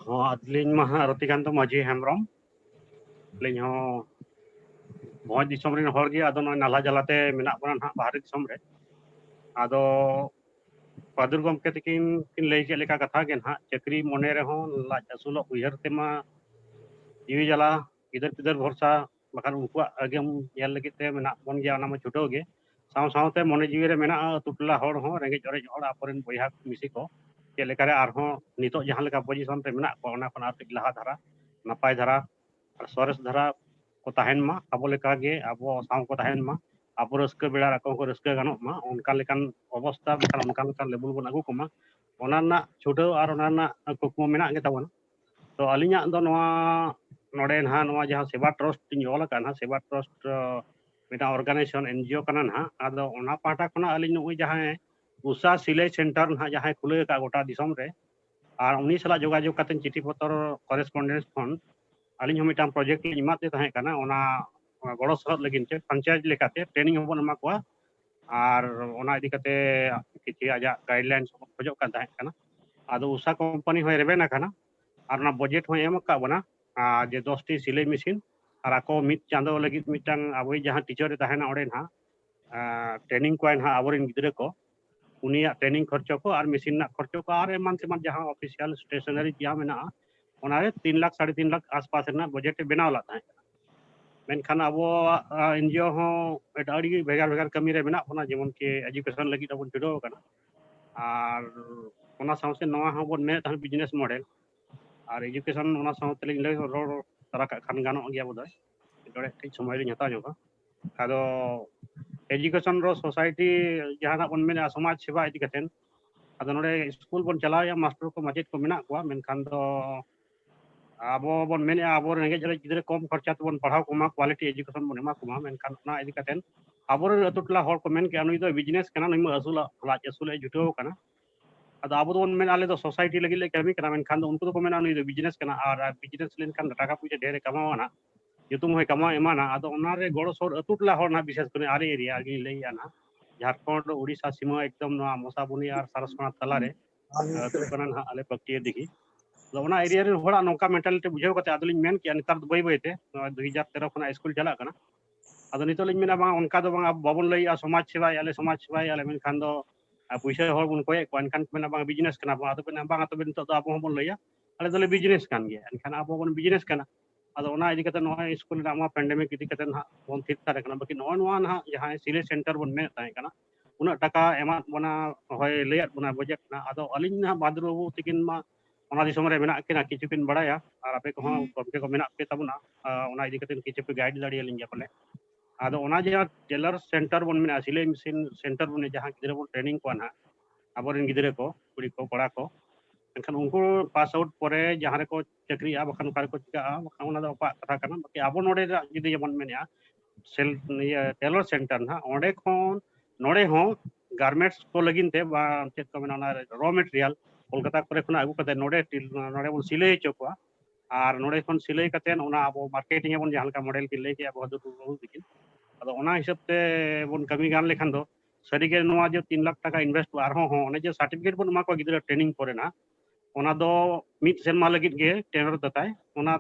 ᱦᱚᱸ, ᱟᱹᱞᱤᱧ ᱢᱟ ᱦᱟᱸᱜ ᱨᱚᱛᱤᱠᱟᱱᱛ ᱢᱟᱹᱡᱷᱤ ᱦᱮᱢᱵᱨᱚᱢ᱾ ᱟᱹᱞᱤᱧ ᱦᱚᱸ ᱵᱷᱚᱸᱡᱽ ᱫᱤᱥᱚᱢ ᱨᱮᱱ ᱦᱚᱲ ᱜᱮ ᱟᱫᱚ ᱱᱚᱜᱼᱚᱭ ᱱᱟᱞᱦᱟ ᱡᱟᱞᱟᱛᱮ ᱢᱮᱱᱟᱜ ᱵᱚᱱᱟ ᱱᱟᱦᱟᱜ ᱵᱟᱦᱨᱮ ᱫᱤᱥᱚᱢ ᱨᱮ᱾ ᱟᱫᱚ ᱯᱟᱹᱫᱩᱨ ᱜᱚᱢᱠᱮ ᱛᱟᱹᱠᱤᱱ ᱠᱤᱱ ᱞᱟᱹᱭ ᱠᱮᱫ ᱞᱮᱠᱟ ᱠᱟᱛᱷᱟ ᱜᱮ ᱱᱟᱦᱟᱜ, ᱪᱟᱹᱠᱨᱤ ᱢᱚᱱᱮ ᱨᱮᱦᱚᱸ ᱞᱟᱡ ᱟᱹᱥᱩᱞᱚᱜ ᱩᱭᱦᱟᱹᱨ ᱛᱮᱢᱟ ᱡᱤᱣᱤ ᱡᱟᱞᱟ, ᱜᱤᱫᱟᱹᱨ ᱯᱤᱫᱟᱹᱨ ᱵᱷᱚᱨᱥᱟ, ᱵᱟᱠᱷᱟᱱ ᱩᱱᱠᱩᱣᱟᱜ ᱟᱹᱜᱮᱢ ᱧᱮᱞ ᱞᱟᱹᱜᱤᱫ ᱛᱮ ᱢᱮᱱᱟᱜ ᱵᱚᱱ ᱜᱮᱭᱟ, ᱚᱱᱟ ᱢᱟ ᱪᱷᱩᱴᱟᱹᱣ ᱜᱮ᱾ ᱥᱟᱶ ᱥᱟᱶᱛᱮ ᱢᱚᱱᱮ ᱡᱤᱣᱤ ᱨᱮ ᱢᱮᱱᱟᱜᱼᱟ ᱟᱹᱛᱩ ᱴᱚᱞᱟ ᱦᱚᱲ ᱦᱚᱸ, ᱨᱮᱸᱜᱮᱡ ᱚᱨᱮᱡ ᱦᱚᱲ, ᱟᱵᱚᱨᱮᱱ ᱵᱚᱭᱦᱟ ᱢᱤᱥᱤ ᱠᱚ ᱪᱮᱫ ᱞᱮᱠᱟᱨᱮ ᱟᱨᱦᱚᱸ ᱱᱤᱛᱚᱜ ᱡᱟᱦᱟᱸ ᱞᱮᱠᱟ ᱯᱚᱡᱤᱥᱚᱱ ᱨᱮ ᱢᱮᱱᱟᱜ ᱠᱚᱣᱟ, ᱚᱱᱟ ᱠᱷᱚᱱ ᱟᱨ ᱠᱟᱹᱡ ᱞᱟᱦᱟ ᱫᱷᱟᱨᱟ, ᱱᱟᱯᱟᱭ ᱫᱷᱟᱨᱟ ᱟᱨ ᱥᱚᱨᱮᱥ ᱫᱷᱟᱨᱟ ᱠᱚ ᱛᱟᱦᱮᱱ ᱢᱟ, ᱟᱵᱚ ᱞᱮᱠᱟᱜᱮ ᱟᱵᱚ ᱥᱟᱶ ᱠᱚ ᱛᱟᱦᱮᱱ ᱢᱟ, ᱟᱵᱚ ᱨᱟᱹᱥᱠᱟᱹ ᱵᱮᱲᱟ ᱨᱮ ᱟᱠᱚ ᱦᱚᱸᱠᱚ ᱨᱟᱹᱥᱠᱟᱹ ᱜᱟᱱᱚᱜ ᱢᱟ, ᱚᱱᱠᱟ ᱞᱮᱠᱟᱱ ᱚᱵᱚᱥᱛᱟ, ᱵᱟᱠᱷᱟᱱ ᱚᱱᱠᱟ ᱞᱮᱠᱟᱱ ᱞᱮᱵᱮᱞ ᱵᱚᱱ ᱟᱹᱜᱩ ᱠᱚᱢᱟ, ᱚᱱᱟ ᱨᱮᱱᱟᱜ ᱪᱷᱩᱴᱟᱹᱣ ᱟᱨ ᱚᱱᱟ ᱨᱮᱱᱟᱜ ᱠᱩᱠᱢᱩ ᱢᱮᱱᱟᱜ ᱜᱮᱛᱟᱵᱚᱱᱟ᱾ ᱛᱚ ᱟᱹᱞᱤᱧᱟᱜ ᱫᱚ ᱱᱚᱣᱟ ᱱᱚᱰᱮ ᱱᱟᱦᱟᱜ ᱱᱚᱣᱟ ᱡᱟᱦᱟᱸ ᱥᱮᱵᱟ ᱴᱨᱟᱥᱴ ᱤᱧ ᱚᱞ ᱟᱠᱟᱫ ᱱᱟᱦᱟᱜ, ᱥᱮᱵᱟ ᱴᱨᱟᱥᱴ, ᱟᱸ, ᱢᱤᱫᱴᱟᱝ ᱚᱨᱜᱟᱱᱟᱭᱡᱮᱥᱚᱱ, ᱮᱱ ᱡᱤ ᱳ ᱠᱟᱱᱟ ᱱᱟᱦᱟᱜ᱾ ᱟᱫᱚ ᱚᱱᱟ ᱯᱟᱦᱴᱟ ᱠᱷᱚᱱᱟᱜ ᱟᱹᱞᱤᱧ ᱱᱩᱜᱼᱩᱭ ᱡᱟᱦᱟᱸᱭ ᱩᱥᱟ ᱥᱤᱞᱟᱹᱭ ᱥᱮᱱᱴᱟᱨ ᱱᱟᱦᱟᱜ ᱡᱟᱦᱟᱸᱭ ᱠᱷᱩᱞᱟᱹᱣ ᱟᱠᱟᱫ ᱜᱚᱴᱟ ᱫᱤᱥᱚᱢ ᱨᱮ, ᱟᱨ ᱩᱱᱤ ᱥᱟᱞᱟᱜ ᱡᱳᱜᱟᱡᱳᱜᱽ ᱠᱟᱛᱮ ᱪᱤᱴᱷᱤ ᱯᱚᱛᱚᱨ ᱠᱚᱨᱮᱥᱯᱚᱱᱰᱮᱱᱥ ᱠᱷᱚᱱ ᱟᱹᱞᱤᱧ ᱦᱚᱸ ᱢᱤᱫᱴᱟᱝ ᱯᱨᱚᱡᱮᱠᱴ ᱞᱤᱧ ᱮᱢᱟᱫ ᱛᱮ ᱛᱟᱦᱮᱸ ᱠᱟᱱᱟ, ᱚᱱᱟ, ᱚᱱᱟ ᱜᱚᱲᱚ ᱥᱚᱦᱚᱫ ᱞᱟᱹᱜᱤᱫ ᱛᱮ ᱯᱷᱨᱟᱱᱪᱟᱭᱤᱡᱽ ᱞᱮᱠᱟᱛᱮ ᱴᱨᱮᱱᱤᱝ ᱦᱚᱸᱵᱚᱱ ᱮᱢᱟ ᱠᱚᱣᱟ᱾ ᱟᱨ ᱚᱱᱟ ᱤᱫᱤ ᱠᱟᱛᱮ ᱠᱤᱪᱷᱩ ᱟᱡᱟᱜ ᱜᱟᱭᱤᱰᱞᱟᱭᱤᱱᱥ ᱠᱷᱚᱡᱚᱜ ᱠᱟᱱ ᱛᱟᱦᱮᱸ ᱠᱟᱱᱟ᱾ ᱟᱫᱚ ᱩᱥᱟ ᱠᱳᱢᱯᱟᱱᱤ ᱦᱚᱸᱭ ᱨᱮᱵᱮᱱ ᱟᱠᱟᱱᱟ, ᱟᱨ ᱚᱱᱟ ᱵᱟᱡᱮᱴ ᱦᱚᱸᱭ ᱮᱢ ᱟᱠᱟᱫ ᱵᱚᱱᱟ, ᱟᱨ ᱡᱮ ᱫᱚᱥᱴᱤ ᱥᱤᱞᱟᱹᱭ ᱢᱮᱥᱤᱱ, ᱟᱨ ᱟᱠᱚ ᱢᱤᱫ ᱪᱟᱸᱫᱚ ᱞᱟᱹᱜᱤᱫ ᱢᱤᱫᱴᱟᱝ ᱟᱵᱚᱭᱤᱡ ᱡᱟᱦᱟᱸ ᱴᱤᱪᱟᱨᱮ ᱛᱟᱦᱮᱱᱟ ᱚᱸᱰᱮ ᱱᱟᱦᱟᱜ, ᱟᱨ ᱴᱨᱮᱱᱤᱝ ᱠᱚᱣᱟᱭ ᱱᱟᱦᱟᱜ ᱟᱵᱚᱨᱮᱱ ᱜᱤᱫᱽᱨᱟᱹ ᱠᱚ, ᱩᱱᱤᱭᱟᱜ ᱴᱨᱮᱱᱤᱝ ᱠᱷᱚᱨᱪᱚ ᱠᱚ ᱟᱨ ᱢᱮᱥᱤᱱ ᱨᱮᱱᱟᱜ ᱠᱷᱚᱨᱪᱚ ᱠᱚ ᱟᱨ ᱮᱢᱟᱱ ᱛᱮᱢᱟᱱ ᱡᱟᱦᱟᱸ ᱚᱯᱷᱤᱥᱤᱭᱟᱞ ᱥᱴᱮᱥᱚᱱᱟᱨᱤ ᱡᱟᱦᱟᱸ ᱢᱮᱱᱟᱜᱼᱟ, ᱚᱱᱟᱨᱮ ᱛᱤᱱ ᱞᱟᱠᱷ, ᱥᱟᱲᱮ ᱛᱤᱱ ᱞᱟᱠᱷ ᱟᱥᱯᱟᱥ ᱨᱮᱱᱟᱜ ᱵᱟᱡᱮᱴ ᱮ ᱵᱮᱱᱟᱣ ᱞᱮᱫ ᱛᱟᱦᱮᱸ ᱠᱟᱱᱟ᱾ ᱢᱮᱱᱠᱷᱟᱱ ᱟᱵᱚᱣᱟᱜ, ᱟ, ᱮᱱ ᱡᱤ ᱳ ᱦᱚᱸ ᱮᱴᱟᱜ ᱟᱹᱰᱤ ᱵᱷᱮᱜᱟᱨ ᱵᱷᱮᱜᱟᱨ ᱠᱟᱹᱢᱤ ᱨᱮ ᱢᱮᱱᱟᱜ ᱵᱚᱱᱟ, ᱡᱮᱢᱚᱱ ᱠᱤ ᱮᱡᱩᱠᱮᱥᱚᱱ ᱞᱟᱹᱜᱤᱫ ᱦᱚᱸᱵᱚᱱ ᱪᱷᱩᱴᱟᱹᱣ ᱟᱠᱟᱱᱟ᱾ ᱟᱨ ᱚᱱᱟ ᱥᱟᱶᱛᱮ ᱱᱚᱣᱟ ᱦᱚᱸᱵᱚᱱ ᱢᱮᱱᱮᱫ ᱛᱟᱦᱮᱸᱫ ᱵᱤᱡᱽᱱᱮᱥ ᱢᱚᱰᱮᱞ, ᱟᱨ ᱮᱡᱩᱠᱮᱥᱚᱱ ᱚᱱᱟ ᱥᱟᱶᱛᱮ ᱞᱤᱧ ᱞᱟᱹᱭ ᱨᱚᱲ ᱛᱟᱨᱟ ᱠᱟᱜ ᱠᱷᱟᱱ ᱜᱟᱱᱚᱜ ᱜᱮᱭᱟ ᱵᱳᱫᱷᱚᱭ, ᱱᱚᱰᱮ ᱠᱟᱹᱡ ᱥᱚᱢᱚᱭ ᱞᱤᱧ ᱦᱟᱛᱟᱣ ᱧᱚᱜᱟ᱾ ᱟᱫᱚ ᱮᱡᱩᱠᱮᱥᱚᱱ ᱨᱮ ᱥᱳᱥᱟᱭᱴᱤ ᱡᱟᱦᱟᱱᱟᱜ ᱵᱚᱱ ᱢᱮᱱᱮᱫᱼᱟ, ᱥᱚᱢᱟᱡᱽ ᱥᱮᱵᱟ ᱤᱫᱤ ᱠᱟᱛᱮᱫ, ᱟᱫᱚ ᱱᱚᱰᱮ ᱥᱠᱩᱞ ᱵᱚᱱ ᱪᱟᱞᱟᱣᱮᱫᱼᱟ, ᱢᱟᱥᱴᱟᱨ ᱠᱚ ᱢᱟᱪᱮᱫ ᱠᱚ ᱢᱮᱱᱟᱜ ᱠᱚᱣᱟ, ᱢᱮᱱᱠᱷᱟᱱ ᱫᱚ ᱟᱵᱚ ᱵᱚᱱ ᱢᱮᱱᱮᱫᱼᱟ ᱟᱵᱚ ᱨᱮᱸᱜᱮᱡ ᱚᱨᱮᱡ ᱜᱤᱫᱽᱨᱟᱹ ᱠᱚᱢ ᱠᱷᱚᱨᱪᱟ ᱛᱮᱵᱚᱱ ᱯᱟᱲᱦᱟᱣ ᱠᱚᱢᱟ, ᱠᱣᱟᱞᱤᱴᱤ ᱮᱡᱩᱠᱮᱥᱚᱱ ᱵᱚᱱ ᱮᱢᱟ ᱠᱚᱢᱟ, ᱢᱮᱱᱠᱷᱟᱱ ᱚᱱᱟ ᱤᱫᱤ ᱠᱟᱛᱮᱫ ᱟᱵᱚᱨᱮᱱ ᱟᱹᱛᱩ ᱴᱚᱞᱟ ᱦᱚᱲ ᱠᱚ ᱢᱮᱱ ᱠᱮᱜᱼᱟ, "ᱱᱩᱭ ᱫᱚ ᱵᱤᱡᱽᱱᱮᱥ ᱠᱟᱱᱟ, ᱱᱩᱭ ᱢᱟ ᱟᱹᱥᱩᱞᱚᱜ, ᱞᱟᱡ ᱟᱹᱥᱩᱞᱮ ᱡᱩᱴᱟᱹᱣ ᱠᱟᱱᱟ᱾" ᱟᱫᱚ ᱟᱵᱚ ᱫᱚᱵᱚᱱ ᱢᱮᱱᱟ, "ᱟᱞᱮ ᱫᱚ ᱥᱳᱥᱟᱭᱴᱤ ᱞᱟᱹᱜᱤᱫ ᱞᱮ ᱠᱟᱹᱢᱤ ᱠᱟᱱᱟ", ᱢᱮᱱᱠᱷᱟᱱ ᱫᱚ ᱩᱱᱠᱩ ᱫᱚᱠᱚ ᱢᱮᱱᱟ, "ᱱᱩᱭ ᱫᱚ ᱵᱤᱡᱽᱱᱮᱥ ᱠᱟᱱᱟ, ᱟᱨ ᱵᱤᱡᱽᱱᱮᱥ ᱞᱮᱱᱠᱷᱟᱱ ᱴᱟᱠᱟ ᱯᱚᱭᱥᱟ ᱰᱷᱮᱨᱮ ᱠᱟᱢᱟᱣᱟ ᱱᱟᱜ, ᱧᱩᱛᱩᱢ ᱦᱚᱸᱭ ᱠᱟᱢᱟᱣ ᱮᱢᱟᱱᱟ᱾" ᱟᱫᱚ ᱚᱱᱟᱨᱮ ᱜᱚᱲᱚ ᱥᱚᱲ ᱟᱹᱛᱩ ᱴᱚᱞᱟ ᱦᱚᱲ ᱱᱟᱜ, ᱵᱤᱥᱮᱥ ᱠᱚᱨᱮ ᱟᱞᱮ ᱮᱨᱤᱭᱟ ᱨᱮᱜᱮᱧ ᱞᱟᱹᱭᱮᱜᱼᱟ ᱱᱟᱜ, ᱡᱷᱟᱲᱠᱷᱚᱸᱰ, ᱩᱲᱤᱥᱥᱟ ᱥᱤᱢᱟᱹ ᱮᱠᱫᱚᱢ ᱱᱚᱣᱟ ᱢᱚᱥᱟᱵᱩᱱᱤ ᱟᱨ ᱥᱟᱨᱟᱥᱠᱷᱟᱱᱟ ᱛᱟᱞᱟᱨᱮ ᱟᱹᱛᱩ ᱠᱟᱱᱟ ᱱᱟᱜ ᱟᱞᱮ ᱯᱟᱹᱠᱲᱤᱭᱟᱹ ᱫᱤᱜᱷᱤ᱾ ᱟᱫᱚ ᱚᱱᱟ ᱮᱨᱤᱭᱟ ᱨᱮᱱ ᱦᱚᱲᱟᱜ ᱱᱚᱝᱠᱟ ᱢᱮᱱᱴᱟᱞᱤᱴᱤ ᱵᱩᱡᱷᱟᱹᱣ ᱠᱟᱛᱮ ᱟᱫᱚᱞᱤᱧ ᱢᱮᱱ ᱠᱮᱜᱼᱟ, ᱱᱮᱛᱟᱨ ᱫᱚ ᱵᱟᱹᱭ ᱵᱟᱹᱭᱛᱮ ᱱᱚᱣᱟ ᱫᱩ ᱦᱟᱡᱟᱨ ᱛᱮᱨᱚ ᱠᱷᱚᱱᱟᱜ ᱥᱠᱩᱞ ᱪᱟᱞᱟᱜ ᱠᱟᱱᱟ, ᱟᱫᱚ ᱱᱤᱛᱚᱜ ᱞᱤᱧ ᱢᱮᱱᱟ, ᱵᱟᱝ, ᱚᱱᱠᱟ ᱫᱚ ᱵᱟᱝ, ᱟᱵᱚ ᱵᱟᱵᱚᱱ ᱞᱟᱹᱭᱮᱜᱼᱟ ᱥᱚᱢᱟᱡᱽ ᱥᱮᱵᱟᱭ ᱟᱞᱮ, ᱥᱚᱢᱟᱡᱽ ᱥᱮᱵᱟᱭ ᱟᱞᱮ, ᱢᱮᱱᱠᱷᱟᱱ ᱫᱚ ᱟᱨ ᱯᱩᱭᱥᱟᱹ ᱦᱚᱲ ᱵᱚᱱ ᱠᱚᱭᱮᱫ ᱠᱚᱣᱟ, ᱮᱱᱠᱷᱟᱱ ᱠᱚ ᱢᱮᱱᱟ, ᱵᱟᱝ, ᱵᱤᱡᱽᱱᱮᱥ ᱠᱟᱱᱟ ᱵᱚᱱ᱾ ᱟᱫᱚ ᱵᱮᱱ, ᱵᱟᱝ, ᱟᱫᱚ ᱵᱮᱱ ᱱᱤᱛᱚᱜ ᱫᱚ ᱟᱵᱚ ᱦᱚᱸᱵᱚᱱ ᱞᱟᱹᱭᱟ, ᱟᱞᱮ ᱫᱚᱞᱮ ᱵᱤᱡᱽᱱᱮᱥ ᱠᱟᱱ ᱜᱮᱭᱟ, ᱮᱱᱠᱷᱟᱱ ᱟᱵᱚ ᱵᱚᱱ ᱵᱤᱡᱽᱱᱮᱥ ᱠᱟᱱᱟ᱾ ᱟᱫᱚ ᱚᱱᱟ ᱤᱫᱤ ᱠᱟᱛᱮ, ᱱᱚᱜᱼᱚᱭ ᱥᱠᱩᱞ ᱨᱮᱱᱟᱜ ᱱᱚᱣᱟ ᱯᱮᱱᱰᱮᱢᱤᱠ ᱤᱫᱤ ᱠᱟᱛᱮ ᱱᱟᱦᱟᱜ ᱵᱚᱱ ᱛᱷᱤᱨ ᱛᱷᱟᱨ ᱟᱠᱟᱱᱟ᱾ ᱵᱟᱹᱠᱤ ᱱᱚᱜᱼᱚᱭ ᱱᱚᱣᱟ ᱱᱟᱦᱟᱜ ᱡᱟᱦᱟᱸᱭ ᱥᱤᱞᱟᱹᱭ ᱥᱮᱱᱴᱟᱨ ᱵᱚᱱ ᱢᱮᱱᱮᱫ ᱛᱟᱦᱮᱸ ᱠᱟᱱᱟ, ᱩᱱᱟᱹᱜ ᱴᱟᱠᱟ ᱮᱢᱟᱫ ᱵᱚᱱᱟ, ᱦᱳᱭ, ᱞᱟᱹᱭᱟᱫ ᱵᱚᱱᱟ ᱵᱟᱡᱮᱴ ᱨᱮᱱᱟᱜ᱾ ᱟᱫᱚ ᱟᱹᱞᱤᱧ ᱱᱟᱦᱟᱜ ᱵᱟᱫᱽᱨᱩ ᱵᱟᱹᱵᱩ ᱛᱤᱠᱤᱱ ᱢᱟ ᱚᱱᱟ ᱫᱤᱥᱚᱢ ᱨᱮ ᱢᱮᱱᱟᱜ ᱠᱤᱱᱟ, ᱠᱤᱪᱷᱩ ᱠᱤᱱ ᱵᱟᱲᱟᱭᱟ, ᱟᱨ ᱟᱯᱮ ᱠᱚᱦᱚᱸ ᱜᱚᱢᱠᱮ ᱠᱚ ᱢᱮᱱᱟᱜ ᱯᱮ ᱛᱟᱵᱚᱱᱟ, ᱟᱨ ᱚᱱᱟ ᱤᱫᱤ ᱠᱟᱛᱮ ᱠᱤᱪᱷᱩ ᱯᱮ ᱜᱟᱭᱤᱰ ᱫᱟᱲᱮᱭᱟᱞᱤᱧ ᱜᱮᱭᱟ ᱯᱟᱞᱮ᱾ ᱟᱫᱚ ᱚᱱᱟ ᱡᱟᱦᱟᱸ ᱴᱮᱞᱟᱨ ᱥᱮᱱᱴᱟᱨ ᱵᱚᱱ ᱢᱮᱱᱟ, ᱥᱤᱞᱟᱹᱭ ᱢᱮᱥᱤᱱ ᱥᱮᱱᱴᱟᱨ ᱵᱚᱱ, ᱡᱟᱦᱟᱸ ᱜᱤᱫᱽᱨᱟᱹ ᱵᱚᱱ ᱴᱨᱮᱱᱤᱝ ᱠᱚᱣᱟ ᱱᱟᱦᱟᱜ, ᱟᱵᱚᱨᱮᱱ ᱜᱤᱫᱽᱨᱟᱹ ᱠᱚ, ᱠᱩᱲᱤ ᱠᱚ, ᱠᱚᱲᱟ ᱠᱚ, ᱮᱱᱠᱷᱟᱱ ᱩᱱᱠᱩ ᱯᱟᱥ ᱟᱣᱩᱴ ᱯᱚᱨᱮ ᱡᱟᱦᱟᱸ ᱨᱮᱠᱚ ᱪᱟᱹᱠᱨᱤᱜᱼᱟ, ᱵᱟᱠᱷᱟᱱ ᱚᱠᱟ ᱨᱮᱠᱚ ᱪᱤᱠᱟᱹᱜᱼᱟ, ᱵᱟᱠᱷᱟᱱ ᱚᱱᱟ ᱫᱚ ᱟᱠᱚᱣᱟᱜ ᱠᱟᱛᱷᱟ ᱠᱟᱱᱟ᱾ ᱵᱟᱠᱤ ᱟᱵᱚ ᱱᱚᱰᱮ ᱨᱮᱱᱟᱜ ᱡᱩᱫᱤ ᱡᱮᱢᱚᱱ ᱢᱮᱱᱮᱜᱼᱟ, ᱥᱮᱞ-, ᱤᱭᱟᱹ, ᱴᱮᱞᱚᱨ ᱥᱮᱱᱴᱟᱨ ᱱᱟᱦᱟᱜ, ᱚᱸᱰᱮ ᱠᱷᱚᱱ ᱱᱚᱰᱮ ᱦᱚᱸ ᱜᱟᱨᱢᱮᱱᱴᱥ ᱠᱚ ᱞᱟᱹᱜᱤᱫ ᱛᱮ, ᱵᱟ ᱪᱮᱫ ᱠᱚ ᱢᱮᱱᱟ, ᱚᱱᱟ ᱨᱚ ᱢᱮᱴᱮᱨᱤᱭᱟᱞ ᱠᱳᱞᱠᱟᱛᱟ ᱠᱚᱨᱮ ᱠᱷᱚᱱᱟᱜ ᱟᱹᱜᱩ ᱠᱟᱛᱮ ᱱᱚᱰᱮ ᱴᱤᱞ-, ᱱᱚᱰᱮ ᱵᱚᱱ ᱥᱤᱞᱟᱹᱭ ᱦᱚᱪᱚ ᱠᱚᱣᱟ᱾ ᱟᱨ ᱱᱚᱰᱮ ᱠᱷᱚᱱ ᱥᱤᱞᱟᱹᱭ ᱠᱟᱛᱮ ᱚᱱᱟ ᱟᱵᱚ ᱢᱟᱨᱠᱮᱴᱤᱝ ᱟᱵᱚᱱ, ᱡᱟᱦᱟᱸ ᱞᱮᱠᱟ ᱢᱚᱰᱮᱞ ᱵᱤᱱ ᱞᱟᱹᱭ ᱠᱮᱜᱼᱟ ᱵᱚᱦᱟᱫᱩᱨ ᱵᱟᱹᱵᱩ ᱛᱤᱠᱤᱱ᱾ ᱟᱫᱚ ᱚᱱᱟ ᱦᱤᱥᱟᱹᱵ ᱛᱮ ᱵᱚᱱ ᱠᱟᱹᱢᱤ ᱜᱟᱱ ᱞᱮᱠᱷᱟᱱ ᱫᱚ ᱥᱟᱹᱨᱤᱜᱮ ᱱᱚᱣᱟ ᱡᱮ ᱛᱤᱱ ᱞᱟᱠᱷ ᱴᱟᱠᱟ ᱤᱱᱵᱷᱮᱥᱴ ᱠᱚᱜᱼᱟ, ᱟᱨᱦᱚᱸ ᱦᱚᱸ ᱚᱱᱮ ᱡᱮ ᱥᱟᱨᱴᱤᱯᱷᱤᱠᱮᱴ ᱵᱚᱱ ᱮᱢᱟ ᱠᱚᱣᱟ ᱜᱤᱫᱽᱨᱟᱹ ᱴᱨᱮᱱᱤᱝ ᱯᱚᱨᱮ ᱱᱟᱜ, ᱚᱱᱟ ᱫᱚ ᱢᱤᱫ ᱥᱮᱨᱢᱟ ᱞᱟᱹᱜᱤᱫ ᱜᱮ ᱴᱮᱱᱰᱟᱨ ᱫᱟᱛᱟᱭ, ᱚᱱᱟ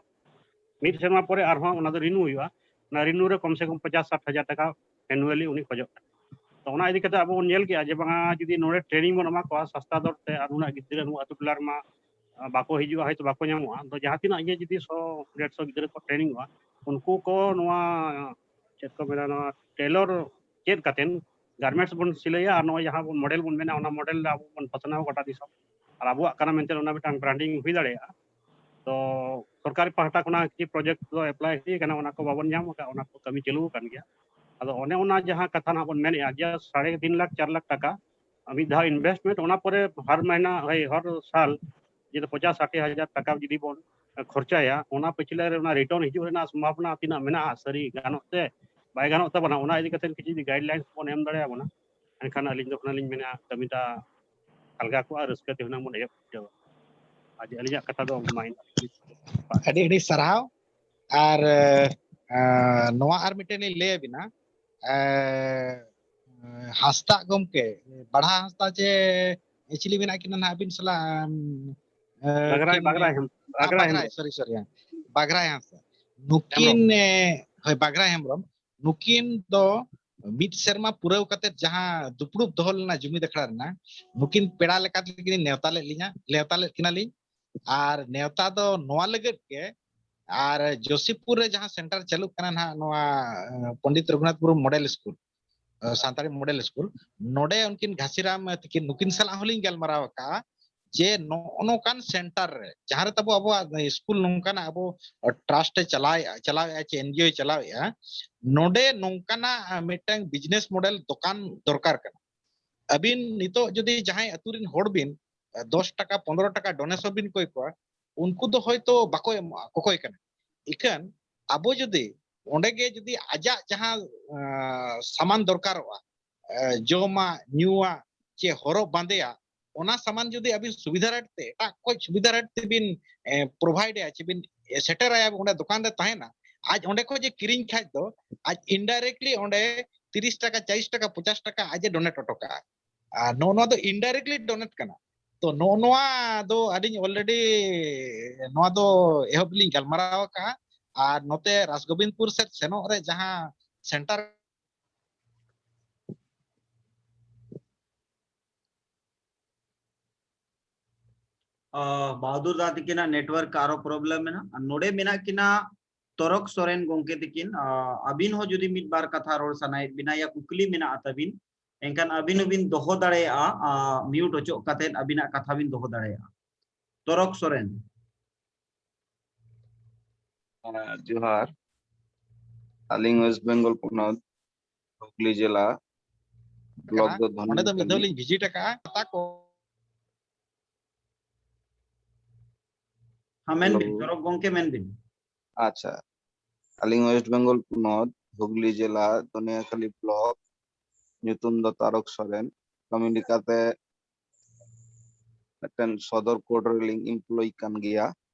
ᱢᱤᱫ ᱥᱮᱨᱢᱟ ᱯᱚᱨᱮ ᱟᱨᱦᱚᱸ ᱚᱱᱟ ᱫᱚ ᱨᱤᱱᱤᱭᱩ ᱦᱩᱭᱩᱜᱼᱟ᱾ ᱚᱱᱟ ᱨᱤᱱᱤᱭᱩ ᱨᱮ ᱠᱚᱢ ᱥᱮ ᱠᱚᱢ ᱯᱚᱧᱪᱟᱥ ᱥᱟᱴ ᱦᱟᱡᱟᱨ ᱴᱟᱠᱟ ᱮᱱᱩᱣᱟᱞᱤ ᱩᱱᱤ ᱠᱷᱚᱡᱚᱜ ᱠᱟᱱᱟ᱾ ᱛᱚ ᱚᱱᱟ ᱤᱫᱤ ᱠᱟᱛᱮ ᱟᱵᱚ ᱵᱚᱱ ᱧᱮᱞ ᱠᱮᱜᱼᱟ ᱡᱮ ᱵᱟᱝᱟ, ᱡᱩᱫᱤ ᱱᱚᱰᱮ ᱴᱨᱮᱱᱤᱝ ᱵᱚᱱ ᱮᱢᱟ ᱠᱚᱣᱟ ᱥᱟᱥᱛᱟ ᱫᱚᱨ ᱛᱮ, ᱟᱨ ᱩᱱᱟᱹᱜ ᱜᱤᱫᱽᱨᱟᱹ ᱱᱚᱣᱟ ᱟᱹᱛᱩ ᱴᱚᱞᱟ ᱨᱮᱢᱟ, ᱟ, ᱵᱟᱠᱚ ᱦᱤᱡᱩᱜᱼᱟ, ᱦᱚᱭᱛᱳ ᱵᱟᱠᱚ ᱧᱟᱢᱚᱜᱼᱟ᱾ ᱛᱚ ᱡᱟᱦᱟᱸ ᱛᱤᱱᱟᱹᱜ ᱜᱮ ᱡᱩᱫᱤ ᱥᱚ ᱰᱮᱲᱥᱚ ᱜᱤᱫᱽᱨᱟᱹ ᱠᱚ ᱴᱨᱮᱱᱤᱝᱚᱜᱼᱟ, ᱩᱱᱠᱩ ᱠᱚ ᱱᱚᱣᱟ, ᱪᱮᱫ ᱠᱚ ᱢᱮᱱᱟ, ᱱᱚᱣᱟ ᱴᱮᱞᱚᱨ ᱪᱮᱫ ᱠᱟᱛᱮᱱ ᱜᱟᱨᱢᱮᱱᱴᱥ ᱵᱚᱱ ᱥᱤᱞᱟᱹᱭᱟ, ᱟᱨ ᱱᱚᱜᱼᱚᱭ ᱡᱟᱦᱟᱸ ᱵᱚᱱ ᱢᱚᱰᱮᱞ ᱵᱚᱱ ᱢᱮᱱᱟ, ᱚᱱᱟ ᱢᱚᱰᱮᱞ ᱨᱮ ᱟᱵᱚ ᱵᱚᱱ ᱯᱟᱥᱱᱟᱣ ᱜᱚᱴᱟ ᱫᱤᱥᱚᱢ, ᱟᱨ ᱟᱵᱚᱣᱟᱜ ᱠᱟᱱᱟ ᱢᱮᱱᱛᱮ ᱚᱱᱟ ᱢᱤᱫᱴᱟᱝ ᱵᱨᱟᱱᱰᱤᱝ ᱦᱩᱭ ᱫᱟᱲᱮᱭᱟᱜᱼᱟ᱾ ᱛᱚ ᱥᱚᱨᱠᱟᱨᱤ ᱯᱟᱦᱴᱟ ᱠᱷᱚᱱᱟᱜ ᱠᱤᱪᱷᱩ ᱯᱨᱚᱡᱮᱠᱴ ᱫᱚ ᱮᱯᱞᱟᱭ ᱦᱩᱭ ᱟᱠᱟᱱᱟ, ᱚᱱᱟ ᱠᱚ ᱵᱟᱵᱚᱱ ᱧᱟᱢ ᱟᱠᱟᱫ, ᱚᱱᱟ ᱠᱚ ᱠᱟᱹᱢᱤ ᱪᱟᱹᱞᱩ ᱟᱠᱟᱱ ᱜᱮᱭᱟ᱾ ᱟᱫᱚ ᱚᱱᱮ ᱚᱱᱟ ᱡᱟᱦᱟᱸ ᱠᱟᱛᱷᱟ ᱱᱟᱦᱟᱜ ᱵᱚᱱ ᱢᱮᱱᱮᱫᱼᱟ ᱡᱮ ᱥᱟᱲᱮ ᱛᱤᱱ ᱞᱟᱠᱷ ᱪᱟᱨ ᱞᱟᱠᱷ ᱴᱟᱠᱟ ᱢᱤᱫ ᱫᱷᱟᱣ ᱤᱱᱵᱷᱮᱥᱴᱢᱮᱱᱴ, ᱚᱱᱟ ᱯᱚᱨᱮ ᱦᱟᱨ ᱢᱟᱦᱱᱟ, ᱦᱳᱭ, ᱦᱟᱨ ᱥᱟᱞ ᱡᱩᱫᱤ ᱯᱚᱧᱪᱟᱥ ᱥᱟᱴᱷᱤ ᱦᱟᱡᱟᱨ ᱴᱟᱠᱟ ᱡᱩᱫᱤ ᱵᱚᱱ ᱠᱷᱚᱨᱪᱟᱭᱟ, ᱚᱱᱟ ᱯᱤᱪᱷᱞᱟᱹ ᱨᱮ ᱚᱱᱟ ᱨᱤᱴᱟᱨᱱ ᱦᱤᱡᱩᱜ ᱨᱮᱱᱟᱜ ᱥᱚᱢᱵᱷᱟᱵᱚᱱᱟ ᱛᱤᱱᱟᱹᱜ ᱢᱮᱱᱟᱜᱼᱟ, ᱥᱟᱹᱨᱤ ᱜᱟᱱᱚᱜ ᱛᱮ ᱵᱟᱭ ᱜᱟᱱᱚᱜ ᱛᱟᱵᱚᱱᱟ, ᱚᱱᱟ ᱤᱫᱤ ᱠᱟᱛᱮ ᱠᱤᱪᱷᱩ ᱡᱩᱫᱤ ᱜᱟᱭᱤᱰ ᱞᱟᱭᱤᱱᱥ ᱵᱚᱱ ᱮᱢ ᱫᱟᱲᱮᱭᱟᱵᱚᱱᱟ, ᱮᱱᱠᱷᱟᱱ ᱟᱹᱞᱤᱧ ᱫᱚ ᱦᱩᱱᱟᱹᱝ ᱞᱤᱧ ᱢᱮᱱᱟ ᱠᱟᱹᱢᱤᱴᱟ ᱟᱞᱜᱟ ᱠᱚᱜᱼᱟ, ᱨᱟᱹᱥᱠᱟᱹ ᱛᱮ ᱦᱩᱱᱟᱹᱝ ᱵᱚᱱ ᱮᱦᱚᱵ ᱩᱴᱷᱟᱹᱣᱟ᱾ ᱟᱨ ᱟᱹᱞᱤᱧᱟᱜ ᱠᱟᱛᱷᱟ ᱫᱚ ᱢᱟ ᱤᱱᱟᱹᱜ᱾ ᱟᱹᱰᱤ ᱟᱹᱰᱤ ᱥᱟᱨᱦᱟᱣ᱾ ᱟᱨ ᱮ, ᱱᱚᱣᱟ ᱟᱨ ᱢᱤᱫᱴᱮᱱ ᱞᱤᱧ ᱞᱟᱹᱭ ᱟᱵᱤᱱᱟ, ᱮ, ᱦᱟᱸᱥᱫᱟᱜ ᱜᱚᱢᱠᱮ, ᱵᱟᱲᱦᱟ ᱦᱟᱸᱥᱫᱟ ᱪᱮ ᱪᱤᱞᱤ ᱢᱮᱱᱟᱜ ᱠᱤᱱᱟ ᱱᱟᱦᱟᱜ ᱟᱹᱵᱤᱱ ᱥᱟᱞᱟᱜ? ᱮ, ᱵᱟᱜᱽᱨᱟᱭ, ᱠᱤᱱ, ᱵᱟᱜᱽᱨᱟᱭ ᱦᱮᱢ-, ᱟ, ᱵᱟᱜᱽᱨᱟᱭ ᱵᱟᱜᱽᱨᱟᱭ, ᱦᱮᱢᱵᱨᱚᱢ᱾ ᱥᱚᱨᱤ, ᱥᱚᱨᱤ, ᱦᱮᱸ, ᱵᱟᱜᱽᱨᱟᱭ ᱦᱟᱸᱥᱫᱟ᱾ ᱱᱩᱠᱤᱱ, ᱮ, ᱦᱳᱭ, ᱵᱟᱜᱽᱨᱟᱭ ᱦᱮᱢᱵᱨᱚᱢ᱾ ᱱᱩᱠᱤᱱ ᱫᱚ ᱢᱤᱫ ᱥᱮᱨᱢᱟ ᱯᱩᱨᱟᱹᱣ ᱠᱟᱛᱮ ᱡᱟᱦᱟᱸ ᱫᱩᱯᱲᱩᱵ ᱫᱚᱦᱚ ᱞᱮᱱᱟ ᱡᱩᱢᱤᱫ ᱟᱠᱷᱲᱟ ᱨᱮᱱᱟᱜ, ᱱᱩᱠᱤᱱ ᱯᱮᱲᱟ ᱞᱮᱠᱟᱛᱮ ᱠᱤᱱ ᱱᱮᱣᱛᱟ ᱞᱮᱫ ᱞᱤᱧᱟ, ᱱᱮᱣᱛᱟ ᱞᱮᱫ ᱠᱤᱱᱟᱞᱤᱧ᱾ ᱟᱨ ᱱᱮᱣᱛᱟ ᱫᱚ ᱱᱚᱣᱟ ᱞᱟᱹᱜᱤᱫ ᱜᱮ, ᱟᱨ ᱡᱳᱥᱤᱯᱩᱨ ᱨᱮ ᱡᱟᱦᱟᱸ ᱥᱮᱱᱴᱟᱨ ᱪᱟᱹᱞᱩᱜ ᱠᱟᱱᱟ ᱱᱟᱦᱟᱜ, ᱱᱚᱣᱟ Pandit Raghunath Murmu model school, Santali model school, ᱱᱚᱰᱮ ᱩᱱᱠᱤᱱ ᱜᱷᱟᱥᱤᱨᱟᱢ ᱛᱤᱠᱤᱱ, ᱱᱩᱠᱤᱱ ᱥᱟᱞᱟᱜ ᱦᱚᱸᱞᱤᱧ ᱜᱟᱞᱢᱟᱨᱟᱣ ᱟᱠᱟᱫᱼᱟ ᱡᱮ ᱱᱚᱜᱼᱚ ᱱᱚᱝᱠᱟᱱ ᱥᱮᱱᱴᱟᱨ ᱨᱮ, ᱡᱟᱦᱟᱸ ᱨᱮ ᱛᱟᱵᱚ ᱟᱵᱚᱣᱟᱜ ᱥᱠᱩᱞ ᱱᱚᱝᱠᱟᱱᱟᱜ ᱟᱵᱚ ᱴᱨᱟᱥᱴ ᱮ ᱪᱟᱞᱟᱣᱮᱫᱼᱟ, ᱪᱟᱞᱟᱣᱮᱫᱼᱟ ᱪᱮ ᱮᱱᱡᱤᱳ ᱪᱟᱞᱟᱣᱮᱫᱼᱟ, ᱱᱚᱰᱮ ᱱᱚᱝᱠᱟᱱᱟᱜ ᱢᱤᱫᱴᱟᱝ ᱵᱤᱡᱽᱱᱮᱥ ᱢᱚᱰᱮᱞ ᱫᱚᱠᱟᱱ ᱫᱚᱨᱠᱟᱨ ᱠᱟᱱᱟ᱾ ᱟᱹᱵᱤᱱ ᱱᱤᱛᱚᱜ ᱡᱩᱫᱤ ᱡᱟᱦᱟᱸᱭ ᱟᱹᱛᱩ ᱨᱤᱱ ᱦᱚᱲ ᱵᱤᱱ ᱫᱚᱥ ᱴᱟᱠᱟ, ᱯᱚᱱᱫᱽᱨᱚ ᱴᱟᱠᱟ ᱰᱳᱱᱮᱥᱚᱱ ᱵᱤᱱ ᱠᱚᱭ ᱠᱚᱣᱟ, ᱩᱱᱠᱩ ᱫᱚ ᱦᱚᱭᱛᱳ ᱵᱟᱠᱚ ᱮᱢᱚᱜᱼᱟ, ᱠᱚᱠᱚᱭ ᱠᱟᱱᱟ᱾ ᱤᱠᱷᱟᱹᱱ ᱟᱵᱚ ᱡᱩᱫᱤ ᱚᱸᱰᱮ ᱜᱮ ᱡᱩᱫᱤ ᱟᱡᱟᱜ ᱡᱟᱦᱟᱸ ᱥᱟᱢᱟᱱ ᱫᱚᱨᱠᱟᱨᱚᱜᱼᱟ, ᱡᱚᱢᱟᱜ ᱧᱩᱣᱟᱜ ᱪᱮ ᱦᱚᱨᱚᱜ ᱵᱟᱸᱫᱮᱭᱟᱜ, ᱚᱱᱟ ᱥᱟᱢᱟᱱ ᱡᱩᱫᱤ ᱟᱵᱤᱱ ᱥᱩᱵᱤᱫᱷᱟ ᱨᱮᱴ ᱛᱮ, ᱮᱴᱟᱜ ᱠᱷᱚᱡ ᱥᱩᱵᱤᱫᱷᱟ ᱨᱮᱴ ᱛᱮᱵᱤᱱ ᱯᱨᱳᱵᱷᱟᱭᱤᱰ ᱮᱭᱟ, ᱪᱮ ᱵᱤᱱ ᱥᱮᱴᱮᱨ ᱟᱭᱟ, ᱚᱸᱰᱮ ᱫᱚᱠᱟᱱ ᱨᱮ ᱛᱟᱦᱮᱱᱟ, ᱟᱡ ᱚᱸᱰᱮ ᱠᱷᱚᱡ ᱮ ᱠᱤᱨᱤᱧ ᱠᱷᱟᱡ ᱫᱚ ᱟᱡ ᱤᱱᱰᱟᱭᱨᱮᱠᱴᱞᱤ ᱚᱸᱰᱮ ᱛᱤᱨᱤᱥ ᱴᱟᱠᱟ, ᱪᱟᱞᱤᱥ ᱴᱟᱠᱟ, ᱯᱚᱧᱪᱟᱥ ᱴᱟᱠᱟ ᱟᱡ ᱮ ᱰᱳᱱᱮᱴ ᱦᱚᱴᱚ ᱠᱟᱜᱼᱟ᱾ ᱟᱨ ᱱᱚᱜᱼᱚ ᱱᱚᱣᱟ ᱫᱚ ᱤᱱᱰᱟᱭᱨᱮᱠᱴᱞᱤ ᱰᱳᱱᱮᱴ ᱠᱟᱱᱟ᱾ ᱛᱚ ᱱᱚᱜᱼᱚ ᱱᱚᱣᱟ ᱫᱚ ᱟᱹᱞᱤᱧ ᱚᱞᱨᱮᱰᱤ ᱱᱚᱣᱟ ᱫᱚ ᱮᱦᱚᱵ ᱞᱤᱧ ᱜᱟᱞᱢᱟᱨᱟᱣ ᱟᱠᱟᱫᱼᱟ᱾ ᱟᱨ ᱱᱚᱛᱮ ᱨᱟᱥᱜᱳᱵᱤᱱᱫᱽᱯᱩᱨ ᱥᱮᱫ ᱥᱮᱱᱚᱜ ᱨᱮ ᱡᱟᱦᱟᱸ ᱥᱮᱱᱴᱟᱨ ᱵᱟᱦᱟᱫᱩᱨ ᱫᱟ ᱛᱤᱠᱤᱱᱟᱜ ᱱᱮᱴᱣᱟᱨᱠ ᱟᱨᱚ ᱯᱨᱚᱵᱞᱮᱢ ᱢᱮᱱᱟᱜᱼᱟ᱾ ᱟᱨ ᱱᱚᱰᱮ ᱢᱮᱱᱟᱜ ᱠᱤᱱᱟ ᱛᱚᱨᱚᱠ ᱥᱚᱨᱮᱱ ᱜᱚᱝᱠᱮ ᱛᱤᱠᱤᱱ᱾ ᱟᱹᱵᱤᱱ ᱦᱚᱸ ᱡᱩᱫᱤ ᱢᱤᱫ ᱵᱟᱨ ᱠᱟᱛᱷᱟ ᱨᱚᱲ ᱥᱟᱱᱟᱭᱮᱫ ᱵᱤᱱᱟ ᱭᱟ ᱠᱩᱠᱞᱤ ᱢᱮᱱᱟᱜ ᱛᱟᱵᱤᱱ, ᱮᱱᱠᱷᱟᱱ ᱟᱹᱵᱤᱱ ᱦᱚᱸᱵᱤᱱ ᱫᱚᱦᱚ ᱫᱟᱲᱮᱭᱟᱜᱼᱟ᱾ ᱢᱤᱭᱩᱴ ᱚᱪᱚᱜ ᱠᱟᱛᱮ ᱟᱹᱵᱤᱱᱟᱜ ᱠᱟᱛᱷᱟ ᱵᱤᱱ ᱫᱚᱦᱚ ᱫᱟᱲᱮᱭᱟᱜᱼᱟ᱾ ᱛᱚᱨᱚᱠ ᱥᱚᱨᱮᱱ᱾ ᱡᱚᱦᱟᱨ᱾ ᱟᱹᱞᱤᱧ ᱳᱭᱮᱥᱴ ᱵᱮᱝᱜᱚᱞ ᱯᱚᱱᱚᱛ ᱦᱩᱜᱽᱞᱤ ᱡᱮᱞᱟ ᱵᱞᱚᱠ ᱫᱚ ᱚᱸᱰᱮ ᱫᱚ ᱢᱤᱫ ᱫᱷᱟᱣ ᱞᱤᱧ ᱵᱷᱤᱡᱤᱴ ᱟᱠᱟᱫᱼᱟ᱾ ᱯᱟᱛᱟ ᱠᱚ ᱦᱮᱸ, ᱢᱮᱱ ᱵᱤᱱ, ᱛᱚᱨᱚᱠ ᱜᱚᱝᱠᱮ, ᱢᱮᱱ ᱵᱤᱱ᱾ ᱟᱪᱪᱷᱟ, ᱟᱹᱞᱤᱧ ᱳᱭᱮᱥᱴ ᱵᱮᱝᱜᱚᱞ ᱯᱚᱱᱚᱛ ᱦᱩᱜᱽᱞᱤ ᱡᱮᱞᱟ ᱫᱩᱱᱤᱭᱟᱹᱠᱷᱟᱞᱤ ᱵᱞᱚᱠ, ᱧᱩᱛᱩᱢ ᱫᱚ ᱛᱟᱨᱚᱠ ᱥᱚᱨᱮᱱ᱾ ᱠᱟᱹᱢᱤ ᱞᱮᱠᱟᱛᱮ ᱢᱤᱫᱴᱮᱱ ᱥᱚᱫᱚᱨ ᱠᱳᱨᱴ ᱨᱮᱞᱤᱧ ᱮᱢᱯᱞᱚᱭ ᱠᱟᱱ ᱜᱮᱭᱟ,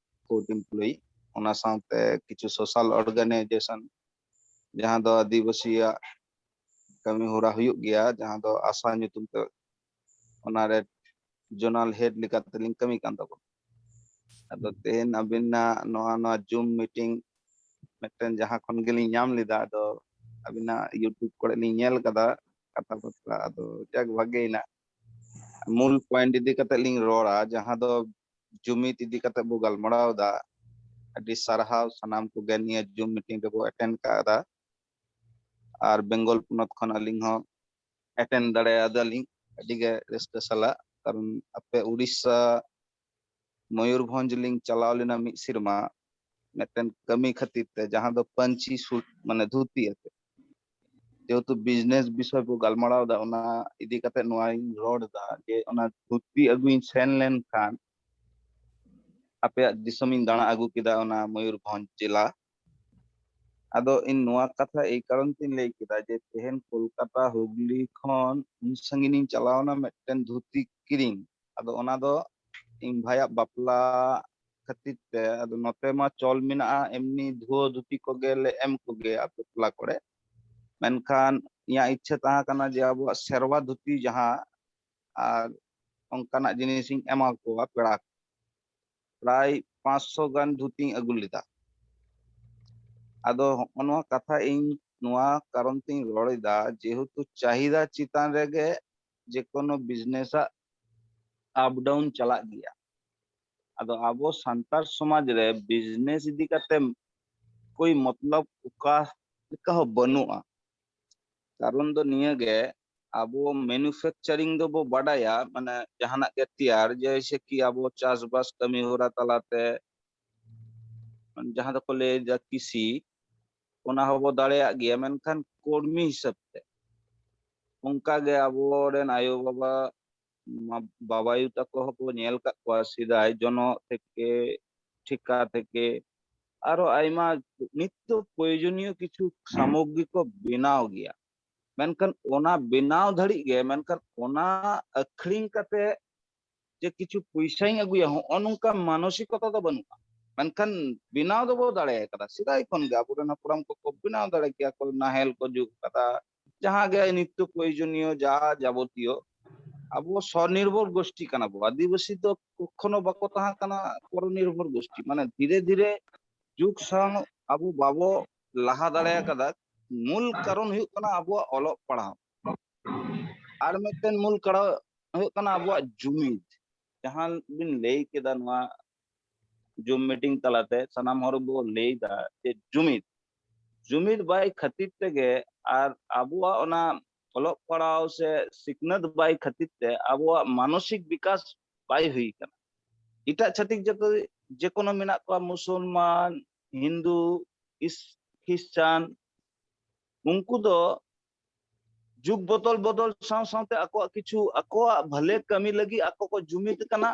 ᱠᱳᱨᱴ ᱮᱢᱯᱞᱚᱭ᱾ ᱚᱱᱟ ᱥᱟᱶᱛᱮ ᱠᱤᱪᱷᱩ ᱥᱳᱥᱟᱞ ᱚᱨᱜᱟᱱᱟᱭᱡᱮᱥᱚᱱ, ᱡᱟᱦᱟᱸ ᱫᱚ ᱟᱹᱫᱤᱵᱟᱹᱥᱤᱭᱟᱜ ᱠᱟᱹᱢᱤ ᱦᱚᱨᱟ ᱦᱩᱭᱩᱜ ᱜᱮᱭᱟ, ᱡᱟᱦᱟᱸ ᱫᱚ ᱟᱥᱟ ᱧᱩᱛᱩᱢ ᱛᱮ, ᱚᱱᱟᱨᱮ ᱡᱳᱱᱟᱞ ᱦᱮᱰ ᱞᱮᱠᱟᱛᱮᱞᱤᱧ ᱠᱟᱹᱢᱤ ᱠᱟᱱ ᱛᱟᱵᱚᱱᱟ᱾ ᱟᱫᱚ ᱛᱮᱦᱮᱧ ᱟᱹᱵᱤᱱᱟᱜ ᱱᱚᱣᱟ, ᱱᱚᱣᱟ ᱡᱩᱢ ᱢᱤᱴᱤᱝ ᱢᱤᱫᱴᱮᱱ ᱡᱟᱦᱟᱸ ᱠᱷᱚᱱ ᱜᱮᱞᱤᱧ ᱧᱟᱢ ᱞᱮᱫᱟ, ᱟᱫᱚ ᱟᱹᱵᱤᱱᱟᱜ YouTube ᱠᱚᱨᱮ ᱞᱤᱧ ᱧᱮᱞ ᱠᱟᱫᱟ ᱠᱟᱛᱷᱟ ᱵᱟᱨᱛᱟ᱾ ᱟᱫᱚ ᱡᱟᱠ, ᱵᱷᱟᱜᱮᱭᱮᱱᱟ᱾ ᱢᱩᱞ ᱯᱚᱭᱮᱱᱴ ᱤᱫᱤ ᱠᱟᱛᱮ ᱞᱤᱧ ᱨᱚᱲᱟ, ᱡᱟᱦᱟᱸ ᱫᱚ ᱡᱩᱢᱤᱫ ᱤᱫᱤ ᱠᱟᱛᱮ ᱵᱚ ᱜᱟᱞᱢᱟᱨᱟᱣ ᱮᱫᱟ᱾ ᱟᱹᱰᱤ ᱥᱟᱨᱦᱟᱣ ᱥᱟᱱᱟᱢ ᱠᱚᱜᱮ ᱱᱤᱭᱟᱹ ᱡᱩᱢ ᱢᱤᱴᱤᱝ ᱨᱮᱵᱚ ᱮᱴᱮᱱᱰ ᱠᱟᱫᱟ᱾ ᱟᱨ ᱵᱮᱝᱜᱚᱞ ᱯᱚᱱᱚᱛ ᱠᱷᱚᱱ ᱟᱹᱞᱤᱧ ᱦᱚᱸ ᱮᱴᱮᱱᱰ ᱫᱟᱲᱮᱭᱟᱫᱟᱞᱤᱧ, ᱟᱹᱰᱤ ᱜᱮ ᱨᱟᱹᱥᱠᱟᱹ ᱥᱟᱞᱟᱜ᱾ ᱠᱟᱨᱚᱱ ᱟᱯᱮ ᱩᱲᱤᱥᱥᱟ ᱢᱚᱭᱩᱨᱵᱷᱚᱸᱡᱽ ᱞᱤᱧ ᱪᱟᱞᱟᱣ ᱞᱮᱱᱟ ᱢᱤᱫ ᱥᱮᱨᱢᱟ ᱢᱤᱫᱴᱮᱱ ᱠᱟᱹᱢᱤ ᱠᱷᱟᱹᱛᱤᱨ ᱛᱮ, ᱡᱟᱦᱟᱸ ᱫᱚ ᱯᱟᱹᱧᱪᱤ ᱥᱩᱴ, ᱢᱟᱱᱮ ᱫᱷᱩᱛᱤ ᱟᱛᱮ᱾ ᱡᱮᱦᱮᱛᱩ ᱵᱤᱡᱽᱱᱮᱥ ᱵᱤᱥᱚᱭ ᱵᱚ ᱜᱟᱞᱢᱟᱨᱟᱣ ᱮᱫᱟ, ᱚᱱᱟ ᱤᱫᱤ ᱠᱟᱛᱮ ᱱᱚᱣᱟᱧ ᱨᱚᱲ ᱮᱫᱟ ᱡᱮ ᱚᱱᱟ ᱫᱷᱩᱛᱤ ᱟᱹᱜᱩᱧ ᱥᱮᱱ ᱞᱮᱱᱠᱷᱟᱱ ᱟᱯᱮᱭᱟᱜ ᱫᱤᱥᱚᱢᱤᱧ ᱫᱟᱬᱟ ᱟᱹᱜᱩ ᱠᱮᱫᱟ, ᱚᱱᱟ ᱢᱚᱭᱩᱨᱵᱷᱚᱸᱡᱽ ᱡᱮᱞᱟ᱾ ᱟᱫᱚ ᱤᱧ ᱱᱚᱣᱟ ᱠᱟᱛᱷᱟ ᱮᱭ ᱠᱟᱨᱚᱱ ᱛᱤᱧ ᱞᱟᱹᱭ ᱠᱮᱫᱟ ᱡᱮ ᱛᱮᱦᱮᱧ ᱠᱳᱞᱠᱟᱛᱟ ᱦᱩᱜᱽᱞᱤ ᱠᱷᱚᱱ ᱩᱱ ᱥᱟᱺᱜᱤᱧᱤᱧ ᱪᱟᱞᱟᱣᱱᱟ ᱢᱤᱫᱴᱮᱱ ᱫᱷᱩᱛᱤ ᱠᱤᱨᱤᱧ᱾ ᱟᱫᱚ ᱚᱱᱟ ᱫᱚ ᱤᱧ ᱵᱷᱟᱭᱟᱜ ᱵᱟᱯᱞᱟ ᱠᱷᱟᱹᱛᱤᱨ ᱛᱮ, ᱟᱫᱚ ᱱᱚᱛᱮ ᱢᱟ ᱪᱚᱞ ᱢᱮᱱᱟᱜᱼᱟ ᱮᱢᱱᱤ ᱫᱷᱩᱣᱟᱹ ᱫᱷᱩᱛᱤ ᱠᱚᱜᱮ ᱞᱮ ᱮᱢ ᱠᱚᱜᱮᱭᱟ ᱟᱛᱳ ᱴᱚᱞᱟ ᱠᱚᱨᱮ᱾ ᱢᱮᱱᱠᱷᱟᱱ ᱤᱧᱟᱹᱜ ᱤᱪᱪᱷᱟᱹ ᱛᱟᱦᱮᱸ ᱠᱟᱱᱟ ᱡᱮ ᱟᱵᱚᱣᱟᱜ ᱥᱮᱨᱣᱟ ᱫᱷᱩᱛᱤ ᱡᱟᱦᱟᱸ, ᱟᱨ ᱚᱱᱠᱟᱱᱟᱜ ᱡᱤᱱᱤᱥ ᱤᱧ ᱮᱢᱟ ᱠᱚᱣᱟ ᱯᱮᱲᱟ᱾ ᱯᱨᱟᱭ ᱯᱟᱸᱪᱥᱚ ᱜᱟᱱ ᱫᱷᱩᱛᱤᱧ ᱟᱹᱜᱩ ᱞᱮᱫᱟ᱾ ᱟᱫᱚ ᱦᱚᱸᱜᱼᱚ ᱱᱚᱣᱟ ᱠᱟᱛᱷᱟ ᱤᱧ ᱱᱚᱣᱟ ᱠᱟᱨᱚᱱ ᱛᱤᱧ ᱨᱚᱲ ᱮᱫᱟ, ᱡᱮᱦᱮᱛᱩ ᱪᱟᱦᱤᱫᱟ ᱪᱮᱛᱟᱱ ᱨᱮᱜᱮ ᱡᱮᱠᱳᱱᱳ ᱵᱤᱡᱽᱱᱮᱥ ᱟᱜ ᱟᱯ ᱰᱟᱣᱩᱱ ᱪᱟᱞᱟᱜ ᱜᱮᱭᱟ᱾ ᱟᱫᱚ ᱟᱵᱚ ᱥᱟᱱᱛᱟᱲ ᱥᱚᱢᱟᱡᱽ ᱨᱮ ᱵᱤᱡᱽᱱᱮᱥ ᱤᱫᱤ ᱠᱟᱛᱮ ᱠᱳᱭ ᱢᱚᱛᱞᱚᱵ ᱚᱠᱟ ᱞᱮᱠᱟ ᱦᱚᱸ ᱵᱟᱹᱱᱩᱜᱼᱟ᱾ ᱠᱟᱨᱚᱱ ᱫᱚ ᱱᱤᱭᱟᱹ ᱜᱮ, ᱟᱵᱚ ᱢᱮᱱᱩᱯᱷᱮᱠᱪᱟᱨᱤᱝ ᱫᱚᱵᱚ ᱵᱟᱰᱟᱭᱟ, ᱢᱟᱱᱮ ᱡᱟᱦᱟᱱᱟᱜ ᱜᱮ ᱛᱮᱭᱟᱨ, ᱡᱮᱭᱥᱮ ᱠᱤ ᱟᱵᱚ ᱪᱟᱥᱵᱟᱥ ᱠᱟᱹᱢᱤ ᱦᱚᱨᱟ ᱛᱟᱞᱟᱛᱮ, ᱡᱟᱦᱟᱸ ᱫᱚᱠᱚ ᱞᱟᱹᱭ ᱮᱫᱟ ᱠᱤᱥᱤ, ᱚᱱᱟ ᱦᱚᱸᱵᱚ ᱫᱟᱲᱮᱭᱟᱜ ᱜᱮᱭᱟ, ᱢᱮᱱᱠᱷᱟᱱ ᱠᱚᱨᱢᱤ ᱦᱤᱥᱟᱹᱵ ᱛᱮ ᱚᱱᱠᱟ ᱜᱮ ᱟᱵᱚᱨᱮᱱ ᱟᱭᱳ ᱵᱟᱵᱟ, ᱢᱟ-, ᱵᱟᱵᱟᱭᱩ ᱛᱟᱠᱚ ᱦᱚᱸᱠᱚ ᱧᱮᱞ ᱠᱟᱜ ᱠᱚᱣᱟ ᱥᱮᱫᱟᱭ ᱡᱚᱱᱚᱜ ᱛᱷᱮᱠᱮ, ᱴᱷᱮᱠᱟ ᱛᱷᱮᱠᱮ, ᱟᱨᱚ ᱟᱭᱢᱟ ᱱᱤᱛᱛᱚ ᱯᱨᱚᱭᱳᱡᱚᱱᱤᱭᱚ ᱠᱤᱪᱷᱩ ᱥᱟᱢᱚᱜᱽᱨᱤ ᱠᱚ ᱵᱮᱱᱟᱣ ᱜᱮᱭᱟ᱾ ᱢᱮᱱᱠᱷᱟᱱ ᱚᱱᱟ ᱵᱮᱱᱟᱣ ᱫᱷᱟᱹᱨᱤᱡ ᱜᱮ, ᱢᱮᱱᱠᱷᱟᱱ ᱚᱱᱟ ᱟᱹᱠᱷᱨᱤᱧ ᱠᱟᱛᱮ ᱡᱮ ᱠᱤᱪᱷᱩ ᱯᱚᱭᱥᱟᱧ ᱟᱹᱜᱩᱭᱟ, ᱦᱚᱸᱜᱼᱚ ᱱᱚᱝᱠᱟ ᱢᱟᱱᱚᱥᱤᱠᱚᱛᱟ ᱫᱚ ᱵᱟᱹᱱᱩᱜᱼᱟ᱾ ᱢᱮᱱᱠᱷᱟᱱ ᱵᱮᱱᱟᱣ ᱫᱚᱵᱚ ᱫᱟᱲᱮ ᱟᱠᱟᱫᱟ, ᱥᱮᱫᱟᱭ ᱠᱷᱚᱱ ᱜᱮ ᱟᱵᱚᱨᱮᱱ ᱦᱟᱯᱲᱟᱢ ᱠᱚᱠᱚ ᱵᱮᱱᱟᱣ ᱫᱟᱲᱮ ᱠᱮᱭᱟ ᱠᱚ, ᱱᱟᱦᱮᱞ ᱠᱚ ᱡᱩᱜ ᱟᱠᱟᱫᱟ, ᱡᱟᱦᱟᱸ ᱜᱮ ᱱᱤᱛᱛᱚ ᱯᱨᱚᱭᱳᱡᱚᱱᱤᱭᱚ ᱡᱟ ᱡᱟᱵᱚᱛᱤᱭᱚ᱾ ᱟᱵᱚ ᱥᱚᱱᱤᱨᱵᱷᱚᱨ ᱜᱳᱥᱴᱤ ᱠᱟᱱᱟ ᱵᱚ, ᱟᱹᱫᱤᱵᱟᱹᱥᱤ ᱫᱚ ᱠᱚᱠᱷᱚᱱᱳ ᱵᱟᱠᱚ ᱛᱟᱦᱮᱸ ᱠᱟᱱᱟ ᱯᱚᱨᱚᱱᱤᱨᱵᱷᱚᱨ ᱜᱳᱥᱴᱤ, ᱢᱟᱱᱮ ᱫᱷᱤᱨᱮ ᱫᱷᱤᱨᱮ ᱡᱩᱜᱽ ᱥᱟᱶ ᱟᱵᱚ ᱵᱟᱵᱚ ᱞᱟᱦᱟ ᱫᱟᱲᱮ ᱟᱠᱟᱫᱟ᱾ ᱢᱩᱞ ᱠᱟᱨᱚᱱ ᱦᱩᱭᱩᱜ ᱠᱟᱱᱟ ᱟᱵᱚᱣᱟᱜ ᱚᱞᱚᱜ ᱯᱟᱲᱦᱟᱣ᱾ ᱟᱨ ᱢᱤᱫᱴᱮᱱ ᱢᱩᱞ ᱠᱟᱨᱚᱱ ᱦᱩᱭᱩᱜ ᱠᱟᱱᱟ ᱟᱵᱚᱣᱟᱜ ᱡᱩᱢᱤᱫ᱾ ᱡᱟᱦᱟᱸ ᱵᱤᱱ ᱞᱟᱹᱭ ᱠᱮᱫᱟ, ᱱᱚᱣᱟ ᱡᱩᱢ ᱢᱤᱴᱤᱝ ᱛᱟᱞᱟᱛᱮ ᱥᱟᱱᱟᱢ ᱦᱚᱲ ᱵᱚ ᱞᱟᱹᱭ ᱫᱟ ᱡᱮ ᱡᱩᱢᱤᱫ, ᱡᱩᱢᱤᱫ ᱵᱟᱭ ᱠᱷᱟᱹᱛᱤᱨ ᱛᱮᱜᱮ ᱟᱨ ᱟᱵᱚᱣᱟᱜ ᱚᱱᱟ ᱚᱞᱚᱜ ᱯᱟᱲᱦᱟᱣ ᱥᱮ ᱥᱤᱠᱷᱱᱟᱹᱛ ᱵᱟᱭ ᱠᱷᱟᱹᱛᱤᱨ ᱛᱮ ᱟᱵᱚᱣᱟᱜ ᱢᱟᱱᱚᱥᱤᱠ ᱵᱤᱠᱟᱥ ᱵᱟᱭ ᱦᱩᱭ ᱠᱟᱱᱟ᱾ ᱮᱴᱟᱜ ᱪᱷᱟᱹᱛᱤᱠ ᱡᱟᱹᱛᱤ ᱡᱮᱠᱳᱱᱳ ᱢᱮᱱᱟᱜ ᱠᱚᱣᱟ, ᱢᱩᱥᱚᱞᱢᱟᱱ, ᱦᱤᱱᱫᱩ, ᱤᱥ-, ᱠᱷᱨᱤᱥᱪᱟᱱ, ᱩᱱᱠᱩ ᱫᱚ ᱡᱩᱜᱽ ᱵᱚᱫᱚᱞ ᱵᱚᱫᱚᱞ ᱥᱟᱶ ᱥᱟᱶᱛᱮ ᱟᱠᱚᱣᱟᱜ ᱠᱤᱪᱷᱩ ᱟᱠᱚᱣᱟᱜ ᱵᱷᱟᱞᱮ ᱠᱟᱹᱢᱤ ᱞᱟᱹᱜᱤᱫ ᱟᱠᱚ ᱠᱚ ᱡᱩᱢᱤᱫ ᱠᱟᱱᱟ᱾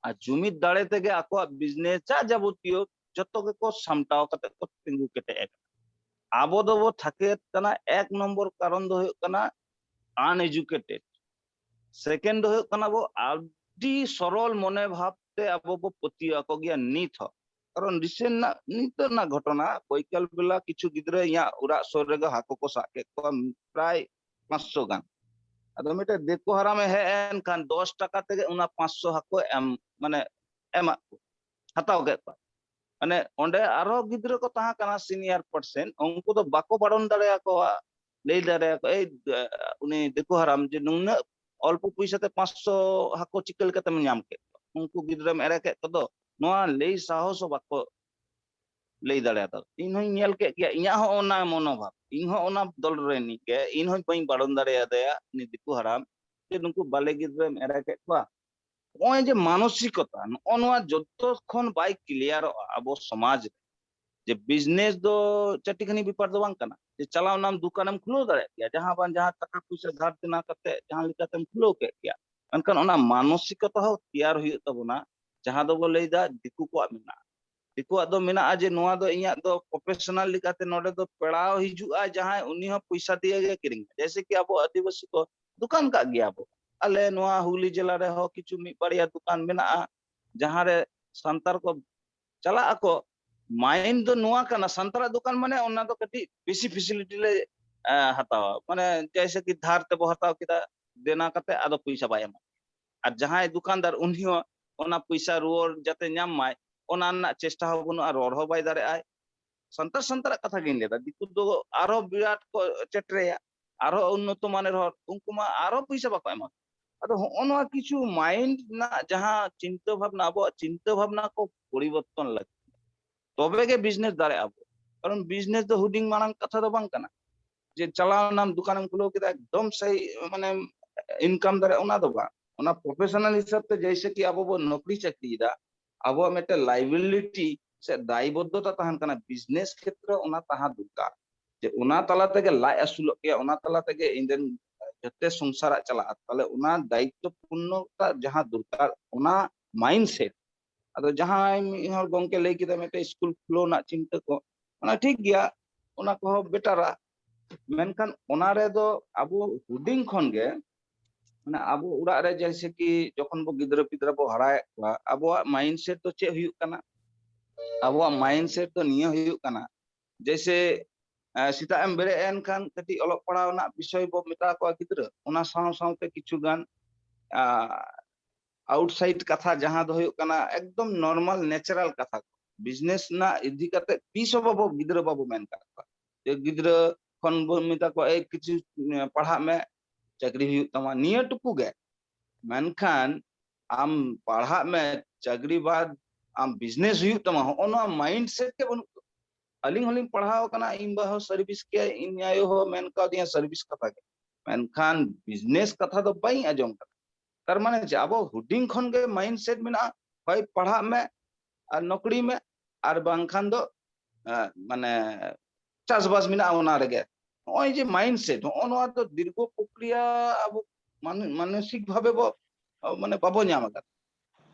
ᱟᱨ ᱡᱩᱢᱤᱫ ᱫᱟᱲᱮ ᱛᱮᱜᱮ ᱟᱠᱚᱣᱟᱜ ᱵᱤᱡᱽᱱᱮᱥ ᱡᱟ ᱡᱟᱵᱚᱛᱤᱭᱚ ᱡᱚᱛᱚ ᱜᱮᱠᱚ ᱥᱟᱢᱴᱟᱣ ᱠᱟᱛᱮ ᱠᱚ ᱛᱤᱸᱜᱩ ᱠᱮᱴᱮᱡ ᱟᱠᱟᱱᱟ᱾ ᱟᱵᱚ ᱫᱚᱵᱚ ᱛᱷᱟᱠᱮᱛ ᱠᱟᱱᱟ, ᱮᱠ ᱱᱚᱢᱵᱚᱨ ᱠᱟᱨᱚᱱ ᱫᱚ ᱦᱩᱭᱩᱜ ᱠᱟᱱᱟ uneducated᱾ ᱥᱮᱠᱮᱱᱰ ᱫᱚ ᱦᱩᱭᱩᱜ ᱠᱟᱱᱟ ᱵᱚ ᱟᱹᱰᱤ ᱥᱚᱨᱚᱞ ᱢᱚᱱᱮ ᱵᱷᱟᱵ ᱛᱮ ᱟᱵᱚ ᱵᱚ ᱯᱟᱹᱛᱭᱟᱹᱣ ᱟᱠᱚ ᱜᱮᱭᱟ ᱱᱤᱛ ᱦᱚᱸ᱾ ᱠᱟᱨᱚᱱ ᱨᱤᱥᱮᱱᱴ ᱨᱮᱱᱟᱜ ᱱᱤᱛᱚᱜ ᱨᱮᱱᱟᱜ ᱜᱷᱚᱴᱚᱱᱟ, ᱵᱳᱭᱠᱟᱞ ᱵᱮᱞᱟ ᱠᱤᱪᱷᱩ ᱜᱤᱫᱽᱨᱟᱹ ᱤᱧᱟᱹᱜ ᱚᱲᱟᱜ ᱥᱩᱨ ᱨᱮᱜᱮ ᱦᱟᱹᱠᱩ ᱠᱚ ᱥᱟᱵ ᱠᱮᱫ ᱠᱚᱣᱟ ᱯᱨᱟᱭ ᱯᱟᱸᱪᱥᱚ ᱜᱟᱱ᱾ ᱟᱫᱚ ᱢᱤᱫᱴᱮᱡ ᱫᱤᱠᱩ ᱦᱟᱨᱟᱢᱮ ᱦᱮᱡ ᱮᱱ ᱠᱷᱟᱱ ᱫᱚᱥ ᱴᱟᱠᱟ ᱛᱮᱜᱮ ᱚᱱᱟ ᱯᱟᱸᱪᱥᱚ ᱦᱟᱹᱠᱩ ᱮᱢ, ᱢᱟᱱᱮ ᱮᱢᱟᱜ ᱠᱚ, ᱦᱟᱛᱟᱣ ᱠᱮᱫ ᱠᱚᱣᱟ᱾ ᱢᱟᱱᱮ ᱚᱸᱰᱮ ᱟᱨᱦᱚᱸ ᱜᱤᱫᱽᱨᱟᱹ ᱠᱚ ᱛᱟᱦᱮᱸ ᱠᱟᱱᱟ ᱥᱤᱱᱤᱭᱟᱨ ᱯᱟᱨᱥᱮᱱ, ᱩᱱᱠᱩ ᱫᱚ ᱵᱟᱠᱚ ᱵᱟᱨᱚᱱ ᱫᱟᱲᱮᱭᱟᱠᱚᱣᱟ, ᱞᱟᱹᱭ ᱫᱟᱲᱮᱭᱟᱠᱚ, "ᱮᱭ, ᱩᱱᱤ ᱫᱤᱠᱩ ᱦᱟᱨᱟᱢ ᱡᱮ ᱱᱩᱱᱟᱹᱜ ᱚᱞᱯᱚ ᱯᱚᱭᱥᱟ ᱛᱮ ᱯᱟᱸᱪᱥᱚ ᱦᱟᱹᱠᱩ ᱪᱤᱠᱟᱹ ᱞᱮᱠᱟᱛᱮᱢ ᱧᱟᱢ ᱠᱮᱫ ᱠᱚᱣᱟ? ᱩᱱᱠᱩ ᱜᱤᱫᱽᱨᱟᱹᱢ ᱮᱲᱮ ᱠᱮᱫ ᱠᱚᱫᱚ", ᱱᱚᱣᱟ ᱞᱟᱹᱭ ᱥᱟᱦᱚᱥ ᱦᱚᱸ ᱵᱟᱠᱚ ᱞᱟᱹᱭ ᱫᱟᱲᱮᱭᱟᱫᱟ᱾ ᱤᱧ ᱦᱚᱧ ᱧᱮᱞ ᱠᱮᱫ ᱜᱮᱭᱟ, ᱤᱧᱟᱹᱜ ᱦᱚᱸ ᱚᱱᱟ ᱢᱚᱱᱳᱵᱷᱟᱵ, ᱤᱧ ᱦᱚᱸ ᱚᱱᱟ ᱫᱚᱞ ᱨᱮᱱᱤᱡ ᱜᱮ, ᱤᱧ ᱦᱚᱸ ᱵᱟᱹᱧ ᱵᱟᱨᱚᱱ ᱫᱟᱲᱮᱭᱟᱫᱮᱭᱟ ᱩᱱᱤ ᱫᱤᱠᱩ ᱦᱟᱨᱟᱢ ᱡᱮ ᱱᱩᱠᱩ ᱵᱟᱞᱮ ᱜᱤᱫᱽᱨᱟᱹᱢ ᱮᱲᱮ ᱠᱮᱫ ᱠᱚᱣᱟ᱾ ᱱᱚᱜᱼᱚᱭ ᱡᱮ ᱢᱟᱱᱚᱥᱤᱠᱚᱛᱟ, ᱱᱚᱜᱼᱚ ᱱᱚᱣᱟ ᱡᱚᱛᱚ ᱠᱷᱚᱱ ᱵᱟᱭ ᱠᱞᱤᱭᱟᱨᱚᱜᱼᱟ ᱟᱵᱚ ᱥᱚᱢᱟᱡᱽ ᱨᱮ, ᱡᱮ ᱵᱤᱡᱽᱱᱮᱥ ᱫᱚ ᱪᱟᱹᱴᱤ ᱠᱷᱟᱹᱱᱤ ᱵᱮᱯᱟᱨ ᱫᱚ ᱵᱟᱝ ᱠᱟᱱᱟ, ᱡᱮ ᱪᱟᱞᱟᱣ ᱮᱱᱟᱢ ᱫᱚᱠᱟᱱᱮᱢ ᱠᱷᱩᱞᱟᱹᱣ ᱫᱟᱲᱮᱭᱟᱜ ᱜᱮᱭᱟ, ᱡᱟᱦᱟᱸ ᱵᱟᱝ ᱡᱟᱦᱟᱸ ᱴᱟᱠᱟ ᱯᱩᱭᱥᱟᱹ ᱫᱷᱟᱨ ᱫᱮᱱᱟ ᱠᱟᱛᱮ ᱡᱟᱦᱟᱸ ᱞᱮᱠᱟᱛᱮᱢ ᱠᱷᱩᱞᱟᱹᱣ ᱠᱮᱫ ᱜᱮᱭᱟ, ᱢᱮᱱᱠᱷᱟᱱ ᱚᱱᱟ ᱢᱟᱱᱚᱥᱤᱠᱚᱛᱟ ᱦᱚᱸ ᱛᱮᱭᱟᱨ ᱦᱩᱭᱩᱜ ᱛᱟᱵᱚᱱᱟ, ᱡᱟᱦᱟᱸ ᱫᱚᱵᱚ ᱞᱟᱹᱭᱫᱟ ᱫᱤᱠᱩ ᱠᱚᱣᱟᱜ ᱢᱮᱱᱟᱜᱼᱟ᱾ ᱫᱤᱠᱩᱣᱟᱜ ᱫᱚ ᱢᱮᱱᱟᱜᱼᱟ ᱡᱮ ᱱᱚᱣᱟ ᱫᱚ ᱤᱧᱟᱹᱜ ᱫᱚ ᱯᱨᱚᱯᱷᱮᱥᱚᱱᱟᱞ ᱞᱮᱠᱟᱛᱮ ᱱᱚᱰᱮ ᱫᱚ ᱯᱮᱲᱟ ᱦᱤᱡᱩᱜᱼᱟ ᱡᱟᱦᱟᱸᱭ, ᱩᱱᱤ ᱦᱚᱸ ᱯᱚᱭᱥᱟ ᱫᱤᱭᱮ ᱜᱮ ᱠᱤᱨᱤᱧᱟ᱾ ᱡᱮᱭᱥᱮ ᱠᱤ ᱟᱵᱚ ᱟᱹᱫᱤᱵᱟᱹᱥᱤ ᱠᱚ ᱫᱚᱠᱟᱱ ᱠᱟᱜ ᱜᱮᱭᱟ ᱵᱚ, ᱟᱞᱮ ᱱᱚᱣᱟ ᱦᱩᱜᱽᱞᱤ ᱡᱮᱞᱟ ᱨᱮᱦᱚᱸ ᱠᱤᱪᱷᱩ ᱢᱤᱫ ᱵᱟᱨᱭᱟ ᱫᱚᱠᱟᱱ ᱢᱮᱱᱟᱜᱼᱟ, ᱡᱟᱦᱟᱸ ᱨᱮ ᱥᱟᱱᱛᱟᱲ ᱠᱚ ᱪᱟᱞᱟᱜ ᱟᱠᱚ᱾ ᱢᱟᱭᱤᱱᱰ ᱫᱚ ᱱᱚᱣᱟ ᱠᱟᱱᱟ, ᱥᱟᱱᱛᱟᱲᱟᱜ ᱫᱚᱠᱟᱱ ᱢᱟᱱᱮ ᱚᱱᱟ ᱫᱚ ᱠᱟᱹᱴᱤᱡ ᱵᱮᱥᱤ ᱯᱷᱮᱥᱤᱞᱤᱴᱤ ᱞᱮ, ᱮ, ᱦᱟᱛᱟᱣᱟ, ᱢᱟᱱᱮ ᱡᱮᱭᱥᱮ ᱠᱤ ᱫᱷᱟᱨ ᱛᱮᱵᱚ ᱦᱟᱛᱟᱣ ᱠᱮᱫᱟ, ᱫᱮᱱᱟ ᱠᱟᱛᱮ ᱟᱫᱚ ᱯᱚᱭᱥᱟ ᱵᱟᱭ ᱮᱢᱟ᱾ ᱟᱨ ᱡᱟᱦᱟᱸᱭ ᱫᱚᱠᱟᱱᱫᱟᱨ ᱩᱱᱤ ᱦᱚᱸ ᱚᱱᱟ ᱯᱚᱭᱥᱟ ᱨᱩᱣᱟᱹᱲ ᱡᱟᱛᱮ ᱧᱟᱢ ᱢᱟᱭ, ᱚᱱᱟ ᱨᱮᱱᱟᱜ ᱪᱮᱥᱴᱟ ᱦᱚᱸ ᱵᱟᱹᱱᱩᱜᱼᱟ, ᱨᱚᱲ ᱦᱚᱸ ᱵᱟᱭ ᱫᱟᱲᱮᱭᱟᱜᱼᱟᱭ᱾ ᱥᱟᱱᱛᱟᱲ ᱥᱟᱱᱛᱟᱲᱟᱜ ᱠᱟᱛᱷᱟ ᱜᱤᱧ ᱞᱟᱹᱭᱫᱟ, ᱫᱤᱠᱩ ᱫᱚ ᱟᱨᱦᱚᱸ ᱵᱤᱨᱟᱴ ᱠᱚ ᱪᱮᱴᱨᱮᱭᱟ, ᱟᱨᱦᱚᱸ ᱩᱱᱱᱚᱛᱚ ᱢᱟᱱᱮᱨ ᱦᱚᱲ, ᱩᱱᱠᱩ ᱢᱟ ᱟᱨᱦᱚᱸ ᱯᱚᱭᱥᱟ ᱵᱟᱠᱚ ᱮᱢᱟ᱾ ᱟᱫᱚ ᱦᱚᱸᱜᱼᱚ ᱱᱚᱣᱟ ᱠᱤᱪᱷᱩ ᱢᱟᱭᱤᱱᱰ ᱨᱮᱱᱟᱜ ᱡᱟᱦᱟᱸ ᱪᱤᱱᱛᱟᱹ ᱵᱷᱟᱵᱽᱱᱟ, ᱟᱵᱚᱣᱟᱜ ᱪᱤᱱᱛᱟᱹ ᱵᱷᱟᱵᱽᱱᱟ ᱠᱚ ᱯᱚᱨᱤᱵᱚᱨᱛᱚᱱ ᱞᱟᱹᱠᱛᱤ, ᱛᱚᱵᱮ ᱜᱮ ᱵᱤᱡᱽᱱᱮᱥ ᱫᱟᱲᱮᱭᱟᱜᱼᱟ ᱵᱚ᱾ ᱠᱟᱨᱚᱱ ᱵᱤᱡᱽᱱᱮᱥ ᱫᱚ ᱦᱩᱰᱤᱧ ᱢᱟᱨᱟᱝ ᱠᱟᱛᱷᱟ ᱫᱚ ᱵᱟᱝ ᱠᱟᱱᱟ᱾ ᱡᱮ ᱪᱟᱞᱟᱣ ᱮᱱᱟᱢ, ᱫᱚᱠᱟᱱᱮᱢ ᱠᱷᱩᱞᱟᱹᱣ ᱠᱮᱫᱟ, ᱮᱠᱫᱚᱢ ᱥᱟᱹᱦᱤ ᱢᱟᱱᱮ ᱤᱱᱠᱟᱢ ᱫᱟᱲᱮᱭᱟᱜᱼᱟ, ᱚᱱᱟ ᱫᱚ ᱵᱟᱝ᱾ ᱚᱱᱟ ᱯᱨᱚᱯᱷᱮᱥᱚᱱᱟᱞ ᱦᱤᱥᱟᱹᱵ ᱛᱮ ᱡᱮᱭᱥᱮ ᱠᱤ ᱟᱵᱚ ᱵᱚ ᱱᱚᱠᱨᱤ ᱪᱟᱹᱠᱨᱤᱭᱮᱫᱟ, ᱟᱵᱚᱣᱟᱜ ᱢᱤᱫᱴᱮᱱ ᱞᱟᱭᱵᱤᱞᱤᱴᱤ ᱥᱮ ᱫᱟᱭᱵᱚᱫᱽᱫᱷᱚᱛᱟ ᱛᱟᱦᱮᱱ ᱠᱟᱱᱟ ᱵᱤᱡᱽᱱᱮᱥ ᱠᱷᱮᱛᱨᱮ, ᱚᱱᱟ ᱛᱟᱦᱮᱸ ᱫᱚᱨᱠᱟᱨ᱾ ᱡᱮ ᱚᱱᱟ ᱛᱟᱞᱟ ᱛᱮᱜᱮ ᱞᱟᱡ ᱟᱹᱥᱩᱞᱚᱜ ᱜᱮᱭᱟ, ᱚᱱᱟ ᱛᱟᱞᱟ ᱛᱮᱜᱮ ᱤᱧ ᱨᱮᱱ ᱡᱚᱛᱚ ᱥᱚᱝᱥᱟᱨᱟᱜ ᱪᱟᱞᱟᱜᱼᱟ, ᱛᱟᱦᱞᱮ ᱚᱱᱟ ᱫᱟᱭᱤᱛᱛᱚ ᱯᱩᱨᱱᱚᱛᱟ ᱡᱟᱦᱟᱸ ᱫᱚᱨᱠᱟᱨ, ᱚᱱᱟ ᱢᱟᱭᱤᱱᱰᱥᱮᱴ᱾ ᱟᱫᱚ ᱡᱟᱦᱟᱸᱭ ᱢᱤᱫ ᱦᱚᱲ ᱜᱚᱝᱠᱮ ᱞᱟᱹᱭ ᱠᱮᱫᱟ ᱢᱤᱫᱴᱮᱱ ᱥᱠᱩᱞ ᱠᱷᱩᱞᱟᱹᱣ ᱨᱮᱱᱟᱜ ᱪᱤᱱᱛᱟᱹ ᱠᱚ, ᱚᱱᱟ ᱴᱷᱤᱠ ᱜᱮᱭᱟ, ᱚᱱᱟ ᱠᱚᱦᱚᱸ ᱵᱮᱴᱟᱨᱟ᱾ ᱢᱮᱱᱠᱷᱟᱱ ᱚᱱᱟ ᱨᱮᱫᱚ ᱟᱵᱚ ᱦᱩᱰᱤᱧ ᱠᱷᱚᱱ ᱜᱮ, ᱢᱟᱱᱮ ᱟᱵᱚ ᱚᱲᱟᱜ ᱨᱮ ᱡᱮᱭᱥᱮ ᱠᱤ ᱡᱚᱠᱷᱚᱱ ᱵᱚ ᱜᱤᱫᱽᱨᱟᱹ ᱯᱤᱫᱽᱨᱟᱹ ᱵᱚ ᱦᱟᱨᱟᱭᱮᱫ ᱠᱚᱣᱟ, ᱟᱵᱚᱣᱟᱜ ᱢᱟᱭᱤᱱᱰᱥᱮᱴ ᱫᱚ ᱪᱮᱫ ᱦᱩᱭᱩᱜ ᱠᱟᱱᱟ? ᱟᱵᱚᱣᱟᱜ ᱢᱟᱭᱤᱱᱰᱥᱮᱴ ᱫᱚ ᱱᱤᱭᱟᱹ ᱦᱩᱭᱩᱜ ᱠᱟᱱᱟ, ᱡᱮᱭᱥᱮ, ᱮ, ᱥᱮᱛᱟᱜ ᱮᱢ ᱵᱮᱨᱮᱫ ᱮᱱ ᱠᱷᱟᱱ ᱠᱟᱹᱴᱤᱡ ᱚᱞᱚᱜ ᱯᱟᱲᱦᱟᱣ ᱨᱮᱱᱟᱜ ᱵᱤᱥᱚᱭ ᱵᱚ ᱢᱮᱛᱟ ᱠᱚᱣᱟ ᱜᱤᱫᱽᱨᱟᱹ, ᱚᱱᱟ ᱥᱟᱶ ᱥᱟᱶᱛᱮ ᱠᱤᱪᱷᱩ ᱜᱟᱱ, ᱟ, ᱟᱣᱩᱴᱥᱟᱭᱤᱰ ᱠᱟᱛᱷᱟ, ᱡᱟᱦᱟᱸ ᱫᱚ ᱦᱩᱭᱩᱜ ᱠᱟᱱᱟ ᱮᱠᱫᱚᱢ ᱱᱚᱨᱢᱟᱞ ᱱᱮᱪᱟᱨᱟᱞ ᱠᱟᱛᱷᱟ ᱠᱚ᱾ ᱵᱤᱡᱽᱱᱮᱥ ᱨᱮᱱᱟᱜ ᱤᱫᱤ ᱠᱟᱛᱮ ᱛᱤᱥ ᱦᱚᱸ ᱵᱟᱵᱚ, ᱜᱤᱫᱽᱨᱟᱹ ᱵᱟᱵᱚ ᱢᱮᱱ ᱠᱟᱜ ᱠᱚᱣᱟ᱾ ᱡᱮ ᱜᱤᱫᱽᱨᱟᱹ ᱠᱷᱚᱱ ᱵᱚᱱ ᱢᱮᱛᱟ ᱠᱚᱣᱟ, "ᱮᱭ ᱠᱤᱪᱷᱩ, ᱮ, ᱯᱟᱲᱦᱟᱜ ᱢᱮ, ᱪᱟᱹᱠᱨᱤ ᱦᱩᱭᱩᱜ ᱛᱟᱢᱟ", ᱱᱤᱭᱟᱹ ᱴᱩᱠᱩ ᱜᱮ᱾ ᱢᱮᱱᱠᱷᱟᱱ ᱟᱢ ᱯᱟᱲᱦᱟᱜ ᱢᱮ, ᱪᱟᱹᱠᱨᱤ ᱵᱟᱫ ᱟᱢ ᱵᱤᱡᱽᱱᱮᱥ ᱦᱩᱭᱩᱜ ᱛᱟᱢᱟ, ᱦᱚᱸᱜᱼᱚ ᱱᱚᱣᱟ ᱢᱟᱭᱤᱱᱰᱥᱮᱴ ᱜᱮ ᱵᱟᱹᱱᱩᱜ ᱛᱟᱠᱚᱣᱟ᱾ ᱟᱹᱞᱤᱧ ᱦᱚᱸᱞᱤᱧ ᱯᱟᱲᱦᱟᱣ ᱟᱠᱟᱱᱟ, ᱤᱧ ᱵᱟ ᱦᱚᱸ ᱥᱟᱨᱵᱷᱤᱥ ᱜᱮᱭᱟᱭ, ᱤᱧ ᱟᱭᱳ ᱦᱚᱸ ᱢᱮᱱ ᱠᱟᱣᱫᱤᱧᱟ ᱥᱟᱨᱵᱷᱤᱥ ᱠᱟᱛᱷᱟ ᱜᱮ, ᱢᱮᱱᱠᱷᱟᱱ ᱵᱤᱡᱽᱱᱮᱥ ᱠᱟᱛᱷᱟ ᱫᱚ ᱵᱟᱹᱧ ᱟᱸᱡᱚᱢ ᱠᱟᱫᱟ᱾ ᱛᱟᱨ ᱢᱟᱱᱮ ᱪᱮᱫ? ᱟᱵᱚ ᱦᱩᱰᱤᱧ ᱠᱷᱚᱱ ᱜᱮ ᱢᱟᱭᱤᱱᱰᱥᱮᱴ ᱢᱮᱱᱟᱜᱼᱟ, ᱦᱚᱭ ᱯᱟᱲᱦᱟᱜ ᱢᱮ ᱟᱨ ᱱᱚᱠᱨᱤ ᱢᱮ, ᱟᱨ ᱵᱟᱝᱠᱷᱟᱱ ᱫᱚ, ᱮ, ᱢᱟᱱᱮ ᱪᱟᱥᱵᱟᱥ ᱢᱮᱱᱟᱜᱼᱟ ᱚᱱᱟ ᱨᱮᱜᱮ᱾ ᱱᱚᱜᱼᱚᱭ ᱡᱮ ᱢᱟᱭᱤᱱᱰᱥᱮᱴ, ᱱᱚᱜᱼᱚ ᱱᱚᱣᱟ ᱫᱚ ᱫᱤᱨᱜᱷᱚ ᱯᱨᱚᱠᱨᱤᱭᱟ ᱟᱵᱚ ᱢᱟᱱ-, ᱢᱟᱱᱚᱥᱤᱠ ᱵᱷᱟᱵᱮ ᱵᱚ, ᱢᱟᱱᱮ ᱵᱟᱵᱚ ᱧᱟᱢ ᱟᱠᱟᱫᱟ᱾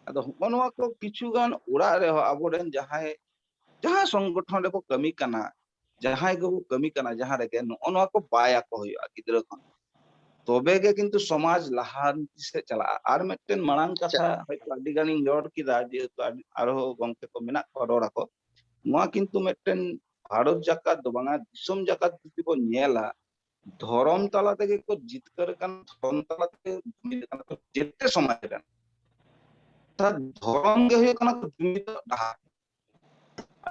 ᱟᱫᱚ ᱦᱚᱸᱜᱼᱚ ᱱᱚᱣᱟ ᱠᱚ ᱠᱤᱪᱷᱩ ᱜᱟᱱ ᱚᱲᱟᱜ ᱨᱮᱦᱚᱸ ᱟᱵᱚᱨᱮᱱ ᱡᱟᱦᱟᱸᱭ, ᱡᱟᱦᱟᱸ ᱥᱚᱝᱜᱚᱴᱷᱚᱱ ᱨᱮᱠᱚ ᱠᱟᱹᱢᱤ ᱠᱟᱱᱟ, ᱡᱟᱦᱟᱸᱭ ᱜᱮᱵᱚ ᱠᱟᱹᱢᱤ ᱠᱟᱱᱟ, ᱡᱟᱦᱟᱸ ᱨᱮᱜᱮ ᱱᱚᱜᱼᱚ ᱱᱚᱣᱟ ᱠᱚ ᱵᱟᱭ ᱟᱠᱚ ᱦᱩᱭᱩᱜᱼᱟ ᱜᱤᱫᱽᱨᱟᱹ ᱠᱷᱚᱱ, ᱛᱚᱵᱮ ᱜᱮ ᱠᱤᱱᱛᱩ ᱥᱚᱢᱟᱡᱽ ᱞᱟᱦᱟᱱᱛᱤ ᱥᱮᱫ ᱪᱟᱞᱟᱜᱼᱟ᱾ ᱟᱨ ᱢᱤᱫᱴᱮᱱ ᱢᱟᱲᱟᱝ ᱠᱟᱛᱷᱟ ᱦᱚᱭᱛᱳ ᱟᱹᱰᱤ ᱜᱟᱱᱤᱧ ᱨᱚᱲ ᱠᱮᱫᱟ, ᱡᱮᱦᱮᱛᱩ ᱟᱹᱰᱤ, ᱟᱨᱦᱚᱸ ᱜᱚᱝᱠᱮ ᱠᱚ ᱢᱮᱱᱟᱜ ᱠᱚᱣᱟ ᱨᱚᱲ ᱟᱠᱚ, ᱱᱚᱣᱟ ᱠᱤᱱᱛᱩ ᱢᱤᱫᱴᱮᱱ ᱵᱷᱟᱨᱚᱛ ᱡᱟᱠᱟᱛ ᱫᱚ ᱵᱟᱝᱟ, ᱫᱤᱥᱚᱢ ᱡᱟᱠᱟᱛ ᱡᱩᱫᱤ ᱵᱚᱱ ᱧᱮᱞᱟ, ᱫᱷᱚᱨᱚᱢ ᱛᱟᱞᱟ ᱛᱮᱜᱮ ᱠᱚ ᱡᱤᱛᱠᱟᱹᱨ ᱟᱠᱟᱱ, ᱫᱷᱚᱨᱚᱢ ᱛᱟᱞᱟ ᱛᱮᱜᱮ ᱡᱩᱢᱤᱫ ᱟᱠᱟᱱᱟ ᱠᱚ ᱡᱮᱛᱮ ᱥᱚᱢᱟᱡᱽ ᱨᱮᱱ᱾ ᱚᱨᱛᱷᱟᱛ ᱫᱷᱚᱨᱚᱢ ᱜᱮ ᱦᱩᱭᱩᱜ ᱠᱟᱱᱟ ᱠᱚ ᱡᱩᱢᱤᱫᱚᱜ ᱰᱟᱦᱟᱨ᱾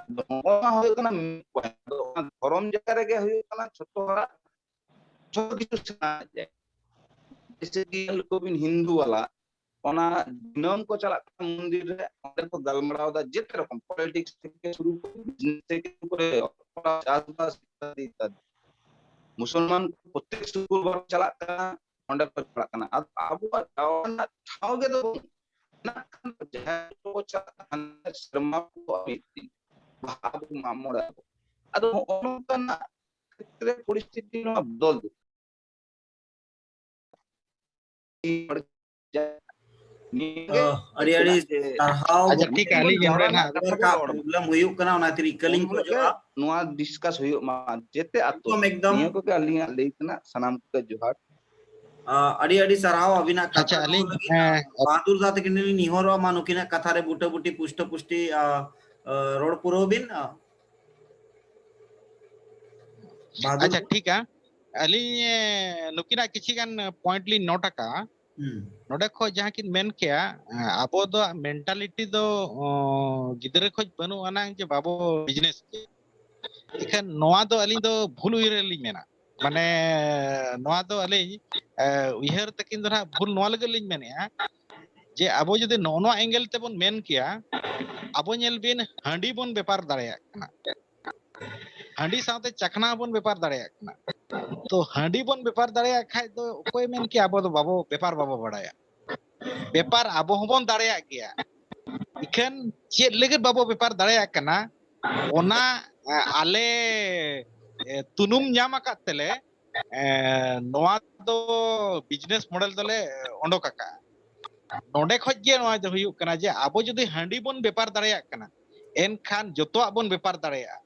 ᱟᱫᱚ ᱱᱚᱣᱟ ᱦᱩᱭᱩᱜ ᱠᱟᱱᱟ main point᱾ ᱟᱫᱚ ᱚᱱᱟ ᱫᱷᱚᱨᱚᱢ ᱡᱟᱭᱜᱟ ᱨᱮᱜᱮ ᱦᱩᱭᱩᱜ ᱠᱟᱱᱟ ᱡᱷᱚᱛᱚ ᱦᱚᱲᱟᱜ ᱡᱷᱚᱛᱚ ᱠᱤᱪᱷᱩ ᱥᱮᱬᱟ ᱡᱟᱭᱜᱟ᱾ ᱡᱮᱭᱥᱮ ᱠᱤ ᱧᱮᱞ ᱠᱚᱵᱤᱱ ᱦᱤᱱᱫᱩ ᱣᱟᱞᱟ, ᱚᱱᱟ ᱫᱤᱱᱟᱹᱢ ᱠᱚ ᱪᱟᱞᱟᱜ ᱠᱟᱱᱟ ᱢᱚᱱᱫᱤᱨ ᱨᱮ, ᱚᱸᱰᱮ ᱠᱚ ᱜᱟᱞᱢᱟᱨᱟᱣ ᱮᱫᱟ ᱡᱮᱛᱮ ᱨᱚᱠᱚᱢ politics ᱛᱷᱮᱠᱮ ᱥᱩᱨᱩ ᱠᱚᱨᱮ business ᱛᱷᱮᱠᱮ ᱥᱩᱨᱩ ᱠᱚᱨᱮ ᱚᱞᱚᱜ ᱯᱟᱲᱦᱟᱜ, ᱪᱟᱥᱵᱟᱥ ᱤᱛᱛᱟᱫᱤ ᱤᱛᱛᱟᱫᱤ᱾ ᱢᱩᱥᱚᱞᱢᱟᱱ ᱠᱚ ᱯᱨᱚᱛᱮᱠ ᱥᱩᱠᱨᱵᱟᱨ ᱪᱟᱞᱟᱜ ᱠᱟᱱᱟ, ᱚᱸᱰᱮ ᱠᱚ ᱪᱟᱞᱟᱜ ᱠᱟᱱᱟ᱾ ᱟᱫᱚ ᱟᱵᱚᱣᱟᱜ ᱡᱟᱣᱨᱟ ᱨᱮᱱᱟᱜ ᱴᱷᱟᱶ ᱜᱮ ᱫᱚ ᱵᱟᱹᱱᱩᱜ᱾ ᱢᱮᱱᱟᱜ ᱠᱷᱟᱱ ᱫᱚ ᱡᱟᱦᱟᱸᱭ ᱠᱚ ᱪᱟᱞᱟᱜ ᱠᱟᱱᱟ, ᱦᱟᱱᱮ ᱥᱮᱨᱢᱟ ᱠᱚ ᱢᱤᱫ ᱫᱤᱱ ᱵᱟᱦᱟ ᱟᱵᱚ, ᱢᱟᱜ ᱢᱚᱬᱮ ᱟᱵᱚ᱾ ᱟᱫᱚ ᱦᱚᱸᱜᱼᱚ ᱱᱚᱝᱠᱟᱱᱟᱜ ᱠᱷᱮᱛᱨᱮ ᱯᱚᱨᱤᱥᱛᱷᱤᱛᱤ ᱱᱚᱣᱟ ᱵᱚᱫᱚᱞ ᱫᱚᱨᱠᱟᱨ᱾ ᱱᱤᱭᱟᱹᱜᱮ ᱟᱹᱰᱤ ᱟᱹᱰᱤ ᱡᱮ ᱥᱟᱨᱦᱟᱣ᱾ ᱟᱪᱪᱷᱟ, ᱴᱷᱤᱠ ᱜᱮᱭᱟ, ᱟᱹᱞᱤᱧ ᱱᱚᱰᱮ ᱱᱟᱦᱟᱜ network ᱨᱮᱱᱟᱜ problem ᱦᱩᱭᱩᱜ ᱠᱟᱱᱟ, ᱚᱱᱟ ᱠᱷᱟᱹᱛᱤᱨ ᱤᱠᱟᱹᱞᱤᱧ ᱩᱱ ᱦᱤᱞᱳᱜ ᱜᱮ ᱠᱷᱚᱡᱚᱜᱼᱟ᱾ ᱱᱚᱣᱟ discuss ᱦᱩᱭᱩᱜ ᱢᱟ ᱡᱮᱛᱮ ᱟᱛᱳ᱾ ᱮᱠᱫᱚᱢ, ᱮᱠᱫᱚᱢ᱾ ᱱᱤᱭᱟᱹ ᱠᱚᱜᱮ ᱟᱹᱞᱤᱧᱟᱜ ᱞᱟᱹᱭ ᱛᱮᱱᱟᱜ᱾ ᱥᱟᱱᱟᱢ ᱠᱚᱜᱮ ᱡᱚᱦᱟᱨ᱾ ᱟ, ᱟᱹᱰᱤ ᱟᱹᱰᱤ ᱥᱟᱨᱦᱟᱣ ᱟᱹᱵᱤᱱᱟᱜ ᱠᱟᱛᱷᱟ ᱟᱪᱪᱷᱟ, ᱠᱚ ᱟᱹᱞᱤᱧ, ᱞᱟᱹᱜᱤᱫ᱾ ᱦᱮᱸ, ᱵᱟᱦᱟᱫᱩᱨ ᱫᱟ ᱛᱟᱹᱠᱤᱱ ᱞᱤᱧ ᱱᱮᱦᱚᱨᱚᱜᱼᱟ, ᱢᱟ ᱱᱩᱠᱤᱱᱟᱜ ᱠᱟᱛᱷᱟ ᱨᱮ ᱵᱩᱴᱟᱹ ᱵᱩᱴᱤ ᱯᱩᱥᱴᱟᱹ ᱯᱩᱥᱴᱤ, ᱟ, ᱟ, ᱨᱚᱲ ᱯᱩᱨᱟᱹᱣ ᱵᱤᱱ᱾ ᱟ, ᱵᱟᱦᱟᱫᱩᱨ ᱟᱪᱪᱷᱟ, ᱫᱟ᱾ ᱴᱷᱤᱠᱟ᱾ ᱟᱹᱞᱤᱧ, ᱮ, ᱱᱩᱠᱤᱱᱟᱜ ᱠᱤᱪᱷᱤ ᱜᱟᱱ point ᱞᱤᱧ note ᱟᱠᱟᱜᱼᱟ᱾ ᱦᱩᱸ᱾ ᱱᱚᱰᱮ ᱠᱷᱚᱡ ᱡᱟᱦᱟᱸ ᱠᱤᱱ ᱢᱮᱱ ᱠᱮᱜᱼᱟ, ᱮ, ᱟᱵᱚ ᱫᱚ mentality ᱫᱚ, ᱚ, ᱜᱤᱫᱽᱨᱟᱹ ᱠᱷᱚᱡ ᱵᱟᱹᱱᱩᱜ ᱟᱱᱟᱝ ᱡᱮ ᱵᱟᱵᱚ business ᱜᱮᱭᱟ᱾ ᱮᱱᱠᱷᱟᱱ ᱱᱚᱣᱟ ᱫᱚ ᱟᱹᱞᱤᱧ ᱫᱚ ᱵᱷᱩᱞ ᱩᱭᱦᱟᱹᱨ ᱞᱤᱧ ᱢᱮᱱᱟ᱾ ᱢᱟᱱᱮ, ᱱᱚᱣᱟ ᱫᱚ ᱟᱹᱞᱤᱧ, ᱮ, ᱩᱭᱦᱟᱹᱨ ᱛᱟᱹᱠᱤᱱ ᱫᱚ ᱱᱟᱦᱟᱜ ᱵᱷᱩᱞ ᱱᱚᱣᱟ ᱞᱟᱹᱜᱤᱫ ᱞᱤᱧ ᱢᱮᱱᱮᱜᱼᱟ ᱡᱮ ᱟᱵᱚ ᱡᱩᱫᱤ ᱱᱚᱜᱼᱚ ᱱᱚᱣᱟ angle ᱛᱮᱵᱚᱱ ᱢᱮᱱ ᱠᱮᱭᱟ, ᱟᱵᱚ ᱧᱮᱞ ᱵᱤᱱ, ᱦᱟᱺᱰᱤ ᱵᱚᱱ ᱵᱮᱯᱟᱨ ᱫᱟᱲᱮᱭᱟᱜ ᱠᱟᱱᱟ, ᱦᱟᱺᱰᱤ ᱥᱟᱶᱛᱮ ᱪᱟᱠᱷᱱᱟ ᱦᱚᱸᱵᱚᱱ ᱵᱮᱯᱟᱨ ᱫᱟᱲᱮᱭᱟᱜ ᱠᱟᱱᱟ᱾ ᱛᱚ ᱦᱟᱺᱰᱤ ᱵᱚᱱ ᱵᱮᱯᱟᱨ ᱫᱟᱲᱮᱭᱟᱜ ᱠᱷᱟᱡ ᱫᱚ ᱚᱠᱚᱭ ᱢᱮᱱ ᱠᱮᱭᱟ ᱟᱵᱚ ᱫᱚ ᱵᱟᱵᱚ ᱵᱮᱯᱟᱨ ᱵᱟᱵᱚ ᱵᱟᱲᱟᱭᱟ? ᱵᱮᱯᱟᱨ ᱟᱵᱚ ᱦᱚᱸᱵᱚᱱ ᱫᱟᱲᱮᱭᱟᱜ ᱜᱮᱭᱟ᱾ ᱤᱠᱷᱟᱹᱱ ᱪᱮᱫ ᱞᱟᱹᱜᱤᱫ ᱵᱟᱵᱚ ᱵᱮᱯᱟᱨ ᱫᱟᱲᱮᱭᱟᱜ ᱠᱟᱱᱟ, ᱚᱱᱟ, ᱮ, ᱟᱞᱮ, ᱮ, ᱛᱩᱱᱩᱢ ᱧᱟᱢ ᱟᱠᱟᱫ ᱛᱮᱞᱮ, ᱮ, ᱱᱚᱣᱟ ᱫᱚ business model ᱫᱚᱞᱮ ᱚᱰᱚᱠ ᱟᱠᱟᱫᱼᱟ᱾ ᱱᱚᱰᱮ ᱠᱷᱚᱡ ᱜᱮ ᱱᱚᱣᱟ ᱫᱚ ᱦᱩᱭᱩᱜ ᱠᱟᱱᱟ ᱡᱮ ᱟᱵᱚ ᱡᱩᱫᱤ ᱦᱟᱺᱰᱤ ᱵᱚᱱ ᱵᱮᱯᱟᱨ ᱫᱟᱲᱮᱭᱟᱜ ᱠᱟᱱᱟ, ᱮᱱᱠᱷᱟᱱ ᱡᱚᱛᱚᱣᱟᱜ ᱵᱚᱱ ᱵᱮᱯᱟᱨ ᱫᱟᱲᱮᱭᱟᱜᱼᱟ᱾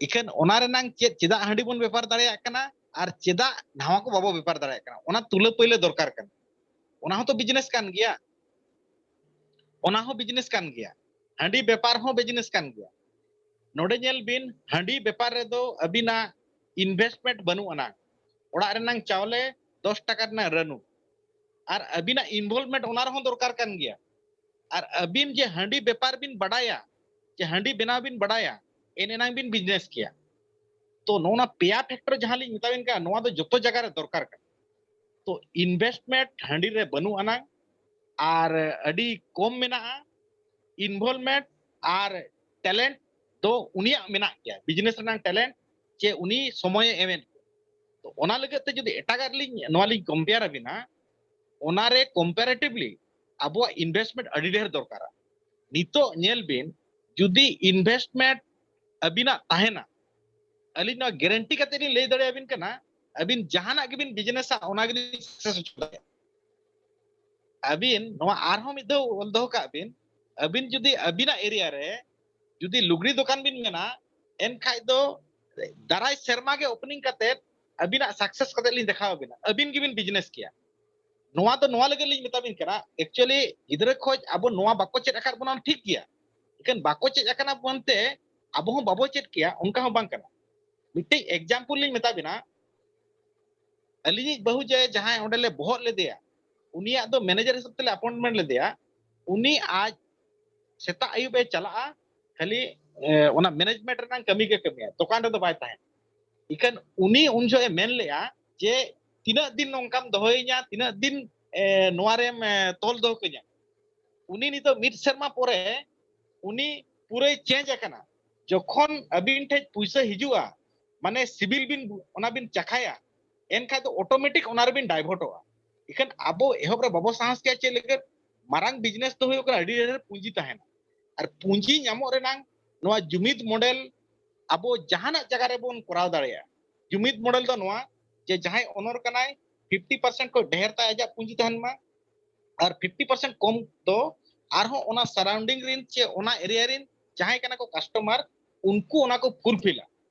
ᱤᱠᱷᱟᱹᱱ ᱚᱱᱟ ᱨᱮᱱᱟᱝ ᱪᱮᱫ, ᱪᱮᱫᱟᱜ ᱦᱟᱺᱰᱤ ᱵᱚᱱ ᱵᱮᱯᱟᱨ ᱫᱟᱲᱮᱭᱟᱜ ᱠᱟᱱᱟ ᱟᱨ ᱪᱮᱫᱟᱜ ᱱᱟᱣᱟ ᱠᱚ ᱵᱟᱵᱚ ᱵᱮᱯᱟᱨ ᱫᱟᱲᱮᱭᱟᱜ ᱠᱟᱱᱟ, ᱚᱱᱟ ᱛᱩᱞᱟᱹ ᱯᱟᱹᱭᱞᱟᱹ ᱫᱚᱨᱠᱟᱨ ᱠᱟᱱᱟ᱾ ᱚᱱᱟ ᱦᱚᱸᱛᱚ business ᱠᱟᱱ ᱜᱮᱭᱟ, ᱚᱱᱟ ᱦᱚᱸ business ᱠᱟᱱ ᱜᱮᱭᱟ, ᱦᱟᱺᱰᱤ ᱵᱮᱯᱟᱨ ᱦᱚᱸ business ᱠᱟᱱ ᱜᱮᱭᱟ᱾ ᱱᱚᱰᱮ ᱧᱮᱞ ᱵᱤᱱ, ᱦᱟᱺᱰᱤ ᱵᱮᱯᱟᱨ ᱨᱮᱫᱚ ᱟᱹᱵᱤᱱᱟᱜ investment ᱵᱟᱹᱱᱩᱜ ᱟᱱᱟ, ᱚᱲᱟᱜ ᱨᱮᱱᱟᱝ ᱪᱟᱣᱞᱮ ᱫᱚᱥ ᱴᱟᱠᱟ ᱨᱮᱱᱟᱜ ᱨᱟᱹᱱᱩ, ᱟᱨ ᱟᱹᱵᱤᱱᱟᱜ involvement ᱚᱱᱟ ᱨᱮᱦᱚᱸ ᱫᱚᱨᱠᱟᱨ ᱠᱟᱱ ᱜᱮᱭᱟ᱾ ᱟᱨ ᱟᱹᱵᱤᱱ ᱡᱮ ᱦᱟᱺᱰᱤ ᱵᱮᱯᱟᱨ ᱵᱤᱱ ᱵᱟᱰᱟᱭᱟ, ᱡᱮ ᱦᱟᱺᱰᱤ ᱵᱮᱱᱟᱣ ᱵᱤᱱ ᱵᱟᱲᱟᱭᱟ, ᱮᱱ ᱮᱱᱟᱝ ᱵᱤᱱ ᱵᱤᱡᱽᱱᱮᱥ ᱠᱮᱭᱟ᱾ ᱛᱚ ᱱᱚᱜᱼᱚ ᱱᱟ ᱯᱮᱭᱟ ᱯᱷᱮᱠᱴᱚᱨ ᱡᱟᱦᱟᱸ ᱞᱤᱧ ᱢᱮᱛᱟ ᱵᱤᱱ ᱠᱟᱱᱟ, ᱱᱚᱣᱟ ᱫᱚ ᱡᱚᱛᱚ ᱡᱟᱭᱜᱟ ᱨᱮ ᱫᱚᱨᱠᱟᱨ ᱠᱟᱱᱟ᱾ ᱛᱚ ᱤᱱᱵᱷᱮᱥᱴᱢᱮᱱᱴ ᱦᱟᱺᱰᱤ ᱨᱮ ᱵᱟᱹᱱᱩᱜ ᱟᱱᱟᱝ, ᱟᱨ ᱟᱹᱰᱤ ᱠᱚᱢ ᱢᱮᱱᱟᱜᱼᱟ᱾ ᱤᱱᱵᱷᱚᱞᱵᱷᱢᱮᱱᱴ ᱟᱨ ᱴᱮᱞᱮᱱᱴ ᱫᱚ ᱩᱱᱤᱭᱟᱜ ᱢᱮᱱᱟᱜ ᱜᱮᱭᱟ, ᱵᱤᱡᱽᱱᱮᱥ ᱨᱮᱱᱟᱜ ᱴᱮᱞᱮᱱᱴ, ᱡᱮ ᱩᱱᱤ ᱥᱚᱢᱚᱭᱮ ᱮᱢᱮᱫ᱾ ᱛᱚ ᱚᱱᱟ ᱞᱟᱹᱜᱤᱫ ᱛᱮ ᱡᱩᱫᱤ ᱮᱴᱟᱜᱟᱜ ᱞᱤᱧ, ᱱᱚᱣᱟ ᱞᱤᱧ ᱠᱚᱢᱯᱮᱭᱟᱨ ᱟᱹᱵᱤᱱᱟ, ᱚᱱᱟᱨᱮ ᱠᱚᱢᱯᱮᱨᱮᱴᱤᱵᱷᱞᱤ ᱟᱵᱚᱣᱟᱜ ᱤᱱᱵᱷᱮᱥᱴᱢᱮᱱᱴ ᱟᱹᱰᱤ ᱰᱷᱮᱨ ᱫᱚᱨᱠᱟᱨᱟ᱾ ᱱᱤᱛᱚᱜ ᱧᱮᱞ ᱵᱤᱱ, ᱡᱩᱫᱤ ᱤᱱᱵᱷᱮᱥᱴᱢᱮᱱᱴ ᱟᱹᱵᱤᱱᱟᱜ ᱛᱟᱦᱮᱱᱟ, ᱟᱹᱞᱤᱧ ᱱᱚᱣᱟ ᱜᱮᱨᱮᱱᱴᱤ ᱠᱟᱛᱮ ᱞᱤᱧ ᱞᱟᱹᱭ ᱫᱟᱲᱮᱭᱟᱵᱤᱱ ᱠᱟᱱᱟ, ᱟᱹᱵᱤᱱ ᱡᱟᱦᱟᱱᱟᱜ ᱜᱮᱵᱤᱱ ᱵᱤᱡᱽᱱᱮᱥᱟ, ᱚᱱᱟ ᱜᱮᱵᱤᱱ ᱥᱟᱠᱥᱮᱥ ᱦᱚᱪᱚ ᱫᱟᱲᱮᱭᱟᱜᱼᱟ᱾ ᱟᱹᱵᱤᱱ ᱱᱚᱣᱟ ᱟᱨᱦᱚᱸ ᱢᱤᱫ ᱫᱷᱟᱣ ᱚᱞ ᱫᱚᱦᱚ ᱠᱟᱜ ᱵᱤᱱ, ᱟᱹᱵᱤᱱ ᱡᱩᱫᱤ ᱟᱹᱵᱤᱱᱟᱜ ᱮᱨᱤᱭᱟ ᱨᱮ ᱡᱩᱫᱤ ᱞᱩᱜᱽᱲᱤ ᱫᱚᱠᱟᱱ ᱵᱤᱱ ᱢᱮᱱᱟ, ᱮᱱᱠᱷᱟᱡ ᱫᱚ ᱫᱟᱨᱟᱭ ᱥᱮᱨᱢᱟ ᱜᱮ ᱳᱯᱮᱱᱤᱝ ᱠᱟᱛᱮ ᱟᱹᱵᱤᱱᱟᱜ ᱥᱟᱠᱥᱮᱥ ᱠᱟᱛᱮ ᱞᱤᱧ ᱫᱮᱠᱷᱟᱣ ᱟᱹᱵᱤᱱᱟ, ᱟᱹᱵᱤᱱ ᱜᱮᱵᱤᱱ ᱵᱤᱡᱽᱱᱮᱥ ᱠᱮᱭᱟ᱾ ᱱᱚᱣᱟ ᱫᱚ ᱱᱚᱣᱟ ᱞᱟᱹᱜᱤᱫ ᱞᱤᱧ ᱢᱮᱛᱟ ᱵᱤᱱ ᱠᱟᱱᱟ, ᱮᱠᱪᱩᱭᱟᱞᱤ ᱜᱤᱫᱽᱨᱟᱹ ᱠᱷᱚᱡ ᱟᱵᱚ ᱱᱚᱣᱟ ᱵᱟᱠᱚ ᱪᱮᱫ ᱟᱠᱟᱫ ᱵᱚᱱᱟ, ᱴᱷᱤᱠ ᱜᱮᱭᱟ, ᱮᱠᱷᱟᱱ ᱵᱟᱠᱚ ᱪᱮᱫ ᱟᱠᱟᱱᱟ ᱵᱚᱱᱛᱮ ᱟᱵᱚ ᱦᱚᱸ ᱵᱟᱵᱚ ᱪᱮᱫ ᱠᱮᱭᱟ, ᱚᱱᱠᱟ ᱦᱚᱸ ᱵᱟᱝ ᱠᱟᱱᱟ᱾ ᱢᱤᱫᱴᱮᱡ ᱮᱠᱡᱟᱢᱯᱚᱞ ᱞᱤᱧ ᱢᱮᱛᱟ ᱵᱤᱱᱟ, ᱟᱹᱞᱤᱧᱤᱡ ᱵᱟᱹᱦᱩ ᱡᱮ ᱡᱟᱦᱟᱸᱭ ᱚᱸᱰᱮ ᱞᱮ ᱵᱚᱦᱚᱜ ᱞᱮᱫᱮᱭᱟ, ᱩᱱᱤᱭᱟᱜ ᱫᱚ ᱢᱮᱱᱮᱡᱟᱨ ᱦᱤᱥᱟᱹᱵ ᱛᱮᱞᱮ ᱟᱯᱚᱭᱮᱱᱴᱢᱮᱱᱴ ᱞᱮᱫᱮᱭᱟ᱾ ᱩᱱᱤ ᱟᱡ ᱥᱮᱛᱟᱜ ᱟᱹᱭᱩᱵ ᱮ ᱪᱟᱞᱟᱜᱼᱟ, ᱠᱷᱟᱹᱞᱤ ᱮ, ᱚᱱᱟ ᱢᱮᱱᱮᱡᱢᱮᱱᱴ ᱨᱮᱱᱟᱜ ᱠᱟᱹᱢᱤ ᱜᱮ ᱠᱟᱹᱢᱤᱭᱟ, ᱫᱚᱠᱟᱱ ᱨᱮᱫᱚ ᱵᱟᱭ ᱛᱟᱦᱮᱱᱟ᱾ ᱤᱠᱷᱟᱹᱱ ᱩᱱᱤ ᱩᱱ ᱡᱚᱦᱚᱜ ᱮ ᱢᱮᱱ ᱞᱮᱜᱼᱟ ᱡᱮ, "ᱛᱤᱱᱟᱹᱜ ᱫᱤᱱ ᱱᱚᱝᱠᱟᱢ ᱫᱚᱦᱚᱭᱤᱧᱟ, ᱛᱤᱱᱟᱹᱜ ᱫᱤᱱ ᱮ, ᱱᱚᱣᱟ ᱨᱮᱢ ᱮ, ᱛᱚᱞ ᱫᱚᱦᱚ ᱠᱟᱹᱧᱟ?" ᱩᱱᱤ ᱱᱤᱛᱚᱜ ᱢᱤᱫ ᱥᱮᱨᱢᱟ ᱯᱚᱨᱮ ᱩᱱᱤ ᱯᱩᱨᱟᱹᱭ ᱪᱮᱧᱡᱽ ᱟᱠᱟᱱᱟ᱾ ᱡᱚᱠᱷᱚᱱ ᱟᱹᱵᱤᱱ ᱴᱷᱮᱡ ᱯᱩᱭᱥᱟᱹ ᱦᱤᱡᱩᱜᱼᱟ, ᱢᱟᱱᱮ ᱥᱤᱵᱤᱞ ᱵᱤᱱ ᱚᱱᱟ ᱵᱤᱱ ᱪᱟᱠᱷᱟᱭᱟ, ᱮᱱᱠᱷᱟᱡ ᱫᱚ ᱚᱴᱳᱢᱮᱴᱤᱠ ᱚᱱᱟ ᱨᱮᱵᱤᱱ ᱰᱟᱭᱵᱷᱚᱨᱴᱚᱜᱼᱟ᱾ ᱤᱠᱷᱟᱹᱱ ᱟᱵᱚ ᱮᱦᱚᱵ ᱨᱮ ᱵᱟᱵᱚ ᱥᱟᱦᱥ ᱠᱮᱭᱟ ᱪᱮᱫ ᱞᱟᱹᱜᱤᱫ? ᱢᱟᱨᱟᱝ ᱵᱤᱡᱽᱱᱮᱥ ᱫᱚ ᱦᱩᱭᱩᱜ ᱠᱟᱱᱟ ᱟᱹᱰᱤ ᱰᱷᱮᱨ ᱯᱩᱸᱡᱤ ᱛᱟᱦᱮᱱᱟ᱾ ᱟᱨ ᱯᱩᱸᱡᱤ ᱧᱟᱢᱚᱜ ᱨᱮᱱᱟᱝ ᱱᱚᱣᱟ ᱡᱩᱢᱤᱫ ᱢᱚᱰᱮᱞ ᱟᱵᱚ ᱡᱟᱦᱟᱱᱟᱜ ᱡᱟᱭᱜᱟ ᱨᱮᱵᱚᱱ ᱠᱚᱨᱟᱣ ᱫᱟᱲᱮᱭᱟᱜᱼᱟ᱾ ᱡᱩᱢᱤᱫ ᱢᱚᱰᱮᱞ ᱫᱚ ᱱᱚᱣᱟ ᱡᱮ ᱡᱟᱦᱟᱸᱭ ᱳᱱᱟᱨ ᱠᱟᱱᱟᱭ, ᱯᱷᱤᱯᱴᱤ ᱯᱟᱨᱥᱮᱱᱴ ᱠᱷᱚᱱ ᱰᱷᱮᱨ ᱛᱟᱭ ᱟᱡᱟᱜ ᱯᱩᱸᱡᱤ ᱛᱟᱦᱮᱱ ᱢᱟ, ᱟᱨ ᱯᱷᱤᱯᱴᱤ ᱯᱟᱨᱥᱮᱱᱴ ᱠᱚᱢ ᱫᱚ ᱟᱨᱦᱚᱸ ᱚᱱᱟ ᱥᱟᱨᱟᱣᱩᱱᱰᱤᱝ ᱨᱤᱱ ᱪᱮ ᱚᱱᱟ ᱮᱨᱤᱭᱟ ᱨᱤᱱ ᱡᱟᱦᱟᱸᱭ ᱠᱟᱱᱟ ᱠᱚ ᱠᱟᱥᱴᱚᱢᱟᱨ, ᱩᱱᱠᱩ ᱚᱱᱟ ᱠᱚ ᱯᱷᱩᱞᱯᱷᱤᱞᱟ᱾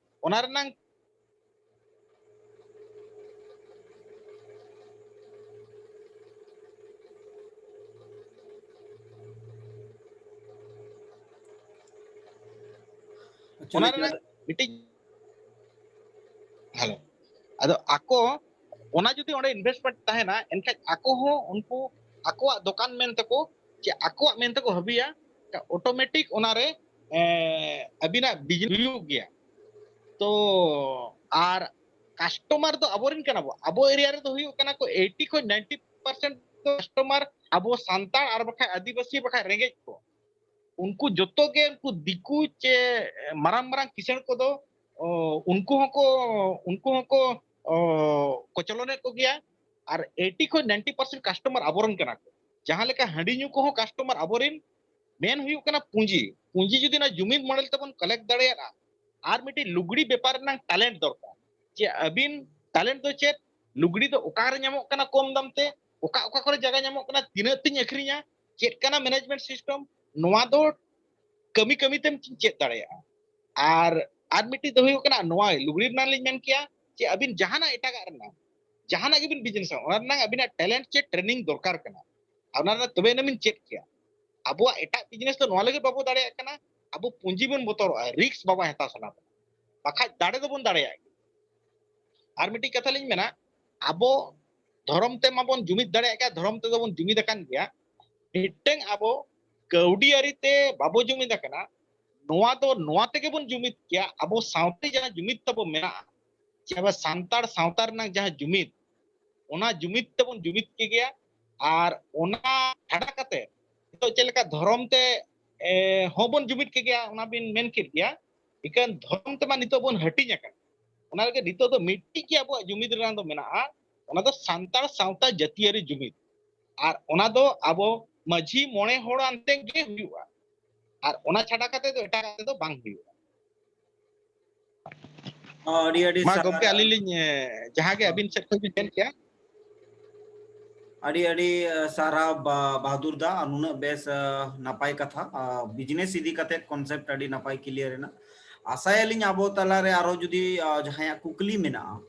ᱚᱱᱟ ᱨᱮᱱᱟᱝ ᱟᱪᱪᱷᱟ, ᱚᱱᱟ ᱞᱟᱹᱭ ᱨᱮᱱᱟᱜ ᱠᱮᱫᱟ᱾ ᱢᱤᱫᱴᱤᱡ, ᱦᱮᱞᱳ, ᱟᱫᱚ ᱟᱠᱚ ᱚᱱᱟ ᱡᱩᱫᱤ ᱚᱸᱰᱮ ᱤᱱᱵᱷᱮᱥᱴᱢᱮᱱᱴ ᱛᱟᱦᱮᱱᱟ, ᱮᱱᱠᱷᱟᱡ ᱟᱠᱚ ᱦᱚᱸ ᱩᱱᱠᱩ ᱟᱠᱚᱣᱟᱜ ᱫᱚᱠᱟᱱ ᱢᱮᱱ ᱛᱮᱠᱚ ᱪᱮ ᱟᱠᱚᱣᱟᱜ ᱢᱮᱱ ᱛᱮᱠᱚ ᱦᱟᱹᱵᱤᱭᱟ, ᱚᱴᱳᱢᱮᱴᱤᱠ ᱚᱱᱟᱨᱮ ᱮ, ᱟᱹᱵᱤᱱᱟᱜ ᱵᱤᱡᱽᱱᱮᱥ ᱦᱩᱭᱩᱜ ᱜᱮᱭᱟ᱾ ᱛᱚ ᱟᱨ ᱠᱟᱥᱴᱚᱢᱟᱨ ᱫᱚ ᱟᱵᱚᱨᱮᱱ ᱠᱟᱱᱟ ᱵᱚ᱾ ᱟᱵᱚ ᱮᱨᱤᱭᱟ ᱨᱮᱫᱚ ᱦᱩᱭᱩᱜ ᱠᱟᱱᱟ ᱠᱚ ᱮᱭᱴᱤ ᱠᱷᱚᱱ ᱱᱟᱭᱤᱱᱴᱤ ᱯᱟᱨᱥᱮᱱᱴ ᱠᱟᱥᱴᱚᱢᱟᱨ ᱟᱵᱚ ᱥᱟᱱᱛᱟᱲ ᱟᱨ ᱵᱟᱠᱷᱟᱡ ᱟᱹᱫᱤᱵᱟᱹᱥᱤ ᱵᱟᱠᱷᱟᱡ ᱨᱮᱸᱜᱮᱡ ᱠᱚ᱾ ᱩᱱᱠᱩ ᱡᱚᱛᱚ ᱜᱮ ᱩᱱᱠᱩ ᱫᱤᱠᱩ ᱪᱮ ᱢᱟᱨᱟᱝ ᱢᱟᱨᱟᱝ ᱠᱤᱥᱟᱹᱬ ᱠᱚᱫᱚ, ᱚ, ᱩᱱᱠᱩ ᱦᱚᱸᱠᱚ, ᱩᱱᱠᱩ ᱦᱚᱸᱠᱚ, ᱚ, ᱠᱚᱪᱞᱚᱱᱮᱫ ᱠᱚᱜᱮᱭᱟ᱾ ᱟᱨ ᱮᱭᱴᱤ ᱠᱷᱚᱱ ᱱᱟᱭᱤᱱᱴᱤ ᱯᱟᱨᱥᱮᱱᱴ ᱠᱟᱥᱴᱚᱢᱟᱨ ᱟᱵᱚᱨᱮᱱ ᱠᱟᱱᱟ ᱠᱚ᱾ ᱡᱟᱦᱟᱸ ᱞᱮᱠᱟ ᱦᱟᱺᱰᱤ ᱧᱩ ᱠᱚᱦᱚᱸ ᱠᱟᱥᱴᱚᱢᱟᱨ ᱟᱵᱚᱨᱮᱱ᱾ ᱢᱮᱱ ᱦᱩᱭᱩᱜ ᱠᱟᱱᱟ ᱯᱩᱸᱡᱤ᱾ ᱯᱩᱸᱡᱤ ᱡᱩᱫᱤ ᱚᱱᱟ ᱡᱩᱢᱤᱫ ᱢᱚᱰᱮᱞ ᱛᱮᱵᱚᱱ ᱠᱟᱞᱮᱠᱴ ᱫᱟᱲᱮᱭᱟᱜᱼᱟ, ᱟᱨ ᱢᱤᱫᱴᱤᱡ ᱞᱩᱜᱽᱲᱤ ᱵᱮᱯᱟᱨ ᱨᱮᱱᱟᱜ ᱴᱮᱞᱮᱱᱴ ᱫᱚᱨᱠᱟᱨ, ᱡᱮ ᱟᱹᱵᱤᱱ ᱴᱮᱞᱮᱱᱴ ᱫᱚ ᱪᱮᱫ, ᱞᱩᱜᱽᱲᱤ ᱫᱚ ᱚᱠᱟ ᱨᱮ ᱧᱟᱢᱚᱜ ᱠᱟᱱᱟ ᱠᱚᱢ ᱫᱟᱢ ᱛᱮ, ᱚᱠᱟ ᱚᱠᱟ ᱠᱚᱨᱮ ᱡᱟᱭᱜᱟ ᱧᱟᱢᱚᱜ ᱠᱟᱱᱟ, ᱛᱤᱱᱟᱹᱜ ᱛᱤᱧ ᱟᱹᱠᱷᱨᱤᱧᱟ, ᱪᱮᱫ ᱠᱟᱱᱟ ᱢᱮᱱᱮᱡᱢᱮᱱᱴ ᱥᱤᱥᱴᱮᱢ, ᱱᱚᱣᱟ ᱫᱚ ᱠᱟᱹᱢᱤ ᱠᱟᱹᱢᱤ ᱛᱮᱢ ᱪᱮᱫ ᱫᱟᱲᱮᱭᱟᱜᱼᱟ᱾ ᱟᱨ ᱟᱨ ᱢᱤᱫᱴᱤᱡ ᱫᱚ ᱦᱩᱭᱩᱜ ᱠᱟᱱᱟ ᱱᱚᱣᱟ ᱞᱩᱜᱽᱲᱤ ᱨᱮᱱᱟᱜ ᱞᱤᱧ ᱢᱮᱱ ᱠᱮᱭᱟ ᱡᱮ ᱟᱹᱵᱤᱱ ᱡᱟᱦᱟᱱᱟᱜ ᱮᱴᱟᱜᱟᱜ ᱨᱮᱱᱟᱜ, ᱡᱟᱦᱟᱱᱟᱜ ᱜᱮᱵᱤᱱ ᱵᱤᱡᱽᱱᱮᱥᱟ, ᱚᱱᱟ ᱨᱮᱱᱟᱜ ᱟᱹᱵᱤᱱᱟᱜ ᱴᱮᱞᱮᱱᱴ ᱪᱮ ᱴᱨᱮᱱᱤᱝ ᱫᱚᱨᱠᱟᱨ ᱠᱟᱱᱟ᱾ ᱟᱨ ᱚᱱᱟ ᱨᱮᱱᱟᱜ ᱛᱚᱵᱮ ᱮᱱᱟ ᱵᱤᱱ ᱪᱮᱫ ᱠᱮᱭᱟ᱾ ᱟᱵᱚᱣᱟᱜ ᱮᱴᱟᱜ ᱵᱤᱡᱽᱱᱮᱥ ᱫᱚ ᱱᱚᱣᱟ ᱞᱟᱹᱜᱤᱫ ᱵᱟᱵᱚ ᱫᱟᱲᱮᱭᱟᱜ ᱠᱟᱱᱟ, ᱟᱵᱚ ᱯᱩᱸᱡᱤ ᱵᱚᱱ ᱵᱚᱛᱚᱨᱚᱜᱼᱟ, ᱨᱤᱥᱠ ᱵᱟᱵᱚ ᱦᱟᱛᱟᱣ ᱥᱟᱱᱟ ᱵᱚᱱᱟ᱾ ᱵᱟᱠᱷᱟᱡ ᱫᱟᱲᱮ ᱫᱚᱵᱚᱱ ᱫᱟᱲᱮᱭᱟᱜ ᱜᱮᱭᱟ᱾ ᱟᱨ ᱢᱤᱫᱴᱤᱡ ᱠᱟᱛᱷᱟ ᱞᱤᱧ ᱢᱮᱱᱟ, ᱟᱵᱚ ᱫᱷᱚᱨᱚᱢ ᱛᱮ ᱢᱟᱵᱚᱱ ᱡᱩᱢᱤᱫ ᱫᱟᱲᱮᱭᱟᱜ ᱠᱟᱱ, ᱫᱷᱚᱨᱚᱢ ᱛᱮᱫᱚ ᱵᱚᱱ ᱡᱩᱢᱤᱫ ᱟᱠᱟᱱ ᱜᱮᱭᱟ᱾ ᱢᱤᱫᱴᱟᱝ ᱟᱵᱚ ᱠᱟᱹᱣᱰᱤ ᱟᱹᱨᱤ ᱛᱮ ᱵᱟᱵᱚ ᱡᱩᱢᱤᱫ ᱟᱠᱟᱱᱟ, ᱱᱚᱣᱟ ᱫᱚ ᱱᱚᱣᱟ ᱛᱮᱜᱮ ᱵᱚᱱ ᱡᱩᱢᱤᱫ ᱠᱮᱭᱟ᱾ ᱟᱵᱚ ᱥᱟᱶᱛᱮ ᱡᱟᱦᱟᱸ ᱡᱩᱢᱤᱫ ᱛᱟᱵᱚ ᱢᱮᱱᱟᱜᱼᱟ, ᱡᱮ ᱟᱵᱚ ᱥᱟᱱᱛᱟᱲ ᱥᱟᱶᱛᱟ ᱨᱮᱱᱟᱜ ᱡᱟᱦᱟᱸ ᱡᱩᱢᱤᱫ, ᱚᱱᱟ ᱡᱩᱢᱤᱫ ᱛᱮᱵᱚᱱ ᱡᱩᱢᱤᱫ ᱠᱮᱜᱮᱭᱟ᱾ ᱟᱨ ᱚᱱᱟ ᱪᱷᱟᱰᱟ ᱠᱟᱛᱮ ᱱᱤᱛᱚᱜ ᱪᱮᱫ ᱞᱮᱠᱟ ᱫᱷᱚᱨᱚᱢ ᱛᱮ, ᱮ, ᱦᱚᱸᱵᱚᱱ ᱡᱩᱢᱤᱫ ᱠᱮᱜᱮᱭᱟ, ᱚᱱᱟ ᱵᱤᱱ ᱢᱮᱱ ᱠᱮᱫ ᱜᱮᱭᱟ, ᱤᱠᱟᱹᱱ ᱫᱷᱚᱨᱚᱢ ᱛᱮᱢᱟ ᱱᱤᱛᱚᱜ ᱵᱚᱱ ᱦᱟᱹᱴᱤᱧ ᱟᱠᱟᱱᱟ᱾ ᱚᱱᱟ ᱞᱟᱹᱜᱤᱫ ᱱᱤᱛᱚᱜ ᱫᱚ ᱢᱤᱫᱴᱤᱡ ᱜᱮ ᱟᱵᱚᱣᱟᱜ ᱡᱩᱢᱤᱫ ᱨᱮᱱᱟᱜ ᱫᱚ ᱢᱮᱱᱟᱜᱼᱟ, ᱚᱱᱟ ᱫᱚ ᱥᱟᱱᱛᱟᱲ ᱥᱟᱶᱛᱟ ᱡᱟᱹᱛᱤᱭᱟᱹᱨᱤ ᱡᱩᱢᱤᱫ᱾ ᱟᱨ ᱚᱱᱟ ᱫᱚ ᱟᱵᱚ ᱢᱟᱹᱡᱷᱤ ᱢᱚᱬᱮ ᱦᱚᱲ ᱟᱱᱛᱮ ᱜᱮ ᱦᱩᱭᱩᱜᱼᱟ, ᱟᱨ ᱚᱱᱟ ᱪᱷᱟᱰᱟ ᱠᱟᱛᱮ ᱫᱚ ᱮᱴᱟᱜ ᱠᱟᱛᱮ ᱫᱚ ᱵᱟᱝ ᱦᱩᱭᱩᱜᱼᱟ᱾ ᱟᱹᱰᱤ ᱟᱹᱰᱤ ᱢᱟ ᱥᱟᱨᱦᱟᱣ᱾ ᱜᱚᱢᱠᱮ, ᱟᱹᱞᱤᱧ ᱞᱤᱧ, ᱮ, ᱡᱟᱦᱟᱸ ᱜᱮ ᱟᱹᱵᱤᱱ ᱥᱮᱫ ᱠᱷᱚᱱ ᱵᱤᱱ ᱢᱮᱱ ᱠᱮᱭᱟ᱾ ᱟᱹᱰᱤ ᱟᱹᱰᱤ, ᱟ, ᱥᱟᱨᱦᱟᱣ ᱵᱟ-, ᱵᱟᱦᱟᱫᱩᱨ ᱫᱟ, ᱟᱨ ᱱᱩᱱᱟᱹᱜ ᱵᱮᱥ, ᱟ, ᱱᱟᱯᱟᱭ ᱠᱟᱛᱷᱟ, ᱟ, ᱵᱤᱡᱽᱱᱮᱥ ᱤᱫᱤ ᱠᱟᱛᱮ ᱠᱚᱱᱥᱮᱯᱴ ᱟᱹᱰᱤ ᱱᱟᱯᱟᱭ ᱠᱞᱤᱭᱟᱨ ᱮᱱᱟ᱾ ᱟᱥᱟᱭᱟᱞᱤᱧ ᱟᱵᱚ ᱛᱟᱞᱟᱨᱮ ᱟᱨᱚ ᱡᱩᱫᱤ, ᱟ, ᱡᱟᱦᱟᱸᱭᱟᱜ ᱠᱩᱠᱞᱤ ᱢᱮᱱᱟᱜᱼᱟ,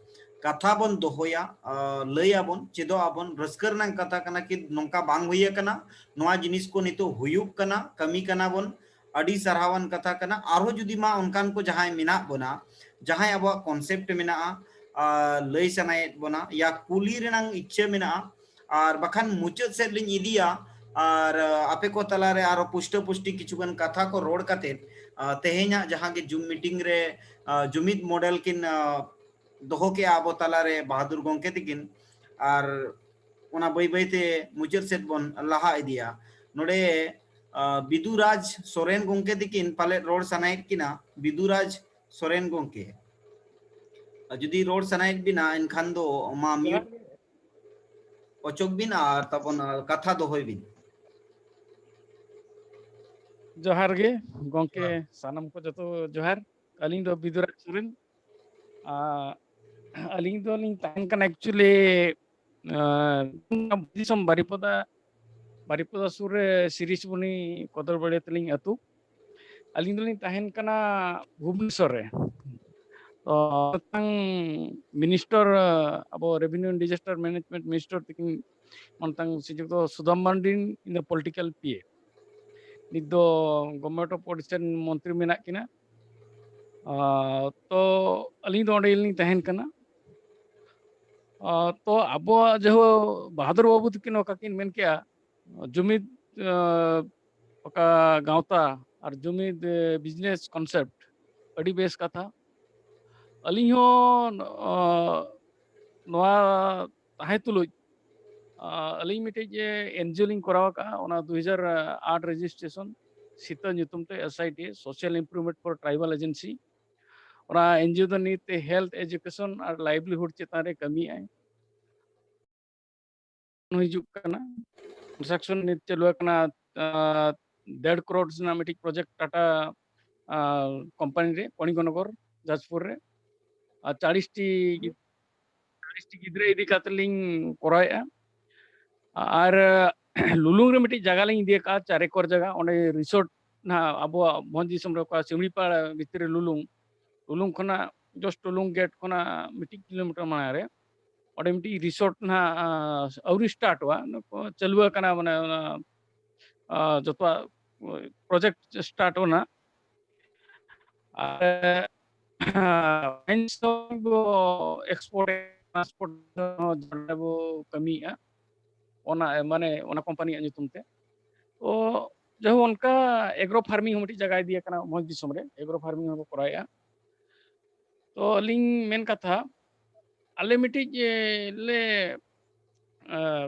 ᱠᱟᱛᱷᱟ ᱵᱚᱱ ᱫᱚᱦᱚᱭᱟ, ᱟ, ᱞᱟᱹᱭ ᱟᱵᱚᱱ, ᱪᱮᱫᱚᱜ ᱟᱵᱚᱱ᱾ ᱨᱟᱹᱥᱠᱟᱹ ᱨᱮᱱᱟᱜ ᱠᱟᱛᱷᱟ ᱠᱟᱱᱟ ᱠᱤ ᱱᱚᱝᱠᱟ ᱵᱟᱝ ᱦᱩᱭ ᱟᱠᱟᱱᱟ, ᱱᱚᱣᱟ ᱡᱤᱱᱤᱥ ᱠᱚ ᱱᱤᱛᱚᱜ ᱦᱩᱭᱩᱜ ᱠᱟᱱᱟ, ᱠᱟᱹᱢᱤ ᱠᱟᱱᱟ ᱵᱚᱱ, ᱟᱹᱰᱤ ᱥᱟᱨᱦᱟᱣᱟᱱ ᱠᱟᱛᱷᱟ ᱠᱟᱱᱟ᱾ ᱟᱨᱦᱚᱸ ᱡᱩᱫᱤ ᱢᱟ ᱚᱱᱠᱟᱱ ᱠᱚ ᱡᱟᱦᱟᱸᱭ ᱢᱮᱱᱟᱜ ᱵᱚᱱᱟ, ᱡᱟᱦᱟᱸᱭ ᱟᱵᱚᱣᱟᱜ ᱠᱚᱱᱥᱮᱯᱴ ᱢᱮᱱᱟᱜᱼᱟ, ᱟ, ᱞᱟᱹᱭ ᱥᱟᱱᱟᱭᱮᱫ ᱵᱚᱱᱟ ᱭᱟ ᱠᱩᱞᱤ ᱨᱮᱱᱟᱝ ᱤᱪᱪᱷᱟᱹ ᱢᱮᱱᱟᱜᱼᱟ, ᱟᱨ ᱵᱟᱠᱷᱟᱱ ᱢᱩᱪᱟᱹᱫ ᱥᱮᱫ ᱞᱤᱧ ᱤᱫᱤᱭᱟ, ᱟᱨ ᱟᱯᱮ ᱠᱚ ᱛᱟᱞᱟᱨᱮ ᱟᱨᱚ ᱯᱩᱥᱴᱟᱹ ᱯᱩᱥᱴᱤ ᱠᱤᱪᱷᱩ ᱜᱟᱱ ᱠᱟᱛᱷᱟ ᱠᱚ ᱨᱚᱲ ᱠᱟᱛᱮ ᱛᱮᱦᱮᱧᱟᱜ ᱡᱟᱦᱟᱸ ᱜᱮ ᱡᱩᱢ ᱢᱤᱴᱤᱝ ᱨᱮ ᱡᱩᱢᱤᱫ ᱢᱚᱰᱮᱞ ᱠᱤᱱ ᱫᱚᱦᱚ ᱠᱮᱜᱼᱟ ᱟᱵᱚ ᱛᱟᱞᱟᱨᱮ ᱵᱟᱦᱟᱫᱩᱨ ᱜᱚᱢᱠᱮ ᱛᱤᱠᱤᱱ, ᱟᱨ ᱚᱱᱟ ᱵᱟᱹᱭ ᱵᱟᱹᱭᱛᱮ ᱢᱩᱪᱟᱹᱫ ᱥᱮᱫ ᱵᱚᱱ ᱞᱟᱦᱟ ᱤᱫᱤᱭᱟ᱾ ᱱᱚᱰᱮ ᱵᱤᱫᱩ ᱨᱟᱡᱽ ᱥᱚᱨᱮᱱ ᱜᱚᱢᱠᱮ ᱛᱤᱠᱤᱱ ᱯᱟᱞᱮᱫ ᱨᱚᱲ ᱥᱟᱱᱟᱭᱮᱫ ᱠᱤᱱᱟ᱾ ᱵᱤᱫᱩ ᱨᱟᱡᱽ ᱥᱚᱨᱮᱱ ᱜᱚᱢᱠᱮ, ᱡᱩᱫᱤ ᱨᱚᱲ ᱥᱟᱱᱟᱭᱮᱫ ᱵᱤᱱᱟ ᱮᱱᱠᱷᱟᱱ ᱫᱚ ᱢᱟ ᱢᱤᱭᱩᱴ ᱚᱪᱚᱜ ᱵᱤᱱ ᱟᱨ ᱛᱟᱵᱚᱱ ᱠᱟᱛᱷᱟ ᱫᱚᱦᱚᱭ ᱵᱤᱱ᱾ ᱡᱚᱦᱟᱨ ᱜᱮ ᱜᱚᱢᱠᱮ, ᱥᱟᱱᱟᱢ ᱠᱚ ᱡᱚᱛᱚ ᱡᱚᱦᱟᱨ᱾ ᱟᱹᱞᱤᱧ ᱫᱚ ᱵᱤᱫᱩ ᱨᱟᱡᱽ ᱥᱚᱨᱮᱱ᱾ ᱟᱨ ᱟᱹᱞᱤᱧ ᱫᱚᱞᱤᱧ ᱛᱟᱦᱮᱱ ᱠᱟᱱᱟ actually ᱫᱤᱥᱚᱢ ᱵᱟᱨᱤᱯᱚᱫᱟ, ᱵᱟᱨᱤᱯᱚᱫᱟ ᱥᱩᱨ ᱨᱮ ᱥᱤᱨᱤᱥᱵᱚᱱᱤ ᱠᱚᱫᱚᱨᱵᱟᱲᱤ ᱛᱟᱹᱞᱤᱧ ᱟᱹᱛᱩ᱾ ᱟᱹᱞᱤᱧ ᱫᱚᱞᱤᱧ ᱛᱟᱦᱮᱱ ᱠᱟᱱᱟ ᱵᱷᱩᱵᱽᱱᱮᱥᱚᱨ ᱨᱮ᱾ ᱛᱚ ᱢᱤᱫᱴᱟᱝ ᱢᱤᱱᱤᱥᱴᱟᱨ, ᱟᱵᱚ ᱨᱮᱵᱷᱮᱱᱤᱭᱩ ᱰᱤᱡᱟᱥᱴᱟᱨ ᱢᱮᱱᱮᱡᱢᱮᱱᱴ ᱢᱤᱱᱤᱥᱴᱟᱨ ᱛᱟᱹᱠᱤᱱ ᱢᱤᱫᱴᱟᱝ ᱥᱨᱤᱡᱩᱠᱛᱚ ᱥᱩᱫᱟᱢ ᱢᱟᱨᱰᱤ, ᱤᱧ ᱫᱚ ᱯᱚᱞᱤᱴᱤᱠᱟᱞ ᱯᱤ ᱮ᱾ ᱱᱤᱛ ᱫᱚ ᱜᱚᱵᱷᱚᱨᱱᱢᱮᱱᱴ ᱚᱯᱷ ᱳᱰᱤᱥᱟ ᱨᱮᱱ ᱢᱚᱱᱛᱨᱤ ᱢᱮᱱᱟᱜ ᱠᱤᱱᱟ᱾ ᱛᱚ ᱟᱹᱞᱤᱧ ᱫᱚ ᱚᱸᱰᱮ ᱜᱮᱞᱤᱧ ᱛᱟᱦᱮᱱ ᱠᱟᱱᱟ᱾ ᱛᱚ ᱟᱵᱚᱣᱟᱜ ᱡᱟᱦᱟᱸ ᱵᱟᱦᱟᱫᱩᱨ ᱵᱟᱹᱵᱩ ᱛᱟᱹᱠᱤᱱ ᱚᱠᱟ ᱠᱤᱱ ᱢᱮᱱ ᱠᱮᱜᱼᱟ, ᱡᱩᱢᱤᱫ ᱚᱠᱟ ᱜᱟᱶᱛᱟ ᱟᱨ ᱡᱩᱢᱤᱫ ᱵᱤᱡᱽᱱᱮᱥ ᱠᱚᱱᱥᱮᱯᱴ, ᱟᱹᱰᱤ ᱵᱮᱥ ᱠᱟᱛᱷᱟ᱾ ᱟᱹᱞᱤᱧ ᱦᱚᱸ ᱱᱚᱣᱟ ᱛᱟᱦᱮᱸ ᱛᱩᱞᱩᱡ ᱟᱹᱞᱤᱧ ᱢᱤᱫᱴᱤᱡ ᱮᱱᱡᱤᱳ ᱞᱤᱧ ᱠᱚᱨᱟᱣ ᱟᱠᱟᱫᱼᱟ, ᱚᱱᱟ ᱫᱩ ᱦᱟᱡᱟᱨ ᱟᱴ ᱨᱮᱡᱤᱥᱴᱨᱮᱥᱚᱱ, ᱥᱤᱛᱟᱹ ᱧᱩᱛᱩᱢ ᱛᱮ, S I T A, Social Improvement for Tribal Agency᱾ ᱚᱱᱟ ᱮᱱᱡᱤᱳ ᱫᱚ ᱱᱤᱛ ᱦᱮᱞᱛᱷ, ᱮᱡᱩᱠᱮᱥᱚᱱ ᱟᱨ ᱞᱟᱭᱤᱵᱷᱞᱤᱦᱩᱰ ᱪᱮᱛᱟᱱ ᱨᱮ ᱠᱟᱹᱢᱤᱭᱮᱫᱼᱟᱭ᱾ ᱦᱤᱡᱩᱜ ᱠᱟᱱᱟ, ᱠᱚᱱᱥᱴᱨᱟᱠᱥᱚᱱ ᱱᱤᱛ ᱪᱟᱹᱞᱩ ᱟᱠᱟᱱᱟ᱾ ᱰᱮᱲ ᱠᱨᱳᱲ ᱨᱮᱱᱟᱜ ᱢᱤᱫᱴᱤᱡ ᱯᱨᱚᱡᱮᱠᱴ ᱴᱟᱴᱟ ᱠᱳᱢᱯᱟᱱᱤ ᱨᱮ, ᱠᱚᱬᱤᱠᱱᱚᱜᱚᱨ, ᱡᱟᱡᱽᱯᱩᱨ ᱨᱮ᱾ ᱟᱨ ᱪᱟᱲᱤᱥ ᱴᱤ ᱜᱤ-, ᱪᱟᱲᱤᱥ ᱴᱤ ᱜᱤᱫᱽᱨᱟᱹ ᱤᱫᱤ ᱠᱟᱛᱮ ᱞᱤᱧ ᱠᱚᱨᱟᱣᱮᱫᱼᱟ᱾ ᱟᱨ ᱞᱩᱞᱩᱝ ᱨᱮ ᱢᱤᱫᱴᱤᱡ ᱡᱟᱭᱜᱟ ᱞᱤᱧ ᱤᱫᱤ ᱟᱠᱟᱫᱼᱟ, ᱪᱟᱨ ᱮᱠᱚᱨ ᱡᱟᱭᱜᱟ᱾ ᱚᱸᱰᱮ ᱨᱤᱥᱚᱨᱴ ᱱᱟᱦᱟᱜ ᱟᱵᱚᱣᱟᱜ ᱵᱷᱚᱸᱡᱽ ᱫᱤᱥᱚᱢ ᱨᱮ ᱚᱠᱟ ᱥᱤᱢᱲᱤᱯᱟᱲ ᱵᱷᱤᱛᱨᱤ ᱨᱮ ᱞᱩᱞᱩᱝ, ᱞᱩᱞᱩᱝ ᱠᱷᱚᱱᱟᱜ ᱡᱚᱥᱴ ᱞᱩᱞᱩᱝ ᱜᱮᱴ ᱠᱷᱚᱱᱟᱜ ᱢᱤᱫᱴᱤᱡ ᱠᱤᱞᱳᱢᱤᱴᱟᱨ ᱢᱟᱲᱟᱝ ᱨᱮ ᱚᱸᱰᱮ ᱢᱤᱫᱴᱤᱡ ᱨᱤᱥᱚᱨᱴ ᱱᱟᱦᱟᱜ ᱟᱹᱣᱨᱤ ᱥᱴᱟᱨᱴᱚᱜᱼᱟ, ᱪᱟᱹᱞᱩ ᱟᱠᱟᱱᱟ, ᱢᱟᱱᱮ ᱚᱱᱟ ᱡᱚᱛᱚᱣᱟᱜ ᱯᱨᱚᱡᱮᱠᱴ ᱥᱴᱟᱨᱴ ᱚᱱᱟ᱾ ᱟᱨ ᱮᱠᱥᱯᱳᱨᱴ ᱴᱨᱟᱱᱥᱯᱳᱨᱴ ᱵᱚ ᱠᱟᱹᱢᱤᱭᱮᱫᱼᱟ᱾ ᱚᱱᱟ ᱢᱟᱱᱮ ᱚᱱᱟ ᱠᱳᱢᱯᱟᱱᱤᱭᱟᱜ ᱧᱩᱛᱩᱢ ᱛᱮ᱾ ᱛᱚ ᱡᱟᱭᱦᱳᱠ, ᱚᱱᱠᱟ ᱮᱜᱽᱨᱳ ᱯᱷᱟᱨᱢᱤᱝ ᱦᱚᱸ ᱢᱤᱫᱴᱤᱡ ᱡᱟᱭᱜᱟ ᱤᱫᱤ ᱟᱠᱟᱱᱟ ᱵᱷᱚᱸᱡᱽ ᱫᱤᱥᱚᱢ ᱨᱮ, ᱮᱜᱽᱨᱳ ᱯᱷᱟᱨᱢᱤᱝ ᱦᱚᱸᱠᱚ ᱠᱚᱨᱟᱣᱮᱫᱼᱟ᱾ ᱛᱚ ᱟᱹᱞᱤᱧ ᱢᱮᱱ ᱠᱟᱛᱷᱟ, ᱟᱞᱮ ᱢᱤᱫᱴᱤᱡ ᱮ, ᱞᱮ ᱮ,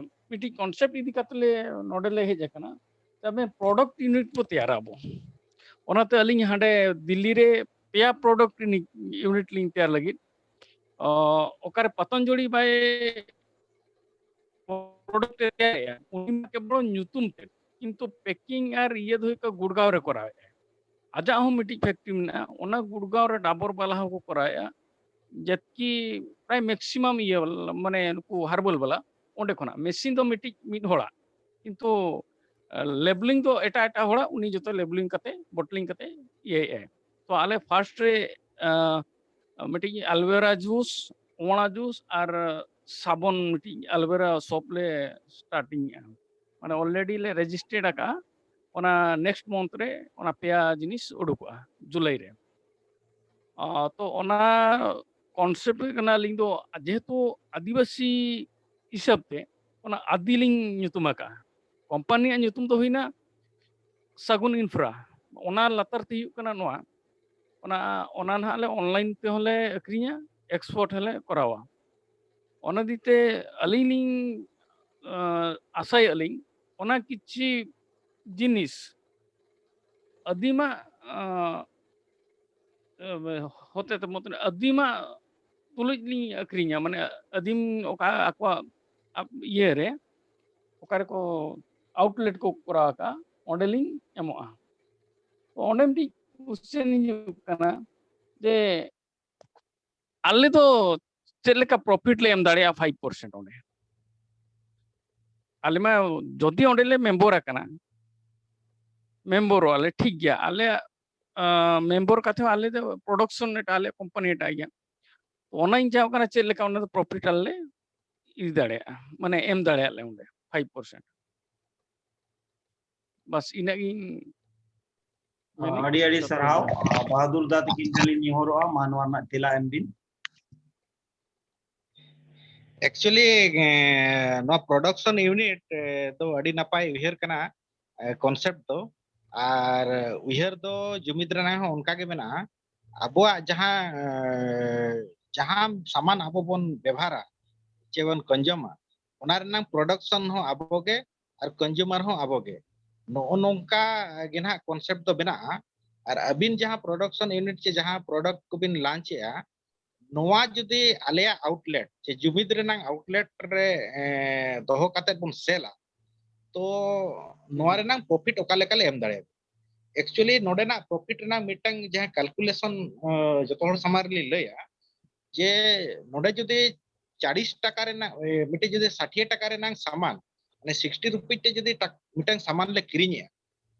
ᱢᱤᱫᱴᱤᱡ ᱠᱚᱱᱥᱮᱯᱴ ᱤᱫᱤ ᱠᱟᱛᱮ ᱞᱮ ᱱᱚᱰᱮ ᱞᱮ ᱦᱮᱡ ᱟᱠᱟᱱᱟ᱾ ᱛᱚᱵᱮ ᱯᱨᱚᱰᱟᱠᱴ ᱤᱭᱩᱱᱤᱴ ᱵᱚ ᱛᱮᱭᱟᱨᱟ ᱟᱵᱚ᱾ ᱚᱱᱟᱛᱮ ᱟᱹᱞᱤᱧ ᱦᱟᱸᱰᱮ ᱫᱤᱞᱞᱤ ᱨᱮ ᱯᱮᱭᱟ ᱯᱨᱚᱰᱟᱠᱴ ᱤᱭᱩᱱᱤᱴ ᱞᱤᱧ ᱛᱮᱭᱟᱨ ᱞᱟᱹᱜᱤᱫ᱾ ᱚ, ᱚᱠᱟᱨᱮ ᱯᱟᱛᱟᱱᱡᱚᱲᱤ ᱵᱟᱭ ᱯᱨᱚᱰᱟᱠᱴ ᱮ ᱛᱮᱭᱟᱨᱮᱜᱼᱟ, ᱩᱱᱤ ᱢᱟ ᱠᱮᱵᱚᱞ ᱧᱩᱛᱩᱢ ᱛᱮ, ᱠᱤᱱᱛᱩ ᱯᱮᱠᱤᱝ ᱟᱨ ᱤᱭᱟᱹ ᱫᱚ ᱦᱩᱭᱩᱜ ᱠᱟᱱᱟ ᱜᱩᱲᱜᱟᱣ ᱨᱮ ᱠᱚᱨᱟᱣᱮᱫᱼᱟ᱾ ᱟᱡᱟᱜ ᱦᱚᱸ ᱢᱤᱫᱴᱤᱡ ᱯᱷᱮᱠᱴᱨᱤ ᱢᱮᱱᱟᱜᱼᱟ, ᱚᱱᱟ ᱜᱩᱲᱜᱟᱣ ᱨᱮ ᱰᱟᱵᱚᱨ ᱵᱟᱞᱟ ᱦᱚᱸᱠᱚ ᱠᱚᱨᱟᱣᱮᱫᱼᱟ᱾ ᱡᱮᱛᱠᱤ ᱯᱨᱟᱭ ᱢᱮᱠᱥᱤᱢᱟᱢ ᱤᱭᱟᱹ ᱵᱟᱞᱟ, ᱢᱟᱱᱮ ᱱᱩᱠᱩ ᱦᱟᱨᱵᱟᱞ ᱵᱟᱞᱟ, ᱚᱸᱰᱮ ᱠᱷᱚᱱᱟᱜ ᱢᱮᱥᱤᱱ ᱫᱚ ᱢᱤᱫᱴᱤᱡ ᱢᱤᱫ ᱦᱚᱲᱟᱜ, ᱠᱤᱱᱛᱩ ᱞᱮᱵᱞᱤᱝ ᱫᱚ ᱮᱴᱟᱜ ᱮᱴᱟᱜ ᱦᱚᱲᱟᱜ, ᱩᱱᱤ ᱡᱚᱛᱚ ᱞᱮᱵᱞᱤᱝ ᱠᱟᱛᱮ, ᱵᱚᱴᱞᱤᱝ ᱠᱟᱛᱮ ᱤᱭᱟᱹᱭᱮᱫᱼᱟᱭ᱾ ᱛᱚ ᱟᱞᱮ ᱯᱷᱟᱨᱥᱴ ᱨᱮ ᱟᱸ, ᱢᱤᱫᱴᱤᱡ ᱟᱞᱳᱵᱮᱨᱟ ᱡᱩᱥ, ᱚᱣᱟᱲᱟ ᱡᱩᱥ ᱟᱨ ᱥᱟᱵᱚᱱ ᱢᱤᱫᱴᱤᱡ ᱟᱞᱳᱵᱮᱨᱟ ᱥᱚᱯ ᱞᱮ ᱥᱴᱟᱨᱴᱤᱝ ᱮᱜᱼᱟ᱾ ᱢᱟᱱᱮ ᱚᱞᱨᱮᱰᱤ ᱞᱮ ᱨᱮᱡᱤᱥᱴᱟᱨᱰ ᱟᱠᱟᱫᱼᱟ, ᱚᱱᱟ ᱱᱮᱠᱥᱴ ᱢᱚᱱᱛᱷ ᱨᱮ ᱚᱱᱟ ᱯᱮᱭᱟ ᱡᱤᱱᱤᱥ ᱩᱰᱩᱠᱚᱜᱼᱟ ᱡᱩᱞᱟᱭ ᱨᱮ᱾ ᱟᱨ ᱛᱚ ᱚᱱᱟ ᱠᱚᱱᱥᱮᱯᱴ ᱦᱩᱭᱩᱜ ᱠᱟᱱᱟ, ᱟᱹᱞᱤᱧ ᱫᱚ ᱡᱮᱦᱮᱛᱩ ᱟᱹᱫᱤᱵᱟᱹᱥᱤ ᱦᱤᱥᱟᱹᱵ ᱛᱮ ᱚᱱᱟ ᱟᱹᱫᱤ ᱞᱤᱧ ᱧᱩᱛᱩᱢ ᱟᱠᱟᱫᱼᱟ᱾ ᱠᱳᱢᱯᱟᱱᱤᱭᱟᱜ ᱧᱩᱛᱩᱢ ᱫᱚ ᱦᱩᱭᱱᱟ ᱥᱟᱹᱜᱩᱱ ᱤᱱᱯᱷᱨᱟ᱾ ᱚᱱᱟ ᱞᱟᱛᱟᱨ ᱛᱮ ᱦᱩᱭᱩᱜ ᱠᱟᱱᱟ ᱱᱚᱣᱟ, ᱚᱱᱟ, ᱚᱱᱟ ᱱᱟᱦᱟᱜ ᱞᱮ ᱚᱱᱞᱟᱭᱤᱱ ᱛᱮᱦᱚᱸ ᱞᱮ ᱟᱹᱠᱷᱨᱤᱧᱟ, ᱮᱠᱥᱯᱳᱨᱴ ᱦᱚᱸᱞᱮ ᱠᱚᱨᱟᱣᱟ᱾ ᱚᱱᱟ ᱫᱤᱠ ᱛᱮ ᱟᱹᱞᱤᱧ ᱞᱤᱧ, ᱟᱸ, ᱟᱥᱟᱭᱮᱫ ᱞᱤᱧ ᱚᱱᱟ ᱠᱤᱪᱷᱤ ᱡᱤᱱᱤᱥ ᱟᱹᱫᱤᱢᱟ, ᱟᱸ, ᱦᱚᱛᱮ ᱛᱮ ᱢᱚᱛᱞᱚᱵ ᱟᱹᱫᱤᱢᱟ ᱛᱩᱞᱩᱡ ᱞᱤᱧ ᱟᱹᱠᱷᱨᱤᱧᱟ, ᱢᱟᱱᱮ ᱟᱹᱫᱤᱢ ᱚᱠᱟ ᱟᱠᱚᱣᱟᱜ ᱟᱯ-, ᱤᱭᱟᱹ ᱨᱮ ᱚᱠᱟ ᱨᱮᱠᱚ ᱟᱣᱩᱴᱞᱮᱴ ᱠᱚ ᱠᱚᱨᱟᱣ ᱟᱠᱟᱫᱼᱟ, ᱚᱸᱰᱮ ᱞᱤᱧ ᱮᱢᱚᱜᱼᱟ᱾ ᱛᱚ ᱚᱸᱰᱮ ᱢᱤᱫᱴᱤᱡ ᱠᱚᱥᱪᱮᱱ ᱦᱤᱡᱩᱜ ᱠᱟᱱᱟ ᱡᱮ ᱟᱞᱮ ᱫᱚ ᱪᱮᱫ ᱞᱮᱠᱟ ᱯᱨᱚᱯᱷᱤᱴ ᱞᱮ ᱮᱢ ᱫᱟᱲᱮᱭᱟᱜᱼᱟ ᱯᱷᱟᱭᱤᱵᱷ ᱯᱟᱨᱥᱮᱱᱴ ᱚᱸᱰᱮ? ᱟᱞᱮ ᱢᱟ ᱡᱩᱫᱤ ᱚᱸᱰᱮ ᱞᱮ ᱢᱮᱢᱵᱚᱨ ᱟᱠᱟᱱᱟ, ᱢᱮᱢᱵᱚᱨᱚᱜ ᱟᱞᱮ, ᱴᱷᱤᱠ ᱜᱮᱭᱟ, ᱟᱞᱮ ᱢᱮᱢᱵᱚᱨ ᱠᱟᱛᱮ ᱦᱚᱸ ᱟᱞᱮ ᱫᱚ ᱯᱨᱚᱰᱟᱠᱥᱚᱱ ᱮᱴᱟᱜ, ᱟᱞᱮ ᱠᱳᱢᱯᱟᱱᱤ ᱮᱴᱟᱜ ᱜᱮᱭᱟ᱾ ᱚᱱᱟᱧ ᱪᱟᱦᱟᱜ ᱠᱟᱱᱟ ᱪᱮᱫ ᱞᱮᱠᱟ ᱚᱱᱟ ᱫᱚ ᱯᱨᱚᱯᱷᱤᱴ ᱟᱞᱮ ᱤᱫᱤ ᱫᱟᱲᱮᱭᱟᱜᱼᱟ, ᱢᱟᱱᱮ ᱮᱢ ᱫᱟᱲᱮᱭᱟᱜ ᱞᱮ ᱚᱸᱰᱮ ᱯᱷᱟᱭᱤᱵᱷ ᱯᱟᱨᱥᱮᱱᱴ᱾ ᱵᱟᱥ ᱤᱱᱟᱹᱜ ᱜᱤᱧ ᱢᱮᱱᱮᱫ᱾ ᱟᱹᱰᱤ ᱟᱹᱰᱤ ᱥᱟᱨᱦᱟᱣ᱾ ᱵᱟᱦᱟᱫᱩᱨ ᱫᱟ ᱛᱟᱹᱠᱤᱱ ᱴᱷᱮᱱ ᱞᱤᱧ ᱱᱮᱦᱚᱨᱚᱜᱼᱟ, ᱢᱟ ᱱᱚᱣᱟ ᱨᱮᱱᱟᱜ ᱛᱮᱞᱟ ᱮᱢ ᱵᱤᱱ᱾ Actually, ᱱᱚᱣᱟ production unit ᱫᱚ ᱟᱹᱰᱤ ᱱᱟᱯᱟᱭ ᱩᱭᱦᱟᱹᱨ ᱠᱟᱱᱟ, concept ᱫᱚ᱾ ᱟᱨ ᱩᱭᱦᱟᱹᱨ ᱫᱚ ᱡᱩᱢᱤᱫ ᱨᱮᱱᱟᱜ ᱦᱚᱸ ᱚᱱᱠᱟ ᱜᱮ ᱢᱮᱱᱟᱜᱼᱟ᱾ ᱟᱵᱚᱣᱟᱜ ᱡᱟᱦᱟᱸ ᱡᱟᱦᱟᱸ ᱥᱟᱢᱟᱱ ᱟᱵᱚ ᱵᱚᱱ ᱵᱮᱵᱷᱟᱨᱟ ᱪᱮ ᱵᱚᱱ consumeᱟ, ᱚᱱᱟ ᱨᱮᱱᱟᱜ production ᱦᱚᱸ ᱟᱵᱚ ᱜᱮ ᱟᱨ consumer ᱦᱚᱸ ᱟᱵᱚ ᱜᱮ᱾ ᱱᱚᱜᱼᱚ ᱱᱚᱝᱠᱟ ᱜᱮ ᱱᱟᱦᱟᱜ concept ᱫᱚ ᱢᱮᱱᱟᱜᱼᱟ᱾ ᱟᱨ ᱟᱹᱵᱤᱱ ᱡᱟᱦᱟᱸ production unit ᱪᱮ ᱡᱟᱦᱟᱸ product ᱠᱚᱵᱤᱱ launchᱮᱜᱼᱟ, ᱱᱚᱣᱟ ᱡᱩᱫᱤ ᱟᱞᱮᱭᱟᱜ outlet ᱪᱮ ᱡᱩᱢᱤᱫ ᱨᱮᱱᱟᱜ outlet ᱨᱮ ᱫᱚᱦᱚ ᱠᱟᱛᱮ ᱵᱚᱱ sellᱟ, ᱛᱚ ᱱᱚᱣᱟ ᱨᱮᱱᱟᱜ profit ᱚᱠᱟ ᱞᱮᱠᱟ ᱞᱮ ᱮᱢ ᱫᱟᱲᱮᱭᱟᱜᱼᱟ? Actually ᱱᱚᱰᱮᱱᱟᱜ profit ᱨᱮᱱᱟᱜ ᱢᱤᱫᱴᱟᱝ ᱡᱟᱦᱟᱸ calculation ᱡᱚᱛᱚ ᱦᱚᱲ ᱥᱟᱢᱟᱝ ᱨᱮᱞᱤᱧ ᱞᱟᱹᱭᱟ, ᱡᱮ ᱱᱚᱰᱮ ᱡᱩᱫᱤ ᱪᱟᱲᱤᱥ ᱴᱟᱠᱟ ᱨᱮᱱᱟᱜ ᱢᱤᱫᱴᱮᱡ ᱡᱩᱫᱤ ᱥᱟᱴᱷᱤᱭᱟ ᱴᱟᱠᱟ ᱨᱮᱱᱟᱜ ᱥᱟᱢᱟᱱ, ᱢᱟᱱᱮ sixty rupees ᱛᱮ ᱡᱩᱫᱤ ᱢᱤᱫᱴᱟᱝ ᱥᱟᱢᱟᱱ ᱞᱮ ᱠᱤᱨᱤᱧᱮᱜᱼᱟ,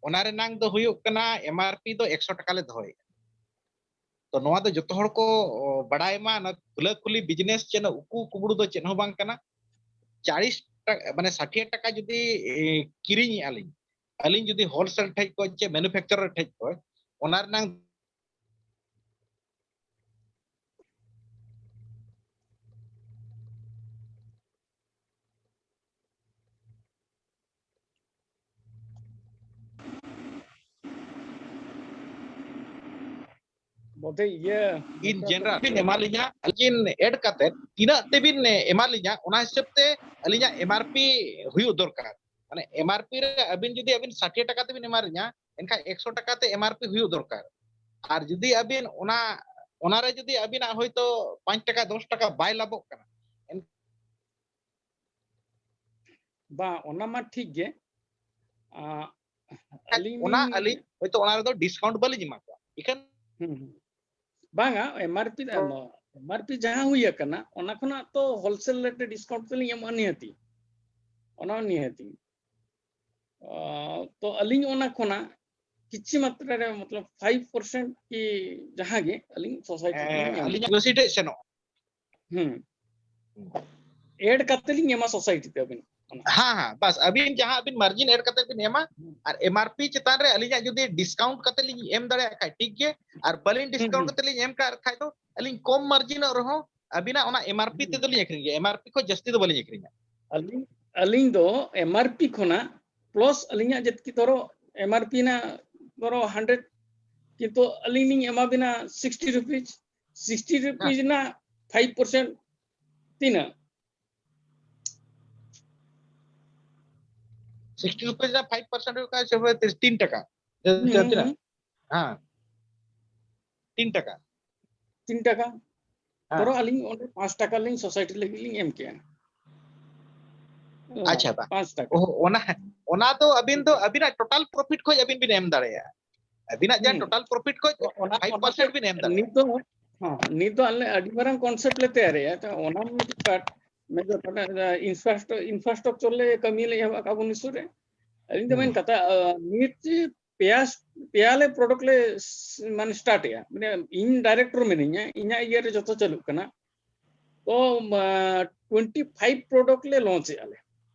ᱚᱱᱟ ᱨᱮᱱᱟᱝ ᱫᱚ ᱦᱩᱭᱩᱜ ᱠᱟᱱᱟ MRP ᱫᱚ ᱮᱠᱥᱚ ᱴᱟᱠᱟ ᱞᱮ ᱫᱚᱦᱚᱭᱮᱜᱼᱟ᱾ ᱛᱚ ᱱᱚᱣᱟ ᱫᱚ ᱡᱚᱛᱚ ᱦᱚᱲ ᱠᱚ ᱵᱟᱲᱟᱭ ᱢᱟ, ᱱᱚᱣᱟ ᱠᱷᱩᱞᱟᱹ ᱠᱷᱩᱞᱤ business ᱪᱮ ᱩᱠᱩ ᱠᱩᱵᱲᱩ ᱫᱚ ᱪᱮᱫ ᱦᱚᱸ ᱵᱟᱝ ᱠᱟᱱᱟ᱾ ᱪᱟᱲᱤᱥ ᱴᱟᱠᱟ, ᱢᱟᱱᱮ ᱥᱟᱴᱷᱤᱭᱟ ᱴᱟᱠᱟ ᱡᱩᱫᱤ ᱠᱤᱨᱤᱧᱮᱜᱼᱟ ᱞᱤᱧ, ᱟᱹᱞᱤᱧ ᱡᱩᱫᱤ wholesale ᱴᱷᱮᱡ ᱠᱷᱚᱡ ᱪᱮ manufacturer ᱴᱷᱮᱡ ᱠᱷᱚᱡ, ᱚᱱᱟ ᱨᱮᱱᱟᱝ ᱵᱚᱫᱷᱮ ᱤᱭᱟᱹ in general ᱵᱤᱱ ᱮᱢᱟ ᱞᱤᱧᱟ, ᱟᱹᱞᱤᱧ add ᱠᱟᱛᱮ ᱛᱤᱱᱟᱹᱜ ᱛᱮᱵᱤᱱ ᱮᱢᱟ ᱞᱤᱧᱟ, ᱚᱱᱟ ᱦᱤᱥᱟᱹᱵ ᱛᱮ ᱟᱹᱞᱤᱧᱟᱜ MRP ᱦᱩᱭᱩᱜ ᱫᱚᱨᱠᱟᱨ᱾ ᱢᱟᱱᱮ MRP ᱨᱮ ᱟᱹᱵᱤᱱ ᱡᱩᱫᱤ ᱟᱹᱵᱤᱱ ᱥᱟᱴᱷᱤᱭᱟ ᱴᱟᱠᱟ ᱛᱮᱵᱤᱱ ᱮᱢᱟ ᱞᱤᱧᱟ, ᱮᱱᱠᱷᱟᱱ ᱮᱠᱥᱚ ᱴᱟᱠᱟ ᱛᱮ MRP ᱦᱩᱭᱩᱜ ᱫᱚᱨᱠᱟᱨ᱾ ᱟᱨ ᱡᱩᱫᱤ ᱟᱹᱵᱤᱱ ᱚᱱᱟ, ᱚᱱᱟ ᱨᱮ ᱡᱩᱫᱤ ᱟᱹᱵᱤᱱᱟᱜ ᱦᱚᱭᱛᱳ ᱯᱟᱸᱪ ᱴᱟᱠᱟ ᱫᱚᱥ ᱴᱟᱠᱟ ᱵᱟᱭ ᱞᱟᱵᱷᱚᱜ ᱠᱟᱱᱟ, ᱮᱱ- ᱵᱟᱝ, ᱚᱱᱟ ᱢᱟ ᱴᱷᱤᱠ ᱜᱮ᱾ ᱟᱸ, ᱟᱹᱞᱤᱧ ᱚᱱᱟ ᱞᱤᱧ- ᱟᱹᱞᱤᱧ ᱦᱚᱭᱛᱳ ᱚᱱᱟ ᱨᱮᱫᱚ discount ᱵᱟᱹᱞᱤᱧ ᱮᱢᱟ ᱠᱚᱣᱟ, ᱤᱠᱷᱟᱹᱱ ᱦᱩᱸ, ᱦᱩᱸ᱾ ᱵᱟᱝᱟ, MRP ᱫᱚ, MRP ᱡᱟᱦᱟᱸ ᱦᱩᱭ ᱟᱠᱟᱱᱟ, ᱚᱱᱟ ᱠᱷᱚᱱᱟᱜ ᱛᱚ wholesale rate ᱨᱮ discount ᱛᱮᱞᱤᱧ ᱮᱢᱚᱜᱼᱟ ᱱᱤᱦᱟᱹᱛᱤ, ᱚᱱᱟ ᱦᱚᱸ ᱱᱤᱦᱟᱹᱛᱤ᱾ ᱟᱸ, ᱛᱚ ᱟᱹᱞᱤᱧ ᱚᱱᱟ ᱠᱷᱚᱱᱟᱜ ᱠᱤᱪᱷᱤ ᱢᱟᱛᱨᱟ ᱨᱮ, ᱢᱚᱛᱞᱚᱵ five percent ᱠᱤ ᱡᱟᱦᱟᱸ ᱜᱮ ᱟᱹᱞᱤᱧ society ᱞᱤᱧ ᱮᱢᱟ᱾ ᱟᱹᱞᱤᱧᱟᱜ ᱵᱮᱥᱤ ᱴᱷᱮᱡ ᱥᱮᱱᱚᱜᱼᱟ᱾ ᱦᱩᱸ᱾ Add ᱠᱟᱛᱮ ᱞᱤᱧ ᱮᱢᱟ society ᱛᱮ ᱟᱹᱵᱤᱱ᱾ ᱦᱮᱸ, ᱦᱮᱸ, ᱵᱟᱥ ᱟᱹᱵᱤᱱ ᱡᱟᱦᱟᱸ ᱟᱹᱵᱤᱱ margin add ᱠᱟᱛᱮ ᱵᱤᱱ ᱮᱢᱟ, ᱟᱨ MRP ᱪᱮᱛᱟᱱ ᱨᱮ ᱟᱹᱞᱤᱧᱟᱜ ᱡᱩᱫᱤ discount ᱠᱟᱛᱮ ᱞᱤᱧ ᱮᱢ ᱫᱟᱲᱮᱭᱟᱜ ᱠᱷᱟᱡ ᱴᱷᱤᱠ ᱜᱮ, ᱟᱨ ᱵᱟᱹᱞᱤᱧ discount ᱠᱟᱛᱮ ᱞᱤᱧ ᱮᱢ ᱠᱟᱜ ᱠᱷᱟᱡ ᱫᱚ ᱟᱹᱞᱤᱧ ᱠᱚᱢ margin ᱚᱜ ᱨᱮᱦᱚᱸ ᱟᱹᱵᱤᱱᱟᱜ ᱚᱱᱟ ᱮᱢ ᱟᱨ ᱯᱤ ᱛᱮᱫᱚᱞᱤᱧ ᱟᱹᱠᱷᱨᱤᱧ ᱜᱮᱭᱟ, ᱮᱢ ᱟᱨ ᱯᱤ ᱠᱷᱚᱱ ᱡᱟᱹᱥᱛᱤ ᱫᱚ ᱵᱟᱹᱞᱤᱧ ᱟᱹᱠᱷᱨᱤᱧᱟ᱾ ᱟᱹᱞᱤᱧ ᱟᱹᱞᱤᱧ ᱫᱚ ᱮᱢ ᱟᱨ ᱯᱤ ᱠᱷᱚᱱᱟᱜ ᱯᱞᱟᱥ ᱟᱹᱞᱤᱧᱟᱜ ᱡᱮᱛᱠᱤ ᱫᱷᱚᱨᱚ ᱮᱢ ᱟᱨ ᱯᱤ ᱨᱮᱱᱟᱜ ᱫᱷᱚᱨᱚ ᱦᱟᱱᱰᱨᱮᱰ, ᱠᱤᱱᱛᱩ ᱟᱹᱞᱤᱧ ᱞᱤᱧ ᱮᱢᱟ ᱵᱤᱱᱟ ᱥᱤᱠᱥᱴᱤ ᱨᱩᱯᱤᱡ᱾ ᱥᱤᱠᱥᱴᱤ ᱨᱩᱯᱤᱡ ᱨᱮᱱᱟᱜ ᱯᱷᱟᱭᱤᱵᱷ ᱯᱟᱨᱥᱮᱱᱴ ᱛᱤᱱᱟᱹᱜ? ᱥᱤᱠᱥᱴᱤ ᱨᱩᱯᱤᱡ ᱨᱮᱱᱟᱜ ᱯᱷᱟᱭᱤᱵᱷ ᱯᱟᱨᱥᱮᱱᱴ ᱦᱩᱭᱩᱜ ᱠᱟᱱᱟ ᱥᱮ ᱛᱤᱱ ᱴᱟᱠᱟ᱾ ᱛᱤᱱ ᱴᱟᱠᱟ᱾ ᱛᱤᱱ ᱴᱟᱠᱟ᱾ ᱫᱷᱚᱨᱚ ᱟᱹᱞᱤᱧ ᱚᱸᱰᱮ ᱯᱟᱸᱪ ᱴᱟᱠᱟ ᱞᱤᱧ ᱥᱳᱥᱟᱭᱴᱤ ᱞᱟᱹᱜᱤᱫ ᱞᱤᱧ ᱮᱢ ᱠᱮᱜᱼᱟ᱾ ᱟᱪᱪᱷᱟ, ᱵᱟ᱾ ᱯᱟᱸᱪ ᱴᱟᱠᱟ᱾ ᱚᱱᱟ ᱚᱱᱟ ᱫᱚ ᱟᱹᱵᱤᱱ ᱫᱚ ᱟᱹᱵᱤᱱᱟᱜ ᱴᱳᱴᱟᱞ ᱯᱨᱚᱯᱷᱤᱴ ᱠᱷᱚᱱ ᱟᱹᱵᱤᱱ ᱵᱤᱱ ᱮᱢ ᱫᱟᱲᱮᱭᱟᱜᱼᱟ᱾ ᱟᱹᱵᱤᱱᱟᱜ ᱡᱟᱦᱟᱸ ᱴᱳᱴᱟᱞ ᱯᱨᱚᱯᱷᱤᱴ ᱠᱷᱚᱱ ᱯᱷᱟᱭᱤᱵᱷ ᱯᱟᱨᱥᱮᱱᱴ ᱵᱤᱱ ᱮᱢ ᱫᱟᱲᱮᱭᱟᱜᱼᱟ᱾ ᱱᱤᱛ ᱫᱚ ᱦᱮᱸ, ᱱᱤᱛ ᱫᱚ ᱟᱞᱮ ᱟᱹᱰᱤ ᱢᱟᱨᱟᱝ ᱠᱚᱱᱥᱮᱯᱴ ᱞᱮ ᱛᱮᱭᱟᱨᱮᱜᱼᱟ᱾ ᱛᱚ ᱚᱱᱟ ᱢᱤᱫ ᱯᱟᱨᱴ, ᱢᱮᱡᱚᱨ ᱯᱟᱨᱴ, ᱤᱱᱯᱷᱨᱟᱥᱴᱨᱟᱠᱪᱟᱨ ᱞᱮ ᱠᱟᱹᱢᱤ ᱞᱮ ᱮᱦᱚᱵ ᱟᱠᱟᱫ ᱵᱚᱱ ᱥᱩᱨ ᱨᱮ᱾ ᱟᱹᱞᱤᱧ ᱫᱚ ᱢᱮᱱ ᱠᱟᱛᱷᱟ, ᱱᱤᱛ ᱯᱮᱭᱟ ᱯᱮᱭᱟ ᱞᱮ ᱯᱨᱚᱰᱟᱠᱴ ᱞᱮ ᱢᱟᱱᱮ ᱥᱴᱟᱨᱴ ᱮᱜᱼᱟ᱾ ᱢᱟᱱᱮ ᱤᱧ ᱰᱟᱭᱨᱮᱠᱴᱚᱨ ᱢᱤᱱᱟᱹᱧᱟ, ᱤᱧᱟᱹᱜ ᱤᱭᱟᱹ ᱨᱮ ᱡᱚᱛᱚ ᱪᱟᱹᱞᱩᱜ ᱠᱟᱱᱟ᱾ ᱛᱚ ᱴᱩᱭᱮᱱᱴᱤ ᱯᱷᱟᱭᱤᱵᱷ ᱯᱨᱚᱰᱟᱠᱴ ᱞᱮ ᱞᱚᱧᱪ ᱮᱜᱼᱟ ᱞᱮ᱾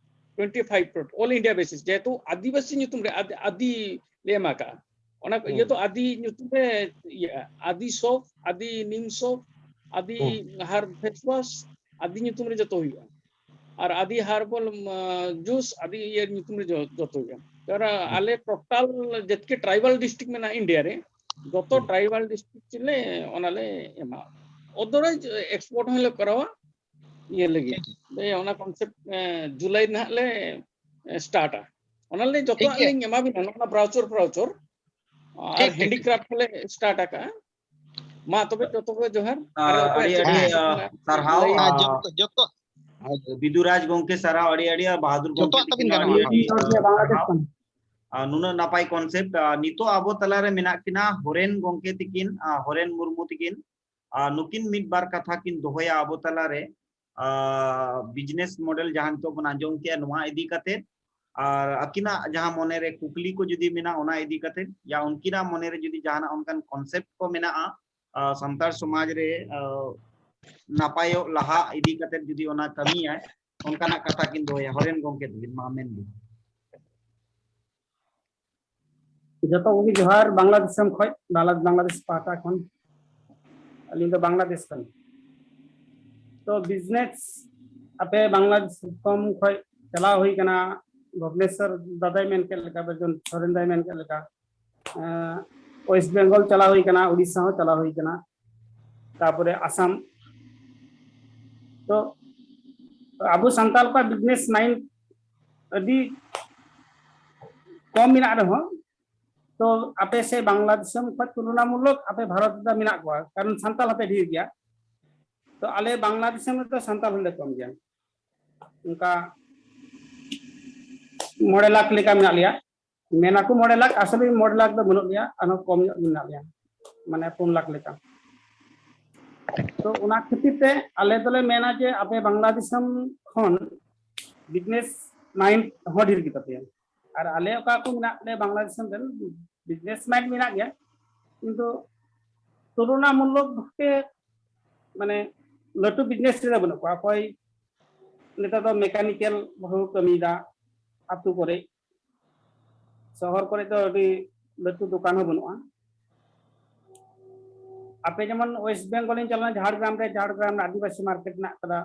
Twenty five product all India basis, ᱡᱮᱦᱮᱛᱩ ᱟᱹᱫᱤᱵᱟᱹᱥᱤ ᱧᱩᱛᱩᱢ ᱨᱮ ᱟᱫ- ᱟᱹᱫᱤ ᱞᱮ ᱮᱢ ᱟᱠᱟᱜᱼᱟ᱾ ᱚᱱᱟ ᱠᱚ ᱤᱭᱟᱹ ᱫᱚ ᱟᱹᱫᱤ ᱧᱩᱛᱩᱢ ᱨᱮ ᱤᱭᱟᱹᱜᱼᱟ, ᱟᱹᱫᱤ ᱥᱚᱯ, ᱟᱹᱫᱤ ᱱᱤᱢ ᱥᱚᱯ, ᱟᱹᱫᱤ ᱦᱟᱨᱵ ᱯᱷᱮᱥ ᱣᱟᱥ, ᱟᱹᱫᱤ ᱧᱩᱛᱩᱢ ᱨᱮ ᱡᱚᱛᱚ ᱦᱩᱭᱩᱜᱼᱟ᱾ ᱟᱨ ᱟᱹᱫᱤ ᱦᱟᱨᱵᱟᱞ ᱡᱩᱥ, ᱟᱹᱫᱤ ᱤᱭᱟᱹ ᱧᱩᱛᱩᱢ ᱨᱮ ᱡᱚ- ᱡᱚᱛᱚ ᱦᱩᱭᱩᱜᱼᱟ᱾ ᱛᱟᱨᱟ ᱟᱞᱮ ᱴᱳᱴᱟᱞ ᱡᱮᱛᱠᱮ ᱴᱨᱟᱭᱵᱟᱞ ᱰᱤᱥᱴᱨᱤᱠᱴ ᱢᱮᱱᱟᱜᱼᱟ ᱤᱱᱰᱤᱭᱟ ᱨᱮ, ᱡᱚᱛᱚ ᱴᱨᱟᱭᱵᱟᱞ ᱰᱤᱥᱴᱨᱤᱠᱴ ᱞᱮ ᱚᱱᱟ ᱞᱮ ᱮᱢᱟ᱾ ᱚᱫᱚᱨᱣᱟᱭᱤᱡ ᱮᱠᱥᱯᱳᱨᱴ ᱦᱚᱸᱞᱮ ᱠᱚᱨᱟᱣᱟ ᱤᱭᱟᱹ ᱞᱟᱹᱜᱤᱫ᱾ ᱚᱱᱟ ᱠᱚᱱᱥᱮᱯᱴ ᱡᱩᱞᱟᱭ ᱱᱟᱦᱟᱜ ᱞᱮ ᱥᱴᱟᱨᱴᱟ᱾ ᱚᱱᱟ ᱞᱮ ᱡᱚᱛᱚᱣᱟᱜ ᱞᱤᱧ ᱮᱢᱟ ᱵᱤᱱᱟ, ᱱᱚᱜᱼᱚ ᱱᱟ ᱵᱨᱟᱣᱪᱟᱨ ᱯᱨᱟᱣᱪᱟᱨ ᱟᱨ ᱦᱮᱱᱰᱤᱠᱨᱟᱯᱴ ᱞᱮ ᱥᱴᱟᱨᱴ ᱟᱠᱟᱜᱼᱟ᱾ ᱢᱟ ᱛᱚᱵᱮ ᱡᱚᱛᱚ ᱠᱚ ᱡᱚᱦᱟᱨ᱾ ᱟᱨ ᱚᱠᱚᱭ ᱟᱹᱰᱤ ᱟᱹᱰᱤ ᱪᱮᱛᱟᱱ ᱥᱮᱫ ᱥᱟᱨᱦᱟᱣ᱾ ᱞᱟᱹᱭ ᱡᱚᱛᱚ ᱡᱚᱛᱚ ᱵᱤᱫᱩᱨᱟᱡᱽ ᱜᱚᱝᱠᱮ ᱥᱟᱨᱦᱟᱣ ᱟᱹᱰᱤ ᱟᱹᱰᱤ, ᱟᱨ ᱵᱟᱦᱟᱫᱩᱨ ᱜᱚᱝᱠᱮ ᱡᱚᱛᱚᱣᱟᱜ ᱛᱟᱹᱵᱤᱱ ᱛᱤᱠᱤᱱ ᱜᱟᱱᱚᱜᱼᱟ᱾ ᱟᱹᱰᱤ ᱟᱹᱰᱤ ᱥᱟᱨᱦᱟᱣ᱾ ᱟᱨ ᱱᱩᱱᱟᱹᱜ ᱱᱟᱯᱟᱭ ᱠᱚᱱᱥᱮᱯᱴ᱾ ᱟᱨ ᱱᱤᱛᱚᱜ ᱟᱵᱚ ᱛᱟᱞᱟᱨᱮ ᱢᱮᱱᱟᱜ ᱠᱤᱱᱟ ᱦᱚᱨᱮᱱ ᱜᱚᱝᱠᱮ ᱛᱤᱠᱤᱱ, ᱟᱨ ᱦᱚᱨᱮᱱ ᱢᱩᱨᱢᱩ ᱛᱤᱠᱤᱱ᱾ ᱟᱨ ᱱᱩᱠᱤᱱ ᱢᱤᱫ ᱵᱟᱨ ᱠᱟᱛᱷᱟ ᱠᱤᱱ ᱫᱚᱦᱚᱭᱟ ᱟᱵᱚ ᱛᱟᱞᱟᱨᱮ, ᱟᱨ ᱵᱤᱡᱽᱱᱮᱥ ᱢᱚᱰᱮᱞ ᱡᱟᱦᱟᱸ ᱱᱤᱛᱚᱜ ᱵᱚᱱ ᱟᱸᱡᱚᱢ ᱠᱮᱜᱼᱟ, ᱱᱚᱣᱟ ᱤᱫᱤ ᱠᱟᱛᱮ, ᱟᱨ ᱟᱹᱠᱤᱱᱟᱜ ᱡᱟᱦᱟᱸ ᱢᱚᱱᱮᱨᱮ ᱠᱩᱠᱞᱤ ᱠᱚ ᱡᱩᱫᱤ ᱢᱮᱱᱟᱜᱼᱟ, ᱚᱱᱟ ᱤᱫᱤ ᱠᱟᱛᱮ, ᱭᱟ ᱩᱱᱠᱤᱱᱟᱜ ᱢᱚᱱᱮᱨᱮ ᱡᱩᱫᱤ ᱡᱟᱦᱟᱱᱟᱜ ᱚᱱᱠᱟᱱ ᱠᱚᱱᱥᱮᱯᱴ ᱠᱚ ᱢᱮᱱᱟᱜᱼᱟ, ᱟᱨ ᱥᱟᱱᱛᱟᱲ ᱥᱚᱢᱟᱡᱽ ᱨᱮ, ᱟᱨ ᱱᱟᱯᱟᱭᱚᱜ ᱞᱟᱦᱟ ᱤᱫᱤ ᱠᱟᱛᱮ ᱡᱩᱫᱤ ᱚᱱᱟ ᱠᱟᱹᱢᱤᱭᱟᱭ, ᱚᱱᱠᱟᱱᱟᱜ ᱠᱟᱛᱷᱟ ᱠᱤᱱ ᱫᱚᱦᱚᱭᱟ᱾ ᱦᱚᱨᱮᱱ ᱜᱚᱝᱠᱮ ᱛᱟᱹᱵᱤᱱ, ᱢᱟ ᱢᱮᱱ ᱵᱤᱱ᱾ ᱡᱚᱛᱚ ᱠᱚᱜᱮ ᱡᱚᱦᱟᱨ ᱵᱟᱝᱞᱟ ᱫᱤᱥᱚᱢ ᱠᱷᱚᱱ, ᱵᱟᱝᱞᱟ-, ᱵᱟᱝᱞᱟᱫᱮᱥ ᱯᱟᱦᱴᱟ ᱠᱷᱚᱱ᱾ ᱟᱹᱞᱤᱧ ᱫᱚ ᱵᱟᱝᱞᱟᱫᱮᱥ ᱠᱟᱱᱟ᱾ ᱛᱚ ᱵᱤᱡᱽᱱᱮᱥ ᱟᱯᱮ ᱵᱟᱝᱞᱟᱫᱮᱥ ᱠᱷᱚᱱ ᱠᱷᱚᱡ ᱪᱟᱞᱟᱣ ᱦᱩᱭ ᱠᱟᱱᱟ, ᱵᱷᱩᱵᱽᱱᱮᱥᱚᱨ ᱫᱟᱫᱟᱭ ᱢᱮᱱ ᱠᱮᱫ ᱞᱮᱠᱟ, ᱵᱮᱡᱚᱱ ᱥᱚᱨᱮᱱ ᱫᱟᱭ ᱢᱮᱱ ᱠᱮᱫ ᱞᱮᱠᱟ, ᱳᱭᱮᱥᱴ ᱵᱮᱝᱜᱚᱞ ᱪᱟᱞᱟᱣ ᱦᱩᱭ ᱠᱟᱱᱟ, ᱩᱲᱤᱥᱥᱟ ᱦᱚᱸ ᱪᱟᱞᱟᱣ ᱦᱩᱭ ᱠᱟᱱᱟ, ᱛᱟᱨᱯᱚᱨᱮ ᱟᱥᱟᱢ᱾ ᱛᱚ ᱟᱵᱚ ᱥᱟᱱᱛᱟᱲ ᱠᱚᱣᱟᱜ ᱵᱤᱡᱽᱱᱮᱥ ᱢᱟᱭᱤᱱᱰ ᱟᱹᱰᱤ ᱠᱚᱢ ᱢᱮᱱᱟᱜ ᱨᱮᱦᱚᱸ, ᱛᱚ ᱟᱯᱮ ᱥᱮ ᱵᱟᱝᱞᱟ ᱫᱤᱥᱚᱢ ᱠᱷᱚᱱ ᱛᱩᱞᱚᱱᱟᱢᱩᱞᱚᱠ ᱟᱯᱮ ᱵᱷᱟᱨᱚᱛ ᱨᱮᱫᱚ ᱢᱮᱱᱟᱜ ᱠᱚᱣᱟ, ᱠᱟᱨᱚᱱ ᱥᱟᱱᱛᱟᱲ ᱦᱚᱸᱯᱮ ᱰᱷᱮᱨ ᱜᱮᱭᱟ᱾ ᱛᱚ ᱟᱞᱮ ᱵᱟᱝᱞᱟ ᱫᱤᱥᱚᱢ ᱨᱮᱫᱚ ᱥᱟᱱᱛᱟᱲ ᱦᱚᱸᱞᱮ ᱠᱚᱢ ᱜᱮᱭᱟ, ᱚᱱᱠᱟ ᱢᱚᱬᱮ ᱞᱟᱠᱷ ᱞᱮᱠᱟ ᱢᱮᱱᱟᱜ ᱞᱮᱭᱟ᱾ ᱢᱮᱱᱟᱠᱚ ᱢᱚᱬᱮ ᱞᱟᱠᱷ, ᱟᱥᱚᱞᱮ ᱢᱚᱬᱮ ᱞᱟᱠᱷ ᱫᱚ ᱵᱟᱹᱱᱩᱜ ᱞᱮᱭᱟ, ᱟᱨᱦᱚᱸ ᱠᱚᱢ ᱧᱚᱜ ᱜᱮ ᱢᱮᱱᱟᱜ ᱞᱮᱭᱟ, ᱢᱟᱱᱮ ᱯᱩᱱ ᱞᱟᱠᱷ ᱞᱮᱠᱟ᱾ ᱛᱚ ᱚᱱᱟ ᱠᱷᱟᱹᱛᱤᱨ ᱛᱮ ᱟᱞᱮ ᱫᱚᱞᱮ ᱢᱮᱱᱟ ᱡᱮ ᱟᱯᱮ ᱵᱟᱝᱞᱟ ᱫᱤᱥᱚᱢ ᱠᱷᱚᱱ ᱵᱤᱡᱽᱱᱮᱥ ᱢᱟᱭᱤᱱᱰ ᱦᱚᱸ ᱰᱷᱮᱨ ᱜᱮᱛᱟ ᱯᱮᱭᱟ, ᱟᱨ ᱟᱞᱮ ᱚᱠᱟ ᱠᱚ ᱢᱮᱱᱟᱜ ᱞᱮ ᱵᱟᱝᱞᱟ ᱫᱤᱥᱚᱢ ᱨᱮᱱ ᱵᱤᱡᱽᱱᱮᱥ ᱢᱟᱭᱤᱱᱰ ᱢᱮᱱᱟᱜ ᱜᱮᱭᱟ, ᱠᱤᱱᱛᱩ ᱛᱩᱞᱚᱱᱟᱢᱩᱞᱚᱠ ᱵᱷᱟᱵᱮ ᱢᱟᱱᱮ ᱞᱟᱹᱴᱩ ᱵᱤᱡᱽᱱᱮᱥ ᱨᱮ ᱵᱟᱹᱱᱩᱜ ᱠᱚᱣᱟ᱾ ᱚᱠᱚᱭ ᱱᱮᱛᱟᱨ ᱫᱚ ᱢᱮᱠᱟᱱᱤᱠᱮᱞ ᱵᱷᱟᱵᱮ ᱠᱚ ᱠᱟᱹᱢᱤᱭᱮᱫᱟ ᱟᱹᱛᱩ ᱠᱚᱨᱮ, ᱥᱚᱦᱚᱨ ᱠᱚᱨᱮ ᱫᱚ ᱟᱹᱰᱤ ᱞᱟᱹᱴᱩ ᱫᱚᱠᱟᱱ ᱦᱚᱸ ᱵᱟᱹᱱᱩᱜᱼᱟ᱾ ᱟᱯᱮ ᱡᱮᱢᱚᱱ ᱳᱭᱮᱥᱴ ᱵᱮᱝᱜᱚᱞ ᱤᱧ ᱪᱟᱞᱟᱣ ᱞᱮᱱᱟ, ᱡᱷᱟᱲᱜᱨᱟᱢ ᱨᱮ, ᱡᱷᱟᱲᱜᱨᱟᱢ ᱨᱮ ᱟᱹᱫᱤᱵᱟᱹᱥᱤ ᱢᱟᱨᱠᱮᱴ ᱢᱮᱱᱟᱜ ᱠᱟᱫᱟ᱾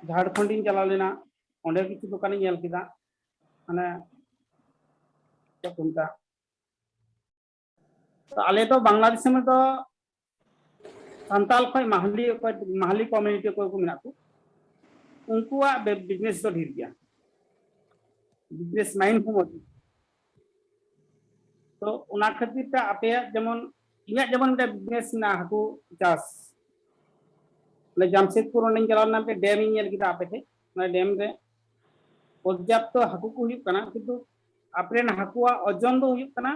ᱡᱷᱟᱲᱠᱷᱚᱸᱰ ᱤᱧ ᱪᱟᱞᱟᱣ ᱞᱮᱱᱟ, ᱚᱸᱰᱮ ᱠᱤᱪᱷᱩ ᱫᱚᱠᱟᱱᱤᱧ ᱧᱮᱞ ᱠᱮᱫᱟ, ᱢᱟᱱᱮ ᱪᱮᱫ ᱠᱚ ᱢᱮᱛᱟᱜᱼᱟ, ᱛᱚ ᱟᱞᱮ ᱫᱚ ᱵᱟᱝᱞᱟ ᱫᱤᱥᱚᱢ ᱨᱮᱫᱚ ᱥᱟᱱᱛᱟᱲ ᱠᱷᱚᱱ ᱢᱟᱦᱞᱤ ᱚᱠᱚᱭ, ᱢᱟᱦᱞᱤ ᱠᱚᱢᱤᱭᱩᱱᱤᱴᱤ ᱚᱠᱚᱭ ᱠᱚ ᱢᱮᱱᱟᱜ ᱠᱚ, ᱩᱱᱠᱩᱣᱟᱜ ᱵᱤᱡᱽᱱᱮᱥ ᱫᱚ ᱰᱷᱮᱨ ᱜᱮᱭᱟ, ᱵᱤᱡᱽᱱᱮᱥ ᱢᱟᱭᱤᱱᱰ ᱦᱚᱸ ᱢᱚᱡᱽ᱾ ᱛᱚ ᱚᱱᱟ ᱠᱷᱟᱹᱛᱤᱨ ᱛᱮ ᱟᱯᱮᱭᱟᱜ ᱡᱮᱢᱚᱱ, ᱤᱧᱟᱹᱜ ᱡᱮᱢᱚᱱ ᱢᱤᱫᱴᱮᱱ ᱵᱤᱡᱽᱱᱮᱥ ᱢᱮᱱᱟᱜᱼᱟ ᱦᱟᱹᱠᱩ ᱪᱟᱥ, ᱚᱱᱟ ᱡᱟᱢᱥᱮᱫᱽᱯᱩᱨ ᱚᱸᱰᱮᱧ ᱪᱟᱞᱟᱣ ᱞᱮᱱᱟ, ᱢᱤᱫᱴᱮᱱ ᱰᱮᱢ ᱤᱧ ᱧᱮᱞ ᱠᱮᱫᱟ ᱟᱯᱮ ᱴᱷᱮᱱ, ᱚᱱᱟ ᱰᱮᱢ ᱨᱮ ᱯᱚᱨᱡᱟᱯᱛᱚ ᱦᱟᱹᱠᱩ ᱠᱚ ᱦᱩᱭᱩᱜ ᱠᱟᱱᱟ, ᱠᱤᱱᱛᱩ ᱟᱯᱮᱨᱮᱱ ᱦᱟᱹᱠᱩᱣᱟᱜ ᱳᱡᱚᱱ ᱫᱚ ᱦᱩᱭᱩᱜ ᱠᱟᱱᱟ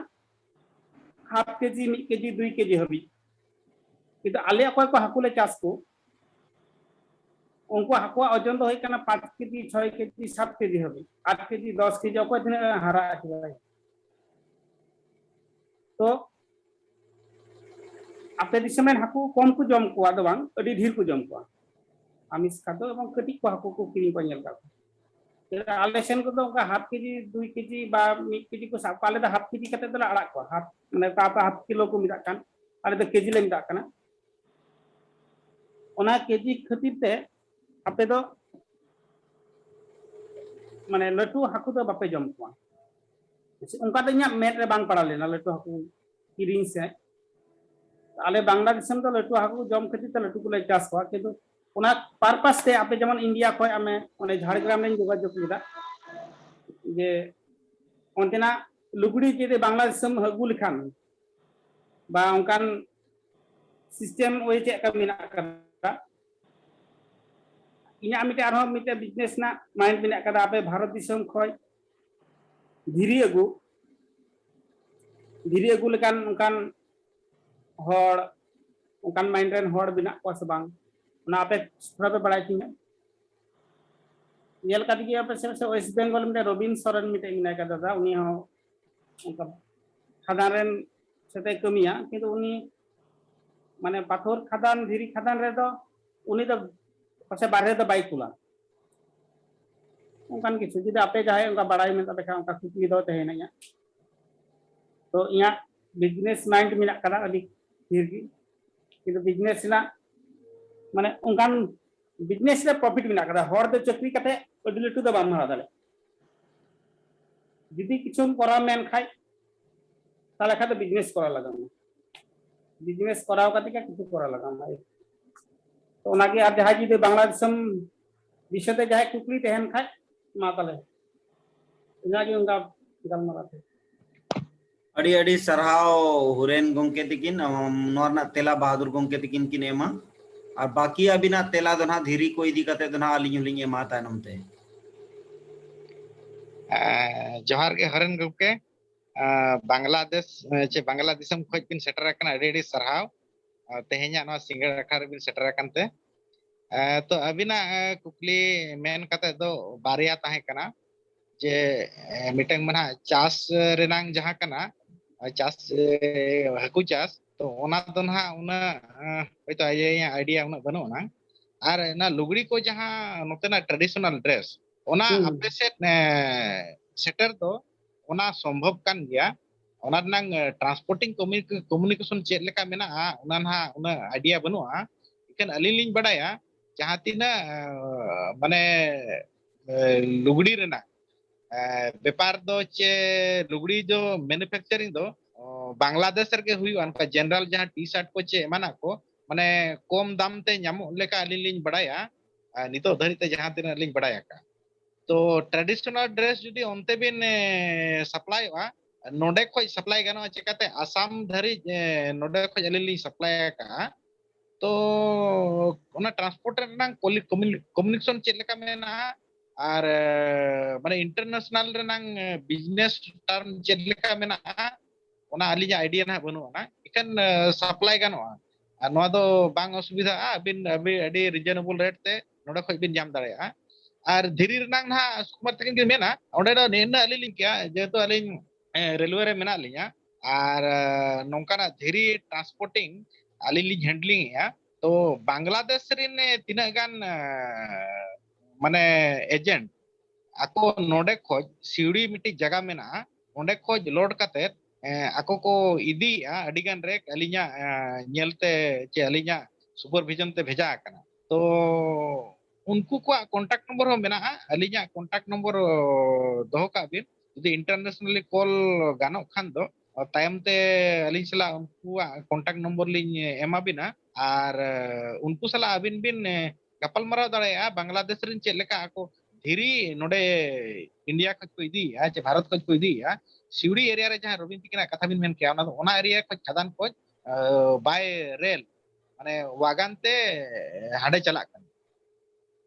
ᱦᱟᱯ ᱠᱮᱡᱤ, ᱢᱤᱫ ᱠᱮᱡᱤ, ᱫᱩᱭ ᱠᱮᱡᱤ ᱦᱟᱹᱵᱤᱡ᱾ ᱠᱤᱱᱛᱩ ᱟᱞᱮ ᱚᱠᱚᱭ ᱠᱚ ᱦᱟᱹᱠᱩ ᱞᱮ ᱪᱟᱥ ᱠᱚ, ᱩᱱᱠᱩ ᱦᱟᱹᱠᱩᱣᱟᱜ ᱳᱡᱚᱱ ᱫᱚ ᱦᱩᱭᱩᱜ ᱠᱟᱱᱟ ᱯᱟᱸᱪ ᱠᱮᱡᱤ, ᱪᱷᱚᱭ ᱠᱮᱡᱤ, ᱥᱟᱛ ᱠᱮᱡᱤ ᱦᱟᱹᱵᱤᱡ, ᱟᱴ ᱠᱮᱡᱤ, ᱫᱚᱥ ᱠᱮᱡᱤ, ᱚᱠᱚᱭ ᱛᱤᱱᱟᱹᱜ ᱮ ᱦᱟᱨᱟᱜᱼᱟ ᱠᱮᱫᱟᱭ᱾ ᱛᱚ ᱟᱯᱮ ᱫᱤᱥᱚᱢ ᱨᱮᱱ ᱦᱟᱹᱠᱩ ᱠᱚᱢ ᱠᱚ ᱡᱚᱢ ᱠᱚᱣᱟ ᱫᱚ ᱵᱟᱝ, ᱟᱹᱰᱤ ᱰᱷᱮᱨ ᱠᱚ ᱡᱚᱢ ᱠᱚᱣᱟ ᱟᱢᱤᱥ ᱠᱷᱟᱫᱽᱫᱚ, ᱮᱵᱚᱝ ᱠᱟᱹᱴᱤᱡ ᱠᱚ ᱦᱟᱹᱠᱩ ᱠᱚ ᱠᱤᱨᱤᱧ ᱠᱚᱣᱟ, ᱧᱮᱞ ᱠᱟᱜ ᱠᱚᱣᱟ᱾ ᱪᱮᱫᱟᱜ ᱟᱞᱮ ᱥᱮᱱ ᱠᱚᱫᱚ ᱚᱱᱠᱟ ᱦᱟᱯ ᱠᱮᱡᱤ, ᱫᱩᱭ ᱠᱮᱡᱤ ᱵᱟ ᱢᱤᱫ ᱠᱮᱡᱤ ᱠᱚ ᱥᱟᱵ ᱠᱚᱣᱟ, ᱟᱞᱮ ᱫᱚ ᱦᱟᱯ ᱠᱮᱡᱤ ᱠᱟᱛᱮ ᱫᱚᱞᱮ ᱟᱲᱟᱜ ᱠᱚᱣᱟ, ᱦᱟᱯ, ᱢᱟᱱᱮ ᱚᱠᱟ ᱚᱠᱟ ᱦᱟᱯ ᱠᱤᱞᱳ ᱠᱚ ᱢᱮᱛᱟᱜ ᱠᱟᱱ, ᱟᱞᱮ ᱫᱚ ᱠᱮᱡᱤ ᱞᱮ ᱢᱮᱛᱟᱜ ᱠᱟᱱᱟ᱾ ᱚᱱᱟ ᱠᱮᱡᱤ ᱠᱷᱟᱹᱛᱤᱨ ᱛᱮ ᱟᱯᱮ ᱫᱚ ᱢᱟᱱᱮ ᱞᱟᱹᱴᱩ ᱦᱟᱹᱠᱩ ᱫᱚ ᱵᱟᱯᱮ ᱡᱚᱢ ᱠᱚᱣᱟ᱾ ᱚᱱᱠᱟ ᱫᱚ ᱤᱧᱟᱹᱜ ᱢᱮᱫ ᱨᱮ ᱵᱟᱝ ᱯᱟᱲᱟᱣ ᱞᱮᱱᱟ ᱞᱟᱹᱴᱩ ᱦᱟᱹᱠᱩ ᱠᱤᱨᱤᱧ ᱥᱮ᱾ ᱟᱞᱮ ᱵᱟᱝᱞᱟ ᱫᱤᱥᱚᱢ ᱫᱚ ᱞᱟᱹᱴᱩ ᱦᱟᱹᱠᱩ ᱡᱚᱢ ᱠᱷᱟᱹᱛᱤᱨ ᱛᱮ ᱞᱟᱹᱴᱩ ᱠᱚᱞᱮ ᱪᱟᱥ ᱠᱚᱣᱟ, ᱠᱤᱱᱛᱩ ᱚᱱᱟ ᱯᱟᱨᱯᱟᱥ ᱛᱮ ᱟᱯᱮ ᱡᱮᱢᱚᱱ ᱤᱱᱰᱤᱭᱟ ᱠᱷᱚᱱ ᱟᱢᱮ ᱚᱱᱮ ᱡᱷᱟᱲᱜᱨᱟᱢ ᱨᱮᱧ ᱡᱳᱜᱟᱡᱳᱜᱽ ᱞᱮᱫᱟ ᱡᱮ ᱚᱱᱛᱮᱱᱟᱜ ᱞᱩᱜᱽᱲᱤ ᱡᱩᱫᱤ ᱵᱟᱝᱞᱟ ᱫᱤᱥᱚᱢ ᱟᱹᱜᱩ ᱞᱮᱠᱷᱟᱱ ᱵᱟ ᱚᱱᱠᱟᱱ ᱥᱤᱥᱴᱮᱢ ᱳᱭ ᱪᱮᱫ ᱞᱮᱠᱟ ᱢᱮᱱᱟᱜ ᱟᱠᱟᱫᱟ᱾ ᱤᱧᱟᱹᱜ ᱢᱤᱫᱴᱮᱱ ᱟᱨᱦᱚᱸ ᱢᱤᱫᱴᱮᱱ ᱵᱤᱡᱽᱱᱮᱥ ᱨᱮᱱᱟᱜ ᱢᱟᱭᱤᱱᱰ ᱢᱮᱱᱟᱜ ᱟᱠᱟᱫᱟ, ᱟᱯᱮ ᱵᱷᱟᱨᱚᱛ ᱫᱤᱥᱚᱢ ᱠᱷᱚᱱ ᱫᱷᱤᱨᱤ ᱟᱹᱜᱩ, ᱫᱷᱤᱨᱤ ᱟᱹᱜᱩ ᱞᱮᱠᱟᱱ ᱚᱱᱠᱟᱱ ᱦᱚᱲ, ᱚᱱᱠᱟᱱ ᱢᱟᱭᱤᱱᱰ ᱨᱮᱱ ᱦᱚᱲ ᱢᱮᱱᱟᱜ ᱠᱚᱣᱟ ᱥᱮ ᱵᱟᱝ, ᱚᱱᱟ ᱟᱯᱮ ᱛᱷᱚᱲᱟ ᱯᱮ ᱵᱟᱲᱟᱭ ᱛᱤᱧᱟ᱾ ᱧᱮᱞ ᱠᱟᱫ ᱜᱮᱭᱟ ᱯᱮ ᱥᱮ ᱳᱭᱮᱥᱴ ᱵᱮᱝᱜᱚᱞ ᱢᱤᱫᱴᱮᱱ ᱨᱚᱵᱤᱱ ᱥᱚᱨᱮᱱ ᱢᱤᱫᱴᱮᱱ ᱢᱮᱱᱟᱭ ᱠᱟᱫᱟ ᱫᱟᱫᱟ, ᱩᱱᱤ ᱦᱚᱸ ᱚᱱᱠᱟ ᱠᱷᱟᱫᱟᱱ ᱨᱮᱱ ᱥᱟᱛᱮ ᱠᱟᱹᱢᱤᱭᱟ, ᱠᱤᱱᱛᱩ ᱩᱱᱤ ᱢᱟᱱᱮ ᱯᱟᱛᱷᱚᱨ ᱠᱷᱟᱫᱟᱱ, ᱫᱷᱤᱨᱤ ᱠᱷᱟᱫᱟᱱ ᱨᱮᱫᱚ ᱩᱱᱤ ᱫᱚ ᱯᱟᱥᱮ ᱵᱟᱨᱦᱮ ᱫᱚ ᱵᱟᱭ ᱠᱩᱞᱟ᱾ ᱚᱱᱠᱟᱱ ᱠᱤᱪᱷᱩ ᱡᱩᱫᱤ ᱟᱯᱮ ᱡᱟᱦᱟᱸᱭ ᱚᱱᱠᱟ ᱵᱟᱲᱟᱭ ᱢᱮᱱᱟᱜ ᱛᱟᱯᱮ ᱠᱷᱟᱱ ᱚᱱᱠᱟ ᱠᱩᱠᱞᱤ ᱫᱚ ᱛᱟᱦᱮᱱᱟ ᱤᱧᱟᱹᱜ᱾ ᱛᱚ ᱤᱧᱟᱹᱜ ᱵᱤᱡᱽᱱᱮᱥ ᱢᱟᱭᱤᱱᱰ ᱢᱮᱱᱟᱜ ᱠᱟᱫᱟ ᱟᱹᱰᱤ ᱰᱷᱮᱨ ᱜᱮ, ᱠᱤᱱᱛᱩ ᱵᱤᱡᱽᱱᱮᱥ ᱨᱮᱱᱟᱜ ᱢᱟᱱᱮ ᱚᱱᱠᱟᱱ ᱵᱤᱡᱽᱱᱮᱥ ᱨᱮ ᱯᱨᱚᱯᱷᱤᱴ ᱢᱮᱱᱟᱜ ᱠᱟᱫᱟ᱾ ᱦᱚᱲ ᱫᱚ ᱪᱟᱹᱠᱨᱤ ᱠᱟᱛᱮ ᱟᱹᱰᱤ ᱞᱟᱹᱴᱩ ᱫᱚ ᱵᱟᱢ ᱦᱟᱨᱟ ᱫᱟᱲᱮᱭᱟᱜᱼᱟ᱾ ᱡᱩᱫᱤ ᱠᱤᱪᱷᱩᱢ ᱠᱚᱨᱟᱣ ᱢᱮᱱ ᱠᱷᱟᱡ, ᱛᱟᱦᱚᱞᱮ ᱠᱷᱟᱡ ᱫᱚ ᱵᱤᱡᱽᱱᱮᱥ ᱠᱚᱨᱟᱣ ᱞᱟᱜᱟᱣ ᱢᱮ᱾ ᱵᱤᱡᱽᱱᱮᱥ ᱠᱚᱨᱟᱣ ᱠᱟᱛᱮ ᱜᱮ ᱠᱤᱪᱷᱩ ᱠᱚᱨᱟᱣ ᱞᱟᱜᱟᱣ ᱢᱮ᱾ ᱛᱚ ᱚᱱᱟᱜᱮ, ᱟᱨ ᱡᱟᱦᱟᱸᱭ ᱡᱩᱫᱤ ᱵᱟᱝᱞᱟ ᱫᱤᱥᱚᱢ ᱵᱤᱥᱚᱭ ᱛᱮ ᱡᱟᱦᱟᱸᱭ ᱠᱩᱠᱞᱤ ᱛᱟᱦᱮᱱ ᱠᱷᱟᱡ, ᱢᱟ ᱛᱟᱦᱚᱞᱮ ᱤᱱᱟᱹᱜᱮ ᱚᱱᱠᱟ ᱜᱟᱞᱢᱟᱨᱟᱣ ᱛᱮ᱾ ᱟᱹᱰᱤ ᱟᱹᱰᱤ ᱥᱟᱨᱦᱟᱣ ᱦᱩᱨᱮᱱ ᱜᱚᱢᱠᱮ ᱛᱤᱠᱤᱱ, ᱟᱢ ᱱᱚᱣᱟ ᱨᱮᱱᱟᱜ ᱛᱮᱞᱟ ᱵᱟᱦᱟᱫᱩᱨ ᱜᱚᱢᱠᱮ ᱛᱤᱠᱤᱱ ᱠᱤᱱ ᱮᱢᱟ᱾ ᱟᱨ ᱵᱟᱹᱠᱤ ᱟᱹᱵᱤᱱᱟᱜ ᱛᱮᱞᱟ ᱫᱚ ᱱᱟᱦᱟᱜ ᱫᱷᱤᱨᱤ ᱠᱚ ᱤᱫᱤ ᱠᱟᱛᱮ ᱫᱚ ᱱᱟᱦᱟᱜ ᱟᱹᱞᱤᱧ ᱦᱚᱸᱞᱤᱧ ᱮᱢᱟ ᱛᱟᱭᱱᱚᱢ ᱛᱮ᱾ ᱮᱸ, ᱡᱚᱦᱟᱨ ᱜᱮ ᱦᱚᱨᱮᱱ ᱜᱚᱢᱠᱮ᱾ ᱮᱸ, ᱵᱟᱝᱞᱟᱫᱮᱥ, ᱮᱸ, ᱪᱮ ᱵᱟᱝᱞᱟ ᱫᱤᱥᱚᱢ ᱠᱷᱚᱱ ᱵᱤᱱ ᱥᱮᱴᱮᱨ ᱟᱠᱟᱱᱟ, ᱟᱹᱰᱤ ᱟᱹᱰᱤ ᱥᱟᱨᱦᱟᱣ᱾ ᱮᱸ, ᱛᱮᱦᱮᱧᱟᱜ ᱱᱚᱣᱟ ᱥᱤᱸᱜᱟᱹᱲ ᱟᱠᱷᱲᱟ ᱨᱮᱵᱤᱱ ᱥᱮᱴᱮᱨ ᱟᱠᱟᱱ ᱛᱮ᱾ ᱮᱸ, ᱛᱚ ᱟᱹᱵᱤᱱᱟᱜ, ᱮᱸ, ᱠᱩᱠᱞᱤ ᱢᱮᱱ ᱠᱟᱛᱮ ᱫᱚ ᱵᱟᱨᱭᱟ ᱛᱟᱦᱮᱸ ᱠᱟᱱᱟ, ᱡᱮ, ᱮᱸ, ᱢᱤᱫᱴᱟᱝ ᱢᱟ ᱱᱟᱦᱟᱜ ᱪᱟᱥ ᱨᱮᱱᱟᱝ ᱡᱟᱦᱟᱸ ᱠᱟᱱᱟ, ᱪᱟᱥ, ᱮᱸ, ᱦᱟᱹᱠᱩ ᱪᱟᱥ, ᱛᱚ ᱚᱱᱟ ᱫᱚ ᱱᱟᱦᱟᱜ ᱩᱱᱟᱹᱜ, ᱮᱸ, ᱦᱚᱭᱛᱳ ᱟᱭᱟᱜ idea ᱩᱱᱟᱹᱜ ᱵᱟᱹᱱᱩᱜ ᱟᱱᱟ᱾ ᱟᱨ ᱚᱱᱟ ᱞᱩᱜᱽᱲᱤ ᱠᱚ ᱡᱟᱦᱟᱸ ᱱᱚᱛᱮᱱᱟᱜ traditional dress, ᱚᱱᱟ ᱦᱩᱸ᱾ ᱟᱯᱮ ᱥᱮᱫ, ᱮᱸ, ᱥᱮᱴᱮᱨ ᱫᱚ ᱚᱱᱟ ᱥᱚᱢᱵᱷᱚᱵ ᱠᱟᱱ ᱜᱮᱭᱟ? ᱚᱱᱟ ᱨᱮᱱᱟᱝ, ᱮᱸ, transporting communication ᱪᱮᱫ ᱞᱮᱠᱟ ᱢᱮᱱᱟᱜᱼᱟ, ᱚᱱᱟ ᱱᱟᱦᱟᱜ ᱩᱱᱟᱹᱜ idea ᱵᱟᱹᱱᱩᱜᱼᱟ᱾ ᱮᱱᱠᱷᱟᱱ ᱟᱹᱞᱤᱧ ᱞᱤᱧ ᱵᱟᱰᱟᱭᱟ ᱡᱟᱦᱟᱸ ᱛᱤᱱᱟᱹᱜ ᱢᱟᱱᱮ ᱞᱩᱜᱽᱲᱤ ᱨᱮᱱᱟᱜ ᱵᱮᱯᱟᱨ ᱫᱚ, ᱪᱮ ᱞᱩᱜᱽᱲᱤ ᱫᱚ ᱢᱮᱱᱩᱯᱷᱮᱠᱪᱟᱨᱤᱝ ᱫᱚ ᱵᱟᱝᱞᱟᱫᱮᱥ ᱨᱮᱜᱮ ᱦᱩᱭᱩᱜᱼᱟ᱾ ᱚᱱᱠᱟ ᱡᱮᱱᱟᱨᱟᱞ ᱡᱟᱦᱟᱸ ᱴᱤ ᱥᱟᱨᱴ ᱠᱚ ᱪᱮ ᱮᱢᱟᱱᱟᱜ ᱠᱚ ᱢᱟᱱᱮ ᱠᱚᱢ ᱫᱟᱢ ᱛᱮ ᱧᱟᱢᱚᱜ ᱞᱮᱠᱟ ᱟᱹᱞᱤᱧ ᱞᱤᱧ ᱵᱟᱰᱟᱭᱟ᱾ ᱱᱤᱛᱚᱜ ᱫᱷᱟᱹᱨᱤᱡ ᱛᱮ ᱡᱟᱦᱟᱸ ᱛᱤᱱᱟᱹᱜ ᱞᱤᱧ ᱵᱟᱰᱟᱭ ᱟᱠᱟᱫ, ᱛᱚ ᱴᱨᱟᱰᱤᱥᱚᱱᱟᱞ ᱰᱨᱮᱥ ᱡᱩᱫᱤ ᱚᱱᱛᱮ ᱵᱤᱱ ᱥᱟᱯᱞᱟᱭᱚᱜᱼᱟ, ᱱᱚᱰᱮ ᱠᱷᱚᱡ ᱥᱟᱯᱞᱟᱭ ᱜᱟᱱᱚᱜᱼᱟ ᱪᱮᱠᱟᱛᱮ? ᱟᱥᱟᱢ ᱫᱷᱟᱹᱨᱤᱡ ᱱᱚᱰᱮ ᱠᱷᱚᱡ ᱟᱹᱞᱤᱧ ᱞᱤᱧ ᱥᱟᱯᱞᱟᱭ ᱟᱠᱟᱫᱼᱟ᱾ ᱛᱚ ᱚᱱᱟ ᱴᱨᱟᱱᱥᱯᱳᱨᱴ ᱨᱮᱱᱟᱜ ᱠᱚᱢᱤᱭᱩᱱᱤᱠᱮᱥᱚᱱ ᱪᱮᱫ ᱞᱮᱠᱟ ᱢᱮᱱᱟᱜᱼᱟ, ᱟᱨ ᱢᱟᱱᱮ ᱤᱱᱴᱟᱨᱱᱮᱥᱚᱱᱟᱞ ᱨᱮᱱᱟᱝ ᱵᱤᱡᱽᱱᱮᱥ ᱴᱟᱨᱢ ᱪᱮᱫ ᱞᱮᱠᱟ ᱢᱮᱱᱟᱜᱼᱟ, ᱚᱱᱟ ᱟᱹᱞᱤᱧᱟᱜ ᱟᱭᱰᱤᱭᱟ ᱱᱟᱦᱟᱜ ᱵᱟᱹᱱᱩᱜ ᱟᱱᱟ᱾ ᱮᱱᱠᱷᱟᱱ ᱥᱟᱯᱞᱟᱭ ᱜᱟᱱᱚᱜᱼᱟ, ᱟᱨ ᱱᱚᱣᱟ ᱫᱚ ᱵᱟᱝ ᱚᱥᱩᱵᱤᱫᱷᱟᱜᱼᱟ᱾ ᱟᱹᱵᱤᱱ ᱟᱹᱵᱤᱱ ᱟᱹᱰᱤ ᱨᱤᱡᱚᱱᱮᱵᱚᱞ ᱨᱮᱴ ᱛᱮ ᱱᱚᱰᱮ ᱠᱷᱚᱡ ᱵᱤᱱ ᱧᱟᱢ ᱫᱟᱲᱮᱭᱟᱜᱼᱟ᱾ ᱟᱨ ᱫᱷᱤᱨᱤ ᱨᱮᱱᱟᱝ ᱱᱟᱦᱟᱜ ᱥᱩᱠᱩᱢᱟᱨ ᱛᱟᱹᱠᱤᱱ ᱠᱤᱱ ᱢᱮᱱᱟ, ᱚᱸᱰᱮ ᱫᱚ ᱱᱤᱱᱟᱹᱜ ᱟᱹᱞᱤᱧ ᱞᱤᱧ ᱠᱮᱭᱟ, ᱡᱮᱦᱮᱛᱩ ᱟᱹᱞᱤᱧ ᱨᱮᱞᱣᱮ ᱨᱮ ᱢᱮᱱᱟᱜ ᱞᱤᱧᱟ, ᱟᱨ ᱱᱚᱝᱠᱟᱱᱟᱜ ᱫᱷᱤᱨᱤ ᱴᱨᱟᱱᱥᱯᱳᱨᱴᱤᱝ ᱟᱹᱞᱤᱧ ᱞᱤᱧ ᱦᱮᱱᱰᱞᱤᱝ ᱮᱫᱼᱟ᱾ ᱛᱚ ᱵᱟᱝᱞᱟᱫᱮᱥ ᱨᱮᱱ ᱛᱤᱱᱟᱹᱜ ᱜᱟᱱ ᱢᱟᱱᱮ ᱮᱡᱮᱱᱴ ᱟᱠᱚ ᱱᱚᱰᱮ ᱠᱷᱚᱡ ᱥᱤᱣᱲᱤ ᱢᱤᱫᱴᱤᱡ ᱡᱟᱭᱜᱟ ᱢᱮᱱᱟᱜᱼᱟ, ᱚᱸᱰᱮ ᱠᱷᱚᱡ ᱞᱳᱰ ᱠᱟᱛᱮᱫ ᱟᱠᱚ ᱠᱚ ᱤᱫᱤᱭᱮᱫᱼᱟ ᱟᱹᱰᱤ ᱜᱟᱱ ᱨᱮᱠ ᱟᱹᱞᱤᱧᱟᱜ ᱧᱮᱞᱛᱮ ᱪᱮ ᱟᱹᱞᱤᱧᱟᱜ ᱥᱩᱯᱟᱨᱵᱷᱤᱡᱚᱱ ᱛᱮ ᱵᱷᱮᱡᱟ ᱟᱠᱟᱱᱟ᱾ ᱛᱚ ᱩᱱᱠᱩ ᱠᱚᱣᱟᱜ ᱠᱚᱱᱴᱟᱠᱴ ᱱᱚᱢᱵᱚᱨ ᱦᱚᱸ ᱢᱮᱱᱟᱜᱼᱟ, ᱟᱹᱞᱤᱧᱟᱜ ᱠᱚᱱᱴᱟᱠᱴ ᱱᱚᱢᱵᱚᱨ ᱫᱚᱦᱚ ᱠᱟᱜ ᱵᱤᱱ᱾ ᱡᱩᱫᱤ ᱤᱱᱴᱟᱨᱱᱮᱥᱱᱟᱞᱤ ᱠᱚᱞ ᱜᱟᱱᱚᱜ ᱠᱷᱟᱱ ᱫᱚ ᱛᱟᱭᱚᱢ ᱛᱮ ᱟᱹᱞᱤᱧ ᱥᱟᱞᱟᱜ ᱩᱱᱠᱩᱣᱟᱜ ᱠᱚᱱᱴᱟᱠᱴ ᱱᱚᱢᱵᱚᱨ ᱞᱤᱧ ᱮᱢᱟ ᱵᱤᱱᱟ, ᱟᱨ ᱩᱱᱠᱩ ᱥᱟᱞᱟᱜ ᱟᱹᱵᱤᱱ ᱵᱤᱱ ᱜᱟᱯᱟᱞᱢᱟᱨᱟᱣ ᱫᱟᱲᱮᱭᱟᱜᱼᱟ ᱵᱟᱝᱞᱟᱫᱮᱥ ᱨᱮᱱ ᱪᱮᱫ ᱞᱮᱠᱟ ᱟᱠᱚ ᱫᱷᱤᱨᱤ ᱱᱚᱰᱮ ᱤᱱᱰᱤᱭᱟ ᱠᱷᱚᱡ ᱠᱚ ᱤᱫᱤᱭᱮᱫᱼᱟ ᱪᱮ ᱵᱷᱟᱨᱚᱛ ᱠᱷᱚᱡ ᱠᱚ ᱤᱫᱤᱭᱮᱫᱼᱟ᱾ ᱥᱤᱣᱲᱤ ᱮᱨᱤᱭᱟ ᱨᱮ ᱡᱟᱦᱟᱸ ᱨᱚᱵᱤᱱ ᱛᱤᱠᱤᱱᱟᱜ ᱠᱟᱛᱷᱟ ᱵᱤᱱ ᱢᱮᱱ ᱠᱮᱜᱼᱟ, ᱚᱱᱟ ᱫᱚ ᱚᱱᱟ ᱮᱨᱤᱭᱟ ᱠᱷᱚᱡ ᱠᱷᱟᱫᱟᱱ ᱠᱷᱚᱡ ᱵᱟᱭ ᱨᱮᱞ ᱢᱟᱱᱮ ᱣᱟᱜᱟᱱ ᱛᱮ ᱦᱟᱸᱰᱮ ᱪᱟᱞᱟᱜ ᱠᱟᱱᱟ᱾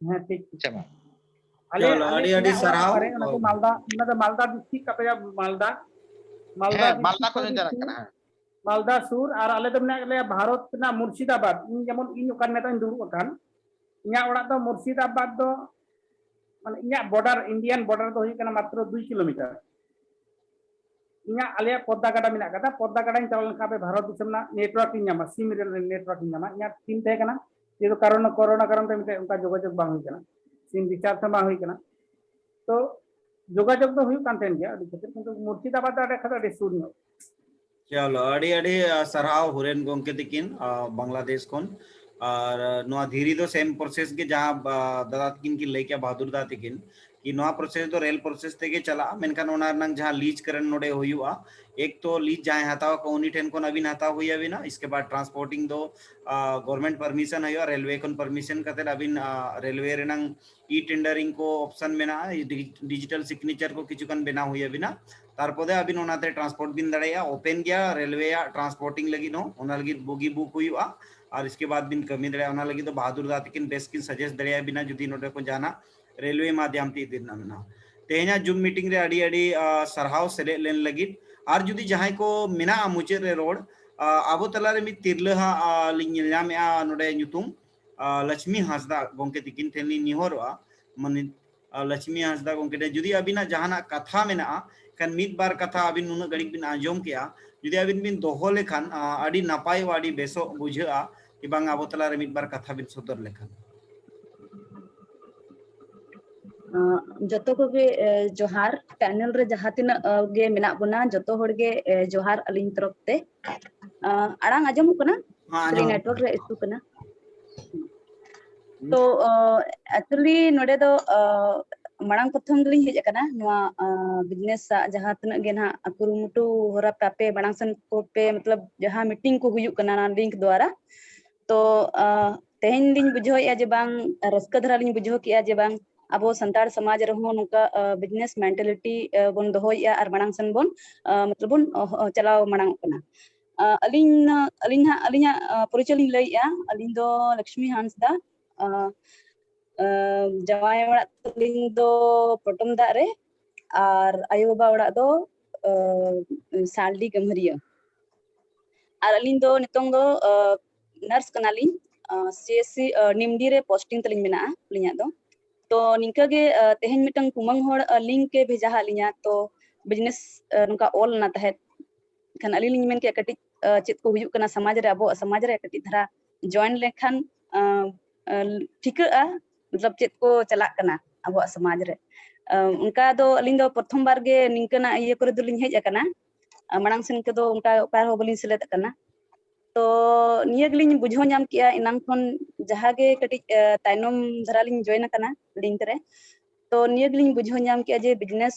ᱦᱮᱸ, ᱴᱷᱤᱠ᱾ ᱟᱪᱪᱷᱟ, ᱢᱟ᱾ ᱟᱞᱮ, ᱪᱚᱞᱚ, ᱟᱞᱮ ᱟᱹᱰᱤ ᱟᱹᱰᱤ ᱤᱧᱟᱹᱜ ᱚᱲᱟᱜ ᱥᱟᱨᱦᱟᱣ᱾ ᱚᱠᱟᱨᱮ? ᱚᱱᱟ ᱫᱚ ᱢᱟᱞᱫᱟ, ᱚᱱᱟ ᱫᱚ ᱢᱟᱞᱫᱟ ᱰᱤᱥᱴᱨᱤᱠᱴ ᱟᱯᱮᱭᱟᱜ ᱢᱟᱞᱫᱟ, ᱢᱟᱞᱫᱟ ᱦᱮᱸ, ᱢᱟᱞᱫᱟ ᱰᱤᱥᱴᱨᱤᱠᱴ ᱠᱷᱚᱱ ᱠᱷᱚᱱ ᱪᱟᱞᱟᱜ ᱥᱩᱨ, ᱠᱟᱱᱟ, ᱦᱮᱸ᱾ ᱢᱟᱞᱫᱟ ᱥᱩᱨ, ᱟᱨ ᱟᱞᱮ ᱫᱚ ᱢᱮᱱᱟᱜ ᱞᱮᱭᱟ ᱵᱷᱟᱨᱚᱛ ᱨᱮᱱᱟᱜ ᱢᱩᱨᱥᱤᱫᱟᱵᱟᱫᱽ᱾ ᱤᱧ ᱡᱮᱢᱚᱱ ᱤᱧ ᱚᱠᱟ ᱱᱤᱛᱚᱜ ᱤᱧ ᱫᱩᱲᱩᱵ ᱟᱠᱟᱱ, ᱤᱧᱟᱹᱜ ᱚᱲᱟᱜ ᱫᱚ ᱢᱩᱨᱥᱤᱫᱟᱵᱟᱫᱽ ᱫᱚ, ᱢᱟᱱᱮ ᱤᱧᱟᱹᱜ ᱵᱚᱰᱟᱨ, ᱤᱱᱰᱤᱭᱟᱱ ᱵᱚᱰᱟᱨ ᱫᱚ ᱦᱩᱭᱩᱜ ᱠᱟᱱᱟ ᱢᱟᱛᱨᱚ ᱫᱩᱭ ᱠᱤᱞᱳᱢᱤᱴᱟᱨ᱾ ᱤᱧᱟᱹᱜ, ᱟᱞᱮᱭᱟᱜ ᱯᱚᱫᱽᱫᱟ ᱜᱟᱰᱟ ᱢᱮᱱᱟᱜ ᱟᱠᱟᱫᱟ, ᱯᱚᱫᱽᱫᱟ ᱜᱟᱰᱟᱧ ᱪᱟᱞᱟᱣ ᱞᱮᱱᱠᱷᱟᱱ ᱟᱯᱮ ᱵᱷᱟᱨᱚᱛ ᱫᱤᱥᱚᱢ ᱨᱮᱱᱟᱜ ᱱᱮᱴᱣᱟᱨᱠ ᱤᱧ ᱧᱟᱢᱟ, ᱥᱤᱢ ᱨᱮ ᱱᱮᱴᱣᱟᱨᱠ ᱤᱧ ᱧᱟᱢᱟ᱾ ᱤᱧᱟᱹᱜ ᱥᱤᱢ ᱛᱟᱦᱮᱸ ᱠᱟᱱᱟ, ᱡᱮᱦᱮᱛᱩ ᱠᱟᱨᱚᱱ, ᱠᱚᱨᱳᱱᱟ ᱠᱟᱨᱚᱱ ᱛᱮ ᱢᱤᱫᱴᱮᱡ ᱚᱱᱠᱟ ᱡᱳᱜᱟᱡᱳᱜᱽ ᱵᱟᱝ ᱦᱩᱭ ᱠᱟᱱᱟ, ᱥᱤᱢ ᱨᱤᱪᱟᱨᱡᱽ ᱦᱚᱸ ᱵᱟᱝ ᱦᱩᱭ ᱠᱟᱱᱟ᱾ ᱛᱚ ᱡᱳᱜᱟᱡᱳᱜᱽ ᱫᱚ ᱦᱩᱭᱩᱜ ᱠᱟᱱ ᱛᱟᱦᱮᱸᱱ ᱜᱮᱭᱟ ᱟᱹᱰᱤ ᱠᱷᱟᱹᱛᱤᱨ, ᱠᱤᱱᱛᱩ ᱢᱩᱨᱥᱤᱫᱟᱵᱟᱫᱽ ᱫᱚ ᱟᱞᱮ ᱠᱷᱚᱱ ᱫᱚ ᱟᱹᱰᱤ ᱥᱩᱨ ᱧᱚᱜ᱾ ᱪᱚᱞᱚ, ᱟᱹᱰᱤ ᱟᱹᱰᱤ, ᱟ, ᱥᱟᱨᱦᱟᱣ ᱦᱩᱨᱮᱱ ᱜᱚᱢᱠᱮ ᱛᱤᱠᱤᱱ, ᱟ, ᱵᱟᱝᱞᱟᱫᱮᱥ ᱠᱷᱚᱱ᱾ ᱟᱨ ᱱᱚᱣᱟ ᱫᱷᱤᱨᱤ ᱫᱚ same process ᱜᱮ, ᱡᱟᱦᱟᱸ ᱫᱟᱫᱟ ᱛᱟᱹᱠᱤᱱ ᱠᱤᱱ ᱞᱟᱹᱭ ᱠᱮᱜᱼᱟ, ᱵᱟᱦᱟᱫᱩᱨ ᱫᱟ ᱛᱟᱹᱠᱤᱱ, ᱠᱤ ᱱᱚᱣᱟ process ᱫᱚ ᱨᱮᱞ process ᱛᱮᱜᱮ ᱪᱟᱞᱟᱜᱼᱟ, ᱢᱮᱱᱠᱷᱟᱱ ᱚᱱᱟ ᱨᱮᱱᱟᱝ ᱡᱟᱦᱟᱸ lease ᱠᱟᱨᱮᱱ ᱱᱚᱰᱮ ᱦᱩᱭᱩᱜᱼᱟ, ᱮᱠ ᱛᱚ lease ᱡᱟᱦᱟᱸᱭ ᱦᱟᱛᱟᱣ ᱟᱠᱚ ᱩᱱᱤ ᱴᱷᱮᱱ ᱠᱷᱚᱱ ᱟᱹᱵᱤᱱ ᱦᱟᱛᱟᱣ ᱦᱩᱭ ᱟᱹᱵᱤᱱᱟ, ᱤᱥᱠᱮ ᱵᱟᱫ transporting ᱫᱚ government permission ᱦᱩᱭᱩᱜᱼᱟ, ᱨᱮᱞᱣᱮ ᱠᱷᱚᱱ permission ᱠᱟᱛᱮ ᱟᱹᱵᱤᱱ ᱨᱮᱞᱣᱮ ᱨᱮᱱᱟᱝ e tendering ᱠᱚ option ᱢᱮᱱᱟᱜᱼᱟ, digital signature ᱠᱚ ᱠᱤᱪᱷᱩ ᱜᱟᱱ ᱵᱮᱱᱟᱣ ᱦᱩᱭ ᱟᱹᱵᱤᱱᱟ, ᱛᱟᱨᱯᱚᱨᱮ ᱟᱹᱵᱤᱱ ᱚᱱᱟᱛᱮ transport ᱵᱤᱱ ᱫᱟᱲᱮᱭᱟᱜᱼᱟ᱾ Open ᱜᱮᱭᱟ ᱨᱮᱞᱣᱮᱭᱟᱜ transporting ᱞᱟᱹᱜᱤᱫ ᱦᱚᱸ, ᱚᱱᱟ ᱞᱟᱹᱜᱤᱫ bogie book ᱦᱩᱭᱩᱜᱼᱟ ᱟᱨ ᱤᱥᱠᱮ ᱵᱟᱫ ᱵᱤᱱ ᱠᱟᱹᱢᱤ ᱫᱟᱲᱮᱭᱟᱜᱼᱟ᱾ ᱚᱱᱟ ᱞᱟᱹᱜᱤᱫ ᱫᱚ ᱵᱟᱦᱟᱫᱩᱨ ᱫᱟ ᱛᱟᱹᱠᱤᱱ ᱵᱮᱥ ᱠᱤᱱ suggest ᱫᱟᱲᱮᱭᱟᱵᱤᱱᱟ ᱡᱩᱫᱤ ᱱᱚᱰᱮ ᱠᱷᱚᱱ ᱡᱟᱦᱟᱱᱟᱜ ᱨᱮᱞᱣᱮ ᱢᱟᱫᱷᱭᱟᱢ ᱛᱮ ᱤᱫᱤ ᱨᱮᱱᱟᱜ ᱢᱮᱱᱟᱜᱼᱟ᱾ ᱛᱮᱦᱮᱧᱟᱜ Zoom meeting ᱨᱮ ᱟᱹᱰᱤ ᱟᱹᱰᱤ ᱥᱟᱨᱦᱟᱣ ᱥᱮᱞᱮᱫ ᱞᱮᱱ ᱞᱟᱹᱜᱤᱫ᱾ ᱟᱨ ᱡᱩᱫᱤ ᱡᱟᱦᱟᱸᱭ ᱠᱚ ᱢᱮᱱᱟᱜᱼᱟ ᱢᱩᱪᱟᱹᱫ ᱨᱮ ᱨᱚᱲ, ᱟᱵᱚ ᱛᱟᱞᱟᱨᱮ ᱢᱤᱫ ᱛᱤᱨᱞᱟᱹ ᱦᱟᱸᱜ ᱞᱤᱧ ᱧᱮᱞ ᱧᱟᱢᱮᱜᱼᱟ ᱱᱚᱰᱮ ᱧᱩᱛᱩᱢ, ᱞᱚᱪᱷᱢᱤ ᱦᱟᱸᱥᱫᱟ ᱜᱚᱢᱠᱮ ᱛᱤᱠᱤᱱ ᱴᱷᱮᱱ ᱞᱤᱧ ᱱᱮᱦᱚᱨᱚᱜᱼᱟ, ᱢᱟᱱᱮ ᱞᱚᱪᱷᱢᱤ ᱦᱟᱸᱥᱫᱟ ᱜᱚᱢᱠᱮ ᱴᱷᱮᱱ ᱡᱩᱫᱤ ᱟᱹᱵᱤᱱᱟᱜ ᱡᱟᱦᱟᱱᱟᱜ ᱠᱟᱛᱷᱟ ᱢᱮᱱᱟᱜᱼᱟ, ᱠᱷᱟᱱ ᱢᱤᱫ ᱵᱟᱨ ᱠᱟᱛᱷᱟ ᱟᱹᱵᱤᱱ ᱱᱩᱱᱟᱹᱜ ᱜᱷᱟᱹᱲᱤᱡ ᱵᱤᱱ ᱟᱸᱡᱚᱢ ᱠᱮᱜᱼᱟ, ᱡᱩᱫᱤ ᱟᱹᱵᱤᱱ ᱵᱤᱱ ᱫᱚᱦᱚ ᱞᱮᱠᱷᱟᱱ ᱟᱹᱰᱤ ᱱᱟᱯᱟᱭᱚᱜᱼᱟ, ᱟᱹᱰᱤ ᱵᱮᱥᱚᱜ ᱵᱩᱡᱷᱟᱹᱜᱼᱟ ᱠᱤ ᱵᱟᱝ ᱟᱵᱚ ᱛᱟᱞᱟᱨᱮ ᱢᱤᱫ ᱵᱟᱨ ᱠᱟᱛᱷᱟ ᱵᱤᱱ ᱥᱚᱫᱚᱨ ᱞᱮᱠᱷᱟᱱ᱾ ᱡᱚᱛᱚ ᱠᱚᱜᱮ ᱡᱚᱦᱟᱨ᱾ Panel ᱨᱮ ᱡᱟᱦᱟᱸ ᱛᱤᱱᱟᱹᱜ ᱜᱮ ᱢᱮᱱᱟᱜ ᱵᱚᱱᱟ ᱡᱚᱛᱚ ᱦᱚᱲ ᱜᱮ ᱡᱚᱦᱟᱨ ᱟᱹᱞᱤᱧ ᱛᱚᱨᱚᱯ ᱛᱮ᱾ ᱟᱲᱟᱝ ᱟᱸᱡᱚᱢᱚᱜ ᱠᱟᱱᱟ? ᱥᱮ network ᱨᱮ issue ᱠᱟᱱᱟ? ᱛᱚ actually ᱱᱚᱰᱮ ᱫᱚ ᱢᱟᱲᱟᱝ ᱯᱨᱚᱛᱷᱚᱢ ᱜᱮᱞᱤᱧ ᱦᱮᱡ ᱟᱠᱟᱱᱟ ᱱᱚᱣᱟ business ᱟᱜ ᱡᱟᱦᱟᱸ ᱛᱤᱱᱟᱹᱜ ᱜᱮ ᱱᱟᱦᱟᱜ ᱠᱩᱨᱩᱢᱩᱴᱩ ᱦᱚᱨᱟ ᱯᱮ ᱟᱯᱮ ᱢᱟᱲᱟᱝ ᱥᱮᱱ ᱠᱚᱯᱮ ᱢᱚᱛᱞᱚᱵ ᱡᱟᱦᱟᱸ meeting ᱠᱚ ᱦᱩᱭᱩᱜ ᱠᱟᱱᱟ ᱱᱚᱣᱟ link ᱫᱣᱟᱨᱟ᱾ ᱛᱚ ᱛᱮᱦᱮᱧ ᱞᱤᱧ ᱵᱩᱡᱷᱟᱹᱣᱮᱫᱼᱟ ᱡᱮ ᱵᱟᱝ ᱨᱟᱹᱥᱠᱟᱹ ᱫᱷᱟᱨᱟ ᱞᱤᱧ ᱵᱩᱡᱷᱟᱹᱣ ᱠᱮᱫᱼᱟ ᱡᱮ ᱵᱟᱝ ᱟᱵᱚ ᱥᱟᱱᱛᱟᱲ ᱥᱚᱢᱟᱡᱽ ᱨᱮᱦᱚᱸ ᱱᱚᱝᱠᱟ business mentality ᱵᱚᱱ ᱫᱚᱦᱚᱭᱮᱫᱼᱟ ᱟᱨ ᱢᱟᱲᱟᱝ ᱥᱮᱱ ᱵᱚᱱ ᱢᱚᱛᱞᱚᱵ ᱵᱚᱱ ᱪᱟᱞᱟᱣ ᱢᱟᱲᱟᱝ ᱚᱜ ᱠᱟᱱᱟ᱾ ᱟᱹᱞᱤᱧ ᱟᱹᱞᱤᱧ ᱦᱟᱸᱜ ᱟᱹᱞᱤᱧᱟᱜ ᱯᱚᱨᱤᱪᱚᱭ ᱞᱤᱧ ᱞᱟᱹᱭᱮᱫᱼᱟ᱾ ᱟᱹᱞᱤᱧ ᱫᱚ ᱞᱚᱠᱥᱢᱤ ᱦᱟᱸᱥᱫᱟ᱾ ᱡᱟᱶᱟᱭ ᱚᱲᱟᱜ ᱛᱟᱹᱞᱤᱧ ᱫᱚ ᱯᱚᱴᱚᱢ ᱫᱟᱜ ᱨᱮ ᱟᱨ ᱟᱭᱳ ᱵᱟᱵᱟ ᱚᱲᱟᱜ ᱫᱚ ᱥᱟᱞᱰᱤ ᱜᱟᱹᱢᱦᱟᱹᱨᱤᱭᱟᱹ᱾ ᱟᱨ ᱟᱹᱞᱤᱧ ᱫᱚ ᱱᱤᱛᱚᱝ ᱫᱚ nurse ᱠᱟᱱᱟᱞᱤᱧ᱾ CHC ᱱᱤᱢᱰᱤ ᱨᱮ posting ᱛᱟᱹᱞᱤᱧ ᱢᱮᱱᱟᱜᱼᱟ ᱟᱹᱞᱤᱧᱟᱜ ᱫᱚ᱾ ᱛᱚ ᱱᱤᱝᱠᱟᱹ ᱜᱮ ᱛᱮᱦᱮᱧ ᱢᱤᱫᱴᱟᱝ ᱠᱩᱢᱟᱹᱝ ᱦᱚᱲ link ᱮ ᱵᱷᱮᱡᱟ ᱟᱫ ᱞᱤᱧᱟ᱾ ᱛᱚ business ᱱᱚᱝᱠᱟ ᱚᱞ ᱞᱮᱱᱟ ᱛᱟᱦᱮᱸᱫ᱾ ᱮᱱᱠᱷᱟᱱ ᱟᱹᱞᱤᱧ ᱞᱤᱧ ᱢᱮᱱ ᱠᱮᱫᱼᱟ ᱠᱟᱹᱴᱤᱡ ᱪᱮᱫ ᱠᱚ ᱦᱩᱭᱩᱜ ᱠᱟᱱᱟ ᱥᱚᱢᱟᱡᱽ ᱨᱮ, ᱟᱵᱚᱣᱟᱜ ᱥᱚᱢᱟᱡᱽ ᱨᱮ ᱠᱟᱹᱴᱤᱡ ᱫᱷᱟᱨᱟ join ᱞᱮᱱᱠᱷᱟᱱ ᱴᱷᱤᱠᱟᱹᱜᱼᱟ, ᱢᱚᱛᱞᱚᱵ ᱪᱮᱫ ᱠᱚ ᱪᱟᱞᱟᱜ ᱠᱟᱱᱟ ᱟᱵᱚᱣᱟᱜ ᱥᱚᱢᱟᱡᱽ ᱨᱮ᱾ ᱚᱱᱠᱟ ᱫᱚ ᱟᱹᱞᱤᱧ ᱫᱚ ᱯᱨᱚᱛᱷᱚᱢ ᱵᱟᱨ ᱜᱮ ᱱᱤᱝᱠᱟᱹᱱᱟᱜ ᱤᱭᱟᱹ ᱠᱚᱨᱮ ᱫᱚᱞᱤᱧ ᱦᱮᱡ ᱟᱠᱟᱱᱟ᱾ ᱢᱟᱲᱟᱝ ᱥᱮᱱ ᱠᱚᱫᱚ ᱚᱱᱠᱟ ᱚᱠᱟ ᱨᱮᱦᱚᱸ ᱵᱟᱹᱞᱤᱧ ᱥᱮᱞᱮᱫ ᱟᱠᱟᱱᱟ᱾ ᱛᱚ ᱱᱤᱭᱟᱹ ᱜᱮᱞᱤᱧ ᱵᱩᱡᱷᱟᱹᱣ ᱧᱟᱢ ᱠᱮᱜᱼᱟ ᱮᱱᱟᱝ ᱠᱷᱚᱱ, ᱡᱟᱦᱟᱸ ᱜᱮ ᱠᱟᱹᱴᱤᱡ ᱛᱟᱭᱱᱚᱢ ᱫᱷᱟᱨᱟ ᱞᱤᱧ ᱡᱚᱭᱮᱱ ᱟᱠᱟᱱᱟ ᱞᱤᱝᱠ ᱨᱮ᱾ ᱛᱚ ᱱᱤᱭᱟᱹ ᱜᱮᱞᱤᱧ ᱵᱩᱡᱷᱟᱹᱣ ᱧᱟᱢ ᱠᱮᱜᱼᱟ ᱡᱮ ᱵᱤᱡᱽᱱᱮᱥ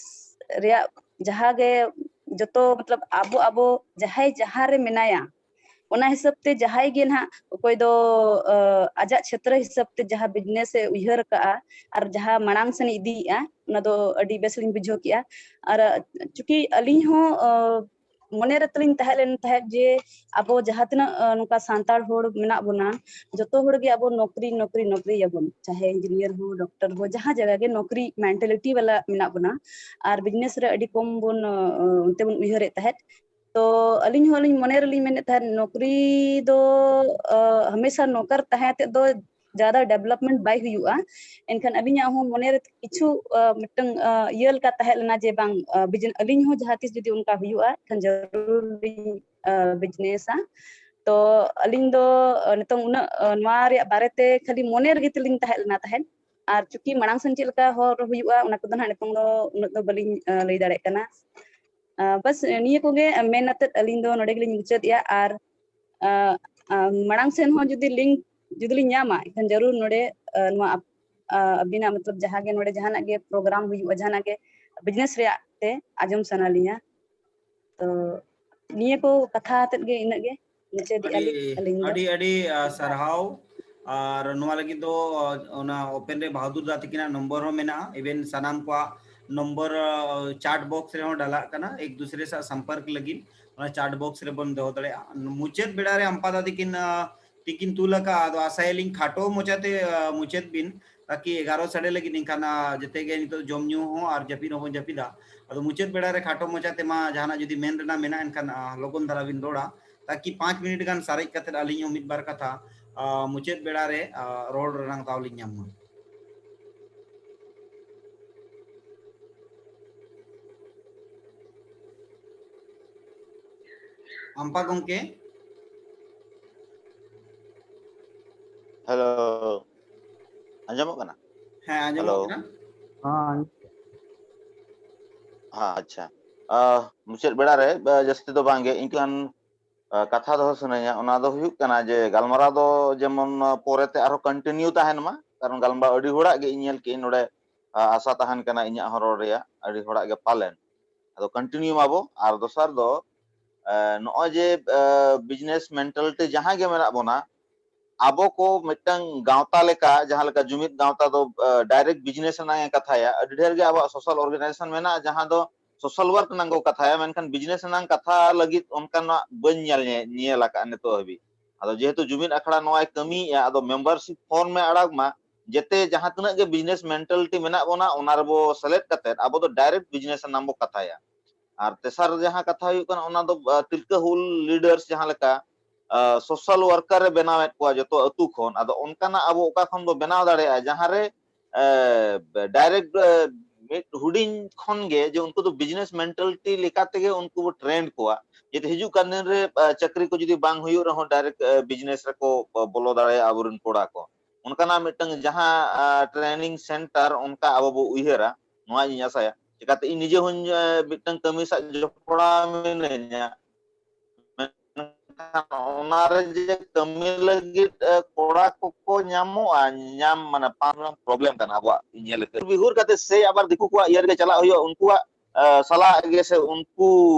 ᱨᱮᱭᱟᱜ ᱡᱟᱦᱟᱸ ᱜᱮ ᱡᱚᱛᱚ ᱢᱚᱛᱞᱚᱵ ᱟᱵᱚ ᱟᱵᱚ ᱡᱟᱦᱟᱸᱭ ᱡᱟᱦᱟᱸ ᱨᱮ ᱢᱮᱱᱟᱭᱟ, ᱚᱱᱟ ᱦᱤᱥᱟᱹᱵ ᱛᱮ ᱡᱟᱦᱟᱸᱭ ᱜᱮ ᱱᱟᱦᱟᱜ ᱚᱠᱚᱭ ᱫᱚ ᱟᱡᱟᱜ ᱪᱷᱮᱛᱨᱚ ᱦᱤᱥᱟᱹᱵ ᱛᱮ ᱡᱟᱦᱟᱸ ᱵᱤᱡᱽᱱᱮᱥ ᱮ ᱩᱭᱦᱟᱹᱨ ᱟᱠᱟᱫᱼᱟ ᱟᱨ ᱡᱟᱦᱟᱸ ᱢᱟᱲᱟᱝ ᱥᱮᱱ ᱤᱫᱤᱭᱮᱫᱼᱟ, ᱚᱱᱟ ᱫᱚ ᱟᱹᱰᱤ ᱵᱮᱥ ᱞᱤᱧ ᱵᱩᱡᱷᱟᱹᱣ ᱠᱮᱜᱼᱟ᱾ ᱟᱨ ᱪᱩᱸᱠᱤ ᱟᱹᱞᱤᱧ ᱦᱚᱸ ᱢᱚᱱᱮ ᱨᱮ ᱛᱟᱹᱞᱤᱧ ᱛᱟᱦᱮᱸ ᱞᱮᱱ ᱛᱟᱦᱮᱸᱫ ᱡᱮ ᱟᱵᱚ ᱡᱟᱦᱟᱸ ᱛᱤᱱᱟᱹᱜ ᱱᱚᱝᱠᱟ ᱥᱟᱱᱛᱟᱲ ᱦᱚᱲ ᱢᱮᱱᱟᱜ ᱵᱚᱱᱟ, ᱡᱚᱛᱚ ᱦᱚᱲ ᱜᱮ ᱟᱵᱚ ᱱᱚᱠᱨᱤ ᱱᱚᱠᱨᱤ ᱱᱚᱠᱨᱤᱭᱟᱵᱚᱱ, ᱪᱟᱦᱮ ᱤᱧᱡᱤᱱᱤᱭᱟᱨ ᱦᱚᱸ, ᱰᱚᱠᱴᱚᱨ ᱦᱚᱸ, ᱡᱟᱦᱟᱸ ᱡᱟᱭᱜᱟ ᱜᱮ ᱱᱚᱠᱨᱤ ᱢᱮᱱᱴᱟᱞᱤᱴᱤ ᱵᱟᱞᱟ ᱢᱮᱱᱟᱜ ᱵᱚᱱᱟ᱾ ᱟᱨ ᱵᱤᱡᱽᱱᱮᱥ ᱨᱮ ᱟᱹᱰᱤ ᱠᱚᱢ ᱵᱚᱱ ᱚᱱᱛᱮ ᱵᱚᱱ ᱩᱭᱦᱟᱹᱨᱮᱫ ᱛᱟᱦᱮᱸᱫ᱾ ᱛᱚ ᱟᱹᱞᱤᱧ ᱦᱚᱸ ᱟᱹᱞᱤᱧ ᱢᱚᱱᱮ ᱨᱮᱞᱤᱧ ᱢᱮᱱᱮᱫ ᱛᱟᱦᱮᱸᱫ ᱱᱚᱠᱨᱤ ᱫᱚ ᱦᱟᱢᱮᱥᱟ ᱱᱚᱠᱟᱨ ᱛᱟᱦᱮᱸ ᱛᱮᱫ ᱫᱚ ᱡᱟᱫᱟ ᱰᱮᱵᱷᱞᱚᱯᱢᱮᱱᱴ ᱵᱟᱭ ᱦᱩᱭᱩᱜᱼᱟ᱾ ᱮᱱᱠᱷᱟᱱ ᱟᱹᱞᱤᱧᱟᱜ ᱦᱚᱸ ᱢᱚᱱᱮᱨᱮ ᱠᱤᱪᱷᱩ ᱢᱤᱫᱴᱟᱝ ᱤᱭᱟᱹ ᱞᱮᱠᱟ ᱛᱟᱦᱮᱸ ᱞᱮᱱᱟ ᱡᱮ ᱵᱟᱝ, ᱟᱹᱞᱤᱧ ᱦᱚᱸ ᱡᱟᱦᱟᱸ ᱛᱤᱥ ᱡᱩᱫᱤ ᱚᱱᱠᱟ ᱦᱩᱭᱩᱜᱼᱟ ᱮᱱᱠᱷᱟᱱ ᱡᱟᱹᱨᱩᱲ ᱞᱤᱧ ᱵᱤᱡᱽᱱᱮᱥᱟ᱾ ᱛᱚ ᱟᱹᱞᱤᱧ ᱫᱚ ᱱᱤᱛᱚᱝ ᱩᱱᱟᱹᱜ ᱱᱚᱣᱟ ᱨᱮᱭᱟᱜ ᱵᱟᱨᱮᱛᱮ ᱠᱷᱟᱹᱞᱤ ᱢᱚᱱᱮ ᱨᱮᱜᱮ ᱛᱟᱹᱞᱤᱧ ᱛᱟᱦᱮᱸ ᱞᱮᱱᱟ ᱛᱟᱦᱮᱸᱫ᱾ ᱟᱨ ᱪᱩᱸᱠᱤ ᱢᱟᱲᱟᱝ ᱥᱮᱱ ᱪᱮᱫ ᱞᱮᱠᱟ ᱦᱚᱨ ᱦᱩᱭᱩᱜᱼᱟ ᱚᱱᱟ ᱠᱚᱫᱚ ᱱᱟᱦᱟᱜ ᱱᱤᱛᱚᱝ ᱫᱚ ᱩᱱᱟᱹᱜ ᱫᱚ ᱵᱟᱹᱞᱤᱧ ᱞᱟᱹᱭ ᱫᱟᱲᱮᱭᱟᱜ ᱠᱟᱱᱟ᱾ ᱵᱟᱥ ᱱᱤᱭᱟᱹ ᱠᱚᱜᱮ ᱢᱮᱱ ᱟᱛᱮᱫ ᱟᱹᱞᱤᱧ ᱫᱚ ᱱᱚᱰᱮ ᱜᱮᱞᱤᱧ ᱢᱩᱪᱟᱹᱫᱮᱜᱼᱟ᱾ ᱟᱨ ᱢᱟᱲᱟᱝ ᱥᱮᱱ ᱦᱚᱸ ᱡᱩᱫᱤ ᱞᱤᱝᱠ ᱡᱩᱫᱤ ᱞᱤᱧ ᱧᱟᱢᱟ ᱮᱱᱠᱷᱟᱱ ᱡᱟᱹᱨᱩᱲ ᱱᱚᱰᱮ ᱱᱚᱣᱟ ᱟᱹᱵᱤᱱᱟᱜ ᱢᱚᱛᱞᱚᱵ ᱡᱟᱦᱟᱸ ᱜᱮ ᱱᱚᱰᱮ ᱡᱟᱦᱟᱱᱟᱜ ᱜᱮ ᱯᱨᱳᱜᱨᱟᱢ ᱦᱩᱭᱩᱜᱼᱟ, ᱡᱟᱦᱟᱱᱟᱜ ᱜᱮ ᱵᱤᱡᱽᱱᱮᱥ ᱨᱮᱭᱟᱜ ᱛᱮ ᱟᱸᱡᱚᱢ ᱥᱟᱱᱟ ᱞᱤᱧᱟ᱾ ᱛᱚ ᱱᱤᱭᱟᱹ ᱠᱚ ᱠᱟᱛᱷᱟ ᱟᱛᱮᱫ ᱜᱮ ᱤᱱᱟᱹᱜ ᱜᱮ ᱢᱩᱪᱟᱹᱫᱮᱜᱼᱟ ᱟᱹᱰᱤ ᱞᱤᱧ ᱟᱹᱞᱤᱧ ᱫᱚ᱾ ᱟᱹᱰᱤ ᱟᱹᱰᱤ ᱥᱟᱨᱦᱟᱣ᱾ ᱟᱨ ᱱᱚᱣᱟ ᱞᱟᱹᱜᱤᱫ ᱫᱚ ᱚᱱᱟ ᱳᱯᱮᱱ ᱨᱮ ᱵᱟᱦᱟᱫᱩᱨ ᱫᱟ ᱛᱟᱹᱠᱤᱱᱟᱜ ᱱᱚᱢᱵᱚᱨ ᱦᱚᱸ ᱢᱮᱱᱟᱜᱼᱟ, ᱤᱵᱷᱮᱱ ᱥᱟᱱᱟᱢ ᱠᱚᱣᱟᱜ ᱱᱚᱢᱵᱚᱨ ᱪᱟᱴ ᱵᱚᱠᱥ ᱨᱮᱦᱚᱸ ᱰᱟᱞᱟᱜ ᱠᱟᱱᱟ, ᱮᱠ ᱫᱩᱥᱨᱮ ᱥᱟᱶ ᱥᱚᱢᱯᱚᱨᱠ ᱞᱟᱹᱜᱤᱫ ᱚᱱᱟ ᱪᱟᱴ ᱵᱚᱠᱥ ᱨᱮᱵᱚᱱ ᱫᱚᱦᱚ ᱫᱟᱲᱮᱭᱟᱜᱼᱟ᱾ ᱢᱩᱪᱟᱹᱫ ᱵᱮᱲᱟ ᱨᱮ ᱟᱢᱯᱟ ᱫᱟ ᱛᱟᱹᱠᱤᱱ ᱛᱤᱠᱤᱱ ᱛᱩᱞ ᱟᱠᱟᱫᱼᱟ᱾ ᱟᱫᱚ ᱟᱥᱟᱭᱟᱞᱤᱧ ᱠᱷᱟᱴᱚ ᱢᱚᱪᱟᱛᱮ ᱢᱩᱪᱟᱹᱫ ᱵᱤᱱ, ᱛᱟᱠᱤ ᱮᱜᱟᱨᱚ ᱥᱟᱰᱮ ᱞᱟᱹᱜᱤᱫ ᱮᱱᱠᱷᱟᱱ ᱡᱮᱛᱮ ᱜᱮ ᱱᱤᱛᱚᱜ ᱡᱚᱢ ᱧᱩ ᱦᱚᱸ ᱟᱨ ᱡᱟᱹᱯᱤᱫ ᱦᱚᱸᱵᱚᱱ ᱡᱟᱹᱯᱤᱫᱟ᱾ ᱟᱫᱚ ᱢᱩᱪᱟᱹᱫ ᱵᱮᱲᱟ ᱨᱮ ᱠᱷᱟᱴᱚ ᱢᱚᱪᱟᱛᱮ ᱢᱟ ᱡᱟᱦᱟᱱᱟᱜ ᱡᱩᱫᱤ ᱢᱮᱱ ᱨᱮᱱᱟᱜ ᱢᱮᱱᱟᱜᱼᱟ ᱮᱱᱠᱷᱟᱱ ᱞᱚᱜᱚᱱ ᱫᱷᱟᱨᱟ ᱵᱤᱱ ᱨᱚᱲᱟ, ᱛᱟᱠᱤ ᱯᱟᱸᱪ ᱢᱤᱱᱤᱴ ᱜᱟᱱ ᱥᱟᱨᱮᱡ ᱠᱟᱛᱮ ᱟᱹᱞᱤᱧ ᱦᱚᱸ ᱢᱤᱫ ᱵᱟᱨ ᱠᱟᱛᱷᱟ ᱢᱩᱪᱟᱹᱫ ᱵᱮᱲᱟ ᱨᱮ ᱨᱚᱲ ᱨᱮᱱᱟᱜ ᱫᱟᱣ ᱞᱤᱧ ᱧᱟᱢ ᱢᱟ᱾ ᱟᱢᱯᱟ ᱜᱚᱢᱠᱮ᱾ ᱦᱮᱞᱳ, ᱟᱸᱡᱚᱢᱚᱜ ᱠᱟᱱᱟ? ᱦᱮᱸ, ᱟᱸᱡᱚᱢᱚᱜ ᱠᱟᱱᱟ᱾ ᱦᱮᱸ, ᱟᱪᱪᱷᱟ᱾ ᱢᱩᱪᱟᱹᱫ ᱵᱮᱲᱟ ᱨᱮ ᱡᱟᱹᱥᱛᱤ ᱫᱚ ᱵᱟᱝᱜᱮ, ᱤᱱᱠᱟᱹᱱ ᱠᱟᱛᱷᱟ ᱫᱚᱦᱚ ᱥᱟᱱᱟᱧᱟ, ᱚᱱᱟ ᱫᱚ ᱦᱩᱭᱩᱜ ᱠᱟᱱᱟ ᱡᱮ ᱜᱟᱞᱢᱟᱨᱟᱣ ᱫᱚ ᱡᱮᱢᱚᱱ ᱯᱚᱨᱮᱛᱮ ᱟᱨᱦᱚᱸ ᱠᱚᱱᱴᱤᱱᱤᱭᱩ ᱛᱟᱦᱮᱱ ᱢᱟ, ᱠᱟᱨᱚᱱ ᱜᱟᱞᱢᱟᱨᱟᱣ ᱟᱹᱰᱤ ᱦᱚᱲᱟᱜ ᱜᱮ ᱤᱧ ᱧᱮᱞ ᱠᱮᱜᱼᱟᱹᱧ ᱱᱚᱰᱮ, ᱟᱥᱟ ᱛᱟᱦᱮᱱ ᱠᱟᱱᱟ ᱤᱧᱟᱹᱜ ᱦᱚᱸ ᱨᱚᱲ ᱨᱮᱭᱟᱜ ᱟᱹᱰᱤ ᱦᱚᱲᱟᱜ ᱜᱮ ᱯᱟᱞᱮᱱ᱾ ᱟᱫᱚ ᱠᱚᱱᱴᱤᱱᱤᱭᱩ ᱢᱟᱵᱚ᱾ ᱟᱨ ᱫᱚᱥᱟᱨ ᱫᱚ, ᱱᱚᱜᱼᱚᱭ ᱡᱮ ᱵᱤᱡᱽᱱᱮᱥ ᱢᱮᱱᱴᱟᱞᱤᱴᱤ ᱡᱟᱦᱟᱸ ᱜᱮ ᱢᱮᱱᱟᱜ ᱵᱚᱱᱟ, ᱟᱵᱚ ᱠᱚ ᱢᱤᱫᱴᱟᱝ ᱜᱟᱶᱛᱟ ᱞᱮᱠᱟ, ᱡᱟᱦᱟᱸ ᱞᱮᱠᱟ ᱡᱩᱢᱤᱫ ᱜᱟᱶᱛᱟ ᱫᱚ ᱰᱟᱭᱨᱮᱠᱴ ᱵᱤᱡᱽᱱᱮᱥ ᱨᱮᱱᱟᱜ ᱮ ᱠᱟᱛᱷᱟᱭᱟ, ᱟᱹᱰᱤ ᱰᱷᱮᱨ ᱜᱮ ᱟᱵᱚᱣᱟᱜ ᱥᱳᱥᱟᱞ ᱚᱨᱜᱟᱱᱟᱭᱡᱮᱥᱚᱱ ᱢᱮᱱᱟᱜᱼᱟ ᱡᱟᱦᱟᱸ ᱫᱚ ᱥᱳᱥᱟᱞ ᱣᱟᱨᱠ ᱨᱮᱱᱟᱜ ᱠᱚ ᱠᱟᱛᱷᱟᱭᱟ, ᱢᱮᱱᱠᱷᱟᱱ ᱵᱤᱡᱽᱱᱮᱥ ᱨᱮᱱᱟᱜ ᱠᱟᱛᱷᱟ ᱞᱟᱹᱜᱤᱫ ᱚᱱᱠᱟᱱᱟᱜ ᱵᱟᱹᱧ ᱧᱮᱞ ᱧᱮ-, ᱧᱮᱞ ᱟᱠᱟᱫᱼᱟ ᱱᱤᱛᱚᱜ ᱦᱟᱹᱵᱤᱡ᱾ ᱟᱫᱚ ᱡᱮᱦᱮᱛᱩ ᱡᱩᱢᱤᱫ ᱟᱠᱷᱲᱟ ᱱᱚᱣᱟᱭ ᱠᱟᱹᱢᱤᱭᱮᱫᱼᱟ, ᱟᱫᱚ ᱢᱮᱢᱵᱟᱨᱥᱤᱯ ᱯᱷᱚᱨᱢ ᱮ ᱟᱲᱟᱜᱽ ᱢᱟ, ᱡᱟᱛᱮ ᱡᱟᱦᱟᱸ ᱛᱤᱱᱟᱹᱜ ᱜᱮ ᱵᱤᱡᱽᱱᱮᱥ ᱢᱮᱱᱴᱟᱞᱤᱴᱤ ᱢᱮᱱᱟᱜ ᱵᱚᱱᱟ ᱚᱱᱟ ᱨᱮᱵᱚ ᱥᱮᱞᱮᱫ ᱠᱟᱛᱮᱫ ᱟᱵᱚ ᱫᱚ ᱰᱟᱭᱨᱮᱠᱴ ᱵᱤᱡᱽᱱᱮᱥ ᱨᱮᱱᱟᱜ ᱵᱚ ᱠᱟᱛᱷᱟᱭᱟ᱾ ᱟᱨ ᱛᱮᱥᱟᱨ ᱡᱟᱦᱟᱸ ᱠᱟᱛᱷᱟ ᱦᱩᱭᱩᱜ ᱠᱟᱱᱟ, ᱚᱱᱟ ᱫᱚ ᱛᱤᱞᱠᱟᱹ ᱦᱩᱞ ᱞᱤᱰᱟᱨᱥ ᱡᱟᱦᱟᱸ ᱞᱮᱠᱟ ᱥᱳᱥᱟᱞ ᱣᱟᱨᱠᱟᱨ ᱮ ᱵᱮᱱᱟᱣᱮᱫ ᱠᱚᱣᱟ ᱡᱚᱛᱚ ᱟᱹᱛᱩ ᱠᱷᱚᱱ, ᱟᱫᱚ ᱚᱱᱠᱟᱱᱟᱜ ᱟᱵᱚ ᱚᱠᱟ ᱠᱷᱚᱱ ᱵᱚ ᱵᱮᱱᱟᱣ ᱫᱟᱲᱮᱭᱟᱜᱼᱟ ᱡᱟᱦᱟᱸᱨᱮ ᱰᱟᱭᱨᱮᱠᱴ ᱢᱤᱫ ᱦᱩᱰᱤᱧ ᱠᱷᱚᱱ ᱜᱮ ᱡᱮ ᱩᱱᱠᱩ ᱫᱚ ᱵᱤᱡᱽᱱᱮᱥ ᱢᱮᱱᱴᱟᱞᱤᱴᱤ ᱞᱮᱠᱟ ᱛᱮᱜᱮ ᱩᱱᱠᱩ ᱵᱚ ᱴᱨᱮᱱᱰ ᱠᱚᱣᱟ, ᱡᱟᱛᱮ ᱦᱤᱡᱩᱜ ᱠᱟᱱ ᱫᱤᱱ ᱨᱮ ᱪᱟᱹᱠᱨᱤ ᱠᱚ ᱡᱩᱫᱤ ᱵᱟᱝ ᱦᱩᱭᱩᱜ ᱨᱮᱦᱚᱸ ᱰᱟᱭᱨᱮᱠᱴ ᱵᱤᱡᱽᱱᱮᱥ ᱨᱮᱠᱚ ᱵᱚᱞᱚ ᱫᱟᱲᱮᱭᱟᱜᱼᱟ ᱟᱵᱚᱨᱮᱱ ᱠᱚᱲᱟ ᱠᱚ᱾ ᱚᱱᱠᱟᱱᱟᱜ ᱢᱤᱫᱴᱟᱝ ᱡᱟᱦᱟᱸ ᱴᱨᱮᱱᱤᱝ ᱥᱮᱱᱴᱟᱨ ᱚᱱᱠᱟ ᱟᱵᱚ ᱵᱚ ᱩᱭᱦᱟᱹᱨᱟ, ᱱᱚᱣᱟ ᱤᱧ ᱟᱥᱟᱭᱟ᱾ ᱪᱤᱠᱟᱹᱛᱮ ᱤᱧ ᱱᱤᱡᱮ ᱦᱚᱸᱧ ᱢᱤᱫᱴᱟᱝ ᱠᱟᱹᱢᱤ ᱥᱟᱶ ᱡᱚᱯᱲᱟᱣ ᱢᱤᱱᱟᱹᱧᱟ, ᱢᱮᱱᱠᱷᱟᱱ ᱚᱱᱟᱨᱮ ᱡᱮ ᱠᱟᱹᱢᱤ ᱞᱟᱹᱜᱤᱫ ᱠᱚᱲᱟ ᱠᱚᱠᱚ ᱧᱟᱢᱚᱜᱼᱟ, ᱧᱟᱢ ᱢᱟᱱᱮ ᱯᱨᱚᱵᱞᱮᱢ ᱠᱟᱱᱟ ᱟᱵᱚᱣᱟᱜ ᱧᱮᱞ ᱞᱮᱠᱟ᱾ ᱵᱤᱦᱩᱨ ᱠᱟᱛᱮ ᱥᱮᱭ ᱟᱵᱟᱨ ᱫᱤᱠᱩ ᱠᱚᱣᱟᱜ ᱤᱭᱟᱹ ᱨᱮᱜᱮ ᱪᱟᱞᱟᱜ ᱦᱩᱭᱩᱜᱼᱟ, ᱩᱱᱠᱩᱣᱟᱜ ᱥᱟᱞᱟᱜ ᱜᱮ ᱥᱮ ᱩᱱᱠᱩ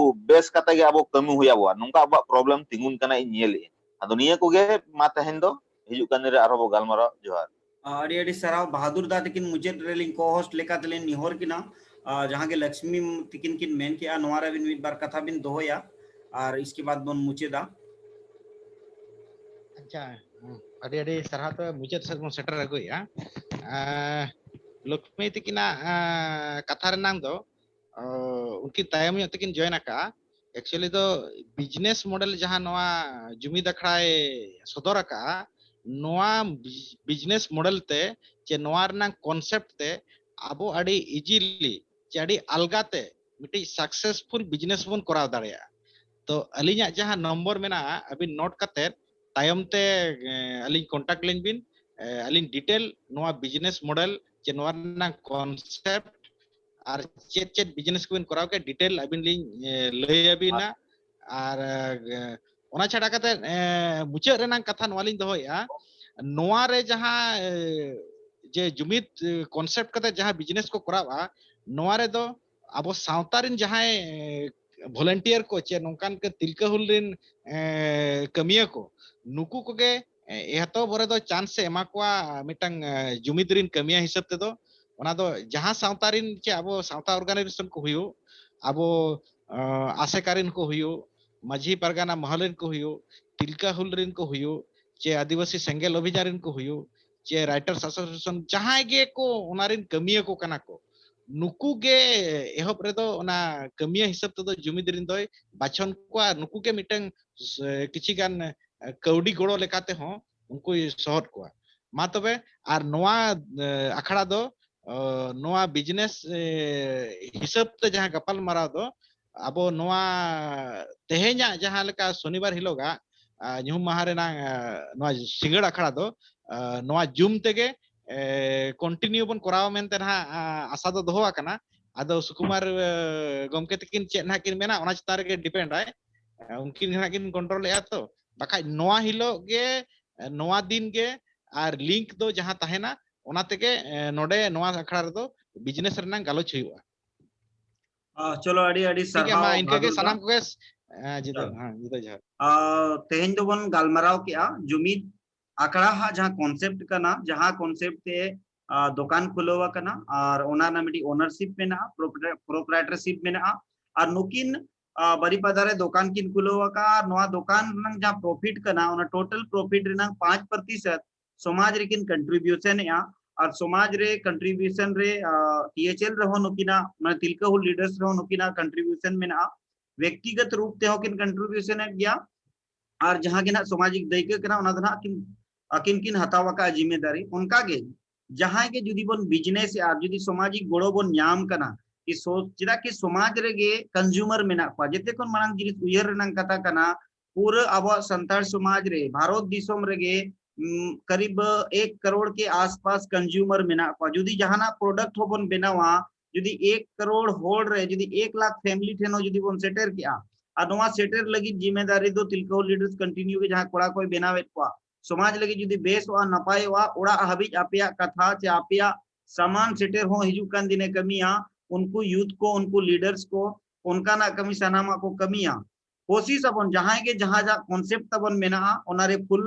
ᱵᱮᱥ ᱠᱟᱛᱮ ᱜᱮ ᱟᱵᱚ ᱠᱟᱹᱢᱤ ᱦᱩᱭ ᱟᱵᱚᱣᱟ, ᱱᱚᱝᱠᱟ ᱟᱵᱚᱣᱟᱜ ᱯᱨᱚᱵᱞᱮᱢ ᱛᱤᱸᱜᱩᱱ ᱠᱟᱱᱟ ᱤᱧ ᱧᱮᱞᱮᱜᱼᱟ᱾ ᱟᱫᱚ ᱱᱤᱭᱟᱹ ᱠᱚᱜᱮ ᱢᱟ ᱛᱮᱦᱮᱧ ᱫᱚ, ᱦᱤᱡᱩᱜ ᱠᱟᱱ ᱫᱤᱱ ᱨᱮ ᱟᱨᱦᱚᱸ ᱵᱚ ᱜᱟᱞᱢᱟᱨᱟᱣ᱾ ᱡᱚᱦᱟᱨ᱾ ᱟᱹᱰᱤ ᱟᱹᱰᱤ ᱥᱟᱨᱦᱟᱣ ᱵᱟᱦᱟᱫᱩᱨ ᱫᱟ ᱛᱟᱹᱠᱤᱱ, ᱢᱩᱪᱟᱹᱫ ᱨᱮᱞᱤᱧ ᱠᱳ ᱦᱳᱥᱴ ᱞᱮᱠᱟ ᱛᱮᱞᱤᱧ ᱱᱮᱦᱚᱨ ᱠᱤᱱᱟ, ᱡᱟᱦᱟᱸ ᱜᱮ ᱞᱚᱠᱥᱢᱤ ᱛᱟᱹᱠᱤᱱ ᱠᱤᱱ ᱢᱮᱱ ᱠᱮᱜᱼᱟ, ᱱᱚᱣᱟ ᱨᱮ ᱟᱹᱵᱤᱱ ᱢᱤᱫ ᱵᱟᱨ ᱠᱟᱛᱷᱟ ᱵᱤᱱ ᱫᱚᱦᱚᱭᱟ, ᱟᱨ ᱤᱥᱠᱮ ᱵᱟᱫ ᱵᱚᱱ ᱢᱩᱪᱟᱹᱫᱟ᱾ ᱟᱪᱪᱷᱟ, ᱟᱹᱰᱤ ᱟᱹᱰᱤ ᱥᱟᱨᱦᱟᱣ᱾ ᱛᱚᱵᱮ ᱢᱩᱪᱟᱹᱫ ᱥᱮᱫ ᱵᱚᱱ ᱥᱮᱴᱮᱨ ᱟᱹᱜᱩᱭᱮᱫᱼᱟ᱾ ᱞᱚᱠᱥᱢᱤ ᱛᱟᱹᱠᱤᱱᱟᱜ ᱠᱟᱛᱷᱟ ᱨᱮᱱᱟᱝ ᱫᱚ ᱩᱱᱠᱤᱱ ᱛᱟᱭᱚᱢ ᱧᱚᱜ ᱛᱮᱠᱤᱱ ᱡᱚᱭᱮᱱ ᱟᱠᱟᱫᱼᱟ᱾ ᱮᱠᱪᱩᱭᱮᱞᱤ ᱫᱚ ᱵᱤᱡᱽᱱᱮᱥ ᱢᱚᱰᱮᱞ ᱡᱟᱦᱟᱸ ᱱᱚᱣᱟ ᱡᱩᱢᱤᱫ ᱟᱠᱷᱲᱟᱭ ᱥᱚᱫᱚᱨ ᱟᱠᱟᱫᱼᱟ, ᱱᱚᱣᱟ ᱵᱤᱡᱽᱱᱮᱥ ᱢᱚᱰᱮᱞ ᱛᱮ ᱪᱮ ᱱᱚᱣᱟ ᱨᱮᱱᱟᱜ ᱠᱚᱱᱥᱮᱯᱴ ᱛᱮ ᱟᱵᱚ ᱟᱹᱰᱤ ᱤᱡᱤᱞᱤ ᱪᱮ ᱟᱹᱰᱤ ᱟᱞᱜᱟ ᱛᱮ ᱢᱤᱫᱴᱤᱡ ᱥᱟᱠᱥᱮᱥᱯᱷᱩᱞ ᱵᱤᱡᱽᱱᱮᱥ ᱵᱚᱱ ᱠᱚᱨᱟᱣ ᱫᱟᱲᱮᱭᱟᱜᱼᱟ᱾ ᱛᱚ ᱟᱹᱞᱤᱧᱟᱜ ᱡᱟᱦᱟᱸ ᱱᱚᱢᱵᱚᱨ ᱢᱮᱱᱟᱜᱼᱟ, ᱟᱹᱵᱤᱱ ᱱᱳᱴ ᱠᱟᱛᱮᱫ ᱛᱟᱭᱚᱢ ᱛᱮ ᱟᱹᱞᱤᱧ ᱠᱚᱱᱴᱟᱠᱴ ᱞᱤᱧ ᱵᱤᱱ, ᱟᱹᱞᱤᱧ ᱰᱤᱴᱮᱞ ᱱᱚᱣᱟ ᱵᱤᱡᱽᱱᱮᱥ ᱢᱚᱰᱮᱞ ᱪᱮ ᱱᱚᱣᱟ ᱨᱮᱱᱟᱜ ᱠᱚᱱᱥᱮᱯᱴ ᱟᱨ ᱪᱮᱫ ᱪᱮᱫ ᱵᱤᱡᱽᱱᱮᱥ ᱠᱚᱵᱤᱱ ᱠᱚᱨᱟᱣ ᱠᱮᱫ ᱰᱤᱴᱮᱞ ᱟᱹᱵᱤᱱ ᱞᱤᱧ ᱞᱟᱹᱭ ᱟᱹᱵᱤᱱᱟ᱾ ᱟᱨ ᱚᱱᱟ ᱪᱷᱟᱰᱟ ᱠᱟᱛᱮ, ᱮ, ᱢᱩᱪᱟᱹᱫ ᱨᱮᱱᱟᱜ ᱠᱟᱛᱷᱟ ᱱᱚᱣᱟ ᱞᱤᱧ ᱫᱚᱦᱚᱭᱮᱫᱼᱟ, ᱱᱚᱣᱟ ᱨᱮ ᱡᱟᱦᱟᱸ, ᱮ, ᱡᱮ ᱡᱩᱢᱤᱫ, ᱮ, concept ᱠᱟᱛᱮ ᱡᱟᱦᱟᱸ business ᱠᱚ ᱠᱚᱨᱟᱣᱟ, ᱱᱚᱣᱟ ᱨᱮᱫᱚ ᱟᱵᱚ ᱥᱟᱶᱛᱟ ᱨᱮᱱ ᱡᱟᱦᱟᱸᱭ, ᱮ, volunteer ᱠᱚ ᱪᱮ ᱱᱚᱝᱠᱟᱱ ᱠᱚ ᱛᱤᱞᱠᱟᱹ ᱦᱩᱞ ᱨᱮᱱ, ᱮ, ᱠᱟᱹᱢᱤᱭᱟᱹ ᱠᱚ, ᱱᱩᱠᱩ ᱠᱚᱜᱮ, ᱮ, ᱮᱛᱚᱦᱚᱵ ᱨᱮᱫᱚ chance ᱮ ᱮᱢᱟ ᱠᱚᱣᱟ ᱢᱤᱫᱴᱟᱝ, ᱮ, ᱡᱩᱢᱤᱫ ᱨᱮᱱ ᱠᱟᱹᱢᱤᱭᱟᱹ ᱦᱤᱥᱟᱹᱵ ᱛᱮᱫᱚ᱾ ᱚᱱᱟ ᱫᱚ ᱡᱟᱦᱟᱸ ᱥᱟᱶᱛᱟ ᱨᱮᱱ ᱪᱮ ᱟᱵᱚ ᱥᱟᱶᱛᱟ organization ᱠᱚ ᱦᱩᱭᱩᱜ, ᱟᱵᱚ, ᱮ, ᱟᱥᱮᱠᱟ ᱨᱮᱱ ᱠᱚ ᱦᱩᱭᱩᱜ, ᱢᱟᱹᱡᱷᱤ ᱯᱟᱨᱜᱟᱱᱟ ᱢᱚᱦᱚᱞ ᱨᱮᱱ ᱠᱚ ᱦᱩᱭᱩᱜ, ᱛᱤᱞᱠᱟᱹ ᱦᱩᱞ ᱨᱮᱱ ᱠᱚ ᱦᱩᱭᱩᱜ, ᱪᱮ ᱟᱹᱫᱤᱵᱟᱹᱥᱤ ᱥᱮᱸᱜᱮᱞ ᱚᱵᱷᱤᱡᱟᱱ ᱨᱮᱱ ᱠᱚ ᱦᱩᱭᱩᱜ, ᱪᱮ Writers Association, ᱡᱟᱦᱟᱸᱭ ᱜᱮ ᱠᱚ ᱚᱱᱟ ᱨᱮᱱ ᱠᱟᱹᱢᱤᱭᱟᱹ ᱠᱚ ᱠᱟᱱᱟ ᱠᱚ, ᱱᱩᱠᱩ ᱜᱮ ᱮᱦᱚᱵ ᱨᱮᱫᱚ ᱚᱱᱟ ᱠᱟᱹᱢᱤᱭᱟᱹ ᱦᱤᱥᱟᱹᱵ ᱛᱮᱫᱚ ᱡᱩᱢᱤᱫ ᱨᱮᱱ ᱫᱚᱭ ᱵᱟᱪᱷᱚᱱ ᱠᱚᱣᱟ᱾ ᱱᱩᱠᱩ ᱜᱮ ᱢᱤᱫᱴᱟᱝ, ᱮ, ᱠᱤᱪᱷᱤ ᱜᱟᱱ, ᱮ, ᱠᱟᱹᱣᱰᱤ ᱜᱚᱲᱚ ᱞᱮᱠᱟ ᱛᱮᱦᱚᱸ ᱩᱱᱠᱩᱭ ᱥᱚᱦᱚᱫ ᱠᱚᱣᱟ᱾ ᱢᱟ ᱛᱚᱵᱮ, ᱟᱨ ᱱᱚᱣᱟ, ᱮ, ᱟᱠᱷᱲᱟ ᱫᱚ, ᱚ, ᱱᱚᱣᱟ business, ᱮ, ᱦᱤᱥᱟᱹᱵ ᱛᱮ ᱡᱟᱦᱟᱸ ᱜᱟᱯᱟᱞ ᱢᱟᱨᱟᱣ ᱫᱚ ᱟᱵᱚ ᱱᱚᱣᱟ ᱛᱮᱦᱮᱧᱟᱜ ᱡᱟᱦᱟᱸ ᱞᱮᱠᱟ ᱥᱚᱱᱤᱵᱟᱨ ᱦᱤᱞᱳᱜᱟᱜ, ᱟ, ᱧᱩᱦᱩᱢ ᱢᱟᱦᱟ ᱨᱮᱱᱟᱜ, ᱟ, ᱱᱚᱣᱟ ᱥᱤᱸᱜᱟᱹᱲ ᱟᱠᱷᱲᱟ ᱫᱚ, ᱟ, ᱱᱚᱣᱟ Zoom ᱛᱮᱜᱮ, ᱮ, continue ᱵᱚᱱ ᱠᱚᱨᱟᱣᱟ ᱢᱮᱱᱛᱮ ᱱᱟᱦᱟᱜ, ᱟ, ᱟᱥᱟ ᱫᱚ ᱫᱚᱦᱚ ᱟᱠᱟᱱᱟ᱾ ᱟᱫᱚ ᱥᱩᱠᱩᱢᱟᱨ, ᱮ, ᱜᱚᱢᱠᱮ ᱛᱟᱹᱠᱤᱱ ᱪᱮᱫ ᱱᱟᱦᱟᱜ ᱠᱤᱱ ᱢᱮᱱᱟ, ᱚᱱᱟ ᱪᱮᱛᱟᱱ ᱨᱮᱜᱮ depend ᱟᱭ᱾ ᱮ, ᱩᱱᱠᱤᱱ ᱱᱟᱦᱟᱜ ᱠᱤᱱ control ᱮᱫᱼᱟ ᱛᱚ᱾ ᱵᱟᱠᱷᱟᱡ ᱱᱚᱣᱟ ᱦᱤᱞᱳᱜ ᱜᱮ, ᱮ, ᱱᱚᱣᱟ ᱫᱤᱱ ᱜᱮ ᱟᱨ link ᱫᱚ ᱡᱟᱦᱟᱸ ᱛᱟᱦᱮᱱᱟ, ᱚᱱᱟ ᱛᱮᱜᱮ, ᱮ, ᱱᱚᱰᱮ ᱱᱚᱣᱟ ᱟᱠᱷᱲᱟ ᱨᱮᱫᱚ business ᱨᱮᱱᱟᱜ ᱜᱟᱞᱚᱪ ᱦᱩᱭᱩᱜᱼᱟ᱾ ᱟ, ᱪᱚᱞᱚ, ᱟᱹᱰᱤ ᱟᱹᱰᱤ ᱴᱷᱤᱠ ᱜᱮᱭᱟ, ᱥᱟᱨᱦᱟᱣ ᱢᱟ ᱤᱱᱠᱟᱹ ᱜᱮ ᱵᱷᱟᱫᱩᱨ ᱫᱟ᱾ ᱥᱟᱱᱟᱢ ᱠᱚᱜᱮ, ᱮ, ᱡᱩᱫᱟᱹ, ᱦᱮᱸ᱾ ᱦᱮᱸ, ᱡᱩᱫᱟᱹ ᱡᱚᱦᱟᱨ᱾ ᱟ, ᱛᱮᱦᱮᱧ ᱫᱚᱵᱚᱱ ᱜᱟᱞᱢᱟᱨᱟᱣ ᱠᱮᱜᱼᱟ ᱡᱩᱢᱤᱫ ᱟᱠᱷᱲᱟ ᱦᱟᱜ ᱡᱟᱦᱟᱸ concept ᱠᱟᱱᱟ, ᱡᱟᱦᱟᱸ concept ᱛᱮ, ᱟ, ᱫᱚᱠᱟᱱ ᱠᱷᱩᱞᱟᱹᱣ ᱟᱠᱟᱱᱟ ᱟᱨ ᱚᱱᱟ ᱨᱮᱱᱟᱜ ᱢᱤᱫᱴᱤᱡ ownership ᱢᱮᱱᱟᱜᱼᱟ, propri-, proprietorship ᱢᱮᱱᱟᱜᱼᱟ᱾ ᱟᱨ ᱱᱩᱠᱤᱱ, ᱟ, ᱵᱟᱨᱤᱯᱟᱫᱟ ᱨᱮ ᱫᱚᱠᱟᱱ ᱠᱤᱱ ᱠᱷᱩᱞᱟᱹᱣ ᱟᱠᱟᱫᱼᱟ ᱟᱨ ᱱᱚᱣᱟ ᱫᱚᱠᱟᱱ ᱨᱮᱱᱟᱜ ᱡᱟᱦᱟᱸ profit ᱠᱟᱱᱟ, ᱚᱱᱟ total profit ᱨᱮᱱᱟᱜ ᱯᱟᱸᱪ ᱯᱨᱚᱛᱤᱥᱚᱛ ᱥᱚᱢᱟᱡᱽ ᱨᱮᱠᱤᱱ contribution ᱮᱫᱼᱟ᱾ ᱟᱨ ᱥᱚᱢᱟᱡᱽ ᱨᱮ contribution ᱨᱮ, ᱟ, T H L ᱨᱮᱦᱚᱸ ᱱᱩᱠᱤᱱᱟᱜ, ᱢᱟᱱᱮ ᱛᱤᱞᱠᱟᱹ ᱦᱩᱞ leaders ᱨᱮᱦᱚᱸ ᱱᱩᱠᱤᱱᱟᱜ contribution ᱢᱮᱱᱟᱜᱼᱟ᱾ ᱵᱮᱠᱛᱤᱜᱚᱛ ᱨᱩᱯ ᱛᱮᱦᱚᱸ ᱠᱤᱱ contribution ᱮᱫ ᱜᱮᱭᱟ᱾ ᱟᱨ ᱡᱟᱦᱟᱸ ᱜᱮ ᱱᱟᱦᱟᱜ ᱥᱟᱢᱟᱡᱤᱠ ᱫᱟᱹᱭᱠᱟᱹ ᱠᱟᱱᱟ, ᱚᱱᱟ ᱫᱚ ᱱᱟᱦᱟᱜ ᱠᱤᱱ, ᱟᱹᱠᱤᱱ ᱠᱤᱱ ᱦᱟᱛᱟᱣ ᱟᱠᱟᱫᱼᱟ ᱡᱤᱢᱮᱫᱟᱨᱤ᱾ ᱚᱱᱠᱟ ᱜᱮ ᱡᱟᱦᱟᱸᱭ ᱜᱮ ᱡᱩᱫᱤ ᱵᱚᱱ business ᱮᱫᱼᱟ, ᱟᱨ ᱡᱩᱫᱤ ᱥᱟᱢᱟᱡᱤᱠ ᱜᱚᱲᱚ ᱵᱚᱱ ᱧᱟᱢ ᱠᱟᱱᱟ, ᱠᱤ ᱥᱚ-, ᱪᱮᱫᱟᱜ ᱠᱤ ᱥᱚᱢᱟᱡᱽ ᱨᱮᱜᱮ consumer ᱢᱮᱱᱟᱜ ᱠᱚᱣᱟ᱾ ᱡᱮᱛᱮ ᱠᱷᱚᱱ ᱢᱟᱲᱟᱝ ᱡᱤᱱᱤᱥ ᱩᱭᱦᱟᱹᱨ ᱨᱮᱱᱟᱜ ᱠᱟᱛᱷᱟ ᱠᱟᱱᱟ, ᱯᱩᱨᱟᱹ ᱟᱵᱚᱣᱟᱜ ᱥᱟᱱᱛᱟᱲ ᱥᱚᱢᱟᱡᱽ ᱨᱮ ᱵᱷᱟᱨᱚᱛ ᱫᱤᱥᱚᱢ ᱨᱮᱜᱮ, ᱩᱢ, ᱠᱟᱨᱤᱵ ᱮᱠ ᱠᱟᱨᱳᱲ ᱠᱮ ᱟᱥᱯᱟᱥ consumer ᱢᱮᱱᱟᱜ ᱠᱚᱣᱟ᱾ ᱡᱩᱫᱤ ᱡᱟᱦᱟᱱᱟᱜ product ᱦᱚᱸᱵᱚᱱ ᱵᱮᱱᱟᱣᱟ, ᱡᱩᱫᱤ ᱮᱠ ᱠᱟᱨᱳᱲ ᱦᱚᱲ ᱨᱮ ᱡᱩᱫᱤ ᱮᱠ ᱞᱟᱠᱷ family ᱴᱷᱮᱱ ᱦᱚᱸ ᱡᱩᱫᱤ ᱵᱚᱱ ᱥᱮᱴᱮᱨ ᱠᱮᱜᱼᱟ, ᱟᱨ ᱱᱚᱣᱟ ᱥᱮᱴᱮᱨ ᱞᱟᱹᱜᱤᱫ ᱡᱤᱢᱮᱫᱟᱨᱤ ᱫᱚ ᱛᱤᱞᱠᱟᱹ ᱦᱩᱞ ᱞᱤᱰᱟᱨᱥ ᱠᱚᱱᱴᱤᱱᱤᱭᱩ ᱜᱮ ᱡᱟᱦᱟᱸ ᱠᱚᱲᱟ ᱠᱚᱭ ᱵᱮᱱᱟᱣᱮᱫ ᱠᱚᱣᱟ, ᱥᱚᱢᱟᱡᱽ ᱞᱟᱹᱜᱤᱫ ᱡᱩᱫᱤ ᱵᱮᱥᱚᱜᱼᱟ, ᱱᱟᱯᱟᱭᱚᱜᱼᱟ, ᱚᱲᱟᱜ ᱦᱟᱹᱵᱤᱡ ᱟᱯᱮᱭᱟᱜ ᱠᱟᱛᱷᱟ ᱪᱮ ᱟᱯᱮᱭᱟᱜ ᱥᱟᱢᱟᱱ ᱥᱮᱴᱮᱨ ᱦᱚᱸ ᱦᱤᱡᱩᱜ ᱠᱟᱱ ᱫᱤᱱᱮ ᱠᱟᱹᱢᱤᱭᱟ᱾ ᱩᱱᱠᱩ ᱭᱩᱛᱷ ᱠᱚ, ᱩᱱᱠᱩ ᱞᱤᱰᱟᱨᱥ ᱠᱚ ᱚᱱᱠᱟᱱᱟᱜ ᱠᱟᱹᱢᱤ ᱥᱟᱱᱟᱢᱟᱜ ᱠᱚ ᱠᱟᱹᱢᱤᱭᱟ᱾ ᱠᱳᱥᱤᱥ ᱟᱵᱚᱱ ᱡᱟᱦᱟᱸᱭ ᱜᱮ ᱡᱟᱦᱟᱸ ᱡᱟᱦᱟᱸ ᱠᱚᱱᱥᱮᱯᱴ ᱛᱟᱵᱚᱱ ᱢᱮᱱᱟᱜᱼᱟ, ᱚᱱᱟᱨᱮ ᱯᱷᱩᱞ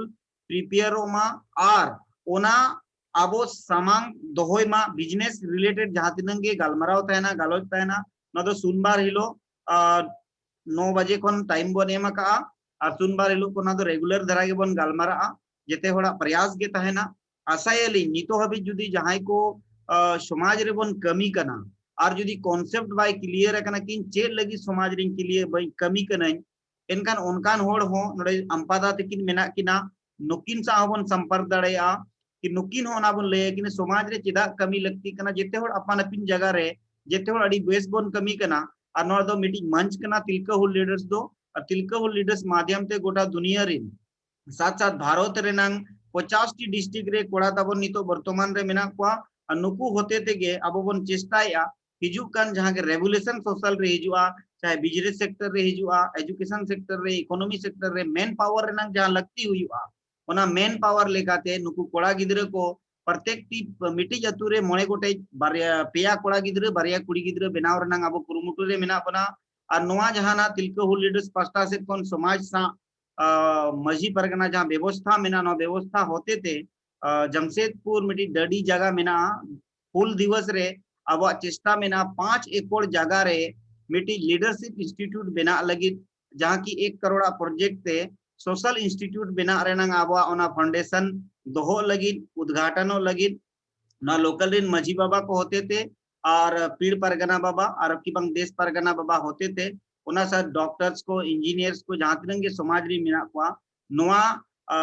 ᱯᱨᱤᱯᱮᱭᱟᱨᱚᱜ ᱢᱟ ᱟᱨ ᱚᱱᱟ ᱟᱵᱚ ᱥᱟᱢᱟᱝ ᱫᱚᱦᱚᱭ ᱢᱟ᱾ ᱵᱤᱡᱽᱱᱮᱥ ᱨᱤᱞᱮᱴᱮᱰ ᱡᱟᱦᱟᱸ ᱛᱤᱱᱟᱹᱝ ᱜᱮ ᱜᱟᱞᱢᱟᱨᱟᱣ ᱛᱟᱦᱮᱱᱟ, ᱜᱟᱞᱚᱪ ᱛᱟᱦᱮᱱᱟ, ᱚᱱᱟ ᱫᱚ ᱥᱩᱱᱵᱟᱨ ᱦᱤᱞᱳᱜ ᱟᱨ ᱱᱚ ᱵᱟᱡᱮ ᱠᱷᱚᱱ ᱴᱟᱭᱤᱢ ᱵᱚᱱ ᱮᱢ ᱟᱠᱟᱜᱼᱟ᱾ ᱟᱨ ᱥᱩᱱᱵᱟᱨ ᱦᱤᱞᱳᱜ ᱠᱷᱚᱱ ᱚᱱᱟ ᱫᱚ ᱨᱮᱜᱩᱞᱟᱨ ᱫᱷᱟᱨᱟ ᱜᱮᱵᱚᱱ ᱜᱟᱞᱢᱟᱨᱟᱜᱼᱟ᱾ ᱡᱮᱛᱮ ᱦᱚᱲᱟᱜ ᱯᱨᱚᱭᱟᱥ ᱜᱮ ᱛᱟᱦᱮᱱᱟ᱾ ᱟᱥᱟᱭᱟᱞᱤᱧ ᱱᱤᱛᱚᱜ ᱦᱟᱹᱵᱤᱡ ᱡᱩᱫᱤ ᱡᱟᱦᱟᱸᱭ ᱠᱚ ᱟᱸ, ᱥᱚᱢᱟᱡᱽ ᱨᱮᱵᱚᱱ ᱠᱟᱹᱢᱤ ᱠᱟᱱᱟ ᱟᱨ ᱡᱩᱫᱤ ᱠᱚᱱᱥᱮᱯᱴ ᱵᱟᱭ ᱠᱞᱤᱭᱟᱨ ᱟᱠᱟᱱᱟ ᱠᱤ ᱪᱮᱫ ᱞᱟᱹᱜᱤᱫ ᱥᱚᱢᱟᱡᱽ ᱨᱮᱧ ᱠᱞᱤᱭᱟᱨ ᱵᱟᱹᱧ ᱠᱟᱹᱢᱤ ᱠᱟᱹᱱᱟᱹᱧ, ᱮᱱᱠᱷᱟᱱ ᱚᱱᱠᱟᱱ ᱦᱚᱲ ᱦᱚᱸ ᱱᱚᱰᱮ ᱟᱢᱯᱟᱫᱟ ᱛᱟᱹᱠᱤᱱ ᱢᱮᱱᱟᱜ ᱠᱤᱱᱟ, ᱱᱩᱠᱤᱱ ᱥᱟᱶ ᱦᱚᱸᱵᱚᱱ ᱥᱚᱢᱯᱚᱨᱠ ᱫᱟᱲᱮᱭᱟᱜᱼᱟ᱾ ᱠᱤ ᱱᱩᱠᱤᱱ ᱦᱚᱸ ᱚᱱᱟ ᱵᱚᱱ ᱞᱟᱹᱭ ᱟᱹᱠᱤᱱᱟ ᱥᱚᱢᱟᱡᱽ ᱨᱮ ᱪᱮᱫᱟᱜ ᱠᱟᱹᱢᱤ ᱞᱟᱹᱠᱛᱤ ᱠᱟᱱᱟ᱾ ᱡᱮᱛᱮ ᱦᱚᱲ ᱟᱯᱟᱱ ᱟᱹᱯᱤᱱ ᱡᱟᱭᱜᱟ ᱨᱮ ᱡᱮᱛᱮ ᱦᱚᱲ ᱟᱹᱰᱤ ᱵᱮᱥ ᱵᱚᱱ ᱠᱟᱹᱢᱤ ᱠᱟᱱᱟ᱾ ᱟᱨ ᱱᱚᱣᱟ ᱫᱚ ᱢᱤᱫᱴᱤᱡ ᱢᱚᱧᱪ ᱠᱟᱱᱟ ᱛᱤᱞᱠᱟᱹ ᱦᱩᱞ ᱞᱤᱰᱟᱨᱥ ᱫᱚ᱾ ᱟᱨ ᱛᱤᱞᱠᱟᱹ ᱦᱩᱞ ᱞᱤᱰᱟᱨᱥ ᱢᱟᱫᱷᱭᱚᱢ ᱛᱮ ᱜᱚᱴᱟ ᱫᱩᱱᱤᱭᱟᱹ ᱨᱮᱱ ᱥᱟᱛ ᱥᱟᱛ ᱵᱷᱟᱨᱚᱛ ᱨᱮᱱᱟᱝ ᱯᱚᱪᱟᱥ ᱴᱤ ᱰᱤᱥᱴᱨᱤᱠᱴ ᱨᱮ ᱠᱚᱲᱟ ᱛᱟᱵᱚᱱ ᱱᱤᱛᱚᱜ ᱵᱚᱨᱛᱚᱢᱟᱱ ᱨᱮ ᱢᱮᱱᱟᱜ ᱠᱚᱣᱟ᱾ ᱟᱨ ᱱᱩᱠᱩ ᱦᱚᱛᱮ ᱛᱮᱜᱮ ᱟᱵᱚ ᱵᱚᱱ ᱪᱮᱥᱴᱟᱭᱮᱫᱼᱟ ᱦᱤᱡᱩᱜ ᱠᱟᱱ ᱡᱟᱦᱟᱸ ᱜᱮ ᱨᱮᱜᱩᱞᱮᱥᱚᱱ ᱥᱳᱥᱟᱞ ᱨᱮ ᱦᱤᱡᱩᱜᱼᱟ, ᱪᱟᱦᱮ ᱵᱤᱡᱽᱱᱮᱥ ᱥᱮᱠᱴᱚᱨ ᱨᱮ ᱦᱤᱡᱩᱜᱼᱟ, ᱮᱡᱩᱠᱮᱥᱚᱱ ᱥᱮᱠᱴᱚᱨ ᱨᱮ, ᱤᱠᱳᱱᱚᱢᱤ ᱥᱮᱠᱴᱚᱨ ᱨᱮ, ᱢᱮᱱ ᱯᱟᱣᱟᱨ ᱨᱮᱱᱟᱝ ᱡᱟᱦᱟᱸ ᱞᱟᱹᱠᱛᱤ ᱦᱩᱭᱩᱜᱼᱟ, ᱚᱱᱟ ᱢᱮᱱ ᱯᱟᱣᱟᱨ ᱞᱮᱠᱟᱛᱮ ᱱᱩᱠᱩ ᱠᱚᱲᱟ ᱜᱤᱫᱽᱨᱟᱹ ᱠᱚ ᱯᱨᱚᱛᱮᱠᱴᱤ ᱢᱤᱫᱴᱤᱡ ᱟᱹᱛᱩ ᱨᱮ ᱢᱚᱬᱮ ᱜᱚᱴᱮᱡ, ᱵᱟᱨᱭᱟ, ᱯᱮᱭᱟ ᱠᱚᱲᱟ ᱜᱤᱫᱽᱨᱟᱹ, ᱵᱟᱨᱭᱟ ᱠᱩᱲᱤ ᱜᱤᱫᱽᱨᱟᱹ ᱵᱮᱱᱟᱣ ᱨᱮᱱᱟᱝ ᱟᱵᱚ ᱠᱩᱨᱩᱢᱩᱴᱩ ᱨᱮ ᱢᱮᱱᱟᱜ ᱵᱚᱱᱟ᱾ ᱟᱨ ᱱᱚᱣᱟ ᱡᱟᱦᱟᱱᱟᱜ ᱛᱤᱞᱠᱟᱹ ᱦᱩᱞ ᱞᱤᱰᱟᱨᱥ ᱯᱟᱥᱴᱟ ᱥᱮᱫ ᱠᱷᱚᱱ ᱥᱚᱢᱟᱡᱽ ᱥᱟᱶ, ᱟ, ᱢᱟᱹᱡᱷᱤ ᱯᱟᱨᱜᱟᱱᱟ ᱡᱟᱦᱟᱸ ᱵᱮᱵᱚᱥᱛᱷᱟ ᱢᱮᱱᱟᱜᱼᱟ, ᱱᱚᱣᱟ ᱵᱮᱵᱚᱥᱛᱷᱟ ᱦᱚᱛᱮ ᱛᱮ, ᱟ, ᱡᱟᱢᱥᱮᱫᱽᱯᱩᱨ ᱢᱤᱫᱴᱤᱡ ᱰᱟᱹᱰᱤ ᱡᱟᱭᱜᱟ ᱢᱮᱱᱟᱜᱼᱟ᱾ ᱦᱩᱞ ᱫᱤᱵᱚᱥ ᱨᱮ ᱟᱵᱚᱣᱟᱜ ᱪᱮᱥᱴᱟ ᱢᱮᱱᱟᱜᱼᱟ ᱯᱟᱸᱪ ᱮᱠᱚᱨ ᱡᱟᱭᱜᱟ ᱨᱮ ᱢᱤᱫᱴᱤᱡ ᱞᱤᱰᱟᱨᱥᱤᱯ ᱤᱱᱥᱴᱤᱴᱭᱩᱴ ᱵᱮᱱᱟᱜ ᱞᱟᱹᱜᱤᱫ, ᱡᱟᱦᱟᱸ ᱠᱤ ᱮᱠ ᱠᱟᱨᱳᱲ ᱟᱜ ᱯᱨᱚᱡᱮᱠᱴ ᱛᱮ ᱥᱳᱥᱟᱞ ᱤᱱᱥᱴᱤᱴᱭᱩᱴ ᱵᱮᱱᱟᱜ ᱨᱮᱱᱟᱝ ᱟᱵᱚᱣᱟᱜ ᱚᱱᱟ ᱯᱷᱟᱣᱩᱱᱰᱮᱥᱚᱱ ᱫᱚᱦᱚ ᱞᱟᱹᱜᱤᱫ, ᱩᱫᱽᱜᱷᱟᱴᱚᱱᱚᱜ ᱞᱟᱹᱜᱤᱫ ᱱᱚᱣᱟ ᱞᱳᱠᱟᱞ ᱨᱮᱱ ᱢᱟᱹᱡᱷᱤ ᱵᱟᱵᱟ ᱠᱚ ᱦᱚᱛᱮ ᱛᱮ ᱟᱨ ᱯᱤᱲ ᱯᱟᱨᱜᱟᱱᱟ ᱵᱟᱵᱟ ᱟᱨ ᱠᱤ ᱵᱟᱝ ᱫᱮᱥ ᱯᱟᱨᱜᱟᱱᱟ ᱵᱟᱵᱟ ᱦᱚᱛᱮ ᱛᱮ, ᱚᱱᱟ ᱥᱟᱶ ᱰᱚᱠᱴᱚᱨᱥ ᱠᱚ, ᱤᱧᱡᱤᱱᱤᱭᱟᱨᱥ ᱠᱚ, ᱡᱟᱦᱟᱸ ᱛᱤᱱᱟᱹᱜ ᱜᱮ ᱥᱚᱢᱟᱡᱽ ᱨᱮ ᱢᱮᱱᱟᱜ ᱠᱚᱣᱟ, ᱱᱚᱣᱟ, ᱟ,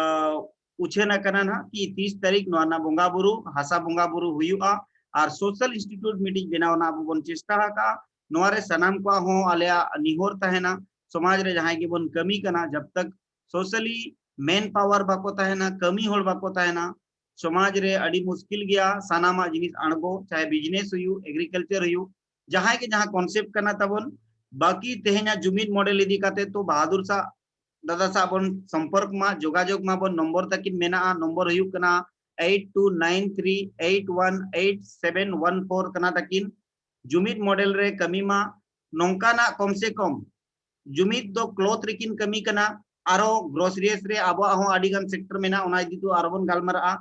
ᱩᱪᱷᱟᱹᱱ ᱟᱠᱟᱱᱟ ᱱᱟᱦᱟᱜ ᱠᱤ ᱛᱤᱥ ᱛᱟᱹᱨᱤᱠᱷ ᱱᱚᱣᱟ ᱨᱮᱱᱟᱜ ᱵᱚᱸᱜᱟ ᱵᱩᱨᱩ, ᱦᱟᱥᱟ ᱵᱚᱸᱜᱟ ᱵᱩᱨᱩ ᱦᱩᱭᱩᱜᱼᱟ᱾ ᱟᱨ ᱥᱳᱥᱟᱞ ᱤᱱᱥᱴᱤᱴᱭᱩᱴ ᱢᱤᱫᱴᱤᱡ ᱵᱮᱱᱟᱣ ᱨᱮᱱᱟᱜ ᱟᱵᱚ ᱵᱚᱱ ᱪᱮᱥᱴᱟ ᱟᱠᱟᱫᱼᱟ᱾ ᱱᱚᱣᱟ ᱨᱮ ᱥᱟᱱᱟᱢ ᱠᱚᱣᱟᱜ ᱦᱚᱸ ᱟᱞᱮᱭᱟᱜ ᱱᱤᱦᱚᱨ ᱛᱟᱦᱮᱱᱟ, ᱥᱚᱢᱟᱡᱽ ᱨᱮ ᱡᱟᱦᱟᱸᱭ ᱜᱮᱵᱚᱱ ᱠᱟᱹᱢᱤ ᱠᱟᱱᱟ, ᱡᱟᱵ ᱛᱟᱠ ᱥᱳᱥᱟᱞᱤ ᱢᱮᱱ ᱯᱟᱣᱟᱨ ᱵᱟᱠᱚ ᱛᱟᱦᱮᱱᱟ, ᱠᱟᱹᱢᱤ ᱦᱚᱲ ᱵᱟᱠᱚ ᱛᱟᱦᱮᱱᱟ, ᱥᱚᱢᱟᱡᱽ ᱨᱮ ᱟᱹᱰᱤ ᱢᱩᱥᱠᱤᱞ ᱜᱮᱭᱟ ᱥᱟᱱᱟᱢᱟᱜ ᱡᱤᱱᱤᱥ ᱟᱬᱜᱚ, ᱪᱟᱦᱮ ᱵᱤᱡᱽᱱᱮᱥ ᱦᱩᱭᱩᱜ, ᱮᱜᱽᱨᱤᱠᱟᱞᱪᱟᱨ ᱦᱩᱭᱩᱜ, ᱡᱟᱦᱟᱸᱭ ᱜᱮ ᱡᱟᱦᱟᱸ ᱠᱚᱱᱥᱮᱯᱴ ᱠᱟᱱᱟ ᱛᱟᱵᱚᱱ, ᱵᱟᱹᱠᱤ ᱛᱮᱦᱮᱧᱟᱜ ᱡᱩᱢᱤᱫ ᱢᱚᱰᱮᱞ ᱤᱫᱤ ᱠᱟᱛᱮ ᱛᱚ ᱵᱟᱦᱟᱫᱩᱨ ᱥᱟᱦ ᱫᱟᱫᱟ ᱥᱟᱦ ᱵᱚᱱ ᱥᱚᱢᱯᱚᱨᱠ ᱢᱟ, ᱡᱳᱜᱟᱡᱳᱜᱽ ᱢᱟᱵᱚᱱ, ᱱᱚᱢᱵᱚᱨ ᱛᱟᱹᱠᱤᱱ ᱢᱮᱱᱟᱜᱼᱟ, ᱱᱚᱢᱵᱚᱨ ᱦᱩᱭᱩᱜ ᱠᱟᱱᱟ eight two nine three eight one eight seven one four ᱠᱟᱱᱟ ᱛᱟᱹᱠᱤᱱ᱾ ᱡᱩᱢᱤᱫ ᱢᱚᱰᱮᱞ ᱨᱮ ᱠᱟᱹᱢᱤ ᱢᱟ, ᱱᱚᱝᱠᱟᱱᱟᱜ ᱠᱚᱢ ᱥᱮ ᱠᱚᱢ ᱡᱩᱢᱤᱫ ᱫᱚ ᱠᱞᱚᱛᱷ ᱨᱮᱠᱤᱱ ᱠᱟᱹᱢᱤ ᱠᱟᱱᱟ, ᱟᱨᱚ ᱜᱨᱚᱥᱟᱨᱤᱭᱟᱥ ᱨᱮ ᱟᱵᱚᱣᱟᱜ ᱦᱚᱸ ᱟᱹᱰᱤ ᱜᱟᱱ ᱥᱮᱠᱴᱚᱨ ᱢᱮᱱᱟᱜᱼᱟ, ᱚᱱᱟ ᱤᱫᱤ ᱛᱮ ᱟᱨᱚ ᱵᱚᱱ ᱜᱟᱞᱢᱟᱨᱟᱜᱼᱟ᱾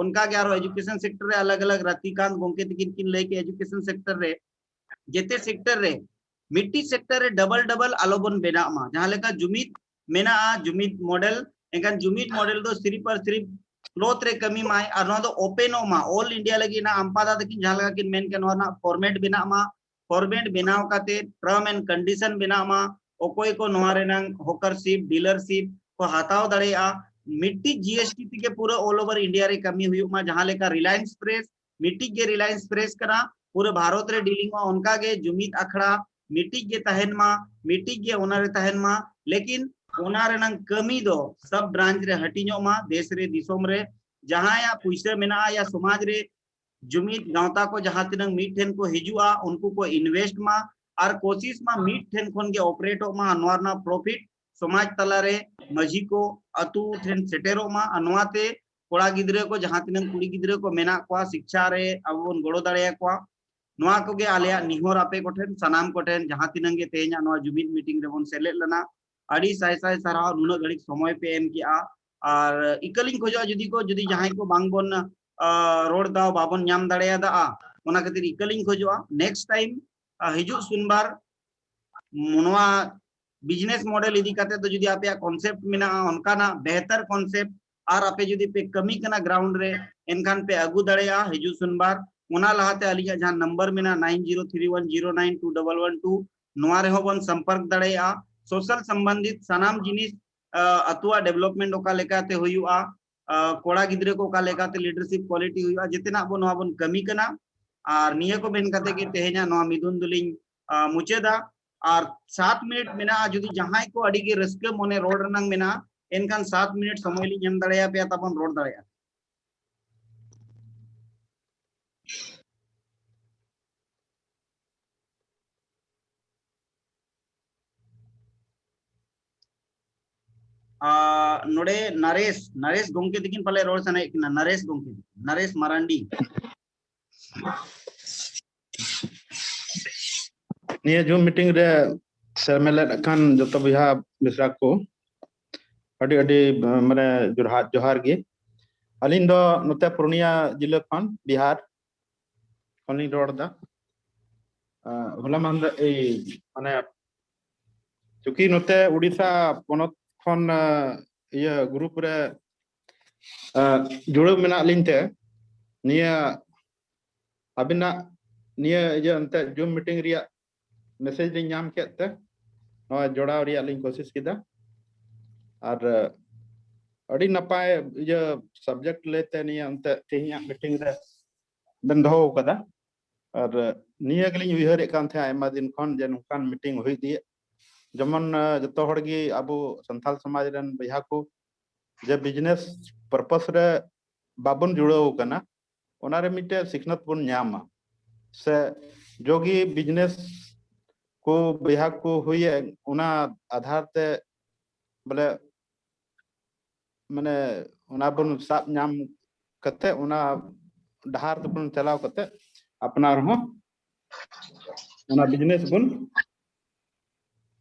ᱚᱱᱠᱟ ᱜᱮ ᱟᱨᱚ ᱮᱡᱩᱠᱮᱥᱚᱱ ᱥᱮᱠᱴᱚᱨ ᱨᱮ ᱟᱞᱟᱜᱽ ᱟᱞᱟᱜᱽ ᱨᱟᱛᱤᱠᱟᱱᱛ ᱜᱚᱢᱠᱮ ᱛᱟᱹᱠᱤᱱ ᱠᱤᱱ ᱞᱟᱹᱭ ᱠᱮᱫ ᱮᱡᱩᱠᱮᱥᱚᱱ ᱥᱮᱠᱴᱚᱨ ᱨᱮ ᱡᱮᱛᱮ ᱥᱮᱠᱴᱚᱨ ᱨᱮ ᱢᱤᱫᱴᱤᱡ ᱥᱮᱠᱴᱚᱨ ᱨᱮ ᱰᱚᱵᱚᱞ ᱰᱚᱵᱚᱞ ᱟᱞᱚ ᱵᱚᱱ ᱵᱮᱱᱟᱜ ᱢᱟ᱾ ᱡᱟᱦᱟᱸ ᱞᱮᱠᱟ ᱡᱩᱢᱤᱫ ᱢᱮᱱᱟᱜᱼᱟ, ᱡᱩᱢᱤᱫ ᱢᱚᱰᱮᱞ, ᱮᱱᱠᱷᱟᱱ ᱡᱩᱢᱤᱫ ᱢᱚᱰᱮᱞ ᱫᱚ ᱥᱤᱨᱤᱯ ᱟᱨ ᱥᱤᱨᱤᱯ ᱠᱞᱚᱛᱷ ᱨᱮ ᱠᱟᱹᱢᱤ ᱢᱟᱭ ᱟᱨ ᱱᱚᱣᱟ ᱫᱚ ᱳᱯᱮᱱᱚᱜ ᱢᱟ, ᱚᱞ ᱤᱱᱰᱤᱭᱟ ᱞᱟᱹᱜᱤᱫ ᱱᱟᱜ ᱟᱢᱯᱟᱫᱟ ᱛᱟᱹᱠᱤᱱ ᱡᱟᱦᱟᱸ ᱞᱮᱠᱟ ᱠᱤᱱ ᱢᱮᱱ ᱠᱮᱫ, ᱱᱚᱣᱟ ᱨᱮᱱᱟᱜ ᱯᱷᱚᱨᱢᱮᱴ ᱵᱮᱱᱟᱜ ᱢᱟ, ᱯᱷᱚᱨᱢᱮᱴ ᱵᱮᱱᱟᱣ ᱠᱟᱛᱮ ᱴᱟᱨᱢ ᱮᱱᱰ ᱠᱚᱱᱰᱤᱥᱚᱱ ᱵᱮᱱᱟᱜ ᱢᱟ, ᱚᱠᱚᱭ ᱠᱚ ᱱᱚᱣᱟ ᱨᱮᱱᱟᱝ ᱦᱚᱠᱟᱨᱥᱤᱯ, ᱰᱤᱞᱟᱨᱥᱤᱯ ᱠᱚ ᱦᱟᱛᱟᱣ ᱫᱟᱲᱮᱭᱟᱜᱼᱟ᱾ ᱢᱤᱫᱴᱤᱡ ᱡᱤᱮᱥᱴᱤ ᱛᱮᱜᱮ ᱯᱩᱨᱟᱹ ᱚᱞ ᱳᱵᱷᱟᱨ ᱤᱱᱰᱤᱭᱟ ᱨᱮ ᱠᱟᱹᱢᱤ ᱦᱩᱭᱩᱜ ᱢᱟ, ᱡᱟᱦᱟᱸ ᱞᱮᱠᱟ ᱨᱤᱞᱟᱭᱮᱱᱥ ᱯᱨᱮᱥ ᱢᱤᱫᱴᱤᱡ ᱜᱮ ᱨᱤᱞᱟᱭᱮᱱᱥ ᱯᱨᱮᱥ ᱠᱟᱱᱟ, ᱯᱩᱨᱟᱹ ᱵᱷᱟᱨᱚᱛ ᱨᱮ ᱰᱤᱞᱤᱝᱚᱜᱼᱟ᱾ ᱚᱱᱠᱟ ᱜᱮ ᱡᱩᱢᱤᱫ ᱟᱠᱷᱲᱟ ᱢᱤᱫᱴᱤᱡ ᱜᱮ ᱛᱟᱦᱮᱱ ᱢᱟ, ᱢᱤᱫᱴᱤᱡ ᱜᱮ ᱚᱱᱟ ᱨᱮ ᱛᱟᱦᱮᱱ ᱢᱟ, ᱞᱮᱠᱤᱱ ᱚᱱᱟ ᱨᱮᱱᱟᱝ ᱠᱟᱹᱢᱤ ᱫᱚ ᱥᱟᱵ ᱵᱨᱟᱧᱪ ᱨᱮ ᱦᱟᱹᱴᱤᱧᱚᱜ ᱢᱟ᱾ ᱫᱮᱥ ᱨᱮ, ᱫᱤᱥᱚᱢ ᱨᱮ ᱡᱟᱦᱟᱸᱭᱟᱜ ᱯᱩᱭᱥᱟᱹ ᱢᱮᱱᱟᱜᱼᱟ ᱭᱟ ᱥᱚᱢᱟᱡᱽ ᱨᱮ ᱡᱩᱢᱤᱫ ᱜᱟᱶᱛᱟ ᱠᱚ ᱡᱟᱦᱟᱸ ᱛᱤᱱᱟᱹᱝ ᱢᱤᱫ ᱴᱷᱮᱱ ᱠᱚ ᱦᱤᱡᱩᱜᱼᱟ, ᱩᱱᱠᱩ ᱠᱚ ᱤᱱᱵᱷᱮᱥᱴ ᱢᱟ ᱟᱨ ᱠᱳᱥᱤᱥ ᱢᱟ ᱢᱤᱫ ᱴᱷᱮᱱ ᱠᱷᱚᱱ ᱜᱮ ᱚᱯᱟᱨᱮᱴᱚᱜ ᱢᱟ᱾ ᱱᱚᱣᱟ ᱨᱮᱱᱟᱜ ᱯᱨᱚᱯᱷᱤᱴ ᱥᱚᱢᱟᱡᱽ ᱛᱟᱞᱟᱨᱮ, ᱢᱟᱹᱡᱷᱤ ᱠᱚ, ᱟᱹᱛᱩ ᱴᱷᱮᱱ ᱥᱮᱴᱮᱨᱚᱜ ᱢᱟ᱾ ᱟᱨ ᱱᱚᱣᱟᱛᱮ ᱠᱚᱲᱟ ᱜᱤᱫᱽᱨᱟᱹ ᱠᱚ, ᱡᱟᱦᱟᱸ ᱛᱤᱱᱟᱹᱝ ᱠᱩᱲᱤ ᱜᱤᱫᱽᱨᱟᱹ ᱠᱚ ᱢᱮᱱᱟᱜ ᱠᱚᱣᱟ, ᱥᱤᱠᱪᱷᱟ ᱨᱮ ᱟᱵᱚ ᱵᱚᱱ ᱜᱚᱲᱚ ᱫᱟᱲᱮᱭᱟᱠᱚᱣᱟ᱾ ᱱᱚᱣᱟ ᱠᱚᱜᱮ ᱟᱞᱮᱭᱟᱜ ᱱᱤᱦᱚᱨ ᱟᱯᱮ ᱠᱚᱴᱷᱮᱱ, ᱥᱟᱱᱟᱢ ᱠᱚᱴᱷᱮᱱ, ᱡᱟᱦᱟᱸ ᱛᱤᱱᱟᱹᱝ ᱜᱮ ᱛᱮᱦᱮᱧᱟᱜ ᱱᱚᱣᱟ ᱡᱩᱢᱤᱫ ᱢᱤᱴᱤᱝ ᱨᱮᱵᱚᱱ ᱥᱮᱞᱮᱫ ᱞᱮᱱᱟ, ᱟᱹᱰᱤ ᱥᱟᱭ ᱥᱟᱭ ᱥᱟᱨᱦᱟᱣ ᱱᱩᱱᱟᱹᱜ ᱜᱷᱟᱹᱲᱤᱡ ᱥᱚᱢᱚᱭ ᱯᱮ ᱮᱢ ᱠᱮᱜᱼᱟ᱾ ᱟᱨ ᱤᱠᱟᱹᱞᱤᱧ ᱠᱷᱚᱡᱚᱜᱼᱟ, ᱡᱩᱫᱤ ᱠᱚ, ᱡᱩᱫᱤ ᱡᱟᱦᱟᱸᱭ ᱠᱚ ᱵᱟᱝ ᱵᱚᱱ, ᱟ, ᱨᱚᱲ ᱫᱟ, ᱵᱟᱵᱚᱱ ᱧᱟᱢ ᱫᱟᱲᱮᱭᱟᱫᱟ, ᱚᱱᱟ ᱠᱷᱟᱹᱛᱤᱨ ᱤᱠᱟᱹᱞᱤᱧ ᱠᱷᱚᱡᱚᱜᱼᱟ, ᱱᱮᱠᱥᱴ ᱴᱟᱭᱤᱢ, ᱟ, ᱦᱤᱡᱩᱜ ᱥᱳᱢᱵᱟᱨ ᱱᱚᱣᱟ ᱵᱤᱡᱽᱱᱮᱥ ᱢᱚᱰᱮᱞ ᱤᱫᱤ ᱠᱟᱛᱮ ᱫᱚ ᱡᱩᱫᱤ ᱟᱯᱮᱭᱟᱜ ᱠᱚᱱᱥᱮᱯᱴ ᱢᱮᱱᱟᱜᱼᱟ, ᱚᱱᱠᱟᱱᱟᱜ ᱵᱮᱦᱛᱟᱨ ᱠᱚᱱᱥᱮᱯᱴ, ᱟᱨ ᱟᱯᱮ ᱡᱩᱫᱤ ᱯᱮ ᱠᱟᱹᱢᱤ ᱠᱟᱱᱟ ᱜᱨᱟᱣᱩᱱᱰ ᱨᱮ, ᱮᱱᱠᱷᱟᱱ ᱯᱮ ᱟᱹᱜᱩ ᱫᱟᱲᱮᱭᱟᱜᱼᱟ ᱦᱤᱡᱩᱜ ᱥᱳᱢᱵᱟᱨ᱾ ᱚᱱᱟ ᱞᱟᱦᱟᱛᱮ ᱟᱹᱞᱤᱧᱟᱜ ᱡᱟᱦᱟᱸ ᱱᱟᱢᱵᱟᱨ ᱢᱮᱱᱟᱜᱼᱟ, nine zero three one zero nine two double one two, ᱱᱚᱣᱟ ᱨᱮᱦᱚᱸ ᱵᱚᱱ ᱥᱚᱢᱯᱚᱨᱠ ᱫᱟᱲᱮᱭᱟᱜᱼᱟ᱾ ᱥᱳᱥᱟᱞ ᱥᱚᱢᱵᱚᱱᱫᱷᱤᱛ ᱥᱟᱱᱟᱢ ᱡᱤᱱᱤᱥ, ᱟ, ᱟᱹᱛᱩᱣᱟᱜ ᱰᱮᱵᱷᱞᱚᱯᱢᱮᱱᱴ ᱚᱠᱟ ᱞᱮᱠᱟᱛᱮ ᱦᱩᱭᱩᱜᱼᱟ, ᱟ, ᱠᱚᱲᱟ ᱜᱤᱫᱽᱨᱟᱹ ᱠᱚ ᱚᱠᱟ ᱞᱮᱠᱟᱛᱮ ᱞᱤᱰᱟᱨᱥᱤᱯ ᱠᱣᱟᱞᱤᱴᱤ ᱦᱩᱭᱩᱜᱼᱟ, ᱡᱮᱛᱮᱱᱟᱜ ᱵᱚᱱ ᱱᱚᱣᱟ ᱵᱚᱱ ᱠᱟᱹᱢᱤ ᱠᱟᱱᱟ᱾ ᱟᱨ ᱱᱤᱭᱟᱹ ᱠᱚ ᱢᱮᱱ ᱠᱟᱛᱮ ᱜᱮ ᱛᱮᱦᱮᱧᱟᱜ ᱱᱚᱣᱟ ᱢᱤᱫᱩᱱ ᱫᱚᱞᱤᱧ, ᱟ, ᱢᱩᱪᱟᱹᱫᱟ᱾ ᱟᱨ ᱥᱟᱛ ᱢᱤᱱᱤᱴ ᱢᱮᱱᱟᱜᱼᱟ, ᱡᱩᱫᱤ ᱡᱟᱦᱟᱸᱭ ᱠᱚ ᱟᱹᱰᱤ ᱜᱮ ᱨᱟᱹᱥᱠᱟᱹ ᱢᱚᱱᱮ ᱨᱚᱲ ᱨᱮᱱᱟᱝ ᱢᱮᱱᱟᱜᱼᱟ, ᱮᱱᱠᱷᱟᱱ ᱥᱟᱛ ᱢᱤᱱᱤᱴ ᱥᱚᱢᱚᱭ ᱞᱤᱧ ᱮᱢ ᱫᱟᱲᱮᱭᱟᱯᱮᱭᱟ, ᱛᱟᱵᱚᱱ ᱨᱚᱲ ᱫᱟᱲᱮᱭᱟᱜᱼᱟ᱾ ᱱᱚᱰᱮ ᱱᱟᱨᱮᱥ, ᱱᱟᱨᱮᱥ ᱜᱚᱢᱠᱮ ᱛᱤᱠᱤᱱ ᱯᱟᱞᱮ ᱨᱚᱲ ᱥᱟᱱᱟᱭᱮᱫ ᱠᱤᱱᱟ, ᱱᱟᱨᱮᱥ ᱜᱚᱢᱠᱮ, ᱱᱟᱨᱮᱥ ᱢᱟᱨᱟᱱᱰᱤ᱾ ᱱᱤᱭᱟᱹ ᱡᱩᱢ ᱢᱤᱴᱤᱝ ᱨᱮ ᱥᱮᱢᱞᱮᱫ ᱟᱠᱟᱱ ᱡᱚᱛᱚ ᱵᱚᱭᱦᱟ ᱢᱤᱥᱨᱟ ᱠᱚ ᱟᱹᱰᱤ ᱟᱹᱰᱤ ᱢᱟᱱᱮ ᱡᱚᱦᱟᱨ, ᱡᱚᱦᱟᱨ ᱜᱮ᱾ ᱟᱹᱞᱤᱧ ᱫᱚ ᱱᱚᱛᱮ ᱯᱩᱨᱩᱞᱤᱭᱟ ᱡᱤᱞᱟᱹ ᱠᱷᱚᱱ, ᱵᱤᱦᱟᱨ ᱠᱷᱚᱱ ᱞᱤᱧ ᱨᱚᱲ ᱮᱫᱟ᱾ ᱟᱸ, ᱦᱚᱞᱟ ᱢᱟᱦᱫᱮᱨ ᱮᱭ ᱢᱟᱱᱮ ᱪᱩᱸᱠᱤ ᱱᱚᱛᱮ ᱩᱲᱤᱥᱥᱟ ᱯᱚᱱᱚᱛ ᱠᱷᱚᱱ, ᱟᱸ, ᱤᱭᱟᱹ ᱜᱨᱩᱯ ᱨᱮ, ᱟᱸ, ᱡᱩᱲᱟᱹᱣ ᱢᱮᱱᱟᱜ ᱞᱤᱧ ᱛᱮ ᱱᱤᱭᱟᱹ ᱟᱹᱵᱤᱱᱟᱜ ᱱᱤᱭᱟᱹ ᱤᱭᱟᱹ ᱮᱱᱛᱮ ᱡᱩᱢ ᱢᱤᱴᱤᱝ ᱨᱮᱭᱟᱜ ᱢᱮᱥᱮᱡᱽ ᱞᱤᱧ ᱧᱟᱢ ᱠᱮᱫ ᱛᱮ ᱱᱚᱣᱟ ᱡᱚᱲᱟᱣ ᱨᱮᱭᱟᱜ ᱞᱤᱧ ᱠᱳᱥᱤᱥ ᱠᱮᱫᱟ᱾ ᱟᱨ ᱟᱹᱰᱤ ᱱᱟᱯᱟᱭ ᱤᱭᱟᱹ ᱥᱟᱵᱡᱮᱠᱴ ᱞᱟᱹᱭᱛᱮ ᱱᱤᱭᱟᱹ ᱮᱱᱛᱮ ᱛᱮᱦᱮᱧᱟᱜ ᱢᱤᱴᱤᱝ ᱨᱮ ᱵᱮᱱ ᱫᱚᱦᱚ ᱟᱠᱟᱫᱟ᱾ ᱟᱨ ᱱᱤᱭᱟᱹ ᱜᱮᱞᱤᱧ ᱩᱭᱦᱟᱹᱨᱮᱫ ᱠᱟᱱ ᱛᱟᱦᱮᱸᱫ ᱟᱭᱢᱟ ᱫᱤᱱ ᱠᱷᱚᱱ ᱡᱮ ᱱᱚᱝᱠᱟᱱ ᱢᱤᱴᱤᱝ ᱦᱩᱭ ᱤᱫᱤᱭᱮᱫ, ᱡᱮᱢᱚᱱ, ᱟᱸ, ᱡᱚᱛᱚ ᱦᱚᱲ ᱜᱮ ᱟᱵᱚ ᱥᱟᱱᱛᱟᱲ ᱥᱚᱢᱟᱡᱽ ᱨᱮᱱ ᱵᱚᱭᱦᱟ ᱠᱚ ᱡᱮ ᱵᱤᱡᱽᱱᱮᱥ ᱯᱟᱨᱯᱚᱥ ᱨᱮ ᱵᱟᱵᱚᱱ ᱡᱩᱲᱟᱹᱣ ᱟᱠᱟᱱᱟ, ᱚᱱᱟᱨᱮ ᱢᱤᱫᱴᱮᱡ ᱥᱤᱠᱷᱱᱟᱹᱛ ᱵᱚᱱ ᱧᱟᱢᱟ, ᱥᱮ ᱡᱚᱜᱤ ᱵᱤᱡᱽᱱᱮᱥ ᱠᱚ ᱵᱚᱭᱦᱟ ᱠᱚ ᱦᱩᱭᱮᱱ, ᱚᱱᱟ ᱟᱫᱷᱟᱨ ᱛᱮ ᱵᱚᱞᱮ ᱢᱟᱱᱮ ᱚᱱᱟ ᱵᱚᱱ ᱥᱟᱵ ᱧᱟᱢ ᱠᱟᱛᱮ, ᱚᱱᱟ ᱰᱟᱦᱟᱨ ᱛᱮᱵᱚᱱ ᱪᱟᱞᱟᱣ ᱠᱟᱛᱮ ᱟᱯᱱᱟᱨ ᱦᱚᱸ ᱚᱱᱟ ᱵᱤᱡᱽᱱᱮᱥ ᱵᱚᱱ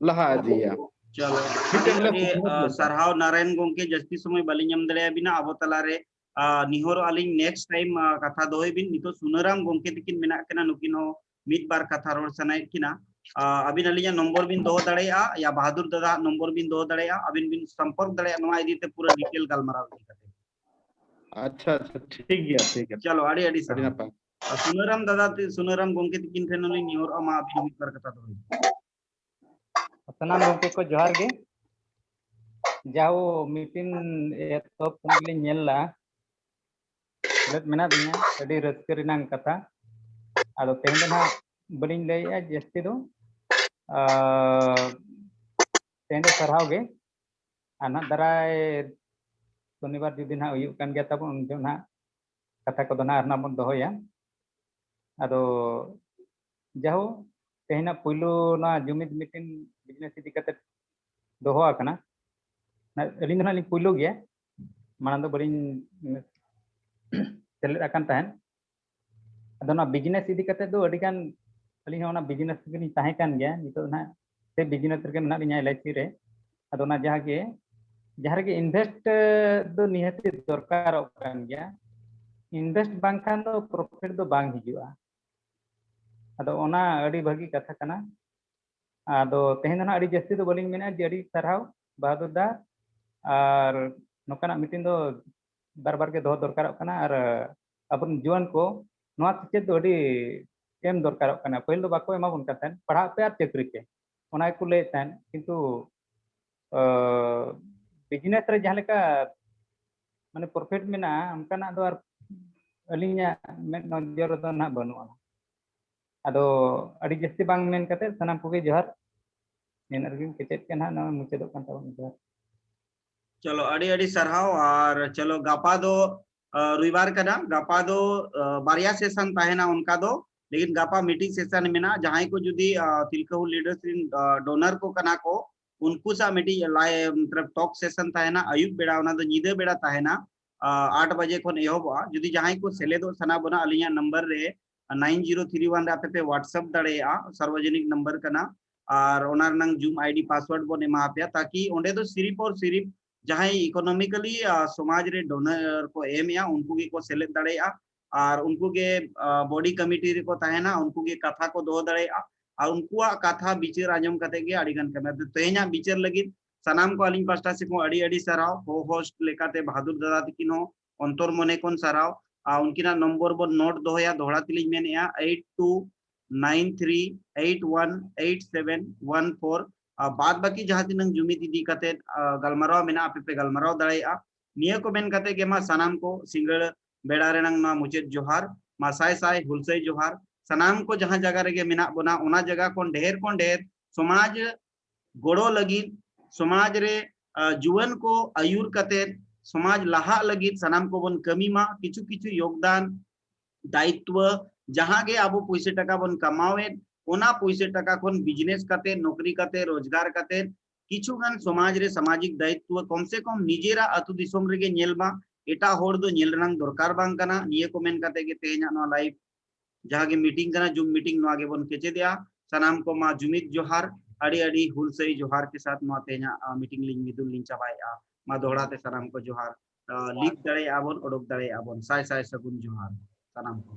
ᱞᱟᱦᱟ ᱤᱫᱤᱭᱟ᱾ ᱪᱚᱞᱚ, ᱢᱤᱫᱴᱮᱱ ᱟᱹᱰᱤ ᱞᱮ ᱟᱹᱰᱤ, ᱥᱤᱠᱷᱱᱟᱹᱛ ᱟᱸ, ᱞᱮᱠᱟ᱾ ᱥᱟᱨᱦᱟᱣ ᱱᱟᱨᱟᱭᱚᱱ ᱜᱚᱢᱠᱮ, ᱡᱟᱹᱥᱛᱤ ᱥᱚᱢᱚᱭ ᱵᱟᱹᱞᱤᱧ ᱮᱢ ᱫᱟᱲᱮᱭᱟᱵᱤᱱᱟ ᱟᱵᱚ ᱛᱟᱞᱟᱨᱮ᱾ ᱟᱸ, ᱱᱤᱦᱚᱨᱚᱜ ᱟᱹᱞᱤᱧ next time, ᱟᱸ, ᱠᱟᱛᱷᱟ ᱫᱚᱦᱚᱭ ᱵᱤᱱ᱾ ᱱᱤᱛᱚᱜ ᱥᱩᱱᱟᱹᱨᱟᱢ ᱜᱚᱢᱠᱮ ᱛᱤᱠᱤᱱ ᱢᱮᱱᱟᱜ ᱠᱤᱱᱟ, ᱱᱩᱠᱤᱱ ᱦᱚᱸ ᱢᱤᱫ ᱵᱟᱨ ᱠᱟᱛᱷᱟ ᱨᱚᱲ ᱥᱟᱱᱟᱭᱮᱫ ᱠᱤᱱᱟ᱾ ᱟᱸ, ᱟᱹᱵᱤᱱ ᱟᱹᱞᱤᱧᱟᱜ ᱱᱚᱢᱵᱚᱨ ᱵᱤᱱ ᱫᱚᱦᱚ ᱫᱟᱲᱮᱭᱟᱜᱼᱟ, ᱭᱟ ᱵᱟᱦᱟᱫᱩᱨ ᱫᱟᱫᱟ ᱟᱜ ᱱᱚᱢᱵᱚᱨ ᱵᱤᱱ ᱫᱚᱦᱚ ᱫᱟᱲᱮᱭᱟᱜᱼᱟ, ᱟᱹᱵᱤᱱ ᱵᱤᱱ ᱥᱚᱢᱯᱚᱨᱠ ᱫᱟᱲᱮᱭᱟᱜᱼᱟ ᱱᱚᱣᱟ ᱤᱫᱤ ᱛᱮ ᱯᱩᱨᱟᱹ detail ᱜᱟᱞᱢᱟᱨᱟᱣ ᱤᱫᱤ ᱠᱟᱛᱮ᱾ ᱟᱪᱪᱷᱟ, ᱟᱪᱪᱷᱟ, ᱴᱷᱤᱠ ᱜᱮᱭᱟ, ᱴᱷᱤᱠ ᱜᱮᱭᱟ᱾ ᱪᱚᱞᱚ, ᱟᱹᱰᱤ ᱟᱹᱰᱤ ᱟᱹᱰᱤ ᱥᱟᱨᱦᱟᱣ᱾ ᱱᱟᱯᱟᱭ᱾ ᱟᱨ ᱥᱩᱱᱟᱹᱨᱟᱢ ᱫᱟᱫᱟ ᱛᱤ-, ᱥᱩᱱᱟᱹᱨᱟᱢ ᱜᱚᱢᱠᱮ ᱛᱤᱠᱤᱱ ᱴᱷᱮᱱ ᱦᱚᱸᱞᱤᱧ ᱱᱮᱦᱚᱨᱚᱜᱼᱟ, ᱢᱟ ᱟᱹᱵᱤᱱ ᱢᱤᱫ ᱵᱟᱨ ᱠᱟᱛᱷᱟ ᱫᱚᱦᱚᱭ ᱵᱤᱱ᱾ ᱥᱟᱱᱟᱢ ᱜᱚᱢᱠᱮ ᱠᱚ ᱡᱚᱦᱟᱨ ᱜᱮ᱾ ᱡᱟᱣ ᱢᱤᱴᱤᱝ ᱮᱛᱚᱦᱚᱵ ᱠᱷᱚᱱ ᱜᱮᱞᱤᱧ ᱧᱮᱞ ᱞᱮᱫᱼᱟ, ᱥᱮᱞᱮᱫ ᱢᱮᱱᱟᱜ ᱞᱤᱧᱟ, ᱟᱹᱰᱤ ᱨᱟᱹᱥᱠᱟᱹ ᱨᱮᱱᱟᱜ ᱠᱟᱛᱷᱟ᱾ ᱟᱫᱚ ᱛᱮᱦᱮᱧ ᱫᱚ ᱱᱟᱦᱟᱜ ᱵᱟᱹᱞᱤᱧ ᱞᱟᱹᱭᱮᱫᱼᱟ ᱡᱟᱹᱥᱛᱤ ᱫᱚ, ᱟᱨ ᱛᱮᱦᱮᱧ ᱫᱚ ᱥᱟᱨᱦᱟᱣ ᱜᱮ᱾ ᱟᱨ ᱱᱟᱦᱟᱜ ᱫᱟᱨᱟᱭ ᱥᱚᱱᱤᱵᱟᱨ ᱡᱩᱫᱤ ᱱᱟᱦᱟᱜ ᱦᱩᱭᱩᱜ ᱠᱟᱱ ᱜᱮᱭᱟ ᱛᱟᱵᱚᱱ, ᱩᱱ ᱡᱚᱦᱚᱜ ᱱᱟᱦᱟᱜ ᱠᱟᱛᱷᱟ ᱠᱚᱫᱚ ᱱᱟᱦᱟᱜ ᱟᱨ ᱱᱟᱦᱟᱜ ᱵᱚᱱ ᱫᱚᱦᱚᱭᱟ᱾ ᱟᱫᱚ ᱡᱟᱦᱳ, ᱛᱮᱦᱮᱧᱟᱜ ᱯᱩᱭᱞᱩ ᱱᱚᱣᱟ ᱡᱩᱢᱤᱫ ᱢᱤᱴᱤᱝ ᱵᱤᱡᱽᱱᱮᱥ ᱤᱫᱤ ᱠᱟᱛᱮ ᱫᱚᱦᱚ ᱟᱠᱟᱱᱟ᱾ ᱟᱹᱞᱤᱧ ᱫᱚ ᱱᱟᱦᱟᱜ ᱞᱤᱧ ᱯᱩᱭᱞᱩ ᱜᱮᱭᱟ, ᱢᱟᱲᱟᱝ ᱫᱚ ᱵᱟᱹᱞᱤᱧ ᱥᱮᱞᱮᱫ ᱟᱠᱟᱱ ᱛᱟᱦᱮᱸᱫ᱾ ᱟᱫᱚ ᱚᱱᱟ ᱵᱤᱡᱽᱱᱮᱥ ᱤᱫᱤ ᱠᱟᱛᱮ ᱫᱚ ᱟᱹᱰᱤ ᱜᱟᱱ ᱟᱹᱞᱤᱧ ᱦᱚᱸ ᱚᱱᱟ ᱵᱤᱡᱽᱱᱮᱥ ᱨᱮᱜᱮᱞᱤᱧ ᱛᱟᱦᱮᱸ ᱠᱟᱱ ᱜᱮᱭᱟ, ᱱᱤᱛᱚᱜ ᱫᱚ ᱱᱟᱦᱟᱜ ᱥᱮ ᱵᱤᱡᱽᱱᱮᱥ ᱨᱮᱜᱮ ᱢᱮᱱᱟᱜ ᱞᱤᱧᱟ ᱮᱞ ᱟᱭ ᱥᱤ ᱨᱮ᱾ ᱟᱫᱚ ᱚᱱᱟ ᱡᱟᱦᱟᱸ ᱜᱮ ᱡᱟᱦᱟᱸ ᱨᱮᱜᱮ ᱤᱱᱵᱷᱮᱥᱴ ᱫᱚ ᱱᱤᱦᱟᱹᱛᱤ ᱫᱚᱨᱠᱟᱨᱚᱜ ᱠᱟᱱ ᱜᱮᱭᱟ, ᱤᱱᱵᱷᱮᱥᱴ ᱵᱟᱝᱠᱷᱟᱱ ᱫᱚ ᱯᱨᱚᱯᱷᱤᱴ ᱫᱚ ᱵᱟᱝ ᱦᱤᱡᱩᱜᱼᱟ᱾ ᱟᱫᱚ ᱚᱱᱟ ᱟᱹᱰᱤ ᱵᱷᱟᱹᱜᱤ ᱠᱟᱛᱷᱟ ᱠᱟᱱᱟ᱾ ᱟᱫᱚ ᱛᱮᱦᱮᱧ ᱫᱚ ᱱᱟᱦᱟᱜ ᱟᱹᱰᱤ ᱡᱟᱹᱥᱛᱤ ᱫᱚ ᱵᱟᱹᱞᱤᱧ ᱢᱮᱱᱟ, ᱡᱮ ᱟᱹᱰᱤ ᱥᱟᱨᱦᱟᱣ ᱵᱟᱦᱟᱫᱩᱨ ᱫᱟ, ᱟᱨ ᱱᱚᱝᱠᱟᱱᱟᱜ ᱢᱤᱴᱤᱝ ᱫᱚ ᱵᱟᱨ ᱵᱟᱨ ᱜᱮ ᱫᱚᱦᱚ ᱫᱚᱨᱠᱟᱨᱚᱜ ᱠᱟᱱᱟ᱾ ᱟᱨ ᱟᱵᱚᱨᱮᱱ ᱡᱩᱣᱟᱹᱱ ᱠᱚ ᱱᱚᱣᱟ ᱥᱮᱪᱮᱫ ᱫᱚ ᱟᱹᱰᱤ ᱮᱢ ᱫᱚᱨᱠᱟᱨᱚᱜ ᱠᱟᱱᱟ᱾ ᱯᱟᱹᱦᱤᱞ ᱫᱚ ᱵᱟᱠᱚ ᱮᱢᱟ ᱵᱚᱱ ᱠᱟᱱ ᱛᱟᱦᱮᱸᱫ, "ᱯᱟᱲᱦᱟᱜ ᱯᱮ ᱟᱨ ᱪᱟᱹᱠᱨᱤ ᱯᱮ", ᱚᱱᱟ ᱜᱮᱠᱚ ᱞᱟᱹᱭᱮᱫ ᱛᱟᱦᱮᱸᱫ᱾ ᱠᱤᱱᱛᱩ ᱵᱤᱡᱽᱱᱮᱥ ᱨᱮ ᱡᱟᱦᱟᱸ ᱞᱮᱠᱟ ᱢᱟᱱᱮ ᱯᱨᱚᱯᱷᱤᱴ ᱢᱮᱱᱟᱜᱼᱟ, ᱚᱱᱠᱟᱱᱟᱜ ᱫᱚ ᱟᱨ ᱟᱹᱞᱤᱧᱟᱜ ᱢᱮᱫ ᱱᱚᱡᱚᱨ ᱨᱮᱫᱚ ᱱᱟᱦᱟᱜ ᱵᱟᱹᱱᱩᱜᱼᱟ᱾ ᱟᱫᱚ ᱟᱹᱰᱤ ᱡᱟᱹᱥᱛᱤ ᱵᱟᱝ ᱢᱮᱱ ᱠᱟᱛᱮ ᱥᱟᱱᱟᱢ ᱠᱚᱜᱮ ᱡᱚᱦᱟᱨ᱾ ᱱᱤᱱᱟᱹᱜ ᱨᱮᱜᱮᱧ ᱠᱮᱪᱮᱫ ᱠᱮᱫᱼᱟ ᱱᱟᱦᱟᱜ, ᱱᱚᱣᱟ ᱢᱩᱪᱟᱹᱫᱚᱜ ᱠᱟᱱ ᱛᱟᱵᱚᱱᱟ᱾ ᱡᱚᱦᱟᱨ᱾ ᱪᱚᱞᱚ, ᱟᱹᱰᱤ ᱟᱹᱰᱤ ᱥᱟᱨᱦᱟᱣ᱾ ᱟᱨ ᱪᱚᱞᱚ, ᱜᱟᱯᱟ ᱫᱚ ᱨᱚᱵᱤᱵᱟᱨ ᱠᱟᱱᱟ, ᱜᱟᱯᱟ ᱫᱚ ᱵᱟᱨᱭᱟ ᱥᱮᱥᱚᱱ ᱛᱟᱦᱮᱱᱟ ᱚᱱᱠᱟ ᱫᱚ, ᱞᱮᱠᱤᱱ ᱜᱟᱯᱟ ᱢᱤᱫᱴᱤᱡ ᱥᱮᱥᱚᱱ ᱢᱮᱱᱟᱜᱼᱟ᱾ ᱡᱟᱦᱟᱸᱭ ᱠᱚ ᱡᱩᱫᱤ ᱛᱤᱞᱠᱟᱹ ᱦᱩᱞ ᱞᱤᱰᱟᱨᱥ ᱨᱤᱱ ᱰᱳᱱᱟᱨ ᱠᱚ ᱠᱟᱱᱟ ᱠᱚ, ᱩᱱᱠᱩ ᱥᱟᱶ ᱢᱤᱫᱴᱤᱡ ᱞᱟᱭ ᱢᱚᱛᱞᱚᱵ ᱴᱚᱠ ᱥᱮᱥᱚᱱ ᱛᱟᱦᱮᱱᱟ ᱟᱹᱭᱩᱵ ᱵᱮᱲᱟ, ᱚᱱᱟ ᱫᱚ ᱧᱤᱫᱟᱹ ᱵᱮᱲᱟ ᱛᱟᱦᱮᱱᱟ, ᱟᱴ ᱵᱟᱡᱮ ᱠᱷᱚᱱ ᱮᱦᱚᱵᱚᱜᱼᱟ᱾ ᱡᱩᱫᱤ ᱡᱟᱦᱟᱸᱭ ᱠᱚ ᱥᱮᱞᱮᱫᱚᱜ ᱥᱟᱱᱟ ᱵᱚᱱᱟ, ᱟᱹᱞᱤᱧᱟᱜ ᱱᱟᱢᱵᱟᱨ ᱨᱮ ᱱᱟᱭᱤᱱ ᱡᱤᱨᱳ ᱛᱷᱨᱤ ᱣᱟᱱ ᱨᱮ ᱟᱯᱮ ᱯᱮ WhatsApp ᱫᱟᱲᱮᱭᱟᱜᱼᱟ, ᱥᱟᱨᱵᱚᱡᱚᱱᱤᱠ ᱱᱟᱢᱵᱟᱨ ᱠᱟᱱᱟ᱾ ᱟᱨ ᱚᱱᱟ ᱨᱮᱱᱟᱝ ᱡᱩᱢ ᱟᱭᱰᱤ ᱯᱟᱥᱣᱟᱨᱰ ᱵᱚᱱ ᱮᱢᱟ ᱟᱯᱮᱭᱟ, ᱛᱟᱠᱤ ᱚᱸᱰᱮ ᱫᱚ ᱥᱤᱨᱤᱯ ᱟᱨ ᱥᱤᱨᱤᱯ ᱡᱟᱦᱟᱸᱭ ᱤᱠᱳᱱᱚᱢᱤᱠᱟᱞᱤ ᱥᱚᱢᱟᱡᱽ ᱨᱮ ᱰᱳᱱᱟᱨ ᱠᱚ ᱮᱢᱮᱜᱼᱟ, ᱩᱱᱠᱩ ᱜᱮᱠᱚ ᱥᱮᱞᱮᱫ ᱫᱟᱲᱮᱭᱟᱜᱼᱟ᱾ ᱟᱨ ᱩᱱᱠᱩ ᱜᱮ ᱵᱚᱰᱤ ᱠᱚᱢᱤᱴᱤ ᱨᱮᱠᱚ ᱛᱟᱦᱮᱱᱟ, ᱩᱱᱠᱩ ᱜᱮ ᱠᱟᱛᱷᱟ ᱠᱚ ᱫᱚᱦᱚ ᱫᱟᱲᱮᱭᱟᱜᱼᱟ᱾ ᱟᱨ ᱩᱱᱠᱩᱣᱟᱜ ᱠᱟᱛᱷᱟ ᱵᱤᱪᱟᱹᱨ ᱟᱸᱡᱚᱢ ᱠᱟᱛᱮ ᱜᱮ ᱟᱹᱰᱤ ᱜᱟᱱ ᱠᱟᱹᱢᱤ᱾ ᱟᱫᱚ ᱛᱮᱦᱮᱧᱟᱜ ᱵᱤᱪᱟᱹᱨ ᱞᱟᱹᱜᱤᱫ ᱥᱟᱱᱟᱢ ᱠᱚ ᱟᱹᱞᱤᱧ ᱯᱟᱥᱴᱟ ᱥᱮᱫ ᱠᱷᱚᱱ ᱟᱹᱰᱤ ᱟᱹᱰᱤ ᱥᱟᱨᱦᱟᱣ᱾ ᱠᱳ ᱦᱳᱥᱴ ᱞᱮᱠᱟᱛᱮ ᱵᱟᱦᱟᱫᱩᱨ ᱫᱟᱫᱟ ᱛᱤᱠᱤᱱ ᱦᱚᱸ ᱚᱱᱛᱚᱨ ᱢᱚᱱᱮ ᱠᱷᱚᱱ ᱥᱟᱨᱦᱟᱣ᱾ ᱟᱨ ᱩᱱᱠᱤᱱᱟᱜ ᱱᱚᱢᱵᱚᱨ ᱵᱚᱱ ᱱᱳᱴ ᱫᱚᱦᱚᱭᱟ, ᱫᱚᱦᱲᱟ ᱛᱮᱞᱤᱧ ᱢᱮᱱᱮᱫᱼᱟ, eight two nine three eight one eight seven one four. ᱟᱨ ᱵᱟᱫ ᱵᱟᱹᱠᱤ ᱡᱟᱦᱟᱸ ᱛᱤᱱᱟᱹᱝ ᱡᱩᱢᱤᱫ ᱤᱫᱤ ᱠᱟᱛᱮᱫ ᱜᱟᱞᱢᱟᱨᱟᱣ ᱢᱮᱱᱟᱜᱼᱟ, ᱟᱯᱮ ᱯᱮ ᱜᱟᱞᱢᱟᱨᱟᱣ ᱫᱟᱲᱮᱭᱟᱜᱼᱟ᱾ ᱱᱤᱭᱟᱹ ᱠᱚ ᱢᱮᱱ ᱠᱟᱛᱮ ᱜᱮ ᱢᱟ ᱥᱟᱱᱟᱢ ᱠᱚ ᱥᱤᱸᱜᱟᱹᱲ ᱵᱮᱲᱟ ᱨᱮᱱᱟᱝ ᱱᱚᱣᱟ ᱢᱩᱪᱟᱹᱫ ᱡᱚᱦᱟᱨ, ᱢᱟ ᱥᱟᱭ ᱥᱟᱭ ᱦᱩᱞᱥᱟᱹᱭ ᱡᱚᱦᱟᱨ᱾ ᱥᱟᱱᱟᱢ ᱠᱚ ᱡᱟᱦᱟᱸ ᱡᱟᱭᱜᱟ ᱨᱮᱜᱮ ᱢᱮᱱᱟᱜ ᱵᱚᱱᱟ, ᱚᱱᱟ ᱡᱟᱭᱜᱟ ᱠᱷᱚᱱ ᱰᱷᱮᱨ ᱠᱷᱚᱱ ᱰᱷᱮᱨ ᱥᱚᱢᱟᱡᱽ ᱜᱚᱲᱚ ᱞᱟᱹᱜᱤᱫ, ᱥᱚᱢᱟᱡᱽ ᱨᱮ ᱡᱩᱣᱟᱹᱱ ᱠᱚ ᱟᱹᱭᱩᱨ ᱠᱟᱛᱮ ᱥᱚᱢᱟᱡᱽ ᱞᱟᱦᱟᱜ ᱞᱟᱹᱜᱤᱫ ᱥᱟᱱᱟᱢ ᱠᱚᱵᱚᱱ ᱠᱟᱹᱢᱤ ᱢᱟ᱾ ᱠᱤᱪᱷᱩ ᱠᱤᱪᱷᱩ ᱭᱳᱜᱽᱫᱟᱱ, ᱫᱟᱭᱤᱛᱣᱚ, ᱡᱟᱦᱟᱸ ᱜᱮ ᱟᱵᱚ ᱯᱩᱭᱥᱟᱹ ᱴᱟᱠᱟ ᱵᱚᱱ ᱠᱟᱢᱟᱣᱮᱫ, ᱚᱱᱟ ᱯᱩᱭᱥᱟᱹ ᱴᱟᱠᱟ ᱠᱷᱚᱱ ᱵᱤᱡᱽᱱᱮᱥ ᱠᱟᱛᱮ, ᱱᱚᱠᱨᱤ ᱠᱟᱛᱮ, ᱨᱳᱡᱽᱜᱟᱨ ᱠᱟᱛᱮ ᱠᱤᱪᱷᱩ ᱜᱟᱱ ᱥᱚᱢᱟᱡᱽ ᱨᱮ ᱥᱟᱢᱟᱡᱤᱠ ᱫᱟᱭᱤᱛᱛᱚ ᱠᱚᱢ ᱥᱮ ᱠᱚᱢ ᱱᱤᱡᱮᱨᱟᱜ ᱟᱹᱛᱩ ᱫᱤᱥᱚᱢ ᱨᱮᱜᱮ ᱧᱮᱞ ᱢᱟ, ᱮᱴᱟᱜ ᱦᱚᱲ ᱫᱚ ᱧᱮᱞ ᱨᱮᱱᱟᱜ ᱫᱚᱨᱠᱟᱨ ᱵᱟᱝ ᱠᱟᱱᱟ᱾ ᱱᱤᱭᱟᱹ ᱠᱚ ᱢᱮᱱ ᱠᱟᱛᱮ ᱜᱮ ᱛᱮᱦᱮᱧᱟᱜ ᱱᱚᱣᱟ live ᱡᱟᱦᱟᱸ ᱜᱮ meeting ᱠᱟᱱᱟ, Zoom meeting, ᱱᱚᱣᱟ ᱜᱮᱵᱚᱱ ᱠᱮᱪᱮᱫᱮᱜᱼᱟ᱾ ᱥᱟᱱᱟᱢ ᱠᱚ ᱢᱟ ᱡᱩᱢᱤᱫ ᱡᱚᱦᱟᱨ, ᱟᱹᱰᱤ ᱟᱹᱰᱤ ᱦᱩᱞᱥᱟᱹᱭ ᱡᱚᱦᱟᱨ ᱠᱮ ᱥᱟᱛᱷ ᱱᱚᱣᱟ ᱛᱮᱦᱮᱧᱟᱜ, ᱟ, meeting ᱞᱤᱧ ᱢᱤᱫᱩᱱ ᱞᱤᱧ ᱪᱟᱵᱟᱭᱮᱜᱼᱟ᱾ ᱢᱟ ᱫᱚᱦᱲᱟ ᱛᱮ ᱥᱟᱱᱟᱢ ᱠᱚ ᱡᱚᱦᱟᱨ᱾ ᱟ, ᱞᱤᱠ ᱫᱟᱲᱮᱭᱟᱜᱼᱟ ᱵᱚᱱ, ᱚᱰᱚᱠ ᱫᱟᱲᱮᱭᱟᱜᱼᱟ ᱵᱚᱱ᱾ ᱥᱟᱭ ᱥᱟᱭ ᱥᱟᱹᱜᱩᱱ ᱡᱚᱦᱟᱨ ᱥᱟᱱᱟᱢ ᱠᱚ᱾